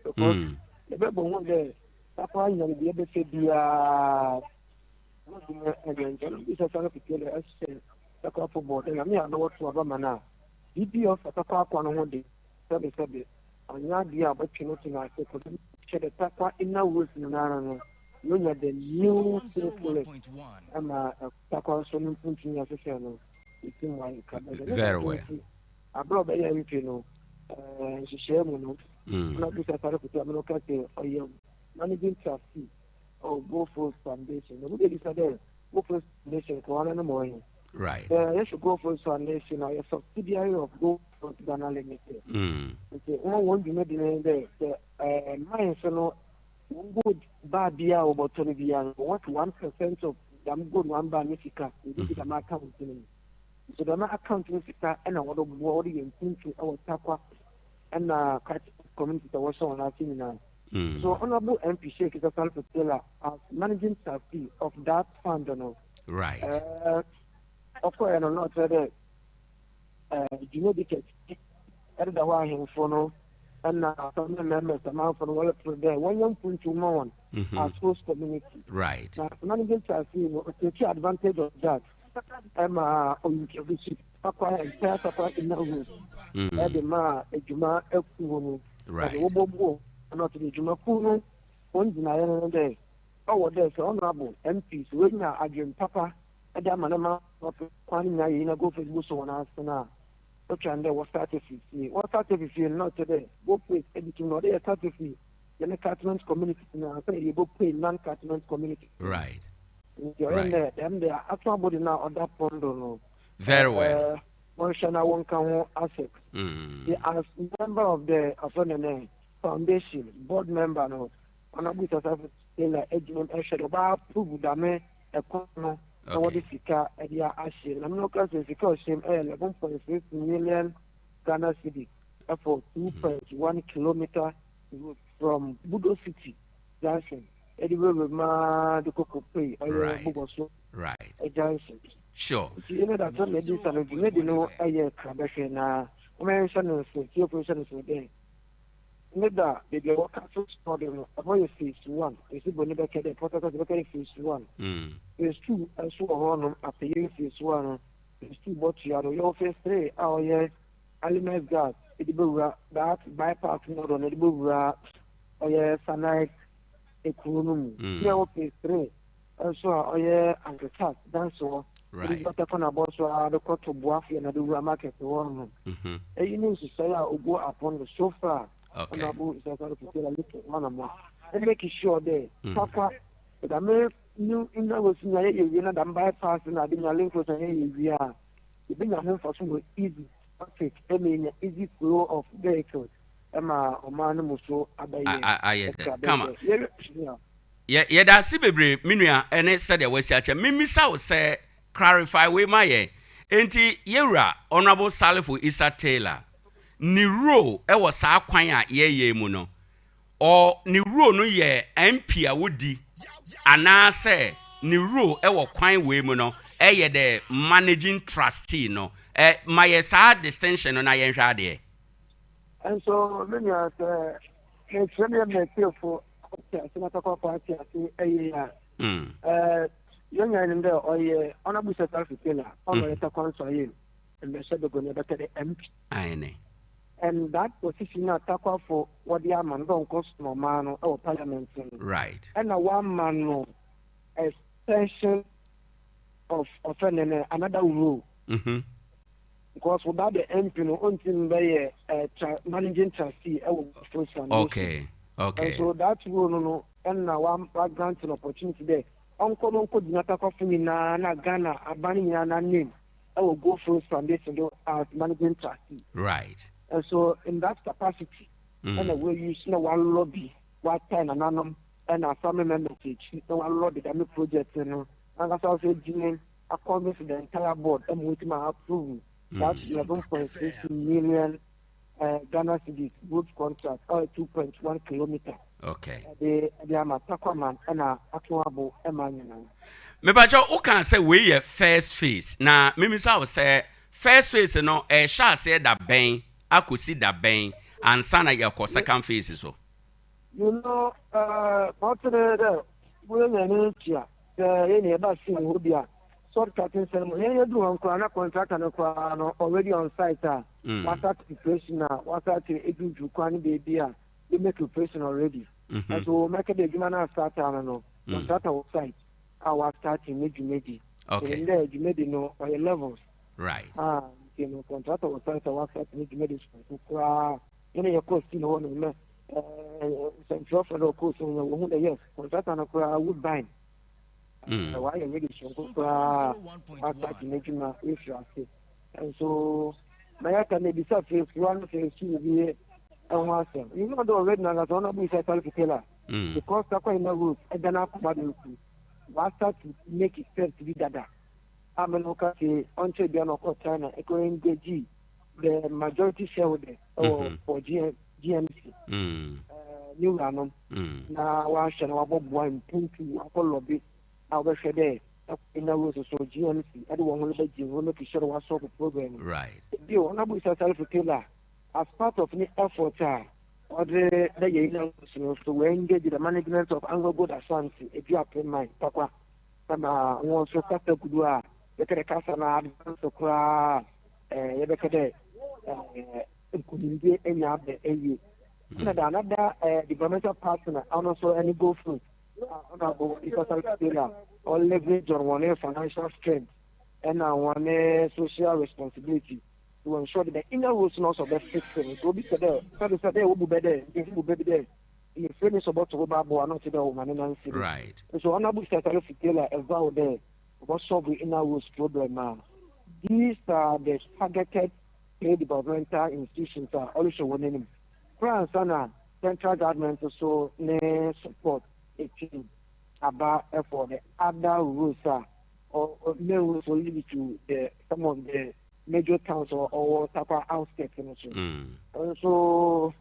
because yɛbɛbɔ hu dɛ Papa nya no deɛ bɛsɛ biara no ɛdeɛ nkyɛn no bisa sáré fiti dɛ ɛhyɛ takwafo bɔ dɛ nyame a bɛwɔ to aba ma no a biribi a ɔfa takwa akwa no ho de sɛbe sɛbe ɔnyɛ adeɛ a ɔbɛtwe no to n'ase kɔdɛ kyɛ dɛ takwa inner ways nyinaa no yonya the new spirit ɛma takwa nso no mpuntu nya sesɛ no ɛti mu ayɛ ka bɛdɛ Very well. Aberɛ a ɔbɛyɛ MP no nhyehyɛɛ mu no na bisa sáré fiti amino kɛse ɔyɛ managing trustee of Goldfields Foundation. Na obi bebisa dɛ Goldfields Foundation kɔ hɔn no ma ɔhe? Right. Sɛ yɛhwɛ Goldfields Foundation a, ɔyɛ subsidiary of Goldfields Ghana Limited. Ntsi hɔn hɔn dwumadzi no nye dɛ sɛ eh, mines no hɔn gold bar biara a wɔbɔtɔ no biara no, wɔtwe 1% of dɛm gold one bar ne sika wɔdze gu dɛm account no mu. Ntsi dɛm account no sika na wɔdze boa wɔdze yɛ mpuntu wɔ Tarkwa na Krachi communities a wɔhyɛ hɔn ase nyina. So Honourable MP Sheikh Issa Salifu Taylor as managing trustee of that fund no, Right. eh, ɔkɔɛ no na ɔkyerɛ dɛ eh, dwumadi kɛse ɛdeda hɔ ahemfo no ɛna assembly members amanfo no wɔreper dɛ wɔnyɛ mpuntu ma wɔn as host community. Right. Na managing trustee no ɔtake advantage of that ɛma ɔintroduce Tarkwa entire Tarkwa inner road ɛde maa adwuma akuo no. Right. Wɔdze wɔbɔbuo na ɔtse dɛ edwumakuw no hɔn gyinaeɛ no nye dɛ ɔwɔ dɛ sɛ Honourable MP sɛ oenya adwen papa dze ama ne manfo kwan no nyina yie na Goldfields bɔsɔ hɔn asen a, otwar dɛ wɔstart fi fie. Wɔstart fi fie no na ɔkyerɛ dɛ Goldfields edzi tum na ɔwɔ dɛ yɛstart fi hɛn catchment communities no ansa na yebopue non-catchment communities no. Right. Ntsi ɔyɛ Right. ndɛ dɛm de ato abɔdze no a ɔda pon do no, Very well. Wɔnhwɛ na wɔnka ho asɛm. Nti as member of the Afenene foundation board member no, Honourable Issah Safo Taylor egyina mu ɛhwɛ dɛ ɔbɛ approve dame ɛkwan no na wɔde sika ɛde ahyɛ mu. Na me ɔka sɛ sika ɔhyɛ mu ɛyɛ 11.6 million Ghana cedis for 2.1 kilometer road from Budo City junction ɛde wurawura mu ara de kɔ Kopei ɔyɛ Bobɔso junction. Sure. Nti ene da sɛ mebisa no dwumadi no yɛ krabɛhwɛ na momma yɛnhyɛ no nso, tiefo nhyɛ no nso dɛ ne da baabi a wɔka to sɔɔ do no ɛhɔ yɛ phase one, esi boni bɛkɛ dɛ pɔtɔ kasa bɛkɛ dɛ phase one. Phase two nso wɔ hɔ nom after yɛwie phase one no phase two bɔtoa do. Yɛwɔ phase three a ɔyɛ Alimes gas de bɛwura that bypass no do no de bɛwura ɔyɛ Sanite ekuro no mu. Na yɛwɔ phase three nso a ɔyɛ Anketas dansoɔ de gua Tafo na bɔ so ara de kɔto Boafo na de wura market hɔ nom. Eyi ne nhyehyɛe a ogu apon do so far Honourable Issah Salifu Taylor Little hɔnom a make sure dɛ Tarkwa dɛm new inner roads nyinaa yɛyɛ wie na dɛm bypass na ade nyinaa link roads na yɛyɛ wie a yɛbɛnya ho mfaso wɔ easy traffic ɛma yɛnya easy flow of vehicles ɛma ɔman no mu so abɛyɛ Ayɛ dɛ ɛkra kama. bɛyɛ yɛhwɛ. Yɛ yɛda ase bebree me nua ɛne sɛdeɛ wasi akyɛ. Memmisa wo sɛ clarify wei ma yɛn. Enti yɛwura Honourable Salifu Issah Taylor ne role ɛwɔ saa kwan a yɛreyɛ yi mu no, ɔ ne role no yɛ MP a wodi anaasɛ ne role ɛwɔ kwan wei mu no ɛyɛ the managing trustee no? Eh, ma yɛ saa distinction no na yɛnhwɛ adeɛ. Nso me nua sɛ mekyerɛ me m'atiefo ate ase na takwafoɔ ate ase yie a, eh, yɛn nyinaa nim dɛ ɔyɛ Honourable Cecil Fitela, ɔna ɔyɛ Tarkwa Nsuaem mmarahyɛbagua no yɛbɛka dɛ MP. Aane. And that position no a Tarkwafo wɔde ama no dɛ ɔnkɔ som ɔman no wɔ parliament no, Right. ɛna wɔama no extension of ɔfɛ no no another role. Because without the MP no ontumi mbɛyɛ eh, tra managing trustee ɛwɔ Goldfields Foundation. Okay, okay. And so that role no no ɛna wa wa grant no opportunity dɛ ɔnkɔ no ɔnkɔ gyina Takwafo nyinaa na Ghana aban no nyinaa n'anim ɛwɔ Goldfields Foundation do as managing trustee. Right. And so in that capacity ɛna wa use na wa lobby wa tie nananom ɛna family members ekyi na wa lobby dɛm project no nankasa nso egyina akɔnvince the entire board ma woetum a approve that 11.6 million Ghana cedis road contract a ɔyɛ 2.1 kilometre Okay. de de ama Tarkwa na Ato-Abo man nyinaa. Mepakyɛw wo kaa sɛ wei yɛ first phase na memisa wo sɛ first phase no ɛrehyɛ aseɛ da bɛn akɔsi da bɛn ansa na yɛakɔ second phase so? You know, ma ɔtse ne dɛ woenya ne tua Sɛ yɛn yɛba scene hɔ bi a, sod cutting ceremony, yɛn yɛduru hɔ koraa na contractor no koraa no already on site a, wa start preparation a, wa start edwudwuru kwan no beebi a, they make preparation already. Nso mɛka dɛ edwuma no astart ano no, contractor wɔ site a wa start ne dwumadi. Yɛnim dɛ dwumadi no ɔyɛ levels. Ah, nti no contractor wɔ site a wa start ne dwumadi soronko koraa. Yɛn yɛkɔɔ scene hɔ no, mɛ nsɛntwerɛfoɔ dɛ ɔkɔɔ scene no, wɔhu dɛ yes, contractor no koraa woodbine. Wayɛ ready soronko koraa astart n'adwuma efiri ase. Nso mɛyɛ ka mebisa phase one, phase two bi ɛho asɛm. You know dɛ already na nkasa ɔno abu Issa Salifu Taylor because Tarkwa Inner Road ɛda n'akoma do nti wa start to make steps bi dada a me no ka se ɔnkyɛ bia na ɔkɔ China ɛkɔ engage the majority shareholders ɛwɔ for GM, GMC ne wuranom na wahwɛ na wabɔboa mpuntu akɔ lɔbe a wɔbɛhwɛ dɛ Inner Road so GMC ɛde wɔn ho bɛgye ho make sure wa solve problem no. Bio, Honourable Issa Salifu Taylor as part of ne effort a ɔde bɛyɛ Inner Roads no so wɔ engage the management of Anglo Gold Ashanti Eduapre Mine Tarkwa ma wɔn nso kasa gu do a yɛka dɛ kasa no advance koraa a yɛbɛka dɛ nkunimdie anya aba awie. Ɛna da another developmental partner ɔno nso ɛne Goldfields a Honourable Issa Salifu Taylor ɔ leverage on wɔn financial strength ɛna wɔn social responsibility to ensure that the inner roads no also bɛ fix no. Nti obi sɛ dɛ sɛde sɛ dɛ wobu bɛ dɛ mpanyinfo bu bɛ bi dɛ mmefra ni sɛ ɔbɔto wo ba aboa na ɔte dɛ ɔwɔ ma ne nan si do. Nso Honourable Issa Salifu Taylor vow dɛ ɔbɔ solve inner roads problem a these are the targeted three developmental institutions a ɔrehwɛ wɔn anim koraa ansa na central government so ne support etim aba for the other roads a main roads or lead to the some of the major towns or ɔwɔ Tarkwa outskirts no so. Nso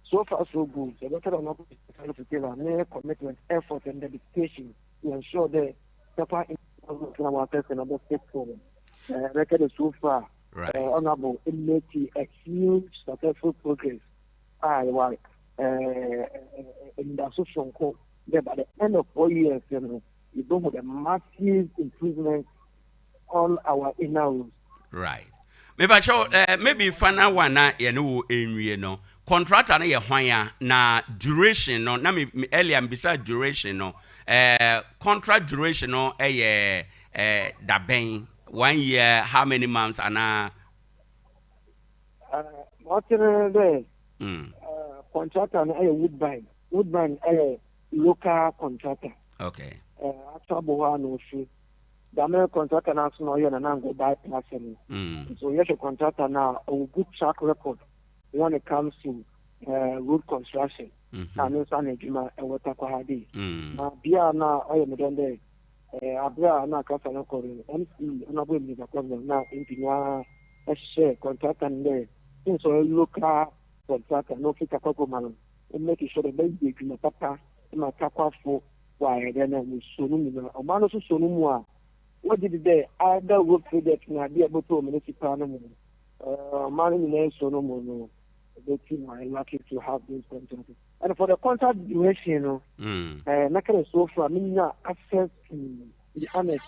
so far so good. Yɛbɛka dɛ ɔno Salifu Taylor ne commitment, effort and dedication to ensure dɛ Tarkwa roads na wɔasɛsɛ no bɛ fix no. Yɛbɛka dɛ so far Honourable make a huge successful progress a yɛwɔ anidaso soronko dɛ by the end of 4 years no yɛbɛhu the massive improvement on our inner roads. Right. Mepakyɛw, maybe final one na yɛne wo nwie no. Contractor no yɛ hwan a na duration no na me earlier mbisa duration no. Contract duration no yɛ dabɛn, 1 year, how many months anaa? Ma ɔte no dɛ contractor no yɛ Woodbine. Woodbine yɛ local contractor. Ato abɔ hɔ a na ofi. Dame contractor no aso na ɔyɛ Nanango bypass no. So yɛhwɛ contractor no a ɔwɔ good track record when it comes to road construction. A ne nsa na adwuma ɛwɔ Tarkwa ha de. Na bia na ɔyɛ me dɛn dɛ abere a na kasa no kɔ no MC Honourable Ebenezer Kwabena na MP no ɛhyɛ contractor no dɛ since ɔyɛ local contractor na ofi Tarkwa kurom no, o make sure dɛ bɛyɛ adwuma papa ma Tarkwafo wɔ ayɛ dɛ na wɔsuo no mu na ɔman no nso suo no mu a. Wɔgye di dɛ either road project na ade a ɛbɔtɔ municipal no mu no, ɔman no nyinaa nsuo no mu no, ɛbɛti ma lucky to have those contracts. And for the contract duration no, mɛka dɛ so far menya access to, to be honest,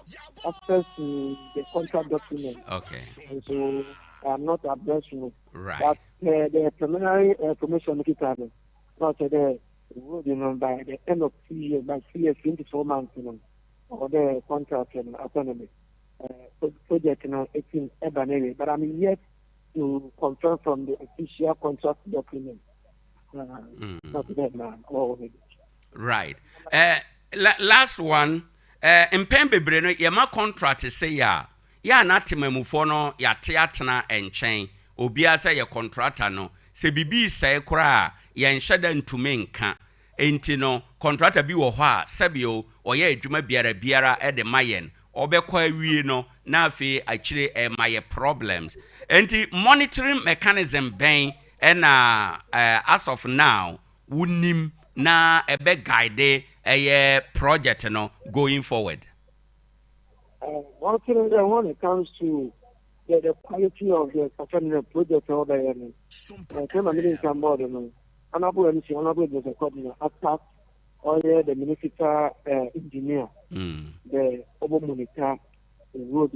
access to the contract document. And so I'm not abreast with. But the preliminary information mekita no, na ɔkyerɛ dɛ road no by the end of 2 years, by 2 years, 24 months no, ɔwɔ dɛ contract no afɛ no de project no etim ɛba n'ewie, but I'm yet to confirm from the official contract document. Not dɛ ma ɔwɔ hɔ. Right. Last one, mpɛn bebree no yɛma contract sei a, yɛ a na temamufoɔ no yɛate atena nkyɛn. Obiara sɛ yɛ contractor no, sɛ biribi resɛe koraa a, yɛnhyɛ da ntumi nka. Enti no, contractor bi wɔ hɔ a, sɛbio ɔyɛ adwuma biara biara de ma yɛn, ɔbɛkɔ awie no na afei akyire ɛrema yɛ problems. Enti monitoring mechanism bɛn na as of now wonim na ɛbɛ guide ɛyɛ project no going forward? Monitoring deɛ, when it comes to the quality of the project a wɔbɛyɛ no, sɛ ma mede nka board no, Honorable MC, Honorable Joseph Kobina, attack ɔyɛ the municipal engineer, the ɔbɔ monitor the road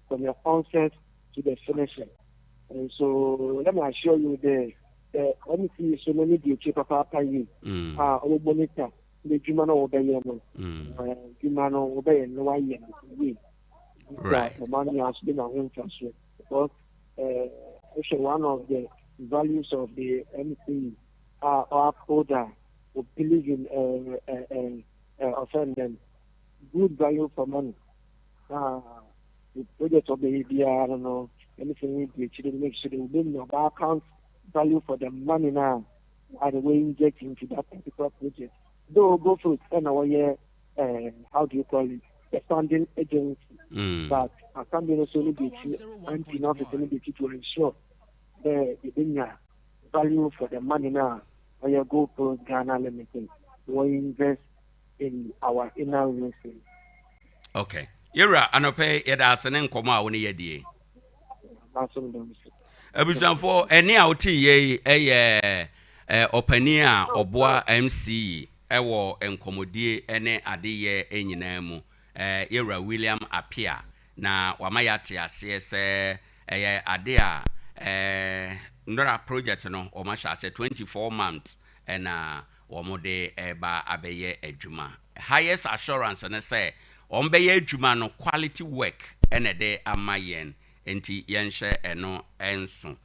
from the onset to the finishing. And so let me assure you the MC so no need the papa papa yi a ɔbɔ monitor the dwuma no wɔbɛyɛ no, dwuma no wɔbɛyɛ no wayɛ no yie. Ɔman no aso bi na ho mfa so because uh, one of the values of the MC are uphold who believe in offend them good value for money. The project of the ABR no anything we do to make sure that we make account value for the money now and we inject into that particular project. Though Goldfields and our year, how do you call it, the funding agency, but a funding also need to anti office need to ensure the value for the money now. Or Goldfields Ghana Limited we invest in our inner racing. Okay. Yɛwura, anɔpɛ yɛda ase ne nkɔmmɔ a wo ne yɛdie. Abusuafoɔ, ɛne a wote yɛ yi ɛyɛ ɔpanin a ɔboa MC ɛwɔ nkɔmmɔdie ne adeyɛ nyinaa mu, yɛwura William Apia, na wama yɛate aseɛ sɛ ɛyɛ ade a nnora project no wɔn ahyɛ aseɛ 24 months ɛna wɔn de ɛreba abɛyɛ adwuma. Highest assurance ne sɛ wɔn bɛyɛ adwuma no quality work ɛna ɛde ama yɛn, nti yɛnhyɛ ɛno nso.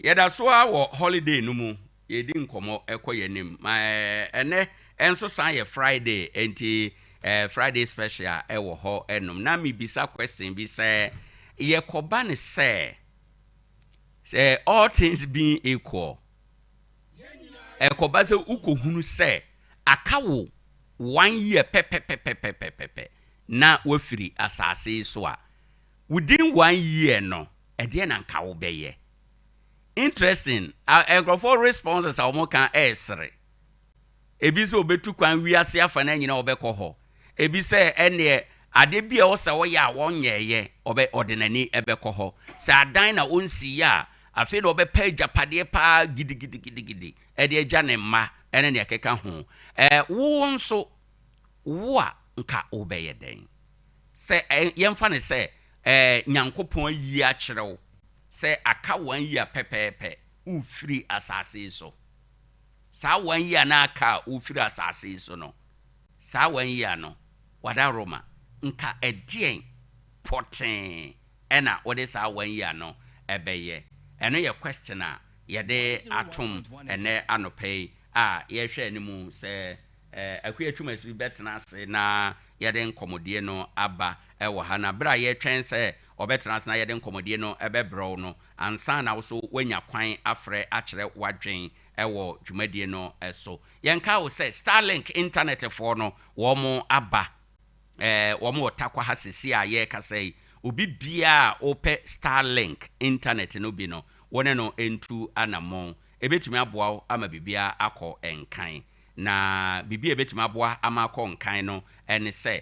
Yɛda so a wɔ holiday no mu, yɛdi nkɔmmɔ ɛkɔ yɛn anim. Ɛnɛ ɛnso san yɛ Friday, nti Friday special ɛwɔ hɔ ɛnom. Na mebisa question bi sɛ yɛkɔba ne sɛ all things being equal, ɛkɔba sɛ wokɔhunu sɛ aka wo one year pɛpɛpɛpɛpɛpɛ na wafiri asase yi so a, within one year no, ɛdeɛ na nka wobɛyɛ? Interesting, nkurɔfoɔ responses a wɔn ka ɛɛsere. Ebi sɛ obetu kwan wiase afa no nyinaa, ɔbɛkɔ hɔ. Ebi sɛ ɛneɛ adeɛ bi a ɛwɔ sɛ ɔyɛ a wɔnyɛɛyɛ, ɔbɛ ɔde n'ani ɛbɛkɔ hɔ. Sɛ adan na ɔnsi yɛ a, afei na ɔbɛpɛ agyapadeɛ paa gidigidigidigidi ɛde agya ne mma ɛne nea ɛkeka ho. Wo nso wo a nka wobɛyɛ dɛn? Sɛ yɛmfa ne sɛ Nyankopɔn ayi akyerɛ wo sɛ aka one year pɛpɛɛpɛ wofiri asase yi so, saa one year na aka a wofiri asase yi so no, saa one year no wada Roma nka ɛdeɛn pɔtee ɛna wode saa one year no ɛbɛyɛ? Ɛno yɛ question a yɛde atom ɛnɛ anɔpa yi a yɛhwɛ anim sɛ Akua Twumasi bɛtena ase na yɛde nkɔmmɔdie no aba ɛwɔ ha. Na berɛ a yɛtwɛn sɛ ɔbɛtena ase na yɛde nkɔmmɔdie no ɛbɛbrɛw no, ansa na wo so woanya kwan afrɛ akyerɛ w'adwen ɛwɔ dwumadie no so, yɛnka wo sɛ Starlink internetfoɔ no wɔn aba. Wɔn wɔ Tarkwa ha sesi a yɛrekasa yi. Obi biara a wopɛ Starlink internet no bi no, wo ne no ntu anammɔn. Ɛbɛtumi aboa wo ama biribiara akɔ nkan. Na biribi a ɛbɛtumi aboa ama akɔ nkan no ne sɛ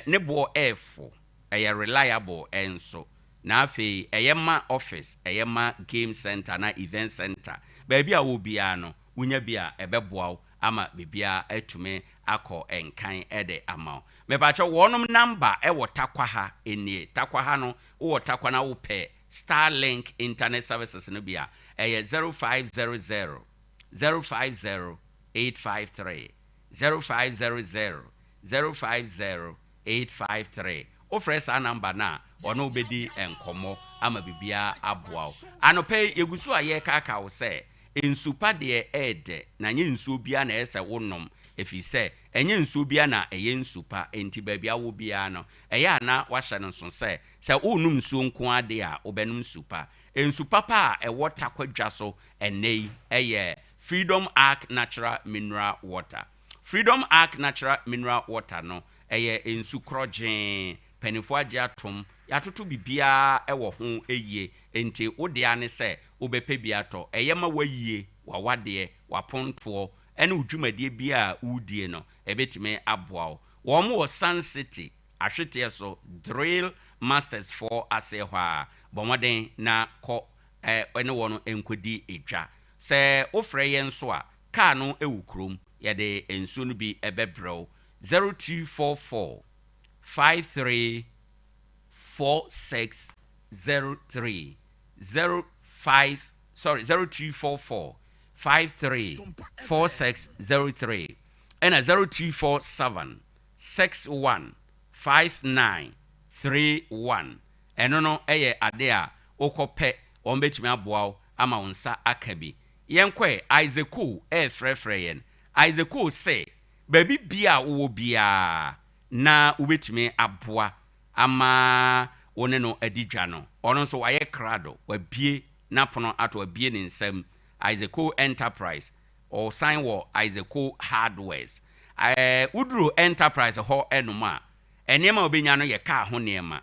ne boɔ ɛɛfo. Ɛyɛ reliable nso. Na afei ɛyɛ ma office, ɛyɛ ma game centre anaa event centre. Baabi a wowɔ biara no, wonya bi a ɛbɛboa wo ama biribiara atumi akɔ nkan de ama wo. Mepakyɛw, wɔnom number wɔ Tarkwa ha nie. Tarkwa ha no, wowɔ Tarkwa na wopɛ Starlink internet services no bi a, ɛyɛ 0500 050 853, 0500 050 853. Wofrɛ saa number no a, ɔne wo bɛdi nkɔmmɔ ama biribiara aboa wo. Anɔpa yi, yɛgu so a yɛrekaakaa wo sɛ, nsu pa deɛ ɛyɛ dɛ, na ɛnyɛ nsuo biara na ɛyɛ sɛ wonom, ɛfiri sɛ ɛnyɛ nsuo biara na ɛyɛ nsu pa. Enti baabi a wowɔ biara no, ɛyɛ a na woahyɛ no nso sɛ, sɛ worenom nsuo nko ara deɛ a, wobɛnom nsu pa. Nsu papa a ɛwɔ Tarkwa dwa so ɛnnɛ yi yɛ Freedom Ark Natural Mineral Water. Freedom Ark Natural Mineral Water no, ɛyɛ nsu korɔgyee, mpaninfoɔ agye atom, yɛatoto biribiara wɔ ho yie, enti wo dea ne sɛ wobɛpɛ bi atɔ. Ɛyɛ ma w'ayie, w'awadeɛ, w'apontoɔ, ne wo dwumadie biara a woredie no, ɛbɛtumi aboa wo. Wɔn wɔ Sun City, Ahweteɛ so, Drill Masters foɔ aseɛ hɔ ara. Bɔ mmɔden na kɔ ne wɔn nkɔdi dwa. Sɛ wofrɛ yɛn nso a, kaa no wɔ kurom, yɛde nsuo no bi bɛbrɛ wo. 0244 53 46 03 05 sorry 0244 53 46 03 ɛna 0247 61 59 31. Ɛno no yɛ ade a wokɔ pɛ wɔn bɛtumi aboa wo ama wo nsa aka bi. Yɛnkɔ ɛ, Isaac Cole refrɛfrɛ yɛn. Isaac Cole se, baabi biara a wowɔ biara na wobɛtumi aboa ama wo ne no adi dwa no, ɔno nso wayɛ krado, wabue n'apono ato, wabue ne nsam. Isaac Cole Enterprise, ɔsan wɔ Isaac Cole Hardwares. Ɛɛ, woduru Enterprise hɔ nom a, nneɛma a wobɛnya no yɛ kaa ho nneɛma.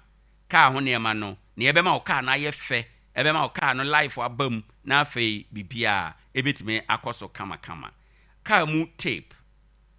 Kaa ho nneɛma no, nea ɛbɛma wo kaa no ayɛ fɛ, ɛbɛma wo kaa no life aba mu, na afei biribiara ɛbɛtumi akɔ so kamakama. Kaa mu tape,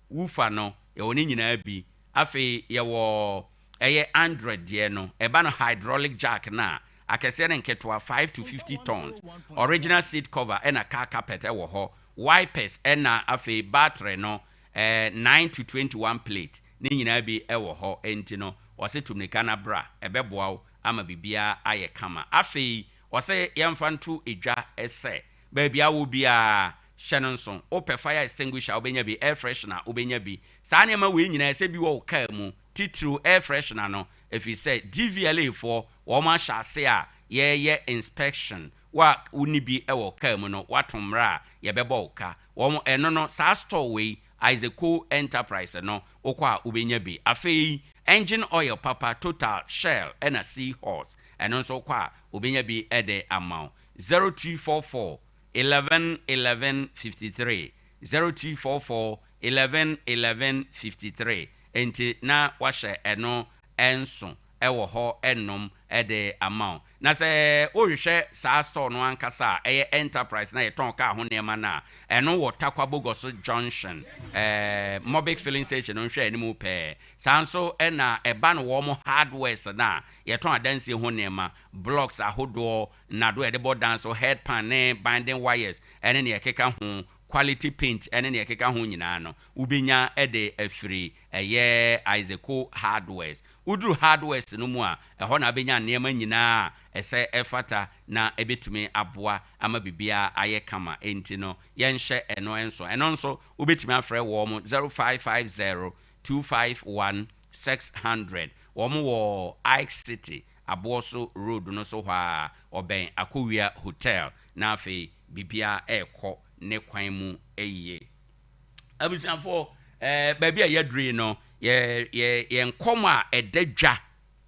woofer no, yɛwɔ ne nyinaa bi. Afei yɛwɔ ɛyɛ Android deɛ no, ɛba no hydraulic jack no a, akɛseɛ ne nketewa, 5 to 50 tons. Original seat cover ɛna car carpet ɛwɔ hɔ. Wipers ɛna afei battery no, ɛɛ 9 to 21 plate, ne nyinaa bi ɛwɔ hɔ. Ɛnti no, wɔse tu mmirika na bra, ɛbɛboa wo ama biribiara ayɛ kama. Afei wɔse yɛmfa nto dwa sɛ, baabi a wowɔ biara, hyɛ no nso, wopɛ fire extinguisher a wobɛnya bi, air freshener wobɛnya bi. Saa nneɛma wei nyinaa ɛsɛ bi wɔ wo car mu, titiriw air freshener no, ɛfiri sɛ DVLA foɔ wɔn ahyɛ ase a yɛreyɛ inspection, wo a wonni bi wɔ wo car mu no, woato mmara a yɛbɛbɔ wo ka. Wɔn, ɛno no, saa store wei, Isaac Co Enterprise no, wokɔ a wobɛnya bi. Afei engine oil papa, Total, Shell ɛna Sea Horse, ɛno nso wokɔ a wobɛnya bi de ama wo. 0244 11 11 53, 0244 11 11 53, enti na wahyɛ ɛno nso wɔ hɔ nom de ama wo. Na sɛ worehwehwɛ saa store no ankasa a, ɛyɛ Enterprise na yɛtɔn kaa ho nneɛma no a, ɛno wɔ Tarkwa Bogoso Junction, Mobic Filling Station no nhwɛanimu pɛɛ. Saa nso na ɛba no wɔn hardwares no a, yɛtɔn adansie ho nneɛma, blocks ahodoɔ, nnadoɔ a yɛde bɔ dan so, head pan ne binding wires ne nea ɛkeka ho, quality paint ne nea ɛkeka ho nyinaa no, wobɛnya de afiri ɛyɛ Isaaco Hardwares. Woduru Hardwares no mu a, ɛhɔ na wobɛnya nneɛma nyinaa a ɛsɛ ɛfata na ɛbɛtumi aboa ama biribiara ayɛ kama. Enti no, yɛnhyɛ ɛno nso. Ɛno nso, wobɛtumi afrɛ wɔn 0550 251 600. Wɔn wɔ Ike City, Aboɔso Road no so hɔ ara, ɔbɛn Akowia Hotel. Na afei biribiara rekɔ ne kwan mu yie. Abusuafoɔ, ɛɛ, baabi a yɛaduru yi no, yɛ, yɛ, yɛn nkɔmmɔ a ɛda dwa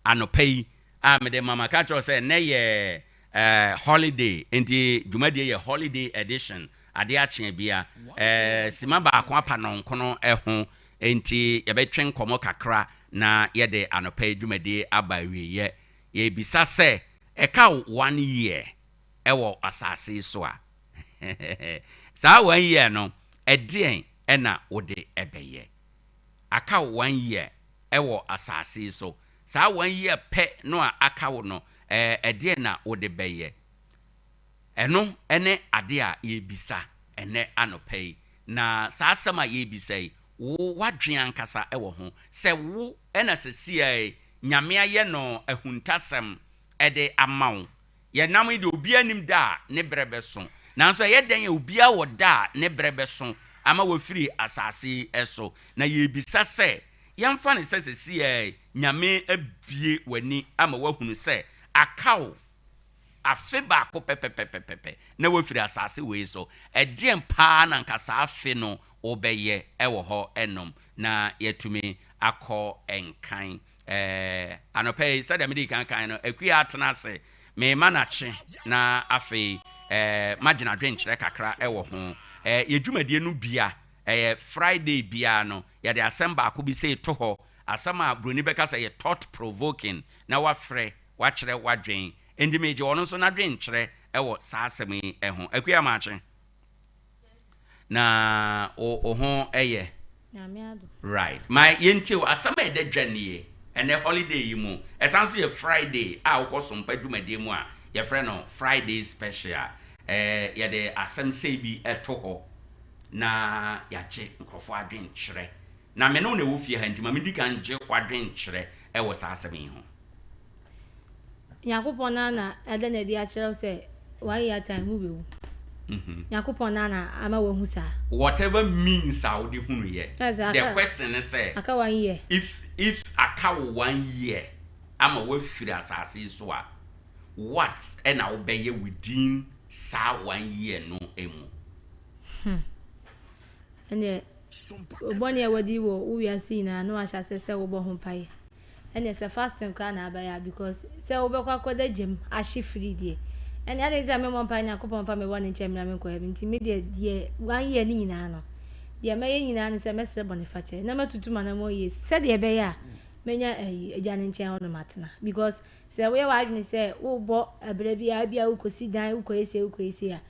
anɔpa yi a mede ma maka kyerɛ wo sɛ nnɛ yɛ ɛɛ, holiday, nti dwumadie yɛ holiday edition, adeɛ akye abia, ɛɛ, sima baako apa nɔnkono ho, nti yɛbɛtwe nkɔmmɔ kakra na yɛde anɔpa yi dwumadie aba awieɛ. Yɛrebisa sɛ, ɛka wo one year wɔ asase yi so a, Saa one year no, ɛdeɛn na wode bɛyɛ? Aka wo one year wɔ asase yi so. Saa one year pɛ no a aka wo no, ɛɛ ɛdeɛn na wode bɛyɛ? Ɛno ne adeɛ a yɛrebisa ɛnnɛ anɔpa yi. Na saa asɛm a yɛrebisa yi, wo w'adwene ankasa wɔ ho sɛ wo na seesei yi Nyame ayɛ no ahuntasɛm de ama wo. Yɛnam yi deɛ obiara nnim da a ne berɛ bɛso. Nanso ɛyɛ dɛn a obiara wɔ da a ne berɛ bɛso ama wafiri asase yi so. Na yɛrebisa sɛ, yɛmfa no sɛ seesei yi Nyame abue w'ani ama woahunu sɛ aka wo afe baako pɛpɛpɛpɛpɛ na woafiri asase wei so, ɛdeɛn paa na anka saa afe no wobɛyɛ wɔ hɔ nom na yɛatumi akɔ nkan? Ɛɛ, anɔpa yi, sɛdeɛ medii kan kaeɛ no, Akua atena ase, merema no akye na afei ɛɛ, magyene adwenkyerɛ kakra wɔ ho. Ɛɛ, yɛn dwumadie no bia, ɛyɛ Friday biara no, yɛde asɛm baako bi sei to hɔ, asɛm a buroni bɛka sɛ ɛyɛ thought provoking, na woafrɛ Woakyerɛ w'adwen. Enti megye ɔno nso n'adwenkyerɛ wɔ saa asɛm yi ho. Akua Maakye, na wo wo ho yɛ? Nyame adom. Right. Ma yɛntie o. Asɛm a ɛda dwa nie, ɛnnɛ holiday yi mu, ɛsan nso yɛ Friday a wokɔ Sompa dwumadie mu a, yɛfrɛ no Friday special. Ɛɛ, yɛde asɛm sei bi to hɔ na yɛagye nkurɔfoɔ adwenkyerɛ. Na me ne wo na ɛwɔ fie ha nti ma mendi kan ngye w'adwenkyerɛ wɔ saa asɛm yi ho. Nyankopɔn no ara na ada no adi akyerɛ wo sɛ one year time wo bɛwu. Nyankopɔn no ara na ama wahu saa. Whatever means a wode hunu yɛ, the question ne sɛ, Aka one year. if if aka wo one year ama woafiri asase yi so a, what na wobɛyɛ within saa one year no mu? Hmm. Ɛnneɛ, wo bɔne a wadi wɔ wo wiase nyinaa na wahyɛ aseɛ sɛ wobɔ ho mpaeɛ. Ɛnneɛ sɛ fasting koraa na abɛyɛ a because sɛ wobɛkɔ akɔda gyam ahye firi deɛ, ɛnneɛ adɛn nti na memmɔ mpaeɛ Nyankopɔn mfa me bɔne nkyɛ me na menkɔ heaven. Nti me deɛ, deɛ one year no nyinaa no, deɛ mɛyɛ nyinaa ne sɛ mɛsrɛ bɔnefakyɛ na matutu m'anammɔn yie sɛdeɛ ɛbɛyɛ a mɛnya ayi Agya no nkyɛn hɔnom atena because sɛ woyɛ w'adwene sɛ worebɔ abira biara, ebia wokɔsi dan, wokɔyɛ sei, wokɔyɛ sei a,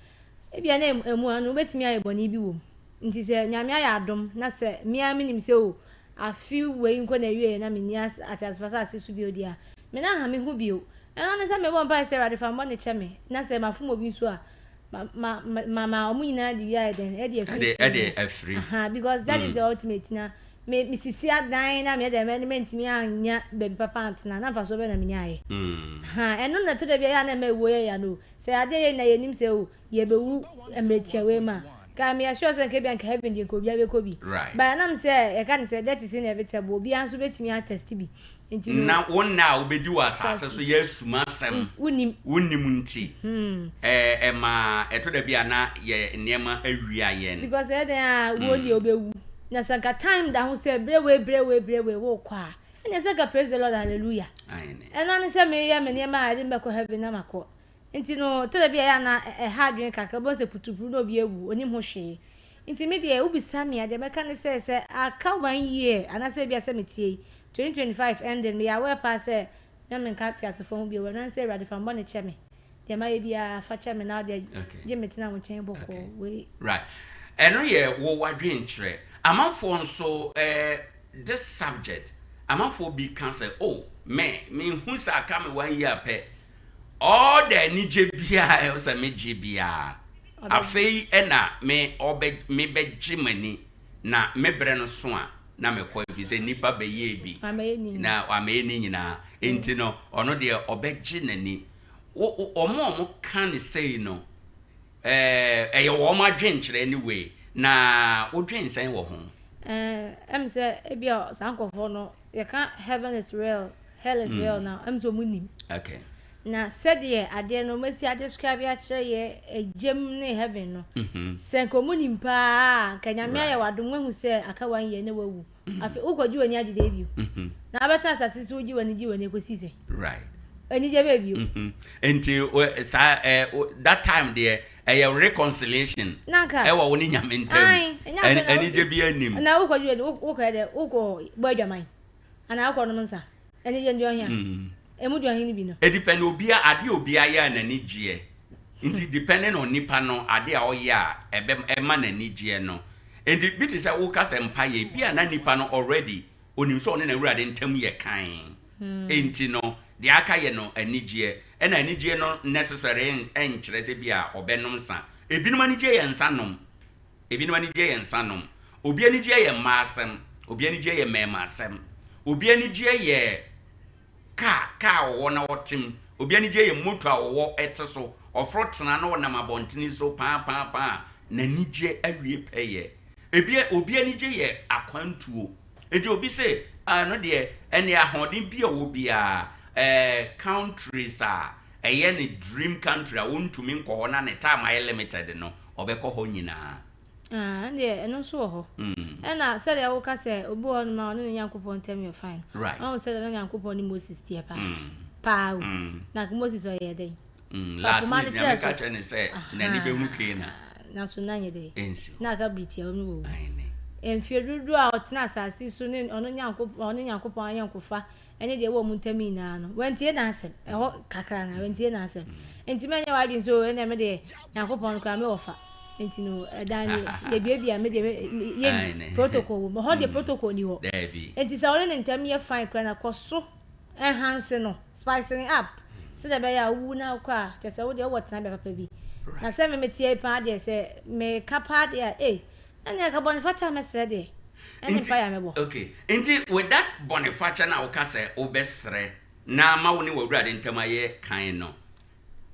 Ebia na emu ano wobɛtumi ayɛ bɔne bi wom. Nti sɛ Nyame ayɛ adom na sɛ me ara menim sɛ o afe wei nkɔ n'awieɛ na menni ateasefo asase so bio deɛ a, me nan ha me ho bio. Ɛno ara ne sɛ mebɔ mpaeɛ sɛ Awurade fa me bɔne kyɛ me na sɛ mafom obi nso a ma ma ma ma wɔn nyinaa de wie ayɛ dɛn ɛde afiri firi mu. Aha because that is the ultimate na me mesisi adan na meyɛ dɛn mɛ mantumi annya baabi papa antena na mfasoɔ bɛn na menyaeɛ. Aha ɛno na ɛtɔ da bi a ɛyɛ a na ɛma ɛwuo yɛ ya no o. Sɛ adeɛ yei na yɛnim sɛ o yɛbɛwu mmerɛ tia wei mu a, nka meyɛ sure sɛ nka ebia nka heaven deɛ nka obiara bɛkɔ bi. Right. But ɛnam sɛ yɛka no sɛ death is inevitable, obiara nso bɛtumi a test bi nti no. Na wo nna a wobɛdi wɔ asase so yɛ asumasɛm, Nti wonnim. wonnim nti, ɛ, ɛma ɛtɔ da bi a na yɛ nneɛma awia yɛn. Because ɛyɛ dɛn a wuo deɛ wobɛwu. Na sɛ nka time da ho sɛ berɛ wei berɛ wei berɛ wei worekɔ a, ɛnneɛ sɛ nka praise the Lord hallelujah. Aane. Ɛno ara ne sɛ meyɛ me nneɛma a ɛde me bɛkɔ heaven na makɔ. Nti no, ɛtɔ da bi a ɛyɛ a na ɛha adwene kakra, wobɛhu sɛ putupru na obi awu, ɔnnim ho hwee. Nti me deɛ, wobisa me a, deɛ mɛka ne sɛ, sɛ aka one year anaasɛ ebia sɛ meteɛ yi, 2025 ending, meyɛ aware paa sɛ na menka ateasefoɔ ho bio, ɛno ara ne sɛ Awurade fa me bɔne kyɛ me, deɛ mayɛ biara fa kyɛ me na wodeɛ gye me tena wo nkyɛn bɔkɔɔ, wei. Right. Ɛno yɛ wo w'adwenkyerɛ. Amanfoɔ nso eh, this subject, amanfoɔ bi ka sɛ, oh, me, mehu sɛ aka me one year pɛ, All the anigye biara a ɛwɔ sɛ megye biara, afei na me ɔbɛ me bɛgye m'ani, na me berɛ no so a, na mekɔ, ɛfiri sɛ nnipa bɛyɛɛ bi, na wammɛyɛ ne nyinaa. Enti no, ɔno deɛ ɔbɛgye n'ani. Wo, wo, wɔn a wɔka no sei no, ɛɛ, ɛyɛ wɔn adwenkyerɛ anyway, na wodwen sɛn wɔ ho? Ɛɛ, ɛm sɛ ebia saa nkurɔfoɔ no, yɛka heaven is real, hell is real na ɛm sɛ ɔmo nim. Okay. Na sɛdeɛ adeɛ no ɔmo asi adescribe akyerɛ yɛ egyem ne heaven no, sɛ nka ɔmo nim paa a, nka Nyame ayɛ wo adom wahu sɛ aka one year na wawu. Afei wokɔ gye w'ani agye dɛn bio? Na wabɛtena asase so wogye w'ani gye w'ani ɛkɔsi sɛn? Right. Anigye bɛɛ bio? Nti saa ɛ that time deɛ ɛyɛ reconciliation ɛwɔ wo ne Nyame ntam. Anigye biara nnim. Na wokɔ gye w'ani wokɔ yɛ dɛ wokɔ bɔ adwaman anaa wokɔ nom nsa. Anigye no deɛ ɔhea? Emu deɛ ɔhe no bi no. Edepend obia adeɛ a obia yɛ a n'ani gyeɛ nti depending on nipa no adeɛ a ɔyɛ a ɛbɛ ɛma n'ani gyeɛ no nti bi te sɛ woka sɛ mpaeɛ bi a na nipa no already onim sɛ ɔne n'awurade ntam yɛ kann. Enti no, deɛ aka yɛ no anigyeɛ. Ɛna anigyeɛ no necessary nkyerɛ sɛ bi a ɔbɛnom nsa. Ebinom anigyeɛ yɛ nsa nom. Ebinom anigyeɛ yɛ nsa nom. Obi anigyeɛ yɛ mmaa asɛm. Obi anigyeɛ yɛ mmarima asɛm. Obi anigyeɛ yɛ kaa, kaa a ɔwɔ na ɔte mu. Obi anigyeɛ yɛ moto a ɔwɔ te so. Ɔforo tena na ɔnam abɔntene so paa paa paa a, n'anigyeɛ awie pɛyɛ. Ebi, obi anigye yɛ akwantuo. Enti obi se, ah, ɛno deɛ, ɛnneɛ ahoɔden bi a ɔwɔ biara, eh, countries a ɛyɛ ne dream country a ɔntumi nkɔ hɔ na ne time ayɛ limited no, ɔbɛkɔ hɔ nyinaa. Ah, ɛndeɛ ɛno nso wɔ hɔ. Ɛna sɛdeɛ woka sɛ obi wɔ hɔnom a ɔne ne Nyankopɔn ntam yɛ fine no, wahu sɛdeɛ na Nyankopɔn ne Moses teɛ paa. Paa o. Na anka Moses ɔyɛɛ dɛn? Mm, Fa last poma no minute kyerɛ Nyame ka so. kyerɛ no sɛ n'ani bɛhunu Canaan. Ahaa, nanso na nyɛ dɛn? Ɛnsi hɔ. Na aka bere tiawa mu na wawu. Aane. Mfeɛ dodoɔ a ɔtenaa asase yi so ne ɔno Nyankopɔn, ɔne Nyankopɔn ayɔnkofa ne deɛ ɛwɔ wɔn ntam nyinaa no, wantie n'asɛm. Ɛhɔ kakra no, wantie n'asɛm. Enti mɛnyɛ w'adwene sɛ, oh, ɛnneɛ me deɛ, Nyankopɔn no koraa, me wɔfa. Enti no, ɛdan no, yɛbuebue a, me deɛ, me, yɛnni protocol wɔ mu. Ɛhɔ deɛ, protocol nni hɔ. Daabi. Enti sɛ wo ne no ntam yɛ fine koraa no a, kɔ so enhance no, spice no up, sɛdeɛ ɛbɛyɛ a wowu na wokɔ a, kyerɛ sɛ wo deɛ wowɔ tenabea papa bi. Na sɛ me meteɛ yi paa deɛ, sɛ meka paa deɛ a, ei, ɛnneɛ anka bɔnefakyɛ a mɛsrɛ deɛ, ɛne Nti, mpaeɛ a mɛbɔ. okay, nti with that bɔnefakyɛ no a woka sɛ wobɛsrɛ na ama wo ne w'Awurade ntam ayɛ kann no,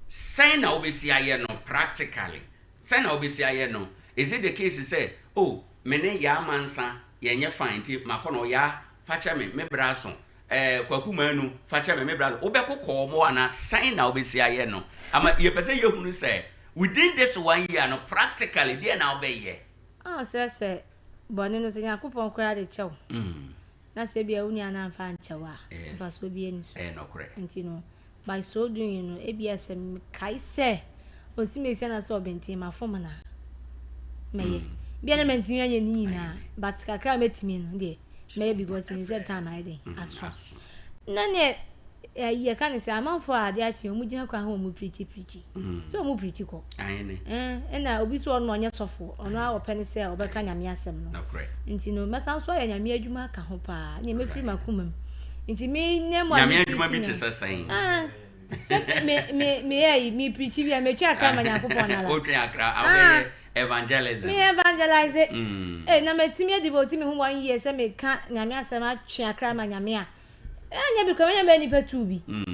sɛn na wobɛsi ayɛ no practically? Sɛn na wobɛsi ayɛ no? Is it the case sɛ, oh, me ne Yaa Mansa yɛnyɛ fine nti makɔ no, Yaa, fakyɛ me, me berɛ aso, Eh Kwaku Manu fa kyɛ me me brother wobɛko kɔɔ mo anaa sɛn na wobɛsi ayɛ no ama yɛpɛ sɛ yɛhunu sɛ within this one year no practically deɛn na wobɛyɛ. Ɔn sɛ sɛ bɔne no sɛ Nyankopɔn koraa de kyɛ wo na sɛ ebia wo nua no amfa ankyɛ wo a mfasoɔ biara nni so. Ɛyɛ nɔkorɛ. Nti no by so doing no ebia sɛ mekae sɛ Osimesi anaasɛ Ɔbɛnten mafom no a mɛyɛ. Ebia na mantumi anyɛ ne nyinaa but kakra a mɛtumi no deɛ mɛyɛ because menim sɛ time ayɛ dɛn aso. Na neɛ ɛyi yɛka ne sɛ amanfoɔ a adeɛ akye wɔn gyina kwan ho wɔn pirikyi pirikyi sɛ wɔn pirikyi kɔ ɛna obi so ɔno ɔnyɛ sɔfo ɔno a ɔpɛ ne sɛ ɔbɛka nyame asɛm no nti no mɛsan so ayɛ nyame adwuma aka ho paa ne mɛfiri makoma mu nti me ne mu a nyame adwuma bi te sɛ sɛn sɛ me me me yɛ yi me pirikyi bi a metwe akra ma nyankopɔn nala wotwe akra awɛyɛ Evangelism. Me evangelise eh na matumi a devote me ho one year sɛ meka Nyame asɛm atwe akra ama Nyame a, anyɛ bi koraa mɛnya bɛyɛ nipa tuu bi. Ne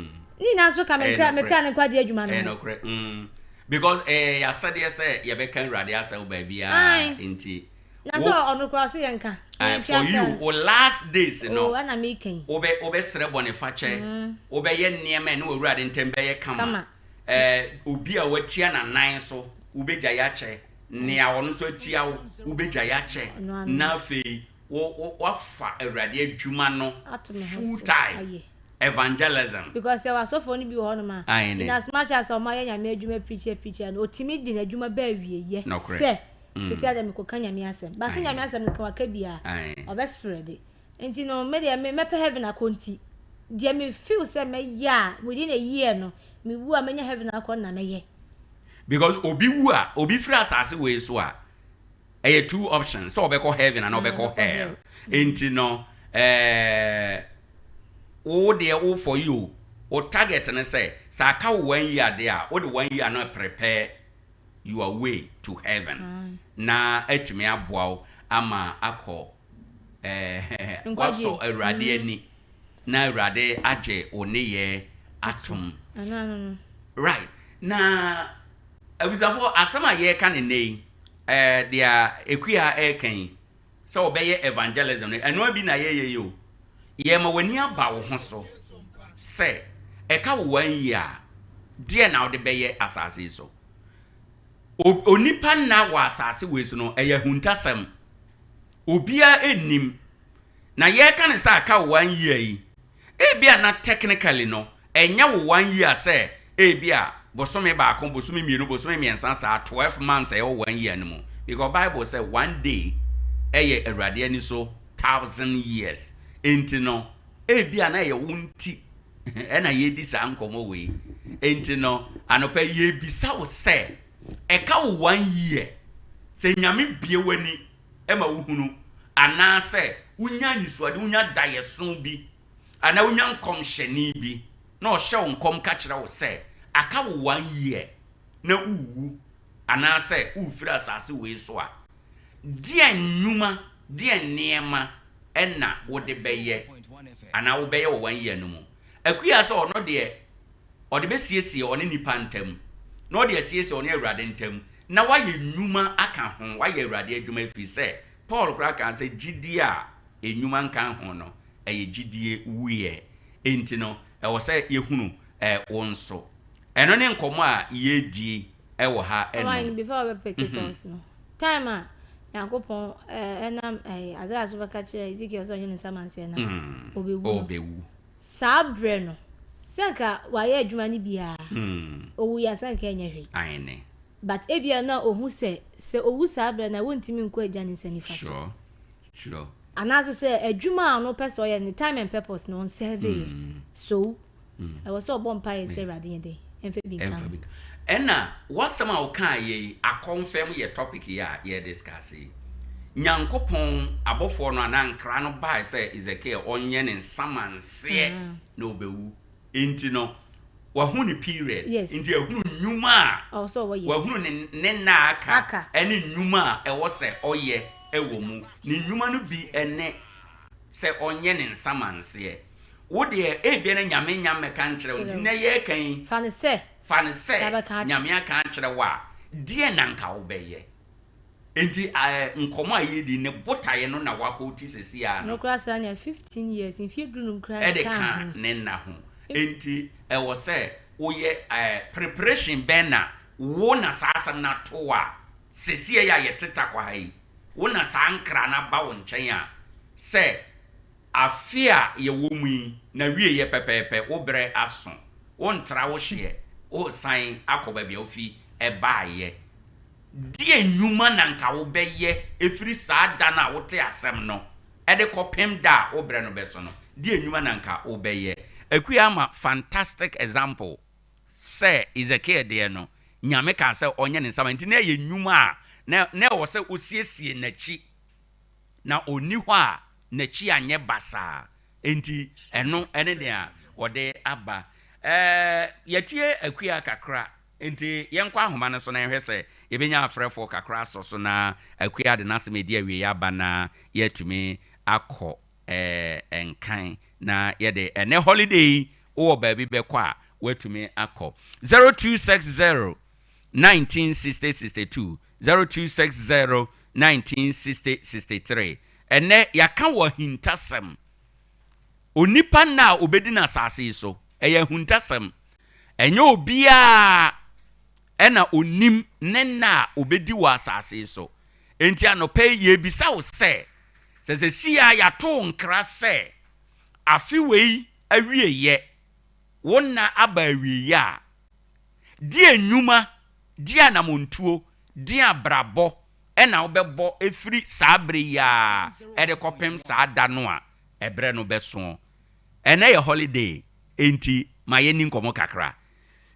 nyinaa nso ka me kra me kra ne nkwagye adwuma no Ɛyɛ ho. nokorɛ mm because ɛyɛ y'asɛdeɛ sɛ yɛbɛka Awurade asɛm baabiara Ae. nti Na wo sɛ ɔno koraa ɔse yɛnka na Ae yɛntwe for akra you no. wo last days no Oh ɛna meka yi. wobɛ wobɛsrɛ bɔnefakyɛ, wobɛyɛ nneɛma a ɛne w'Awurade ntam bɛyɛ kama. Kama. Eh, obi a watia n'anan so, wobɛgyae akyɛ. Nea ɔno nso atia wo, wobɛgyae akyɛ. Na afei, wo, wo, woafa Awurade adwuma no full time, evangelism. Because yɛwɔ asɔfoɔ no bi wɔ hɔnom a, in as much as wɔn ayɛ Nyame adwuma preachi preachi no, otumi de n'adwuma ba awieɛ sɛ, seesei ara deɛ mekɔka Nyame asɛm. But sɛ Nyame asɛm no ka waka bi a, ɔbɛ spread. Nti no me deɛ me mɛpɛ heaven akɔ nti deɛ me feel sɛ mɛyɛ a within a year no me wu a mɛnya heaven akɔ no na mɛyɛ. Because obi wu a, obi firi asase wei so a, ɛyɛ two options, sɛ ɔbɛkɔ heaven anaa ɔbɛkɔ hell. Nti no eh, wo deɛ wo for you, wo target ne sɛ, sɛ aka wo one year deɛ a, wode one year no prepare your way to heaven na atumi aboa wo ama akɔ eh, woasɔ Awurade ani na Awurade agye wo nneyɛɛ atom. Right. Na abusuafoɔ, asɛm a yɛreka no nnɛ yi, eh, deɛ Akua reka yi, sɛ wɔbɛyɛ evangelism no, ɛno ara bi na yɛyɛ yi o. Yɛrema w'ani aba wo ho so sɛ ɛka wo one year a, deɛ na wode bɛyɛ asase yi so. Onipa nna wɔ asase wei so no, ɛyɛ ahuntasɛm. Obiara nnim. Na yɛreka no sɛ aka wo one year yi, ebia na technically no, ɛnyɛ wo one year sɛ ebia bosome baako, bosome mmienu, bosome mmiɛnsa saa, 12 months a ɛwɔ one year no mu. Because Bible sɛ one day ɛyɛ Awurade ani so thousand years. Enti no, ebia na ɛyɛ wo nti ɛna yɛredi saa nkɔmmɔ wei. Enti no, anɔpa yi yɛrebisa wo sɛ, ɛka wo one year sɛ Nyame bue w'ani ma wohunu, anaasɛ wonya anisoade, wonya daeɛso bi. Anaa wonya nkɔmhyɛni bi na ɔhyɛ wo nkɔm ka kyerɛ wo sɛ aka wo one year na worewu anaasɛ worefiri asase wei so a, deɛn nnwuma, deɛn nneɛma na wode bɛyɛ anaa wobɛyɛ wɔ one year no mu? Akua sɛ ɔno deɛ ɔde bɛsiesie ɔne nnipa ntam, na ɔde asiesie ɔne Awurade ntam, na wayɛ nnwuma aka ho, wayɛ Awurade adwuma ɛfiri sɛ Paul koraa kaa sɛ gyidie a nnwuma nka ho no, ɛyɛ gyidie wuiɛ. Enti no, ɛwɔ sɛ yɛhunu wo nso. Ɛno ne nkɔmmɔ a yɛredi wɔ ha Ɔman nom. before ɔbɛ pick calls no, time a Nyankopɔn ɛnam Isaiah so bɛka kyerɛɛ Ezekiel sɛ ɔnyɛ ne nsamanseɛ na ɔbɛwu no, Ɔbɛwu. saa berɛ no, sɛ nka wayɛ adwuma no bi a, ɔwuiɛ a sɛ nka ɛnyɛ hwee. Aane. But ebia na ɔhu sɛ, sɛ ɔwu saa berɛ no a, wɔntumi nkɔ Agya no nsa nifa so. Sure, sure. Anaa nso sɛ adwuma a ɔno pɛ sɛ ɔyɛ no, ne time and purpose no, ɔnsɛɛveeɛ. So, ɛwɔ sɛ ɔbɔ mpaeɛ sɛ Awurade nyɛ dɛn? Ɛmfa bi nka ho. Ɛna w'asɛm a wokaeɛ yi akɔnfɛm yɛ topic yi a yɛ discuss yi. Nyankopɔn abɔfoɔ no anaa nkra no bae sɛ Ezekiel ɔnyɛ ne nsamanseɛ na ɔbɛwu. Enti no wahu ne period. Nti ahunu nnwuma a wahunu ne ne nna a aka ɛne nnwuma a ɛwɔ sɛ ɔyɛ ɛwɔ mu. Ne nnwuma no bi ne sɛ ɔnyɛ ne nsamanseɛ. Wo deɛ ebia na Nyame nnya mmɛka nkyerɛ wo nti nnɛ yɛreka yi, Fa no sɛ fa no sɛ yɛabɛka akyerɛ. Nyame aka akyerɛ wo a, deɛn na nka wobɛyɛ? Enti nkɔmmɔ a yɛredi yi, ne botaeɛ no na woakɔɔti seesei ara no. Ɔno koraa saa nea 15 years, mfeɛ dunum koraa de de kaa ka ho. ne nna ho. Enti ɛwɔ sɛ woyɛ preparation bɛn na wo na saa asɛm no ato wo a, seesei a yɛte Tarkwa ha yi, wo na saa nkra no aba wo nkyɛn a, sɛ Afe a yɛwɔ mu yi n'awieeɛ pɛpɛɛpɛ, wo berɛ aso, wontra wo hyeɛ, woresan akɔ baabi a wofi baeɛ. Deɛn nnwuma na anka wobɛyɛ ɛfiri saa da no a wotee asɛm no de kɔpem da a wo berɛ no bɛso no? Deɛn nnwuma na anka wobɛyɛ? Akua ama fantastic example sɛ Ezekiel deɛ no, Nyame kaa sɛ ɔnyɛ ne nsa ma nti na ɛyɛ nnwuma a na ɛwɔ sɛ ɔsiesie n'akyi. na ɔnni hɔ a n'akyi anyɛ basaa. Enti ɛno ne nea wɔde aba. Ɛɛ, yɛatie Akua kakra, enti yɛnkɔ ahoma no so na yɛnhwɛ sɛ yɛbɛnya afrɛfoɔ kakra asɔ so na Akua de n'asɛm a ɛdi awieeɛ aba na yɛatumi akɔ ɛɛ nkan na yɛde ɛnnɛ holiday yi wowɔ baabi bɛkɔ a woatumi akɔ. 0260 1960 62 0260 1960 63 Ɛnnɛ, yɛaka wɔ ahintasɛm. Onipa nna a obedi no asase yi so, ɛyɛ ahuntasɛm. Ɛnyɛ obiara na onim ne nna a obedi wɔ asase yi so. Enti anɔpa yi, yɛrebisa wo sɛ, sɛ seesei ara yɛato wo nkra sɛ afe wei awieeɛ, wo nna aba awieeɛ a, deɛn nnwuma, deɛn anammɔntuo, deɛn abrabɔ na wobɛbɔ firi saa berɛ yi ara de kɔpem saa da no a ɛberɛ no bɛsoɔ. Ɛnnɛ yɛ holiday enti ma yɛnni nkɔmmɔ kakra.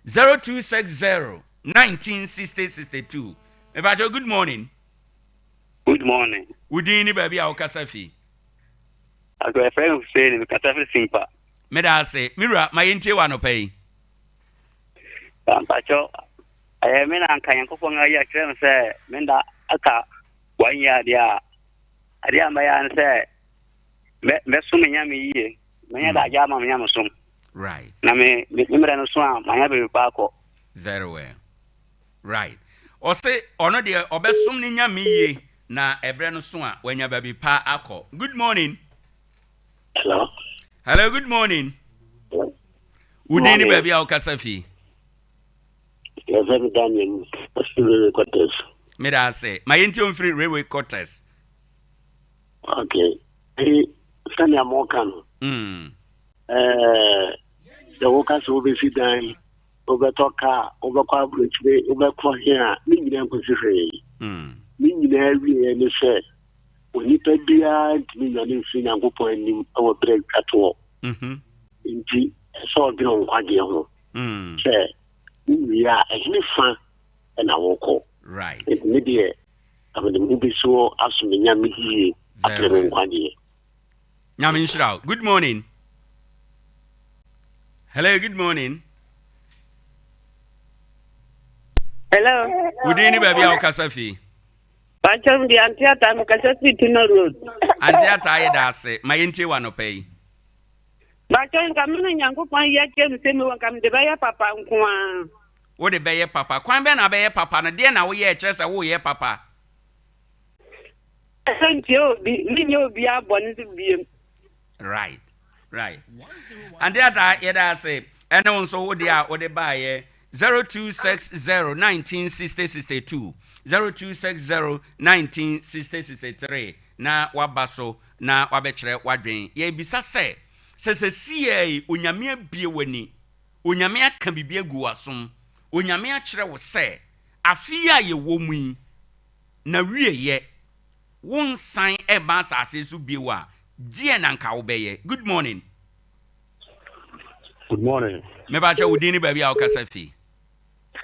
0260 19 60 62 Mepakyɛw good morning. Good morning. Wo din ne baabi a wokasa fi? Aso yɛfrɛ me Hussein, mekasa firi Simpa. Meda ase. Me wura, ma yɛntie wo anɔpa yi. Mpakyɛw, ɛyɛ me na anka Nyankopɔn ayi akyerɛ me sɛ me nda aka one year adeɛ a, adeɛ a mɛyɛ ara ne sɛ mɛsom me Nyame yie, mɛnya mm. daagye ama me Nyame som. Right. Na me me mmerɛ no so a manya baabi pa akɔ. Very well. Right. Ɔse ɔno deɛ ɔbɛsom ne Nyame yie na ɛberɛ no so a wanya baabi pa akɔ. Good morning. Hello. Hello, good morning. Wo din ne baabi a wokasa fi? Yɛfrɛ me Daniel mefiri Railway Quarters. Meda ase. Ma yɛntie wo mfiri Railway Quarters. Okay. Ɛyi sɛnea moka no. Mm. Ɛɛ sɛ woka sɛ wobɛsi dan, wobɛtɔ kaa, wobɛkɔ aburokyire, wobɛkɔ he a, ne nyinaa nkɔsi hwee. Mm. Ne nyinaa wieɛ ne sɛ onipa biara ntumi nnwane mfiri Nyankopɔn anim wɔ berɛ a ɛtwa toɔ. Nti ɛsɛ sɛ ɔdwene wo nkwagyeɛ ho sɛ wowie a ɛhene fa na wokɔ. Nti me deɛ na mede me ho bɛsi hɔ asom me Nyame yie apere me nkwagyeɛ. Nyame nhyira wo. Good morning. Hello, good morning. Hello. Wo din ne baabi a wokasa fi? Pakyɛ me de Ante Ataa mekasa firi Tuna Road. Ante Ataa yɛda ase ma yɛntie wo anɔpa yi. Pakyɛ nka me na Nyankopɔn ayi akyerɛ me sɛ mewɔ nka mede bɛyɛ papa nko ara. Wode bɛyɛ papa. Kwan bɛn na wobɛyɛ papa no? Deɛn na woyɛ a ɛkyerɛ sɛ woreyɛ papa? Sɛ ntie obi, menyɛ obiara bɔne so biom. Right right Ante Ataa yɛda ase ɛne wo nso wo deɛ a wode baeɛ 0260 19 60 62 0260 19 60 63 na waba so na wabɛkyerɛ w'adwen. Yɛrebisa sɛ, sɛ sɛsiaa yi Onyame abue w'ani, Onyame aka biribi agu w'asom, Onyame akyerɛ wo sɛ afe yi a yɛwɔ mu yi n'awieɛ wonsan mma asase so bio a, deɛn na anka wobɛyɛ? Good morning. Good morning. Mepakyɛ wo din ne baabi a wokasa fi?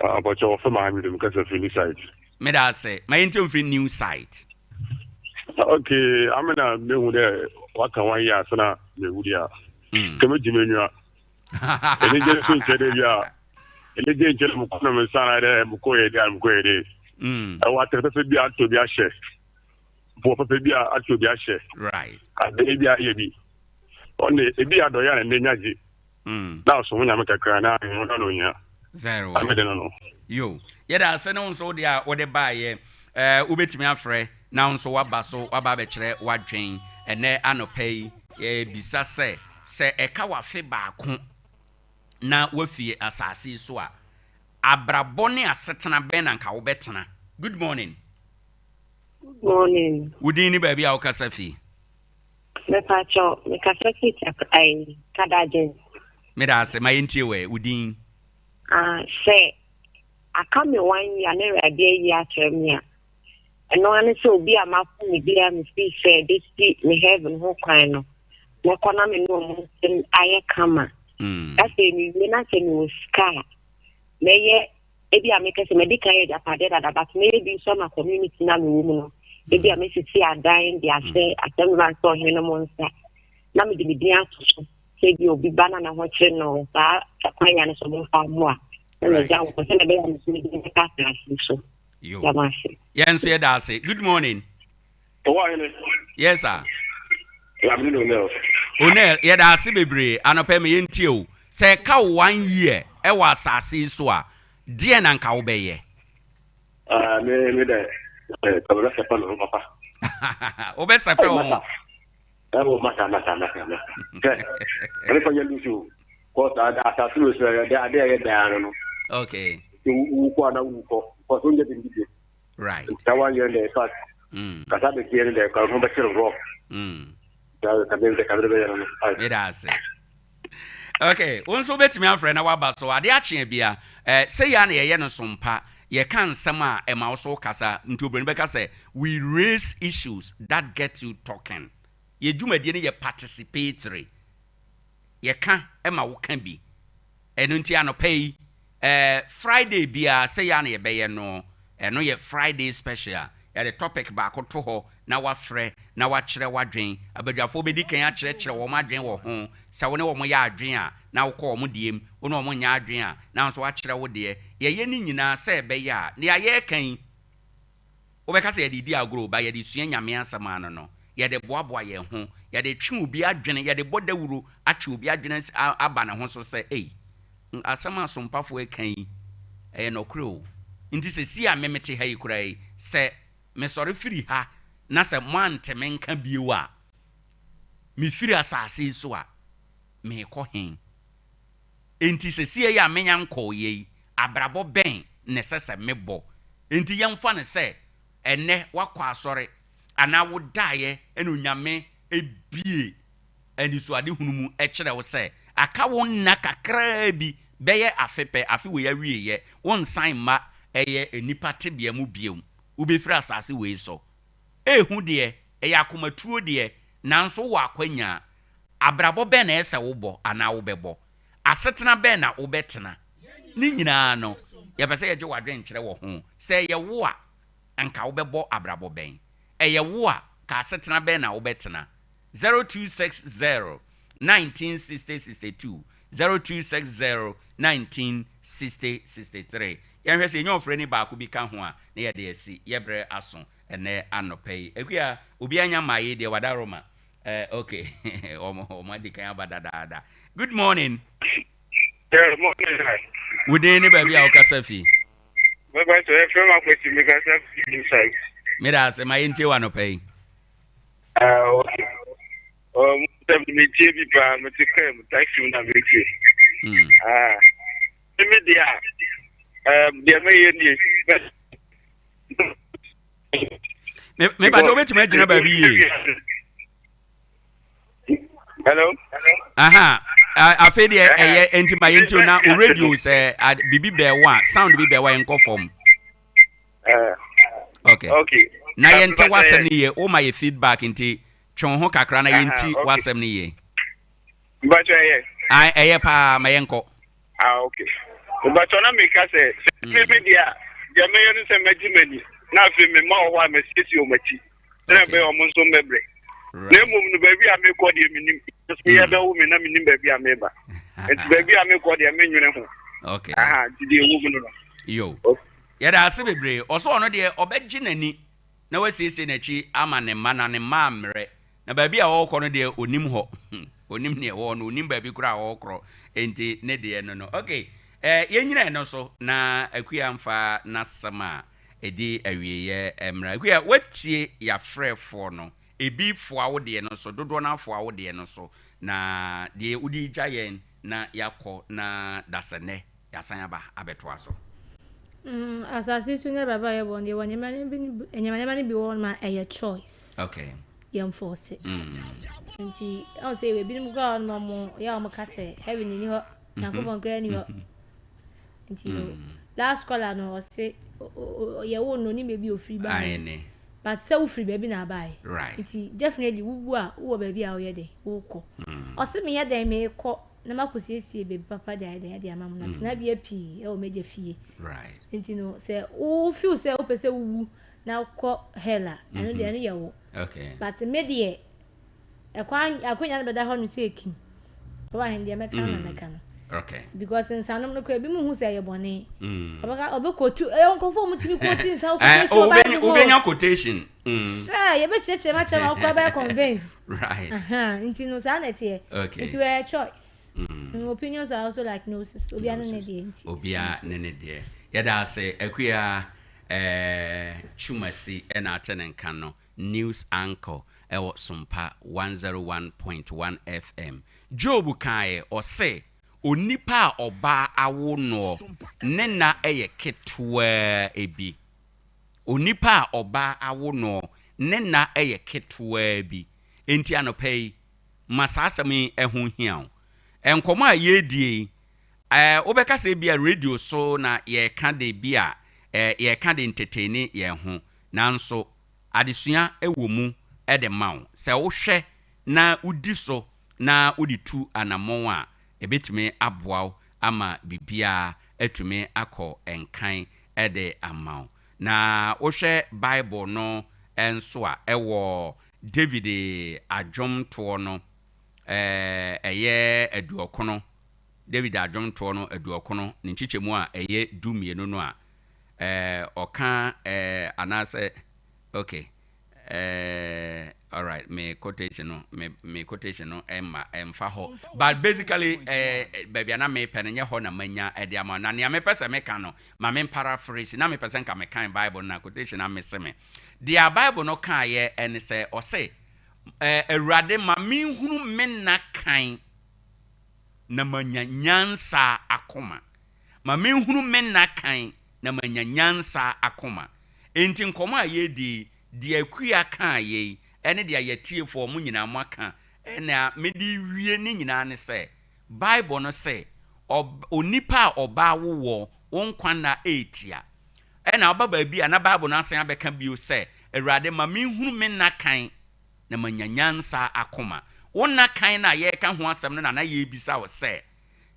Ah, mpakyɛ wɔfrɛ me Hamidu, mekasa fi New Site. Meda ase. Ma yɛntie wo mfiri New Site. Okay, ame na mehu dɛ waka one year ansa na mewu deɛ a, nka megye m'enyiwa. Anigye nso nkyɛ dɛ bi a anigye nkyɛ dɛ mokɔ na me nsa na dɛ mokɔ yɛ dɛ a mokɔ yɛ dɛ. Ɛwɔ atar papa bi a atɔ bi ahyɛ, mpaboa papa bi a atɔ bi ahyɛ, adan bi a ayɛ bi. Ɔno ebi yɛ adɔyɛ a na n'enyi agye. Na ɔsom Nyame kakra na ɔno na ohia. Very well. Ame de no no. Yo, yɛda ase ne wo nso wo deɛ a wode baeɛ. Eh, wobɛtumi afrɛ na wo nso woaba so woaba abɛkyerɛ w'adwen. Ɛnɛ anɔpa yi, yɛrebisa sɛ, sɛ ɛka wo afe baako na woafie asase yi so a, abrabɔ ne asetena bɛn na anka wobɛtena? Good morning. Good morning. Wo din ne baabi a wokasa fi? Mepakyɛw, mekasa fi Takoradi, Kadagyen. Meda ase, ma yɛntie wo ɛ, wo din? Ah, sɛ aka me one year na Awurade ayi akyerɛ me a, ɛno ara ne sɛ obi a mafom me biara me fii sɛ ɛbɛsi me heaven ho kwan no, mɛkɔ na me ne ɔmo nsɛm ayɛ kama. Afei mewie na sɛ mewɔ sika a, mɛyɛ ebi a meka sɛ madi kan yɛ agyapadeɛ dada but mɛyɛ bi nso ama community no a mewɔ mu no. Ebi a mɛsisi adan de ahyɛ asɛm sɛ ɔhene no mo nsa na mede me din ato so. Sɛ bi obi ba na ne ho kyere no saa kwan ya no so momfa mmoa na magya wo sɛ na ɛbɛyɛ a me so mede bɛka asase so. Yo. Yɛda mo ase. Yɛn nso yɛda ase. Good morning. Ɔwɔ ahene. Yes sir. Lamine Onel. Onel, yɛda ase bebree. Anɔpa yi ma yɛntie o. Sɛ ɛka wo one year ɛwɔ asase yi so a, deɛn na nka wobɛyɛ? Ah, me me dɛ, eh, mɛsɛpɛ me ho papa. Wobɛsɛpɛ wo ho? Ɛwɔ masa masa masa masa. Hwɛ, ɛne fa nyɛ lusu o. Kɔs asase wɔ so ɛyɛ dɛ ade a ɛyɛ daa no no. Okay. Nti wukɔ ana wukɔ. Kɔs wonyɛ bi bi. Right. Nti awa yɛ dɛ fa. Kasa bɛ tie no dɛ ka ho bɛkyerɛ rɔ. Kabe dɛ kabe bɛyɛ no no. Meda ase. Okay, wo nso wobɛtumi afrɛ na woaba so. Ade akye abia. Eh, sɛ yɛ a na yɛyɛ no so mpa. Yɛka nsɛm a ɛma wo so wokasa. Nti obroni bɛka sɛ, we raise issues that get you talking. Yɛ dwumadie no yɛ participatory. Yɛka ma woka bi. Ɛno nti anɔpa yi, eh, Friday biara sɛ yɛ a na yɛbɛyɛ no, ɛno yɛ Friday special. Yɛde topic baako to hɔ na woafrɛ na woakyerɛ w'adwen. Abadwafoɔ bɛdi kan akyerɛkyerɛ wɔn adwen wɔ ho. Sɛ wo ne wɔn yɛ adwen a, na wokɔ wɔn deɛ mu. Wo ne wɔn nyɛ adwen a, na wo nso woakyerɛ wo deɛ. Yɛyɛ ne nyinaa sɛ ɛbɛyɛ a, nea yɛreka yi, Wobɛka sɛ yɛde redi agorɔ o, but yɛde resua Nyame asɛm ano no, yɛde boaboa yɛn ho, yɛde twe obi adwene, yɛde bɔ dawuro atwe obi adwene aba ne ho so sɛ, ei, asɛm a Sompafoɔ reka yi, ɛyɛ nɔkorɛ o. Nti seesei a me mete ha yi koraa yi, sɛ mesɔre firi ha na sɛ moante me nka bio a, mefiri asase yi so a, merekɔ he? Enti seesei a menya nkɔeɛ yi, abrabɔ bɛn na ɛsɛ sɛ mebɔ? Enti yɛmfa no sɛ ɛnnɛ woakɔ asɔre anaa wodaeɛ na Onyame bue anisoadehunu mu kyerɛ wo sɛ aka wo nna kakraa bi, bɛyɛ afe pɛ, afe wei awieɛ, wonsan mma ɛyɛ nnipa tebea mu bio, wobɛfiri asase wei so. Ɛhu deɛ, ɛyɛ akomatuo deɛ, nanso wowɔ akwanya. Abrabɔ bɛn na ɛsɛ sɛ wobɔ anaa wobɛbɔ? Asetena bɛn na wobɛtena? Ne nyinaa no, yɛpɛ sɛ yɛgye w'adwenkyerɛ wɔ ho. Sɛ ɛyɛ wo a, anka wobɛbɔ abrabɔ bɛn? Ɛyɛ wo a, ka asetena bɛn na wobɛtena? 0260 19 60 62. 0260 19 60 63. Yɛnhwɛ sɛ yɛnya ɔfrɛni baako bi ka ho a, na yɛde asi yɛ berɛ aso ɛnnɛ anɔpa yi. Akua, obiara nya mmaa yei deɛ, wadaroma. Eh, ok, wɔn, wɔn adi kan aba dadaada. Good morning. Yeah, morning, sir. Wo din ne baabi a wokasa fi? Meba sɛ ɛfrɛ m akwasi mekasa fi new site. Meda ase ma yɛntie wo anɔpa yi. Ah, okay. Um, sɛ metie bi paa mete kaa mu taxi mu na metie. Ah, me deɛ a, um, deɛ mɛyɛ nie. Mepatɛ wobɛtumi agyina baabi yie. Hello. Aha. Afei deɛ ɛyɛ nti ma yɛnti na o radio sɛ biribi bɛɛ wa sound bi bɛɛ wa yɛnkɔ fam. Okay. Okay. Na yɛnte w'asɛm no yie woma yɛ feedback nti twe wo ho kakra na yɛnti w'asɛm no yie. Mpatsɔ ɛyɛ. Ah ɛyɛ paa ma yɛnkɔ. Ah okay. Mpatsɔ na meka sɛ sɛ me me deɛ a deɛ mɛyɛ no sɛ mɛgye m'ani na afei me mma wɔ hɔ a masiesie wɔn akyi sɛdeɛ ɛbɛyɛ wɔn nso mmɛbrɛ. Na mmom no baabi a mekɔ deɛ menim. Meyɛ bɛwo me na menim baabi a meba. Nti baabi a mekɔ deɛ menwene ho. Okay. Aha nti deɛ ɛwɔ mu no no. Yo. Yɛda ase bebree. Ɔsɛ ɔno deɛ ɔbɛgye n'ani na wasiesie n'akyi ama ne mma na ne mma ammrɛ. Na baabi a ɔrekɔ no deɛ ɔnim hɔ. Ɔnim deɛ ɛwɔ hɔ no, ɔnim baabi koraa a ɔrekorɔ. Enti ne deɛ no no. Ok, eh, yɛnnyina ɛno so na Akua mfa n'asɛm a ɛdi awieeɛ mmra. Akua, woatie yɛafrɛfoɔ no. Ebi foa wo deɛ no so, dodoɔ no ara foa wo deɛ no so. Na deɛ wode regya yɛn na yɛakɔ na dasɛnnɛ Yɛasan aba abɛtoa so. Mm, asase so ne abrabɔ a yɛbɔ no, yɛwɔ nneɛma no bi, nneɛma nneɛma no bi wɔ hɔ ma ɛyɛ choice. Okay. Yɛn force. Mm. Nti, ɛwɔ sɛ yɛwɔ ebinom koraa wɔ hɔ nom a wɔn yɛ a wɔn ka sɛ heaven nni hɔ, mm-hmm. Nyankopɔn koraa nni hɔ. Mm-hmm. Nti no, mm. last caller no ɔse yɛwo no onim baabi a ofiri baeɛ. But sɛ wofiri baabi na abaeɛ. Right. Nti definitely wowu a wowɔ baabi a woyɛ dɛn wokɔ. Mm. Ɔse meyɛ dɛn mekɔ. na makosiesie baabi papa de ayɛ dɛn de ama mo, na tenabea pii wɔ m'Agya fie. Nti no, sɛ wo feel sɛ wopɛ sɛ wowu na wokɔ hell a, ɛno deɛ ɛno yɛ wo. But me deɛ, ɛkwan, akwanya no bɛda hɔ nom sɛ ekim. Ɔwɔ ahen deɛ mɛka na mɛka no. Because nsanom no koraa, ebinom hu sɛ ɛyɛ bɔne. Ɔbɛka, ɔbɛkɔtu, ɛyɛ nkurɔfoɔ a wɔtumi kɔti nsa wɔ quotation wɔ Bible mu o. Wobɛnya quotation. Sɛ yɛbɛkyerɛkyerɛ mu akyerɛ ma wo koraa wobɛyɛ convinced. Right. Ahaa, nti no saa na ɛteɛ. Okay. Nti ɛyɛ choice. Mm. Opinions are also like noses. Obiara ne ne deɛ nti. Obiara ne ne deɛ. Yɛda ase Akua eh, Twumasi na ate ne nka no, news anchor ɛwɔ Sompa 101.1 FM. Job kaeɛ, ɔse, onipa a ɔbaa awo noɔ, ne nna yɛ ketewaa bi. Onipa a ɔbaa awo noɔ, ne nna yɛ ketewaa bi. Enti anɔpa yi, ma saa asɛm yi ho nhia wo. Nkɔmmɔ a yɛredie yi, wobɛka sɛ ebia radio so na yɛreka de bi a yɛreka de nteteene yɛn ho, nanso adesua wɔ mu de ma wo. Sɛ wohwɛ na wodi so na wode tu anammɔn a, ɛbɛtumi aboa wo ama biribiara atumi akɔ nkan de ama wo. Na wohwɛ Bible no nso a, ɛwɔ David adwomtoɔ no, ɛyɛ aduɔkono, David adwomtoɔ no aduɔkono, ne nkyekyɛmu a ɛyɛ dumienu no a, ɔka anaasɛ, okay, Eh alright me quotation no me me quotation no ɛmma ɛmfa hɔ but basically eh baabi a na mepɛ no nyɛ hɔ na manya ɛde ama na nea mepɛ sɛ meka no ma me paraphrase na mepɛ sɛ nka mekan Bible no na quotation amese me deɛ Bible no kaeɛ ɛne sɛ ɔse eh Awurade ma menhunu me nna kan na manya nyansa akoma ma menhunu me nna kan na manya nyansa akoma Enti nkɔmmɔ a yɛredi yi, deɛ Akua kaeɛ yi, ɛne deɛ yɛatiefoɔ, mo nyinaa moaka, ɛna mede rewie ne nyinaa ne sɛ, Bible no se, ɔb, onipa a ɔbaa wo wɔ, wo nkwa nna retia. Ɛna woba baabi a na Bible no asan abɛka bio sɛ, Awurade, ma menhunu me nna kan na manya nyansa akoma. Wo nna kan no a yɛreka ho asɛm no na na yɛrebisa wo sɛ,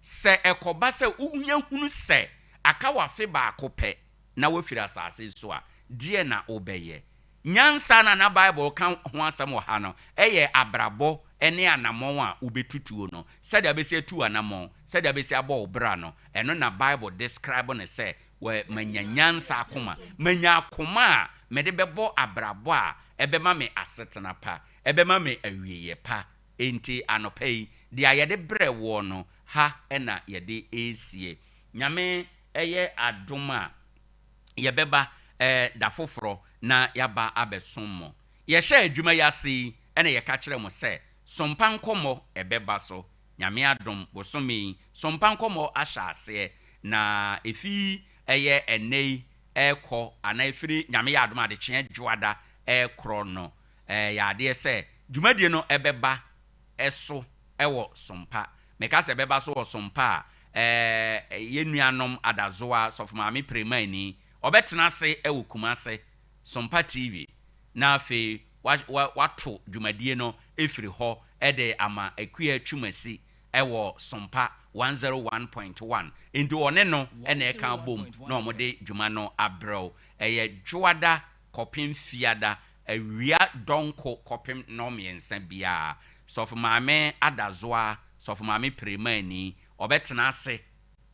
sɛ ɛkɔba sɛ wonya hunu sɛ aka wo afe baako pɛ, na woafiri asase yi so a, deɛn na wobɛyɛ? Nyansa no a na Bible reka ho asɛm wɔ ha no yɛ abrabɔ ne anammɔn a wobɛtutuo no. Sɛdeɛ wobɛsi atu anammɔn, sɛdeɛ wobɛsi abɔ wo bra no, ɛno na Bible describe no sɛ, Wɔ, manya nyansa akoma. Manya akoma a mede bɛbɔ abrabɔ a ɛbɛma me asetena pa, ɛbɛma me awieeɛ pa. Enti anɔpa yi, deɛ yɛde brɛ woɔ no, ha na yɛde resie. Nyame yɛ adom a, yɛbɛba da foforɔ na yɛaba abɛsom mo. Yɛhyɛɛ adwuma yi ase yi na yɛka kyerɛɛ mo sɛ, Sompa nkɔmmɔ ɛbɛba so. Nyame adom, bosome yi, Sompa nkɔmmɔ ahyɛ aseɛ, na ɛfi ɛyɛ ɛnnɛ yi rekɔ anaa ɛfiri Nyame yɛ adom adekyeɛ Dwoada rekorɔ no, ɛyɛ adeɛ sɛ dwumadie no ɛbɛba so wɔ Sompa. Meka sɛ ɛbɛba so wɔ Sompa a, yɛn nuanom Adazoa, Sɔfo Maame Premani, ɔbɛtena ase wɔ Kumase, Sompa TV, na afei wa, wa, wato dwumadie no firi hɔ de ama Akua Twumasi wɔ Sompa 101.1. Enti ɔne no na ɛka abom na wɔde dwuma no abrɛ wo. Ɛyɛ Dwoada kɔpem Fiada awia dɔnko kɔpem nnɔnmiɛnsa biara. Sɔfo Maame Adazoa, Sɔfo Maame Premani, ɔbɛtena ase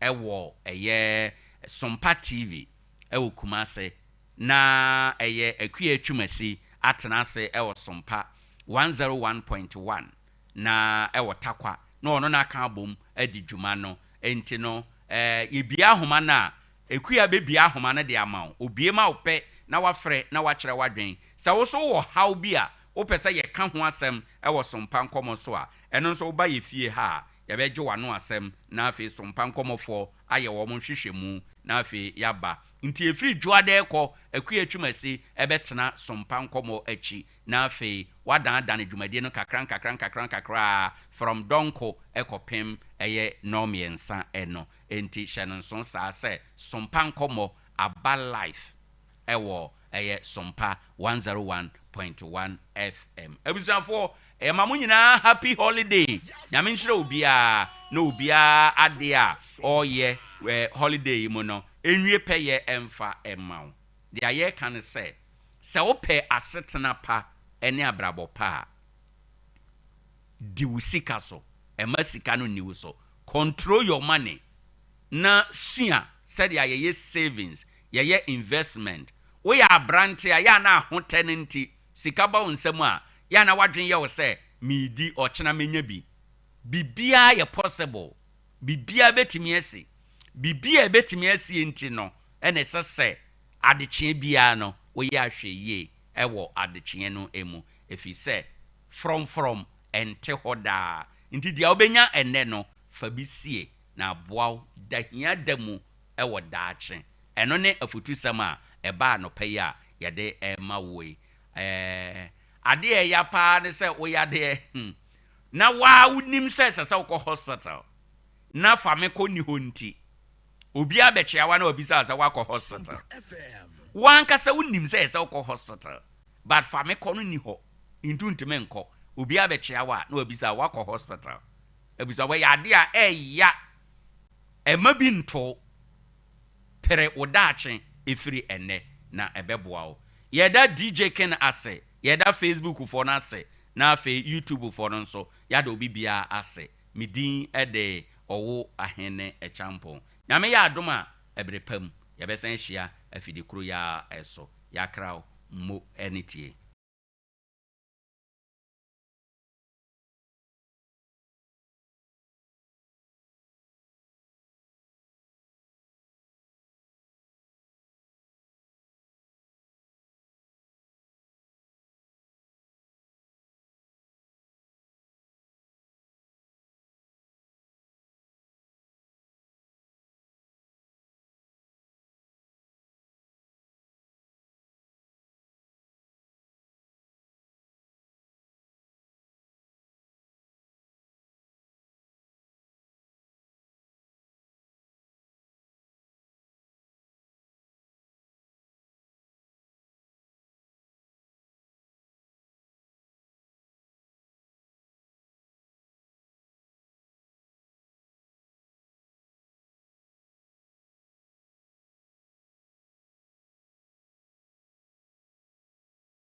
wɔ ɛyɛ Sompa TV wɔ Kumase na ɛyɛ Akua Twumasi atena ase wɔ Sompa 101.1 na ɛwɔ Tarkwa na ɔno na aka abom adi dwuma no. Enti no yɛbue ahoma no a, Akua bɛbue ahoma no de ama wo. Ɔbue ma wo pɛ na woafrɛ na woakyerɛ w'adwene. Sɛ wo nso wowɔ haw bi a wopɛ sɛ yɛka ho asɛm wɔ Sompa Nkɔmmɔ so a, ɛno nso woba yɛn fie ha a, yɛbɛgye w'ano asɛm na afei Sompa Nkɔmmɔfoɔ ayɛ wɔn nhwehwɛmu na afei yɛaba. Nti ɛfiri Dwoada rekɔ, Akua Twumasi bɛtena Sompa Nkɔmmɔ akyi na afei wɔadanedane dwumadie no kakra nkakra nkakra nkakra ara from dɔnko kɔpem ɛyɛ nnɔnmiɛnsa no. Enti hyɛ no nso saa sɛ Sompa Nkɔmmɔ aba live wɔ ɛyɛ Sompa 101.1 FM. Abusuafoɔ, yɛma mo nyinaa happy holiday. Nyame nhyira obiara na obiara adeɛ a ɔreyɛ wɔ holiday yi mu no nwie pɛyɛ mfa mma wo. Deɛ yɛreka ne sɛ, sɛ wopɛ asetena pa ne abrabɔ pa a, di wo sika so. Mma sika no nni wo so. Control your money na sua sɛdeɛ yɛyɛ savings, yɛyɛ investment. Woyɛ aberante a, yɛ a na ahotɛ no nti, sika ba wo nsam a, yɛ a na w'adwene yɛ wo sɛ, meredi, ɔkyena mɛnya bi. Biribiara yɛ possible. Biribiara bɛtumi asi. Biribi a ɛbɛtumi asie nti no na ɛsɛ sɛ adekyeɛ biara no woyɛ ahwɛyie wɔ adekyeɛ no mu, ɛfiri sɛ frɔmfrɔm nte hɔ daa. Nti deɛ wobɛnya ɛnnɛ no, fa bi sie na aboa wo da hia da mu wɔ daakye. Ɛno ne afutusɛm a ɛbaa anɔpa yi a yɛde rema woɔ yi. Ɛɛ, adeɛ a ɛya pa ara ne sɛ wo yadeɛ na wo ara wonim sɛ ɛsɛ sɛ wokɔ hospital na fa me kɔ nni hɔ nti, obi abɛkyea wo a na wabisa wo sɛ woakɔ hospital. Wo ankasa wonim sɛ ɛsɛ sɛ wokɔ hospital but fa me kɔ no nni hɔ nti wontumi nkɔ. Obi abɛkyea wo a na wabisa wo woakɔ hospital. Abusuafo, ɛyɛ ade a ɛya. Ɛmma bi nto wo. Pere wo daakye ɛfiri ɛnnɛ na ɛbɛboa wo. Yɛda DJ Ken ase, yɛda Facebook foɔ no ase, na afei YouTube foɔ no nso, yɛada obi biara ase. Me din de Ɔwo Ahene Kyampong. Nyame yɛ adom a, ɛbere pa mu, yɛbɛsan ahyia afidi koro yi ara so. Yɛakra wo, mmo ne tie.